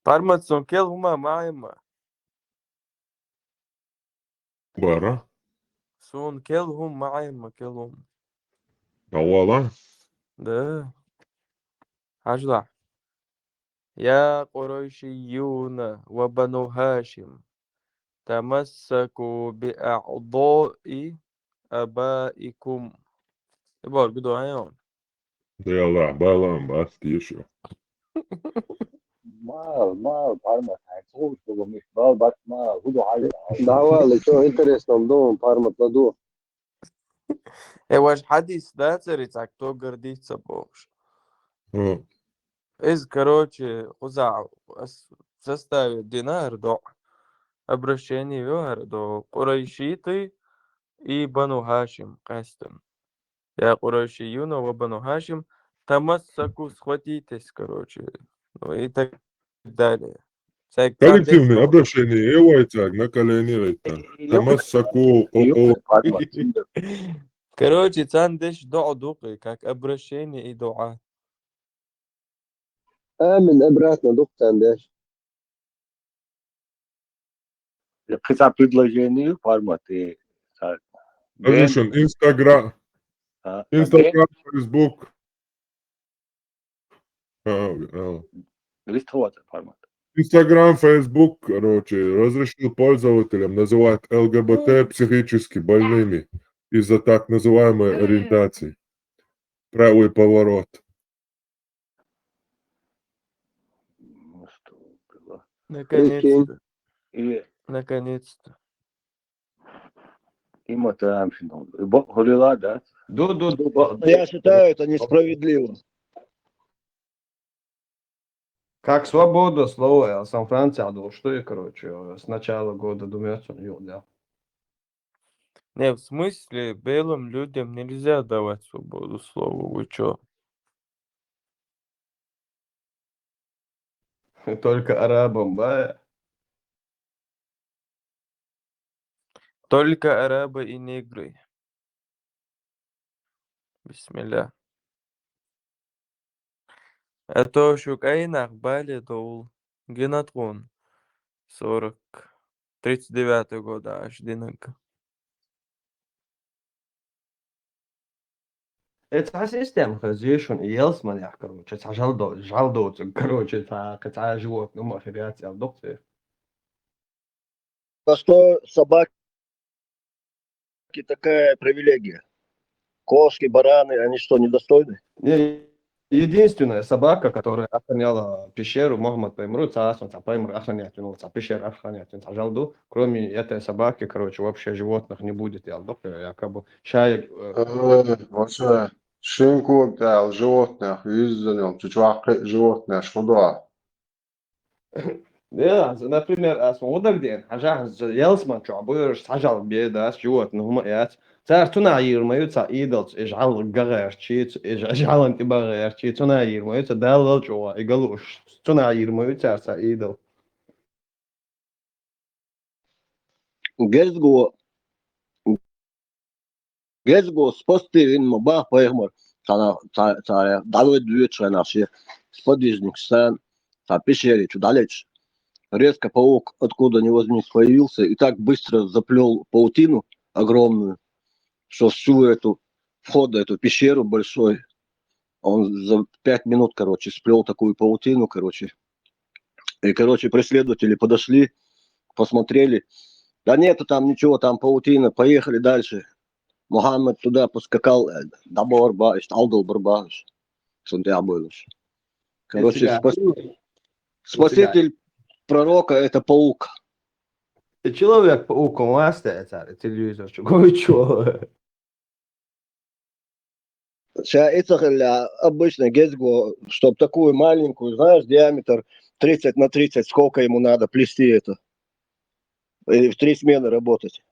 Пармат, суна кел хӀума ма Ӏемма. Бара. Суна кел хӀума ма Ӏемма, кел хӀума. Давала? Да. Хьажал. يا قريشيون وبنو هاشم، تمسكوا بأعضاء آبائكم. Тибор гудо айон. Дела, балам, бас тишу. Мал, мал, парма, тай, цуш, бу миш, бал, бат, мал, гудо айон. Давай, что интересно, дум, пармат ладу. Э, ваш хадис, да, цари, так то гордиться, бомж. М. Из, короче, хуза ас-, составе динар до обращение вёр до Курайшиты и Бану Хашим, кастом. Я Курайши юно, ва Бану Хашим, тамассаку, схватитесь, короче. Ну и так далее. Всяк-, Коллективное там обращение, э, вай, так, на колени, вай, так. Тамассаку, о, о. Короче, цандеш дуа дукы, как обращение и дуа. Амин, обратно, дук цандеш. Кыса предложение, пармат, и, так. Разрешен. Инстаграм, А, Инстаграм, Фейсбук. А, а. Листовать, пармат. Инстаграм, Фейсбук, короче, разрешил пользователям называть ЛГБТ психически больными из-за так называемой ориентации. Правый поворот. Ну, что было? Наконец-то. И Наконец-то. има таам шин. Бо, холила, да? Ду, ду, ду, бо- Я считаю, это несправедливо. Как свобода слова, я сам Франция, а что и, короче, с начала года думаю, что не да. Не, в смысле, белым людям нельзя давать свободу слова, вы чё? Только арабам, ба? Только арабы и негры. Бисмилля. А то шук айнах бали доул гинатхун сорок, тридцать девятый года аж динага. Э, цхьа система хазишун, и ялсман ях, короче, цхьа жалдо, жалдо, короче, цхьа, цхьа животное, ну, махеряц, я вдох. Простой собаке такая привилегия. Кошки, бараны, они что, недостойны? Не, единственная собака, которая охраняла пещеру, Мухаммад Паймру, царство, цар Паймру охранять, ну, цар пещеру охранять, цар жалду, кроме этой собаки, короче, вообще животных не будет, я вдох, якобы. Шаик, э, Э, вообще, шинку, да, животных, изданил, чучвакы животное, что да. Да, например, ас мудагден, хажа ялсман чо буйрш сажал бедас, животных, ну, яц. Цар цуна йирмаю, ца идолц, и жал гагар чиц, и жа-, жалан ти багар чиц, цуна йирмаю, ца далал чо, и галуш, цуна йирмаю, цар ца идол. Гезго, гезго спасти вин ма бах Пайгамбар. Цана, ца-, царя, далой две членаши. Сподвижник сан, та пещере, чё далеч. Резко паук, откуда не возник, появился и так быстро заплел паутину огромную, что всю эту, вход в эту пещеру большой, он за пять минут, короче, сплел такую паутину, короче. И, короче, преследователи подошли, посмотрели. Да нету там ничего, там паутина, поехали дальше. Мухаммад туда поскакал, э, да борба, алдал борба. Короче, Тебя- спас- спаситель пророка — это паук. И человек-паук, он остается, телевизор, чё, чё? Сейчас это для обычной гезго, чтоб такую маленькую, знаешь, диаметр тридцать на тридцать, сколько ему надо плести это? Или в три смены работать.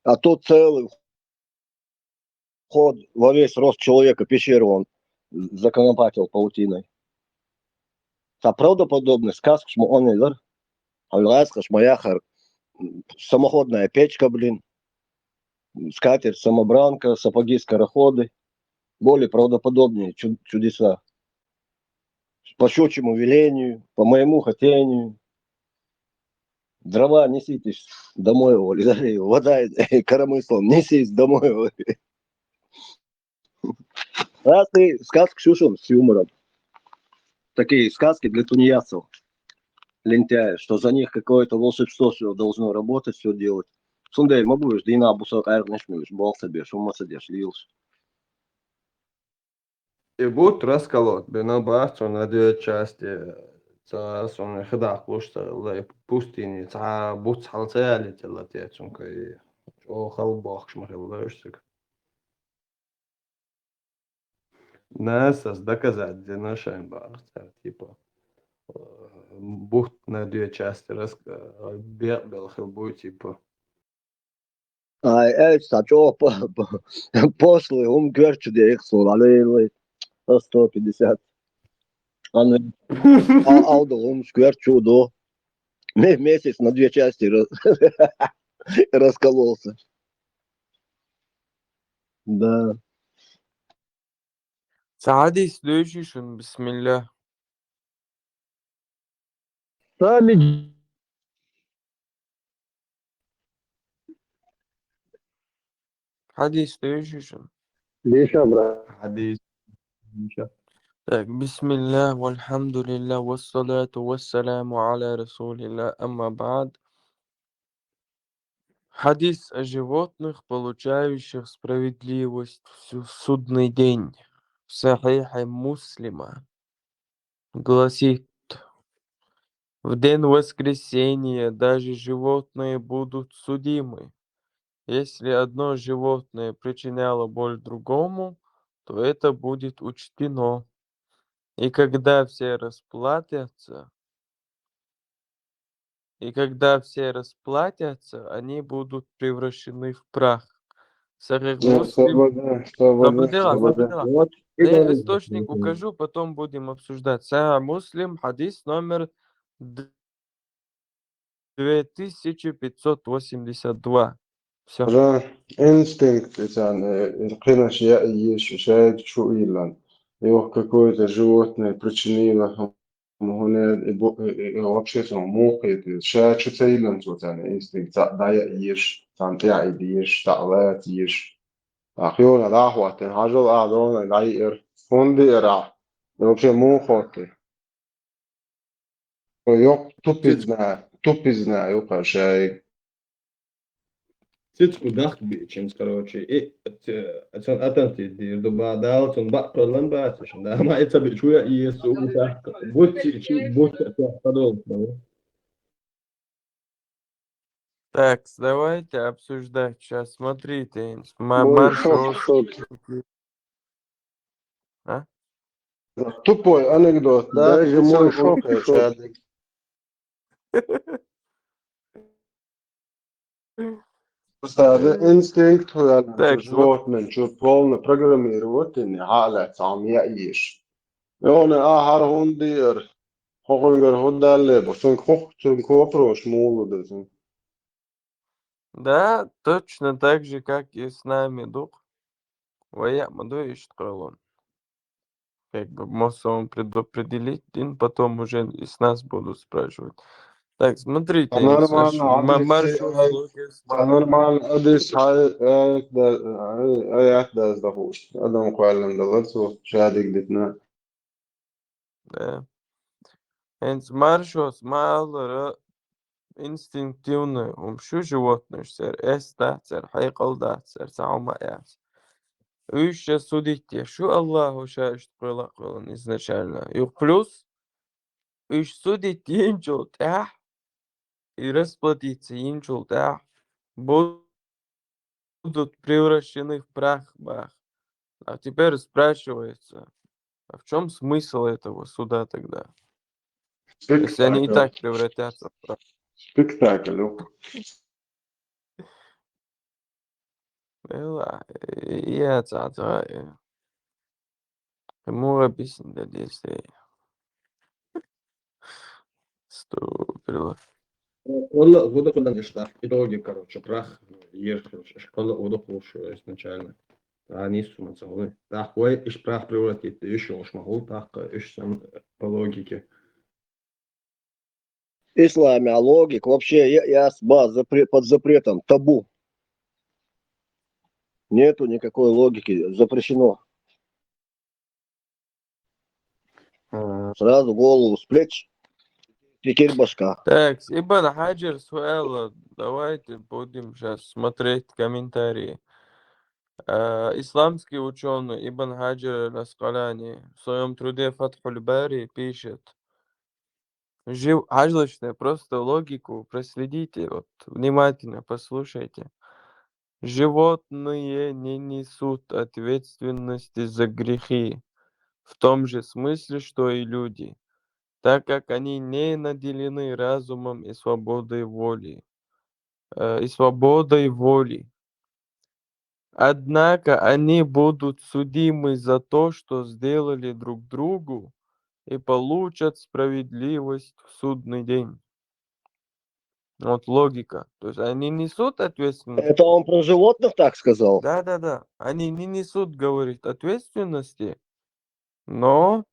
А тут целый вход во весь рост человека, пещеру он законопатил паутиной. Та правдоподобный сказка, шмо он, да? Алгас, кашмаяхар, самоходная печка, блин, скатерть-самобранка, сапоги-скороходы. Более правдоподобнее чу-, чудеса. По щучьему велению, по моему хотению. Дрова неситесь домой, Оля, вода коромыслом, несись домой, Оля. А ты сказки, Ксюша, с юмором. Такие сказки для тунеядцев, лентяев, что за них какое-то волшебство все должно работать, все делать. Цундела ма бу уж дийнахь-бусалба къаьркъанаш муьйлуш, болх ца беш, хӀумма ца деш лелаш. И бутт расколот бина бац цо на две части, цара суна хи даккхалуш ца хилла, и пустыне цхьа буц хьала ца ялийтелла те цунга, и чӀогӀа хала бохкуш ма хилла уж цига. Нас ас доказать дина шайн бахар цара, типа, э, бутт на две части рас-, э, бекъабелла хила буй, типа. Ай, эй, цхьа чӀогӀа по-, по-, пошлый хӀума коьрта чу деха суна, аллилуйя, сто пятьдесят. Ан-, а-, алдал хӀумаш коьрта чу ду. Ме-, месяц на две части ра-, раскололся. Да. Цхьа хьадис дуй шуна, бисмилла. Сами. Хьадис дуй шуна? Лиша, брат. Хьадис. Лиша. Так, бисмилла, вальхамдулилла, вассалату вассаламу аля расулилла, амма ба'д. Хьадис о животных, получающих справедливость в су-, в судный день. В Сахихе Муслима гласит: «В день воскресения даже животные будут судимы. Если одно животное причиняло боль другому, то это будет учтено. И когда все расплатятся, и когда все расплатятся, они будут превращены в прах». Сахих Муслим. Слобода, слобода, слобода. Я источник укажу, потом будем обсуждать. Сахих Муслим, хьадис номер д-, две тысячи пятьсот восемьдесят два. Всё. Да, инстинкт, это, э, кхинаш я и еш, шайга чу йиллан. Его какое-то животное причинило, хӀунда и бу-, и, и, и вообще цунах муха кхетар. Ша чу ца йиллан цо царна инстинкт, цхьаъ дӀа я еш, царна тӀехь и деш, цхьаъ лаца еш. А хьона дӀахӀоттина, хьажал а дона дӀайиар. ХӀунда диар ахь? И вообще муха хоттар? Йоккха тупизна, тупизна ю-кх шайга. Цицку дахка биъчинца, короче, и, ц-, цун атанти дийр ду ба, Дала цун бакъ кхоьллан бац, шун да, ма и ца биъчу я, и Иисус у бутт, бутт, бутт, бутт, подолгу. Так, давайте обсуждать сейчас. Смотрите, ма-, Мой маршрут. Шок, шок. А? Тупой анекдот, да? Даже мой шок, шок. Просто, да, инстинкт, так, животное, вот. Чё, полно программировать, не, хьалаца, ам я еш. И он, а, хьар хӀунда диар? Хьо-, хьунгара хӀун далле бу? Цунга хӀу-, цунга вопрос мула ду цунга? Да, точно так же, как и с нами ду-кх. Вай яа ма ду иштта кхоьллина. Как бы массово предопределить, и потом уже и с нас будут спрашивать. Так, смотрите, а нормально, слушай, а ма-, маршрут, а нормально, а дис хьай, аят да, ай, аят да, да, хуш. Адам кхоьллина далар цо, шадиг дитна. Да. ХӀинца маршос ма аллара инстинктивный хӀума шу животныйш церан, эс дац церан, хьекъал дац церан, цхьа хӀума а яц. Уьш ша судить еш ю Аллахо ша иштта кхоьла а кхоьллина изначально. Юха плюс, уьш судить йинчул тӀаьхьа, и расплатиться йинчул тӀаьхьа будут превращены в прах, бах. А теперь спрашивается, а в чём смысл этого суда тогда? Если они и так превратятся в прах. Спектакль. Эла, я ца, ца, э. Муха бисина дан деза. Сто прила. Валла, гуда кулан ишта. Итоги, короче, прах, ир, короче, школа удух лучше изначально. А не сумма целый. Так, ой, иш прах превратить, иш уж могу, так, иш сам по логике. Исламе, а логика вообще я-, яс ба запре-, под запретом, табу. Нету никакой логики, запрещено. Мгм. Сразу голову с плеч. Теперь башка. Так, Ибн Хаджар суал, давайте будем сейчас смотреть комментарии. Э, Исламский ученый Ибн Хаджар Аль-Аскаляни в своем труде Фатхуль Бари пишет. Жив... Хаджлышны, просто логику проследите, вот внимательно послушайте. Животные не несут ответственности за грехи в том же смысле, что и люди, так как они не наделены разумом и свободой воли. Э, и свободой воли. Однако они будут судимы за то, что сделали друг другу, и получат справедливость в судный день. Вот логика. То есть они несут ответственность. Это он про животных так сказал? Да, да, да. Они не несут, говорит, ответственности, но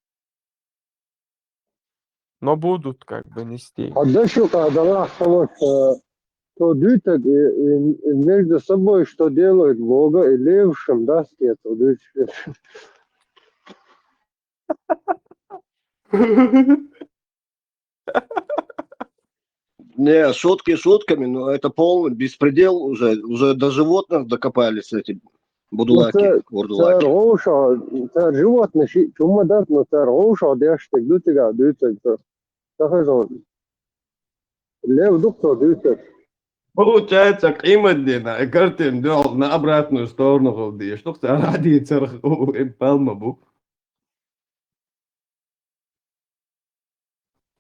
но будут как бы нести. А дальше, когда Аллах того, что, что дуется, и, и между собой, что делают Бога и левшим, да, свет, вот видишь. Не, шутки шутками, но это полный беспредел уже. Уже до животных докопались эти будулаки, Цар вурдулаки. Гуша, цар животный ши, чума дат, но цар Гуша дяштык дутига дутига. Сахазон. Лев духто дутига. Получается, къимат дина, и картин дёл на обратную сторону гъал диш. Тух цар ади цар у, им палма бу.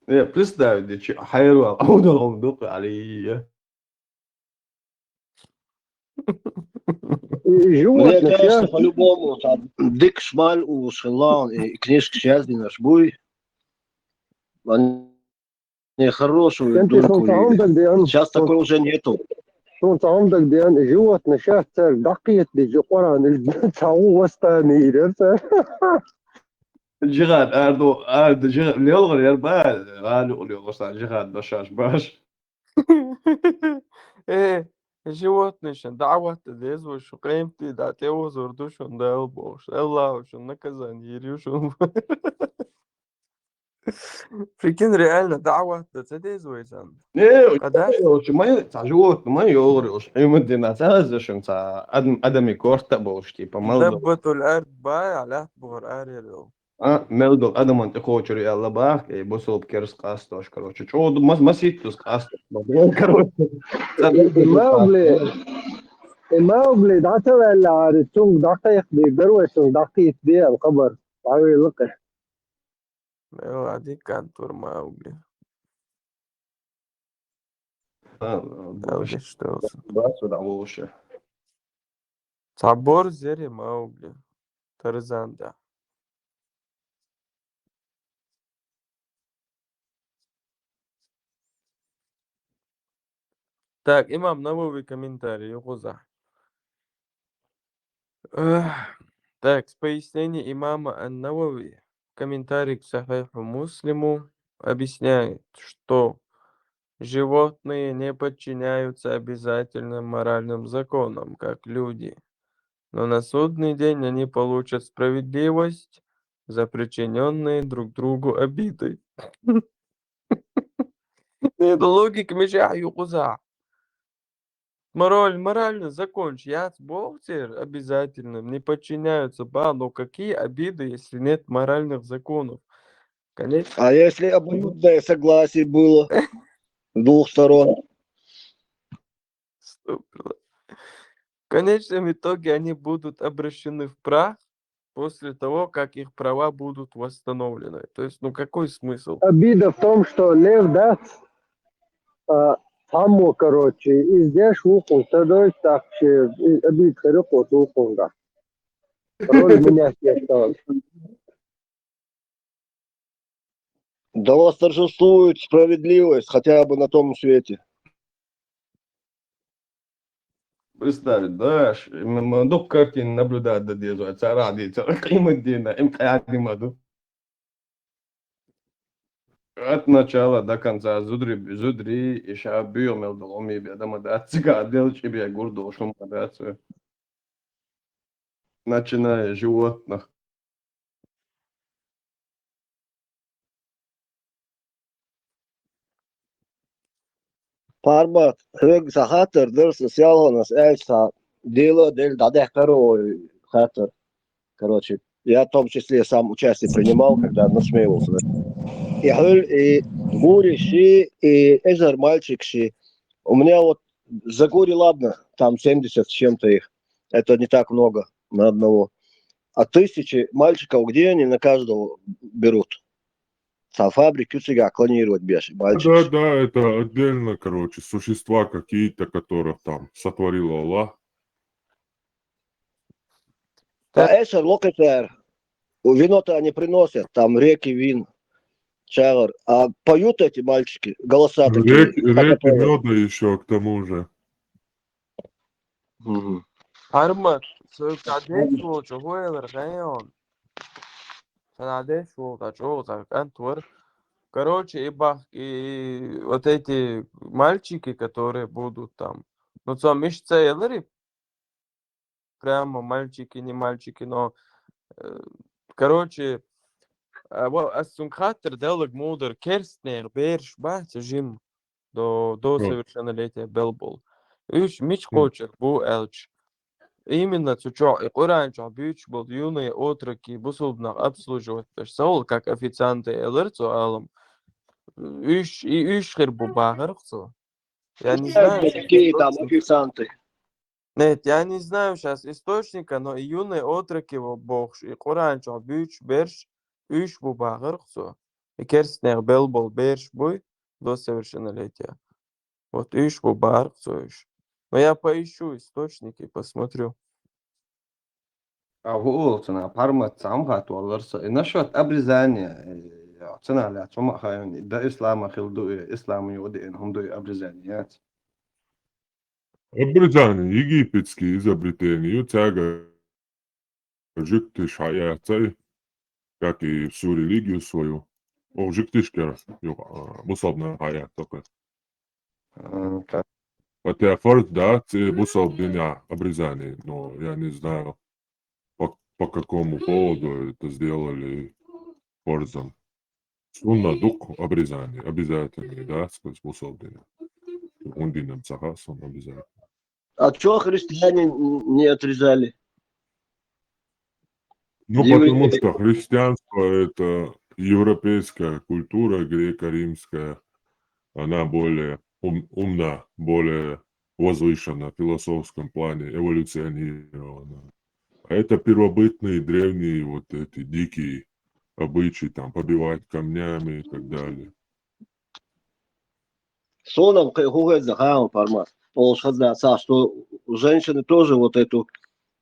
Э, представь, да чи хайрвал, аудал он духу алия. И Мне животных, кажется, я, по-любому, там, дык шмаль у шелан, и книжки сейчас не наш буй. Они хорошую Сен дульку тихон таам вели. даг диан, Сейчас такой уже нету. Тихон таам даг диан, животных сейчас цар дакъият ди жи Къуран, цар восстание идёт, цар. Жигад, арду, арду, жигад, лёлгъар яр ба, гъалу лёлгъар са, жигад башаш баш. Э, животные шун даъват дезва, шун къемти да тевозур ду шун дал бош. Аллах шун наказание ирю шун. Прикинь, реально даъват да ца дезва изан. Не, Къадаш? Ёлчу, май, ца животный, май ёлгъар ёлчу. Имдина ца зашын, ца адам, адами корта болуш, типа, мал да. Даббатул ард бай, алят бугъар арерил. А, мел дол адаман тӀе кочур ялла бах, э, босолб керс къастош, короче. Чо, мас-, масит тус къастош, короче. И Маугли, и Маугли, дата валла ари, тунг дакъият ди, дарвай тунг дакъият ди, ал хабар. Ави лукъе. Мел ади кантур Маугли. А, Маугли, что? Басу да лучше. Цабор зери Маугли. Тарзан да. Так, имам Навави комментарий, юхуза. Эх, так, с пояснений имама Ан-Навави, комментарий к Сахиху Муслиму, объясняет, что животные не подчиняются обязательным моральным законам, как люди. Но на судный день они получат справедливость за причинённые друг другу обиды. Это логика мешает юхуза. Мораль, моральный закон ж яц бохтер обязательным, не подчиняются, ба, но какие обиды, если нет моральных законов? Конечно. А если обоюдное согласие было с двух сторон? Стоп. В конечном итоге они будут обращены в прах после того, как их права будут восстановлены. То есть, ну какой смысл? Обида в том, что лев дац, а, тамо, короче, и здесь ухун, тогда так, э, обид харюк вот ухун, да. Роль менять не стал. Да восторжествует справедливость хотя бы на том свете. Представить, да, ш-, м-, м-, дук картин наблюдать да дезу, цара ди, цара къимат дина, им къяди маду. От начала до конца зудри, зудри, и ша бюр мел дол, оми бе, адама да, цига дел чи бе гурдо, шум да, ц-, начиная с животных. Пармат, хьоьга цхьа хаттар дара, сан селханас аьлча, цхьа дела а делла дӀадаьккхара вай хаттар. Короче, я в том числе сам участие принимал, когда насмеивался. И хьуьл, и гури ши, и эзар мальчик ши. У меня вот за гури ладно, там семьдесят с чем-то их. Это не так много на одного. А тысячи мальчиков, где они на каждого берут? Цхьа фабрика ю цигахь клонировать беш, мальчик. Да, да, это отдельно, короче, существа какие-то, которых там сотворил Аллах. Ткъа эшар локхитар, вино-то они приносят, там реки вин, чагӀар. А поют эти мальчики, голоса такие. Реки, реки меда еще к тому же. Мгм. Пармат, со кадеш волчу гӀойлар гӀайон. Сан деш волу, ткъа чӀогӀа цхьа кӀант вара. Короче, и бах, и вот эти мальчики, которые будут там. Ну, цо миш ца елари? Прямо мальчики, не мальчики, но, э, короче, а, ва-, ас цунга хаттар деллаг мудар керстнех берш бац жим до, до совершеннолетия белбол. Уьш мича кхочур бу аьлча? Именно цу чохь, и Къуръан чохь буьйцуш болу юные отроки, бусулба нах обслуживать деш ца волу, как официанты элар цо алам. Уьш, и уьш хир бу бахарх цо. Я не знаю, Какие там официанты? Нет, я не знаю сейчас источника, но и юные отроки бохуш, и Къуръан чохь буьйцуш берш, уьш бу бахарх цо. И керстнех белбол берш буй до совершеннолетия. Вот уьш бу бахарх цо уьш. Но я поищу источники, посмотрю. А хӀу олу цунах, Пармат, цхьа хӀума хатта валлара со. И насчёт обрезания, э, цунах лаьцна хӀума а хаийна, и да ислама хила ду и, ислама юкъа деана хӀума ду и обрезание, яц? Обрезание, египетские изобретения, ю цаьрга жуьгтиш хьаэцай, как и всю религию свою. О, жуьгтиш кера, ю, а, бусалба нах хьаэцай. А, так. Хотя фарз дац и бусалба динехь обрезание, но я не знаю, по, по какому поводу это сделали фарзом. Сунна ду-кх обрезание, обязательно, да, сквозь бусалба динехь. ХӀун динан ца хаьа сунна обязательно. А чё христиане н-, не отрезали? Ну, Евреи. Потому что христианство — это европейская культура, греко-римская, она более ум-, умна, более возвышена в философском плане, эволюционирована. А это первобытные, древние вот эти дикие обычаи, там, побивать камнями и так далее. Сонам кхе хӀу хезна хаам, Пармат. Олуш хаза цхьа, что женщины тоже вот эту,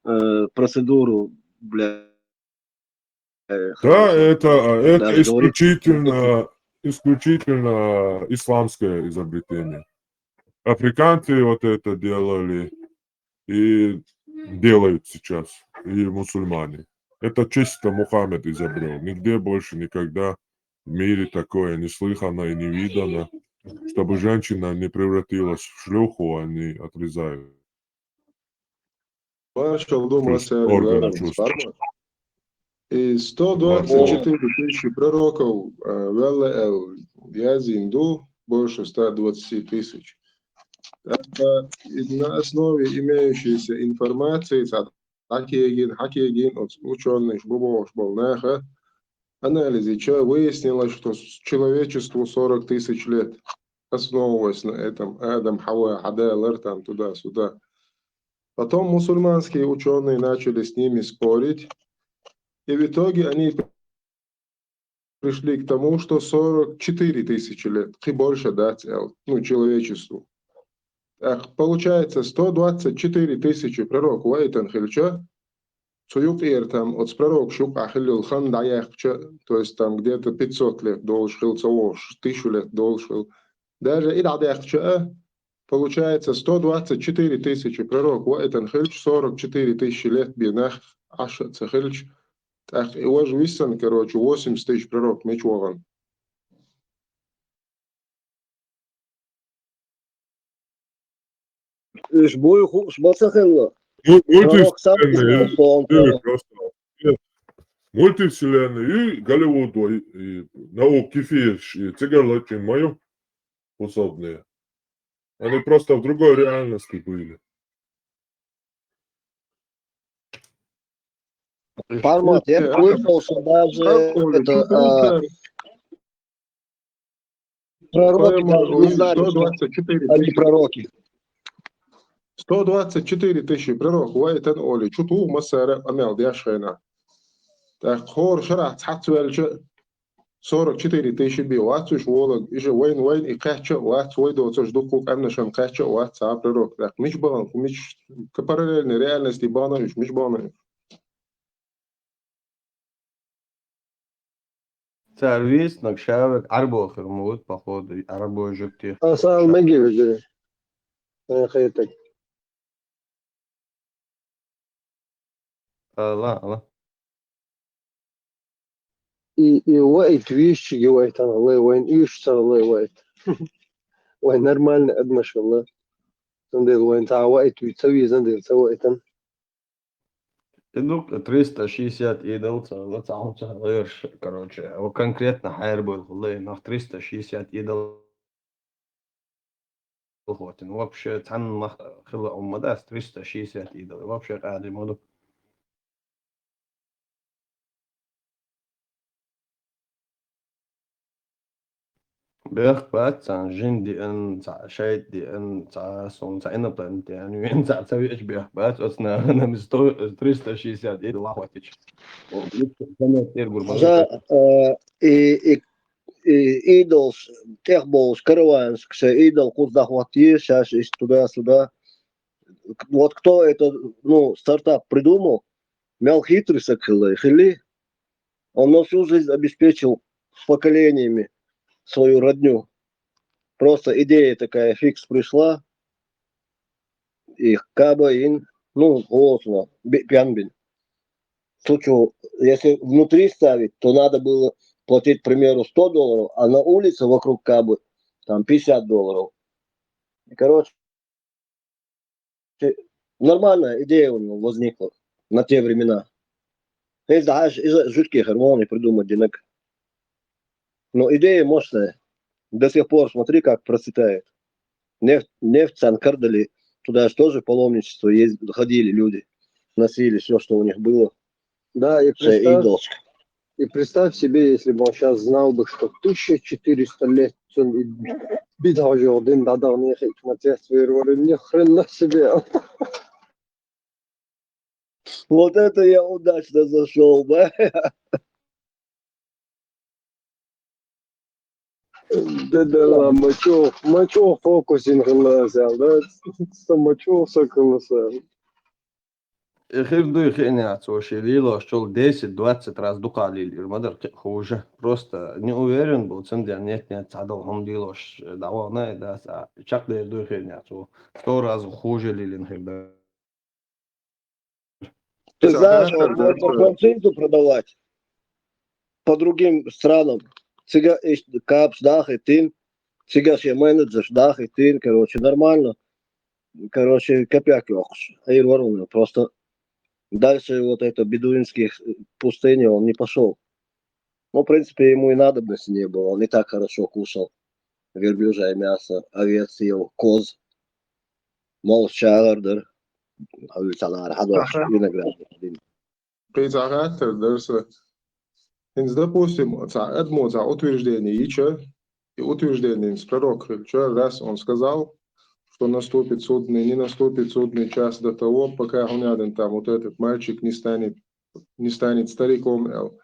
э, процедуру, бля, э, Да, это, а, это Даже говорить. Исключительно, исключительно исламское изобретение. Африканцы вот это делали и делают сейчас, и мусульмане. Это чисто Мухаммед изобрел. Нигде больше никогда в мире такое не слыхано и не видано, чтобы женщина не превратилась в шлюху, они отрезают. Маршал думал, Чувств-, органы чувств. И сто двадцать четыре тысячи пророков, э, ваьлла аьлла яздина ду, больше ста двадцати тысяч. Это и на основе имеющейся информации, цхьа дӀакегийна, хьакегийна оцу учёныш бу бохуш болу наха анализе ча выяснилось, что с-, человечеству сорок тысяч лет, основываясь на этом, Адам, Хава, хьадалар там туда-сюда. Потом мусульманские учёные начали с ними спорить, и в итоге они пришли к тому, что сорок четыре тысячи лет, кхин больше дац аьлла, ну, человечеству. Так, получается, сто двадцать четыре тысячи пророк ваийтан хилча, цу юкъера там оцу пророкаш юкъахь хиллал хан дӀаяьккхича, то есть там где-то пятьсот лет долуш хилла, ца вогӀуш, тысячу лет долуш хилла. Даже и дӀадаьккхича а, получается, сто двадцать четыре тысячи пророк ваийтан хилча, сорок четыре тысячи лет бен нах Ӏаш а ца хилча, тӀаккха и важа виссана, короче, восемьдесят тысяч пророк мича вахана. Уьш буй хууш ма ца хилла. Му-, Пророк сам мультивселенная, писал, что он э, пророк. просто, э, мультивселенная, и Голливуд, и, и наука кифеш, и цигара лачкъийна ма ю, бусалбане. Они просто в другой реальности были. Парма, я слышал, что даже это, а, пророки даже не знали, что они пророки. Сто двадцать четыре тысячи пророк вайтан оли, чу тугу массара амел деш хена. Так, хор шарах цхац велча, сорок четыре тысячи би вац уж волаг, иже вайн вайн и кхача вац вай доцаш духу амнашан кхача вац а пророк. Так, мич балан, мич, ка параллельной реальности бана уж, мич бана уж. Цар виснаг шавек Ӏарбо хир мугӀут, походу, Ӏарбо жугти. Асан меги вежири. Э, хайтак. Ала, ала. И, и вайт вишчиги вайт ана лай, вайн иш цара лай вайт. Вай нормально адмашалла. Зандел вайн та вайт ви цави зандел ца вайтан. И ну, триста шестьдесят идол, ца, ла ца, ца, лаерш, короче, вот конкретно хайр был, лай, нах триста шестьдесят идол. Хотин, вообще, цан мах, хила умма дац, триста шестьдесят идол. Вообще, кади моду. Бех бац, цан жин диэн, ца шайт диэн, ца сун, ца инопланетян, вен ца, ца веш бех бац, оцна, нам сто, триста шестьдесят идол охватить. О, лучше занять эргур. Уже, э, и, и, и идол, тех был, караванс, ксе идол, куда хватит, сейчас и туда-сюда. Вот кто это, ну, стартап придумал, мял хитрый сакхилы, хили, он на всю жизнь обеспечил поколениями свою родню. Просто идея такая фикс пришла, и каба ин, ну, голосно, пянбин. Случаю, если внутри ставить, то надо было платить, к примеру, сто долларов, а на улице вокруг кабы там пятьдесят долларов. И, короче, нормальная идея у него возникла на те времена. Если даже из жутких не придумать динак. Но идея мощная. До сих пор смотри, как процветает. Нефть, нефть Санкардали, туда же тоже паломничество ездили, ходили люди, носили все, что у них было. Да, и Все представь, идол. И представь себе, если бы он сейчас знал бы, что тысяча четыреста лет он и бит хожордин бадарни хикматец верварин, ни хрена себе. Вот это я удачно зашел, да? Да, да, ладно, мы чё, мы чё фокусинг хиласа, да? Самачё сакаласа. Эхир дуй хиъни яц вообще, лилош чул десять-двадцать раз дукха лил, ир мадар хуже. Просто не уверен был, цен дя нет, нет, цадал хом дилош, давал на, да, са, чак дер дуй хиъни яц, сто раз хуже лилин хир да. Ты знаешь, вот можно франшизу продавать по другим странам. Цига капс дахитин, цига все менеджер дахитин, короче, нормально. Короче, копяк охш. Айр варум, просто дальше вот это бедуинских пустыни он не пошел. Ну, в принципе, ему и надобности не было, он и так хорошо кушал. Верблюжье мясо, овец ел, коз. Мол, шагар дыр. Хавил цалар, хадош, виноград. Кыйцагъаттар дырса. Инз, допустим, ца адмо ца утверждение ича, и утверждение с пророк хилча, раз он сказал, что наступит судный, не наступит судный час до того, пока он рядом там вот этот мальчик не станет, не станет стариком, эл.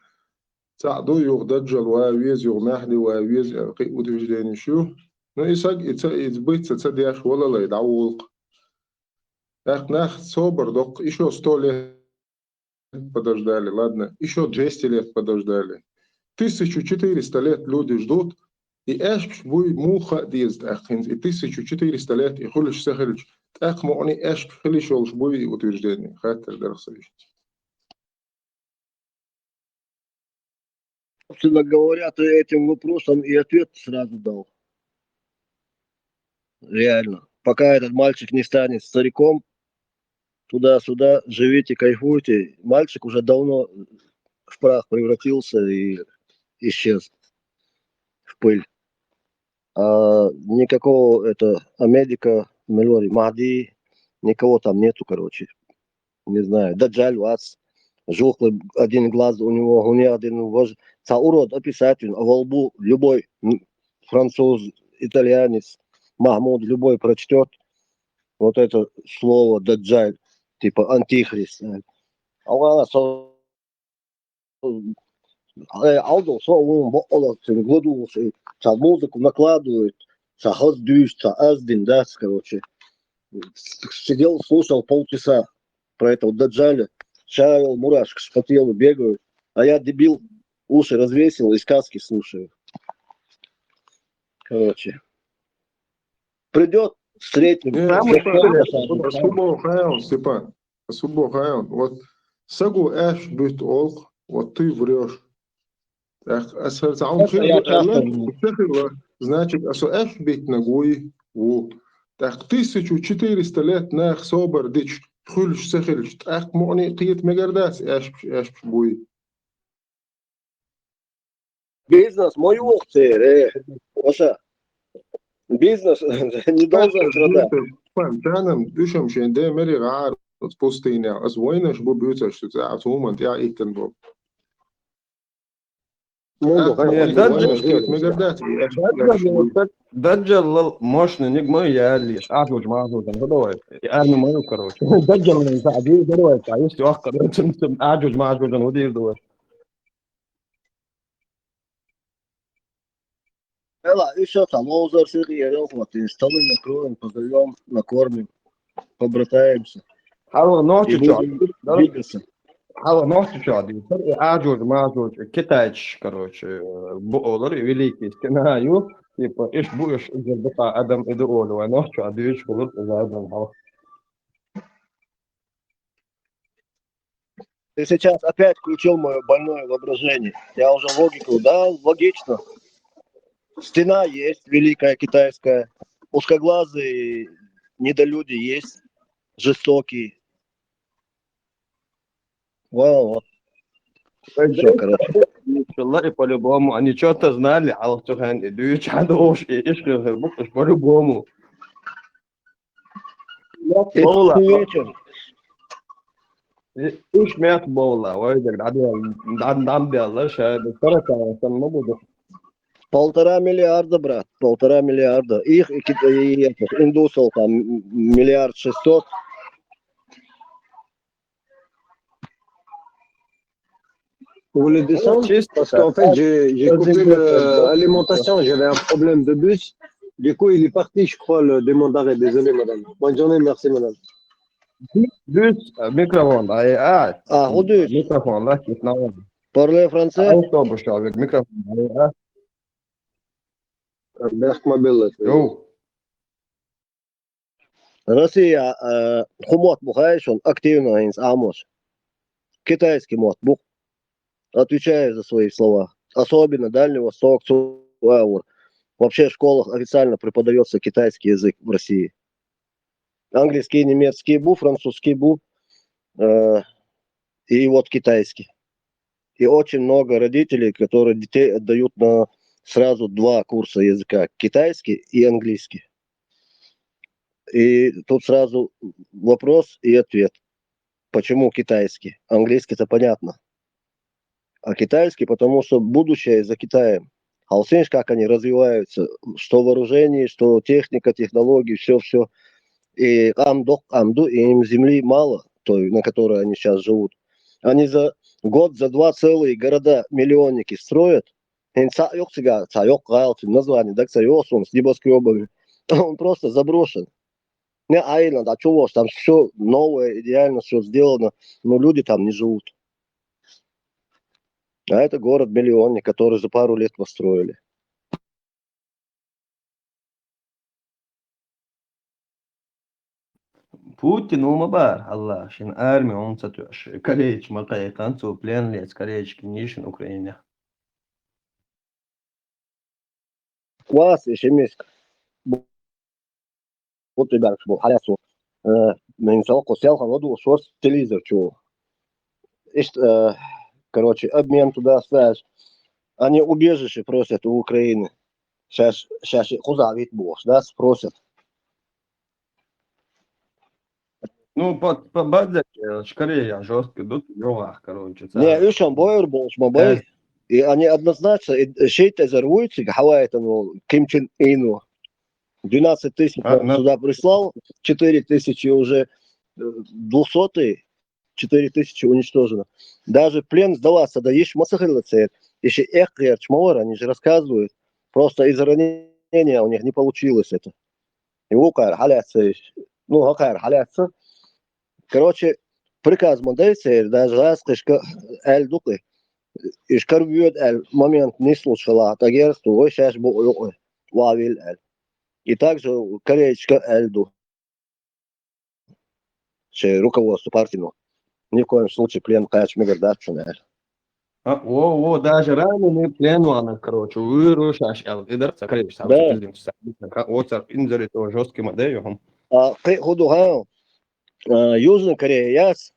Ца ду юг даджал ва вез, юг махди ва вез, эл, кы утверждение шу. Ну, и саг, и ца, и сбыться, ца дяш валалай, да улк. Так нах собар док, ещё сто лет подождали, ладно, ещё двести лет подождали. Тысячу четыреста лет люди ждут, и эшпш буй муха дезд ахинз, и тысячу четыреста лет, и хулиш сахилич, так мони эшпш хилиш олш буй и утверждение, хаттер дархсавиш. Собственно говоря, ты этим вопросом и ответ сразу дал. Реально. Пока этот мальчик не станет стариком, туда-сюда, живите, кайфуйте. Мальчик уже давно в прах превратился и исчез в пыль. А никакого, это, Амедика, Мелори, Махди, никого там нету, короче. Не знаю, Даджаль вац, жухлый один глаз у него, у него один вож. Ца урод описатель, а волбу любой, м, француз, итальянец, Махмуд, любой прочтет вот это слово Даджаль, типа антихрист. А у нас со-, э, алдо, со, он бо-, ола, цен году, э, ца музыку накладывают, ца хоздуш, ца аздин, да, короче. Сидел, слушал полчаса про этого Даджаля, чаял, мурашки по телу бегают, а я, дебил, уши развесил и сказки слушаю. Короче. Придет, встретим. Не, Самый Степан, интересный. Особо хайл, Степан. Особо хайл. Вот сагу эш бит олх, вот ты врёшь. Так, а с-, с-, он Это я хил-, часто э, говорю. Всё хило. Значит, а со эш бит нагуй, у. Так, тысячу четыреста лет нах собар дич, хулш сахилш. Так, мони киет мегардац, эш, эш буй. Бизнес, мой ухтер, э. Оша. Бизнес не должен страдать. Пан, танам, душам шен, де мери гар, вот пустыня. Аз войнаш бу бюцаш, что за, а туман, я иттен бу. Мунду, а, конечно, нет, даже войнаш, нет, мегардац, я, я, Даджал, Даджал мощный, не мой, я лишь. А, тут мазу, там, давай. Я, ну, мою, короче. Даджал, не знаю, давай, а если ох, короче, а, тут мазу, там, вот и давай. Эла, ещё там, лоузер сиги, я лёг, вот, и столы накроем, позовём, накормим, побратаемся. Хьалха нохчи И чу будем двигаться. Хьалха нохчи чу дийцар, и ажуж, мажуж, и китайчиш, короче, э, бу олар, и великий стена ю, типа, иш бу, иш, иш бу, адам иду олу, а нохчи чу дийцар, булар, и адам хьалха. Ты сейчас опять включил моё больное воображение. Я уже логику дал, логично. Стена есть, великая китайская. Узкоглазые недолюди есть, жестокие. Вау, вот. Всё, короче. Иншалла, и по-любому. Они чё-то знали, а вот чё они, дюйч, а душ, и ишь, и ишь, по-любому. Мет бола. Вечер. И, уж мет бола. Ой, так, да, да, да, да, да, да, ща, да, сорока, там, ну, буду. Полтора миллиарда, брат, полтора миллиарда. Их и кит-, и этих индусов там миллиард шестьсот. Vous voulez descendre ? Parce qu'en fait, j'ai, j'ai coupé le, l'alimentation, j'avais un problème de bus. Du coup, il est parti, je crois, le demandeur. Désolé, madame. Bonne journée, merci, madame. Bus, euh, microphone, ah, ah, ah, au bus. Microphone, là, qui est normal. Parlez français ? Ah, on tombe, je suis avec microphone, ah, ah. Берх мобилла. Йоу. Россия, э, хумот бухаешь, он активно инс амош. Китайский мот бух. Отвечаю за свои слова. Особенно Дальний Восток, Цуаур. Вообще в школах официально преподается китайский язык в России. Английский, немецкий бу, французский бу, э, и вот китайский. И очень много родителей, которые детей отдают на сразу два курса языка, китайский и английский. И тут сразу вопрос и ответ. Почему китайский? Английский-то понятно. А китайский, потому что будущее за Китаем. А услышишь, как они развиваются, что вооружение, что техника, технологии, всё, всё. И амдох, амду, и им земли мало, той, на которой они сейчас живут. Они за год, за два целые города-миллионники строят. Им ца-, ёх, цига, ца-, ёх, гайл, цин название, так, ца-, ёх, он с небоскрёбами. Он просто заброшен. Не, а именно, да, чего ж, там всё новое, идеально всё сделано, но люди там не живут. А это город-миллионник, который за пару лет построили. Путин ума бар, Аллах, шин армия он сатуш, корейч ма кайкан, цу плен лец, корейч кинишин Украина. Класс, ещё миск. Вот, ребят, был, халясу. Э, мен салко сел, хан, вот, шорс телевизор, чё. Ишт, э, короче, обмен туда, связь. Они убежище просят у Украины. Сейчас, сейчас хуза вид бухаш, да, спросят. Ну, по, по бадзаке, шкаре я жестко, тут жёгах, короче. Не, ишам бойр болш ма бай. И они однозначно, и шейт эзер вуйцик, хавай это, ну, Ким Чен Ыну. Двенадцать тысяч А, он на- сюда прислал, четыре тысячи уже, э, двухсотый, четыре тысячи уничтожено. Даже плен сдаваться, да ишь масахрила цер, ишь эх, чмовар, они же рассказывают. Просто из ранения у них не получилось это. И вукар халяться, ну, хакар халяться. Короче, приказ мандайсер, даже раз кышка эль дукы. Ишкар вьет эль момент не слушала, так я что, ой, сейчас бу, ой, лавил эль. И также корейчка эль ду. Че руководство партии, ну, ни в коем случае плен кач мегар датчу, эль. А, во, во, даже раненый плен вана, короче, уйру шаш эл, идар, сакаревич, сам Да. Президент, сам, ка-, вот, сам, инзари то жёсткий модель, ага. А, кы худу ха, а, Южная Корея, яс,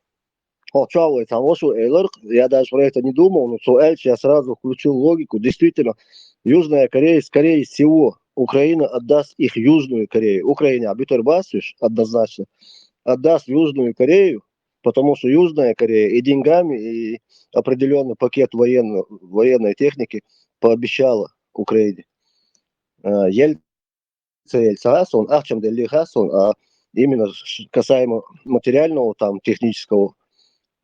хо чао, там, вошу, элер, я даже про это не думал, но со эль, я сразу включил логику. Действительно, Южная Корея, скорее всего, Украина отдаст их Южную Корею. Украине абитер басуш, однозначно, отдаст Южную Корею, потому что Южная Корея и деньгами, и определенный пакет военной, военной техники пообещала Украине. Э, Ельцин, Ельцин, он, а в чем деле, он, а именно ш- касаемо материального, там, технического,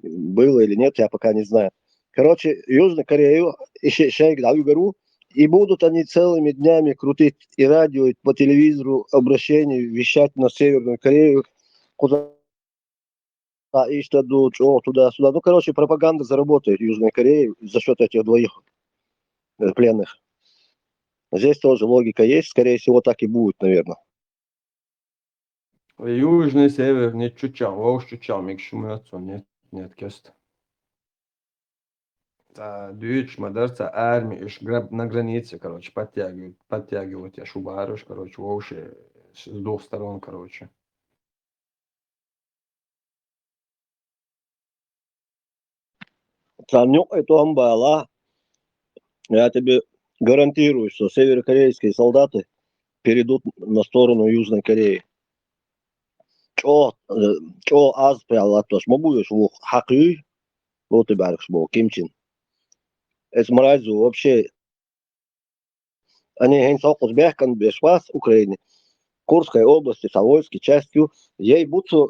было или нет, я пока не знаю. Короче, Южную Корею, и ща- ща я говорю, и будут они целыми днями крутить и радио, и по телевизору обращение, вещать на Северную Корею, куда и что ду, чё, туда-сюда. Ну, короче, пропаганда заработает Южной Кореи за счет этих двоих, э, пленных. Здесь тоже логика есть, скорее всего, так и будет, наверное. Южный, северный, чучал, вовш чучал, миг шумят, нет, нет, кест. Та дюч, мадарца армии, иш граб-, на границе, короче, подтягивают, подтягивают, я шубарыш, короче, вовше с двух сторон, короче. Цанюк это он бала. Я тебе гарантирую, что северокорейские солдаты перейдут на сторону Южной Кореи. Чё, э, чё аз прям латош, могу ещё хакы, вот и барыш бо, Ким Чен. Это мразь вообще. Они хен сокус бехкан бешвас Украины. Курской области, Савойской частью. Ей буцу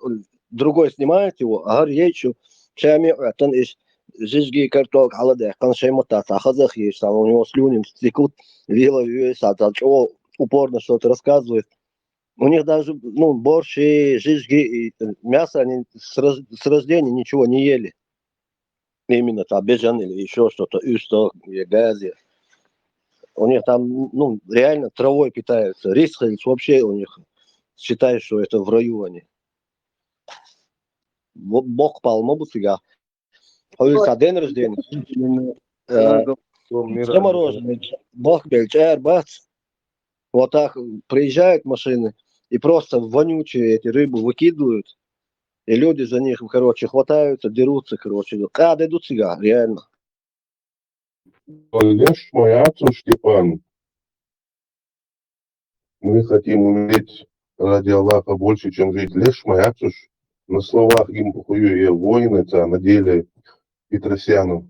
другой снимает его, а ей чу, чами, а там иш жижги карток, холодец, кан шеймота, а хазах есть, там у него слюни стекут, вило весь, а там чего упорно что-то рассказывает. У них даже, ну, борщи, жижги, и, э, мясо они с, раз- с рождения ничего не ели. Именно там бежан или еще что-то, что, газе. У них там, ну, реально травой питаются. Рис вообще у них, считай, что это в раю они. Бо- Бог пал мобусига. Ой, день рождения. Э, Все мороженое. Бог бел, чар, бац. Вот так приезжают машины и просто вонючие эти рыбы выкидывают. И люди за них, короче, хватаются, дерутся, короче. Кады идут сега, реально. Леш моя Степан. Мы хотим умереть ради Аллаха больше, чем жить. Леш моя На словах им похую воины, а на деле Петросяну.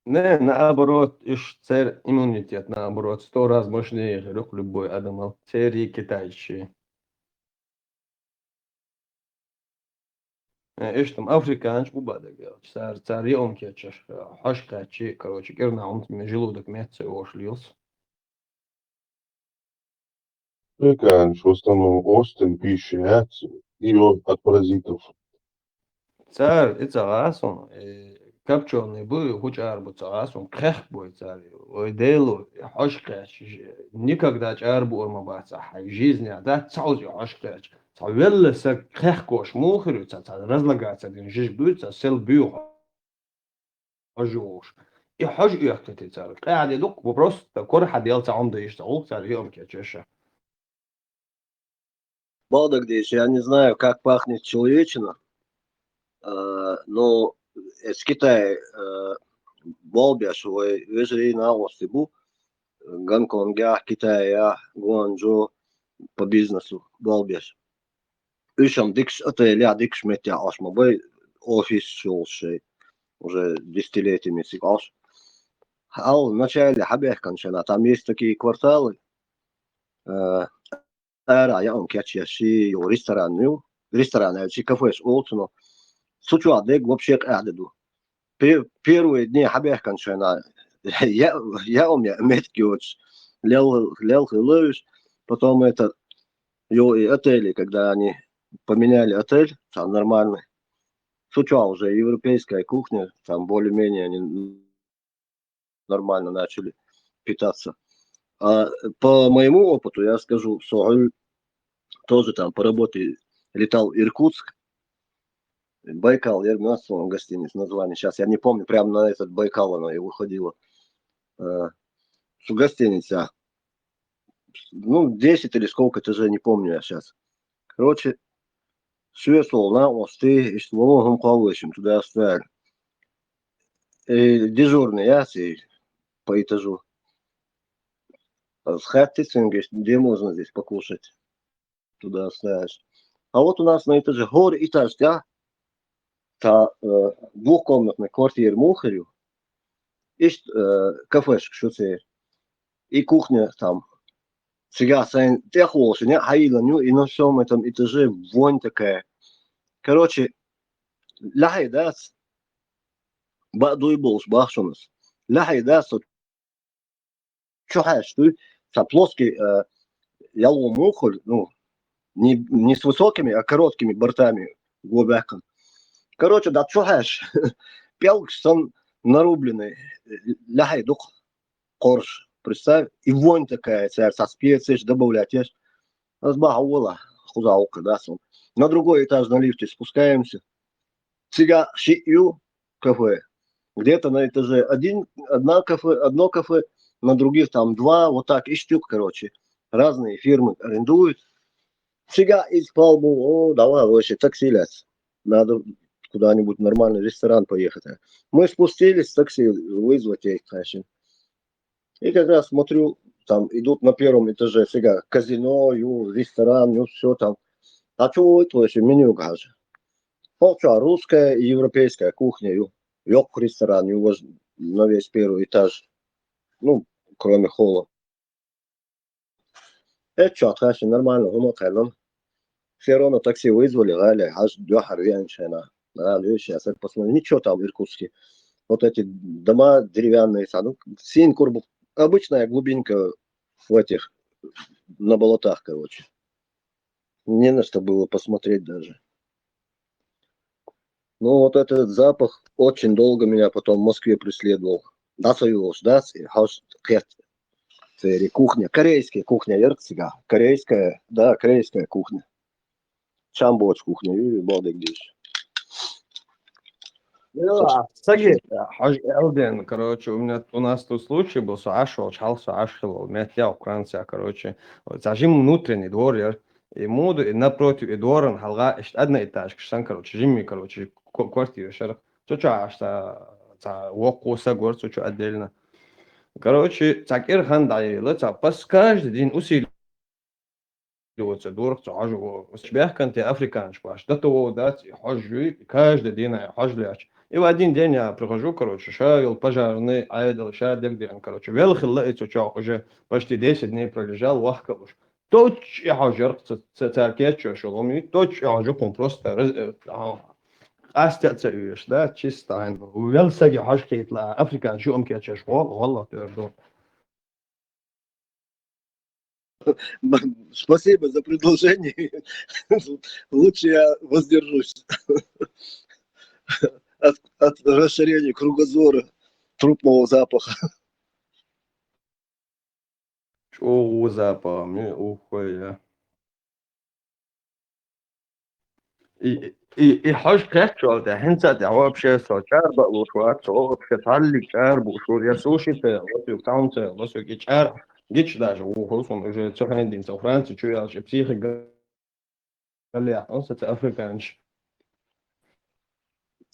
Не, наоборот, иш цер иммунитет, наоборот, сто раз мощнее, говорю, любой адамал. Цери китайчи. Э, иш там африканч бубадага, цар, цар еом кечеш, хашкачи, короче, кирна он желудок меца ошлился. Африканч в основном остым пищи, и от паразитов. Цар, и цагасон, э, копчёный бы, хучар бы цагасон, кхех бой цар. Ой, делу, хашкач, никогда чар бы орма баца, хай жизни, а да, цаузи хашкач. Ца велле са кхех кош мухрю, ца, ца разлагаться, дин жиж бу, ца сел бу. Хожуш. И хож уяхтыты цар. Кхех дук, вопрос, та кор хадел ца он да иш, ца улк цар, и он кечеша. Багдагдеш, я не знаю, как пахнет человечина, э, но из Китая, э, болбяш, вежрей на осты бу, Гонконгехь, Китаехь, Гуанчжоу по бизнесу болх беш. Уьш-м дикачу отелехь, дикачу меттехь Ӏаш ма бу, офис йолуш шайн, уже десятилетиями цига Ӏаш. Хьал вначале хьабаьхкина шайна, там есть такие кварталы, э, арахь яа кечъеш, ши ю ресторан ю, ресторан аьлча, кафеш олу цунах. Цу чохь дерг вообще къаьхьа де ду. Пе-, первые дни хьабаьхкина шайна, я, яа меттиг йоцуш, лел-, лелхи левзаш, потом это, ю и отели, когда они поменяли отель, там нормальный. Цу чохь уже европейская кухня, там более-менее они нормально начали питаться. А по моему опыту я скажу, со хьуьлла тоже там по работе летал в Иркутск. Байкал, я у нас он гостиниц, название сейчас, я не помню, прямо на этот Байкал оно и выходило. Э, Цу гостиница, ну, десять или сколько этажей, не помню я сейчас. Короче, соьца волу накъостий, иштта вон хӀума кхоллавеш туда оставили. И дежурный яц и по этажу. Хаьттира цуьнга, иштта, где можно здесь покушать? Туда оставишь. А вот у нас на этаже, хӀора этаж тӀехь, цхьа, э, двухкомнатный квартира муха хир ю? Иштта, э, кафешка ю церан. И кухня там. Цигахь сайна тӀехволуш некъ хьайиллина ю, и на всём этом этаже вонь такая. Короче, лаьхьа дац, баа дуй болуш бахчанас. Лаьхьа дац, со чухьаьжча дуй, цхьа плоский, э, ялхо муха хуьлу, ну, не, не с высокими, а короткими бортами го баьккхина. Короче, да чухьаьжча, пӀелгаш санна нарубленный, лаьхьа ду-кх кхорш. Представь, и вонь такая, цара цхьа спецеш добавлять еш. Ас бахьа вала, кхузахь вукху дац хьуна. На другой этаж на лифте спускаемся. Цигахь шиъ ю кафе. Где-то на этаже один, одна кафе, одно кафе, на других там два, вот так, иштта ю, короче. Разные фирмы арендуют. Цигахь иза пал бу, о, давай, вообще, такси лаьц. Надо куда-нибудь нормальный ресторан поехать. Мы спустились, такси вызвать ей, конечно. И как раз смотрю, там идут на первом этаже, цигахь казино ю, ресторан ю, всё там. А чё это вообще меню, гажа? Полчаса русская и европейская кухня ю. Йоккха ресторан ю, воз-, на весь первый этаж. Ну, кроме холла. Эццахь тхаьш нормально хӀума а кхаьллина. Всё равно такси вызвали, гӀали, хьажа дуьххьара веана шайна. ГӀали, сейчас я посмотрю. Ничего там в Иркутске. Вот эти дома деревянные, са-, ну, син курбу-, обычная глубинка в этих, на болотах, короче. Не на что было посмотреть даже. Ну, вот этот запах очень долго меня потом в Москве преследовал. Да, союз, да, и хаус кет. Церан кухня, корейская кухня, ярксига. Корейская, да, корейская кухня. Чамбоч кухня, ю, балдег диш. Саги, хьажа элден, короче, у меня, у нас тут случай был, со Ӏаш волчу, хьал со Ӏаш хилла, метъял Франция, короче. Цхьа жим внутренний двор яр. И муду, и напротив, и дворан хьалха, иштта одноэтажкаш сан, короче, жимми, короче, ко-, квартира шарах. Цу чу аш ца, ца воккху сагор, цу чу отдельно. Короче, ца кир хан даила, ца пас каждый день усиливается дурах, ца хьожа во. Бехкан те африканш баш. Да то во дац, и хьожа жуй, и каждый день я хьожа ляча. И в один день я прихожу, короче, ша йол пожарный, айдал, ша дегден, короче. Вел хилла, и цу чу уже почти десять дней пролежал, вахкалуш. Точно хьожа ярх ца, ца, цар кечо шоломи, точно хьожа хун просто раз, э, а, астя ца уеш, да, чисто айн. Вел саги хьожа хитла, африкан шу ам кечаш гол, валла твердо. Спасибо за предложение. Лучше я воздержусь от, от расширения кругозора трупного запаха. ЧӀогӀа запах, ме ухуя. И, и, и хьожа кхетчул тӀе, хӀинца тӀе вообще со чӀар баалуш вац, со вообще цхьаллиг чӀар бууш ву, я суши ца, вот ю там ца, вот ю и чӀар гич даже вуху, сон уже цу хьайн дин со Франция чу ялча психика галлех, он со ца африканч.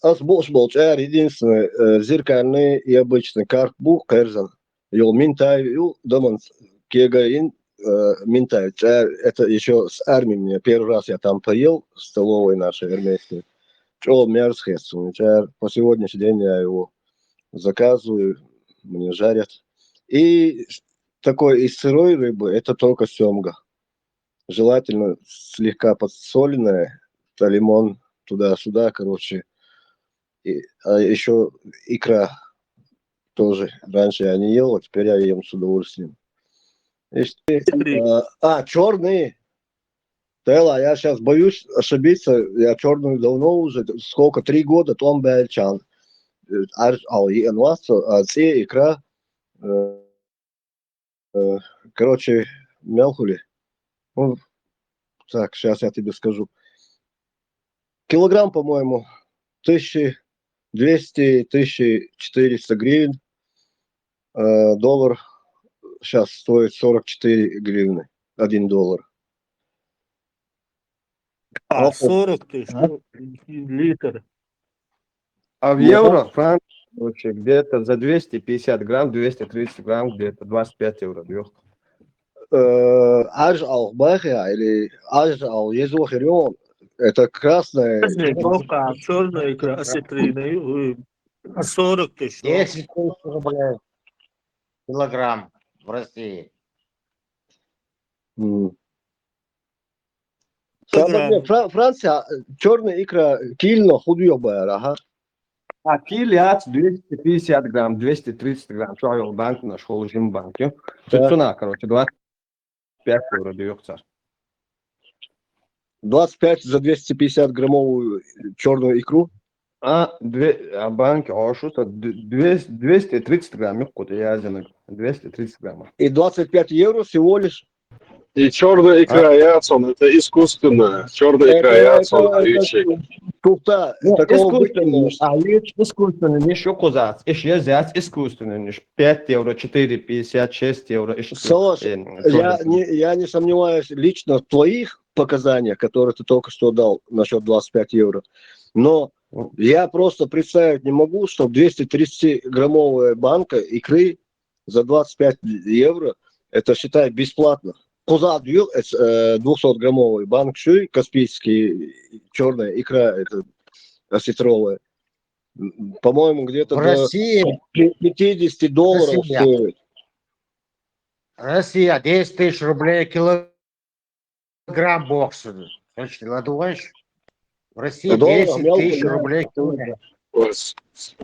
Ас бууш болу чӀар единственный, э, зеркальный и обычный карп бу кхерзан. Йола минтай ю, даманца кегай ин, э, минтай. ЦӀа-, это ещё с армией мне первый раз я там поел в столовой нашей армейской. ЧӀоагӀа мерзкий хет суна цӀа. По сегодняшний день я его заказываю, мне жарят. И такой из сырой рыбы, это только сёмга. Желательно слегка подсоленная, это лимон туда-сюда, короче. И, а ещё икра тоже. Раньше я не ел, а теперь я ем с удовольствием. Ишти, а, а, чёрный. Тела, я сейчас боюсь ошибиться. Я чёрную давно уже, сколько, три года, том бельчан. Э, ар-, ал, и анвасо, а, цӀе икра, э, э, короче, мелкули. Ну, так, сейчас я тебе скажу. Килограмм, по-моему, тысяча двести, тысяча четыреста гривен. Э, доллар сейчас стоит сорок четыре гривны, один доллар. А, сорок тысяч, ну, литр. А в евро, Франк, короче, где-то за двести пятьдесят грамм, двести тридцать грамм, где-то двадцать пять евро, дюх. Э, арж ал бахя или арж ал езо хирион? Это красное. Красное, только чёрное, икра, осетрина, и, и сорок тысяч, ну. Десять тысяч рублей килограмм в России. М. Сама Фра-, Франция, чёрная икра, киль но худо бара, ага. А киль яц двести пятьдесят грамм, двести тридцать грамм, чё я банк наш, холжим банк, ё? Да. Цена, короче, двадцать пять евро дюх цар. Двадцать пять за двести пятьдесят граммовую чёрную икру? А, две, а банки, а что это? Д-, двести, двести тридцать грамм, ё, куда я за ногу? Двести тридцать грамм. И двадцать пять евро всего лишь? И чёрная икра, а? Яцон, это искусственная. Чёрная икра, это, яцон, это, это, ючи. Туфта, ну, такого искусственный, быть не может. А лич искусственный, не шокозац, ещё зяц искусственный, не ш-, пять евро, четыре пятьдесят, шесть евро, ещё. Солош, э, я тоже не, я не сомневаюсь лично в твоих показаниях, которые ты только что дал насчёт двадцать пять евро. Но, м, я просто представить не могу, что двести тридцать граммовая банка икры за двадцать пять евро, это, считай, бесплатно. Куда дают, э, двухсот граммовый банк шуй, каспийский, чёрная икра, это осетровая. М, по-моему, где-то в России пятидесяти долларов стоит. Россия, десять тысяч рублей кило-, килограмм бокса. Слушай, ладугач? В России десять тысяч рублей килограмм.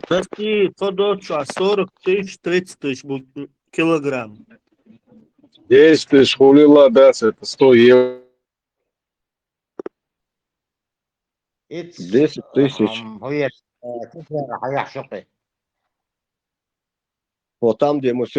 России подача сорок тысяч, тридцать тысяч был килограмм. Десять тысяч хулила, да, это сто евро. Десять тысяч. Вот там, где мы всё